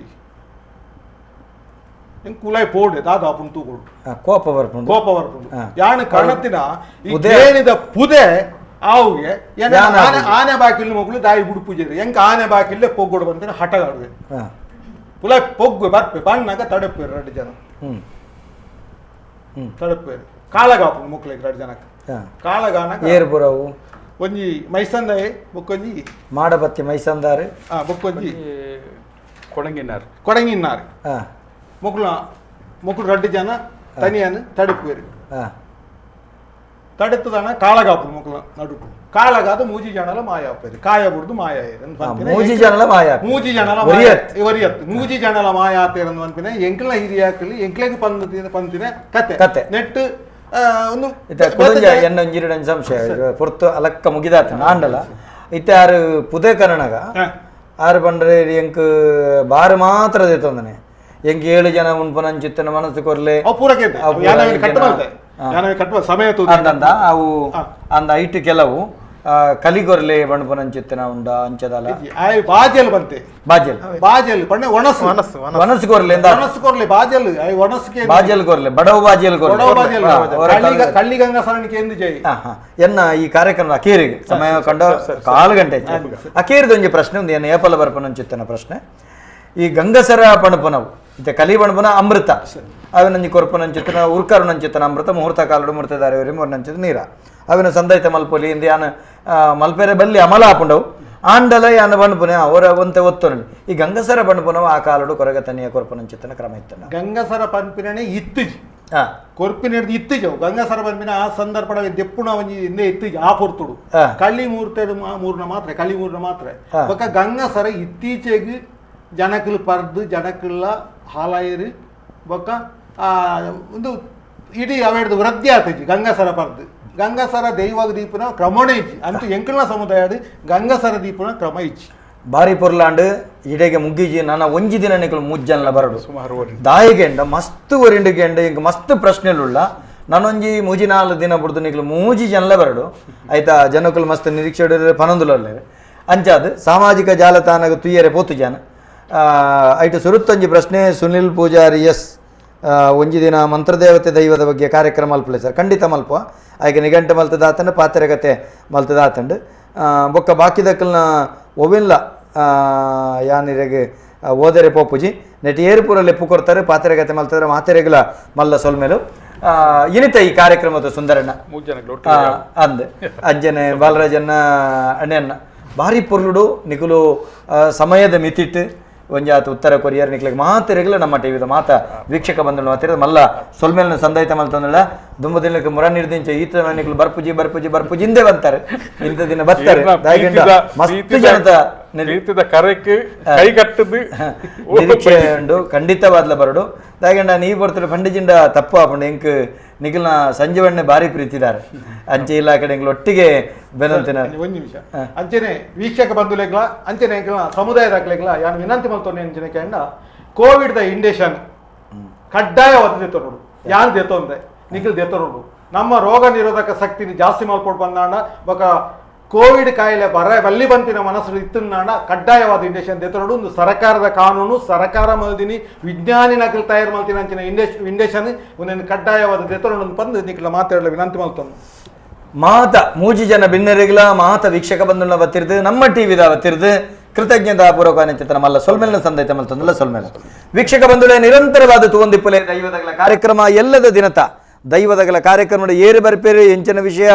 ಕುಲಾಯ್ ಪೋಡೆ ದಾದ ಆಪುಂಡು ತೂಕೊಡು ಕೋಪ ಬರ್ಪುಂಡು ಕೋಪ ಬರ್ಪುಂಡು ಯಾಣ ಕಣತಿನ ಈ ಗೇಣಿದ ಪುದೆ ಆವುಗೆ ಆನೆ ಬಾಕಿಲ್ ಮಗಳು ದಾಯಿ ಬುಡು ಪೂಜೆ ಹೆಂಗ ಆನೆ ಬಾಕಿಲ್ಲೆ ಪೊಗ್ಗೊಡು ಬಂತೇನೆ ಹಠಗಾಡುವೆ ಪುಲಾಯ್ ಪೊಗ್ಗು ಬರ್ಪೆ ಬಣ್ಣಾಗ ತಡೆಪೇರು 2 ಜನ ತಡೆಪೇರು ಕಾಳಗಾಪುಂಡು ಮುಕ್ಳಿಗೆ 2 ಜನಕ್ಕೆ ಕಾಳಗಾನ ಏರ್ಪುರವು ಒಂಜಿ ಮೈಸಂದಾಯ ಬೊಕ್ಕೊಂಜಿ ಮಾಡಬತ್ತಿ ಮೈಸಂದಾರು ಬೊಕ್ಕೊಂಜಿ ಕೊಡಂಗಿನಾರು ಕೊಡಂಗಿನಾರು ಮೊಕ್ಕಳು ಮೊಕ್ಕಳು 2 ಜನ ತನಿಯನ್ನು ತಡೆಪುವೇರು ತಡೆತದಾನ ಕಾಳಗಾಪು ಮೊಕ್ಕಳ ನಡುಟು ಕಾಳಗಾದ ಮೂಜಿ ಜನಲ ಮಾಯ ಆಪೇರು ಕಾಯ ಬುಡ್ದು ಮಾಯ ಮೂಜಿ ಜನಲ ಮಾಯ ಮೂಜಿ ಜನಲ ಒರಿಯತ್ತು ಮೂಜಿ ಜನಲ ಮಾಯ ಆತೇರು ಅನ್ಪಿನ ಎಂಕ್ಲ ಹಿರಿಯಾಕಲಿ ಎಂಕ್ಲೆಗ್ ಪಂತಿನ ಪಂತಿನ ಕತೆ ಕತೆ ನೆಟ್ಟು ಒಂದು ಎನ್ನ ಒಂಜಿರಡು ಸಂಶಯ ಪೊರ್ತು ಅಲಕ್ಕ ಮುಗಿದಾತ ಆಂಡಲ ಇತ್ತೆ ಆರು ಪುದೆ ಕನ್ನಡಗ ಆರು ಬಂಡ್ರೆ ಎಂಕ್ ಬಾರು ಮಾತ್ರ ತಂದನೆ ಎಂಕ್ 7 ಜನ ಉಣ್ಪನಂಚಿತ್ತನ ಮನಸ್ಸು ಕೊರ್ಲೆ ಅಂದಂದ ಅವು ಅಂದ ಐಟು ಕೆಲವು ಕಲಿಗೊರ್ಲೆ ಬಣ್ಪನಂಚಿತ್ತನ ಉಂಡ ಅಂಚದಲ್ಲ ಬಾಜಲ್ ಬಂತೆ ಬಾಜಲ್ ಬಾಜಲ್ ಪಣ್ಣೆ ಒಣಸು ಒಣಸು ಕೊರ್ಲೆ ಒಣಸು ಕೊರ್ಲೆ ಬಾಜಲ್ ಒಣಸ್ಕೆ ಬಾಜಲ್ ಕೊರ್ಲೆ ಬಡವ ಬಾಜಲ್ ಕೊರ್ಲೆ ಬಡವ ಕಳ್ಳಿಗಂಗಾ ಸರಣಿಕೆ ಎಂದು ಜೈ ಎನ್ನ ಈ ಕಾರ್ಯಕ್ರಮ ಅಕೇರಿಗೆ ಸಮಯ ಕಂಡ 4 ಗಂಟೆ ಅಕೇರಿದ ಒಂಜಿ ಪ್ರಶ್ನೆ ಒಂದು ಏನು ಏಪಲ ಬರ್ಪನಂಚಿತ್ತನ ಪ್ರಶ್ನೆ ಈ ಗಂಗಸರ ಪಣಪನವು ಇತ್ತೆ ಕಲಿ ಬಣಪನ ಅಮೃತ ಅವಿನಂಜಿ ಕೊರ್ಪನಂಚಿತ್ತನ ಉರ್ಕರುನಂಚಿತ್ತನ ಅಮೃತ ಮುಹೂರ್ತ ಕಾಲಡು ಮುಹೂರ್ತದಾರಿ ಮೂರ್ನಂಚಿತ ನೀರ ಅವಿನ ಸಂದೈತ ಮಲ್ಪೊಲಿ ಇಂದ ಯಾನ ಮಲ್ಪೆರೆ ಬಲ್ಲಿ ಅಮಲ ಆಪುಂಡವು ಆಂಡಲ ಯಾನ ಬಣ್ಪುನೆ ಅವರ ಒಂತೆ ಒತ್ತೊನಲ್ಲಿ ಈ ಗಂಗಸರ ಬಣ್ಪುನವು ಆ ಕಾಲಡು ಕೊರಗ ತನಿಯ ಕೊರ್ಪನಂಚಿತ್ತನ ಕ್ರಮ ಇತ್ತನ ಗಂಗಸರ ಪನ್ಪಿನೇ ಇತ್ತಿಜಿ ಕೊರ್ಪಿನ ಇತ್ತಿಜವು ಗಂಗಸರ ಪನ್ಪಿನ ಆ ಸಂದರ್ಭ ದೆಪ್ಪುಣ ಒಂಜಿ ಹಿಂದೆ ಇತ್ತಿಜಿ ಆ ಪೊರ್ತುಡು ಕಳ್ಳಿ ಮೂರ್ತೆ ಮೂರ್ನ ಮಾತ್ರ ಕಳ್ಳಿ ಮೂರ್ನ ಮಾತ್ರ ಬೊಕ್ಕ ಗಂಗಸರ ಇತ್ತೀಚೆಗೆ ಜನಕಲು ಪರ್ದು ಜನಕಲ್ಲ ಹಾಲಾಯರು ಬೊಕ್ಕ ಒಂದು ಇಡೀ ಅವೆಡ್ದು ವೃದ್ಧಿ ಆತಜಿ ಗಂಗಸರ ಪರ್ದು ಗಂಗಸರ ದೈವಾಗ ದೀಪನ ಕ್ರಮಣೆ ಇಜ್ಜಿ ಅಂತೂ ಎಂಕಲ್ನ ಸಮುದಾಯ ಗಂಗಸರ ದೀಪನ ಕ್ರಮ ಇಜ್ಜಿ ಬಾರಿ ಪೊರ್ಲಾಂಡ್ ಇಡೆಗೆ ಮುಗ್ಗಿಜಿ ನನ್ನ ಒಂಜಿ ದಿನ ನಿಕಲು ಮುಜ್ಜನ್ಲ ಬರಡು ದಾಯಿಗೆಂಡ ಮಸ್ತ್ ಒರಿಂಡುಗೆಂಡ ಇಂಕ ಮಸ್ತ್ ಪ್ರಶ್ನೆಲುಳ್ಳ ನಾನೊಂಜಿ ಮೂಜಿ 4 ದಿನ ಬುಡ್ದು ನಿಕಲು ಮೂಜಿ ಜನಲ ಬರಡು ಆಯ್ತಾ ಜನಕಲು ಮಸ್ತ್ ನಿರೀಕ್ಷೆ ಪನೊಂದುಲೇ ಅಂಚಾದ್ ಸಾಮಾಜಿಕ ಜಾಲತಾಣಗ ತುಯ್ಯರೆ ಪೋತು ಜನ ಐಟು ಸುರುತ್ತೊಂಜಿ ಪ್ರಶ್ನೆ ಸುನಿಲ್ ಪೂಜಾರಿ ಎಸ್ ಒಂಜಿ ದಿನ ಮಂತ್ರದೇವತೆ ದೈವದ ಬಗ್ಗೆ ಕಾರ್ಯಕ್ರಮ ಮಲ್ಪಲೆ ಸರ್ ಖಂಡಿತ ಮಲ್ಪ ಆಯ್ಕೆ ನಿಘಂಟು ಮಲ್ತದಾತಂಡು ಪಾತ್ರೆಗತೆ ಮಲ್ತದಾತಂಡು ಬೊಕ್ಕ ಬಾಕಿದಕ್ಕಲ್ನ ಒವಿನ್ಲ ಯಾನಿರೆಗ್ ಓದರೆ ಪೋಪುಜಿ ನೆಟ್ ಏರು ಪೂರ ಲೆಪ್ಪು ಕೊರ್ತಾರೆ ಪಾತ್ರೆಗತೆ ಮಲ್ತಾರೆ ಮಾತೆರೆಗ್ಲ ಮಲ್ಲ ಸೊಲ್ಮೇಲು ಇನಿತ ಈ ಕಾರ್ಯಕ್ರಮದ ಸುಂದರಣ್ಣ ಅಂದ್ ಅಜ್ಜನೆ ಬಾಲರಾಜನ್ನ ಅಣ್ಣಣ್ಣ ಭಾರಿ ಪೊರ್ಲುಡು ನಿಕುಲು ಸಮಯದ ಮಿತಿಟ್ಟು ಒಂಜಾತ ಉತ್ತರ ಕೊರಿಯರ್ ನಿಕ್ಲಿಗೆ ಮಾತೆರೆಗ್ಲ ನಮ್ಮ ಟಿವಿದ ಮಾತ ವೀಕ್ಷಕ ಬಂಧುಗಳು ಮಾತಿರ ಮಲ್ಲ ಸೊಲ್ಮೇಲಿನ ಸಂದಾಯಿತ ಮಲ್ತಂದಳ ದುಂಬ ದಿನಕ್ಕೆ ಮುರ ನಿರ್ದಿಂಚ ಈತ ನಿಕ್ಲು ಬರ್ಪುಜಿ ಬರ್ಪುಜಿ ಬರ್ಪುಜಿ ಹಿಂದೆ ಬಂತಾರೆ ಇಂಥ ದಿನ ಬರ್ತಾರೆ ಮಸ್ತ್ ಜನತ ಕರೆಕ್ ಕೈ ಕಟ್ಟದು ನಿರೀಕ್ಷೆ ಉಂಡು ಖಂಡಿತವಾದ್ಲ ಬರಡು. ದಾಯಗಂಡ ನೀ ಬರ್ತಾರೆ ಪಂಡಿಜಿಂಡ ತಪ್ಪು ಆಪುಂಡು ಎಂಕ್ ನಿಖಿಲ್ನ ಸಂಜೀವಣ್ಣೆ ಭಾರಿ ಪ್ರೀತಿದಾರೆ ಅಂಚೆ ಇಲ್ಲ ಕಡೆ ಎಂಗ್ಲ ಒಟ್ಟಿಗೆ ಬೆನಂತಿನ ಒಂದು ನಿಮಿಷ ಅಂಚೆನೆ ವೀಕ್ಷಕ ಬಂಧುಲೆಗ್ಲ ಅಂಚೆನೆ ಎಂಕ್ಲ ಸಮುದಾಯದಾಕ್ಲೆಗ್ಲ ಯಾನು ವಿನಂತಿ ಮಲ್ತೊಂಡೆ ಅಂಚನೆ ಕೇಂಡ Covid the injection ಕಡ್ಡಾಯವಾದ ದೆತ್ತೊನೋಡು ಯಾನ್ ದೆತ್ತೊಂದೆ ನಿಖಿಲ್ ದೆತ್ತೊನೋಡು ನಮ್ಮ ರೋಗ ನಿರೋಧಕ ಶಕ್ತಿని ಜಾಸ್ತಿ ಮಲ್ಪೊಡು ಬಂದಾಂಡ ಬೊಕ ಕೋವಿಡ್ ಕಾಯಿಲೆ ಬರ ಬಲ್ಲಿ ಬಂತಿನ ಮನಸ್ಸು ಇತ್ತನ್ನಾಂಡ ಕಡ್ಡಾಯವಾದ ಇಂಜೆಕ್ಷನ್ ದೆತ್ತೊನೋಡು. ಒಂದು ಸರ್ಕಾರದ ಕಾನೂನು ಸರ್ಕಾರ ಮಲ್ದಿನಿ ವಿಜ್ಞಾನಿ ನಕಲು ತಯಾರು ಮಲ್ತಿನ ಅಂಚಿನ ಇಂಜೆಕ್ಷನ್ ಒಂದೊಂದು ಕಡ್ಡಾಯವಾದ ದೆತ್ತೊನೋಡು ಬಂದು ನಿಖಿಲ ಮಾತಾಡಲ ವಿನಂತಿ ಮಲ್ತೊಂದು. ಮಾತ ಮೂಜಿ ಜನ ಬಿನ್ನರಿಗ್ಲ ಮಾತ ವೀಕ್ಷಕ ಬಂಧುನ ಬತ್ತಿರ್ದು ನಮ್ಮ ಟಿವಿದ ಬತ್ತಿರ್ದು ಕೃತಜ್ಞತಾ ಪೂರ್ವಕ ಚಿತ್ರ ಮಲ್ಲ ಸೊಲ್ಮೇಲಿನ ಸಂದೈತ ಮಲ್ತಂದಲ್ಲ ಸೊಲ್ಮೇಲ ವೀಕ್ಷಕ ಬಂಧುಗಳೇ ನಿರಂತರವಾದ ತುವಂದಿಪ್ಪಲೆ ದೈವದಗಲ ಕಾರ್ಯಕ್ರಮ ಎಲ್ಲದ ದಿನತ ದೈವದಗಲ ಕಾರ್ಯಕ್ರಮದ ಏರು ಬರ್ಪೇರು ಎಂಚಿನ ವಿಷಯ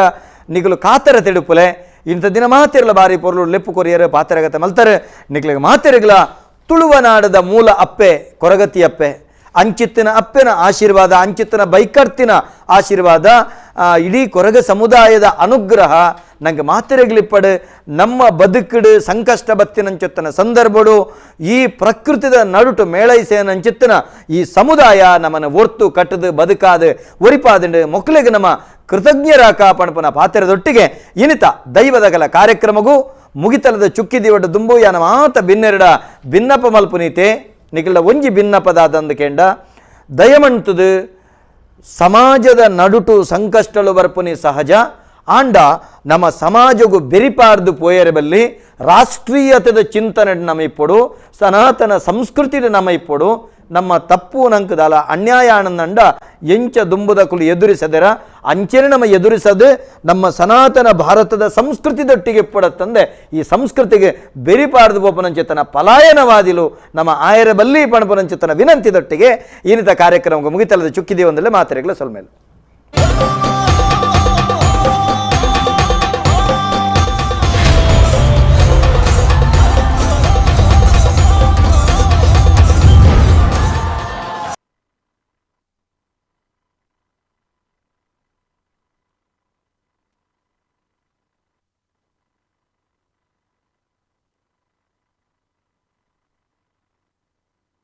ನಿಗಲು ಕಾತರ ತಿಡುಪುಲೆ ಇಂಥ ದಿನ ಮಾತಿರಲ ಬಾರಿ ಪೊರ್ಲು ಲೆಪ್ಪು ಕೊರಿಯರು ಪಾತ್ರಗತ ಮಲ್ತಾರೆ ನಿಕ್ಲಿಗೆ ಮಾತಿರಗ್ಲ ತುಳುವನಾಡದ ಮೂಲ ಅಪ್ಪೆ ಕೊರಗತಿ ಅಪ್ಪೆ ಅಂಚಿತ್ತಿನ ಅಪ್ಪೆನ ಆಶೀರ್ವಾದ ಅಂಚಿತ್ತಿನ ಬೈಕರ್ತಿನ ಆಶೀರ್ವಾದ ಇಡೀ ಕೊರಗ ಸಮುದಾಯದ ಅನುಗ್ರಹ ನಂಗೆ ಮಾತಿರಗ್ಲಿಪ್ಪಡು ನಮ್ಮ ಬದುಕಿಡು ಸಂಕಷ್ಟ ಬತ್ತಿನಂಚುತ್ತನ ಸಂದರ್ಭಡು ಈ ಪ್ರಕೃತಿದ ನಡುಟು ಮೇಳೈಸೇನಂಚಿತ್ತನ ಈ ಸಮುದಾಯ ನಮ್ಮನ್ನು ಒರ್ತು ಕಟ್ಟದು ಬದುಕಾದು ಒರಿಪಾದಂಡು ಮೊಕ್ಕಲಿಗೆ ನಮ್ಮ ಕೃತಜ್ಞರಾಕ ಪಣಪನ ಪಾತ್ರದೊಟ್ಟಿಗೆ ಇನಿತ ದೈವದಗಲ ಕಾರ್ಯಕ್ರಮಗೂ ಮುಗಿತಲದ ಚುಕ್ಕಿ ದಿವಡ ದುಂಬು ಯಾನ ಮಾತ ಬಿನ್ನೆರಡ ಭಿನ್ನಪ ಮಲ್ಪುನೀತೆ ನಿಖಿಲ ಒಂಜಿ ಭಿನ್ನಪದಾದಂದು ಕೇಂಡ ದಯಮಂತದು ಸಮಾಜದ ನಡುಟು ಸಂಕಷ್ಟಲು ಬರ್ಪುನಿ ಸಹಜ ಆಂಡ ನಮ್ಮ ಸಮಾಜಗೂ ಬೆರಿಪಾರ್ದು ಪೋಯರಬಲ್ಲಿ ರಾಷ್ಟ್ರೀಯತೆದ ಚಿಂತನೆ ನಮ್ಮ ಇಪ್ಪಡು ಸನಾತನ ಸಂಸ್ಕೃತಿ ನಮ್ಮ ಇಪ್ಪಡು ನಮ್ಮ ತಪ್ಪು ನಂಕದಲ್ಲ ಅನ್ಯಾಯ ಆನಂದಂಡ ಎಂಚ ದುಂಬುದ ಕುಲು ಎದುರಿಸದರ ಅಂಚೆನೆ ನಮ್ಮ ಎದುರಿಸದು ನಮ್ಮ ಸನಾತನ ಭಾರತದ ಸಂಸ್ಕೃತಿದೊಟ್ಟಿಗೆ ಪಡತ್ತಂದೆ ಈ ಸಂಸ್ಕೃತಿಗೆ ಬೆರಿಪಾರ್ದು ಬೋಪನಂಚೆತನ ಪಲಾಯನವಾದಿಲು ನಮ್ಮ ಆಯರ ಬಲ್ಲಿ ಪಣಪನಂಚೆತನ ವಿನಂತಿದೊಟ್ಟಿಗೆ ಈನಿತ ಕಾರ್ಯಕ್ರಮಕ್ಕೆ ಮುಗಿತಲದ ಚುಕ್ಕಿದೀವಂದಲ್ಲೇ ಮಾತೆರೆಗಳ ಸೊಲ್ಮೇಲೆ.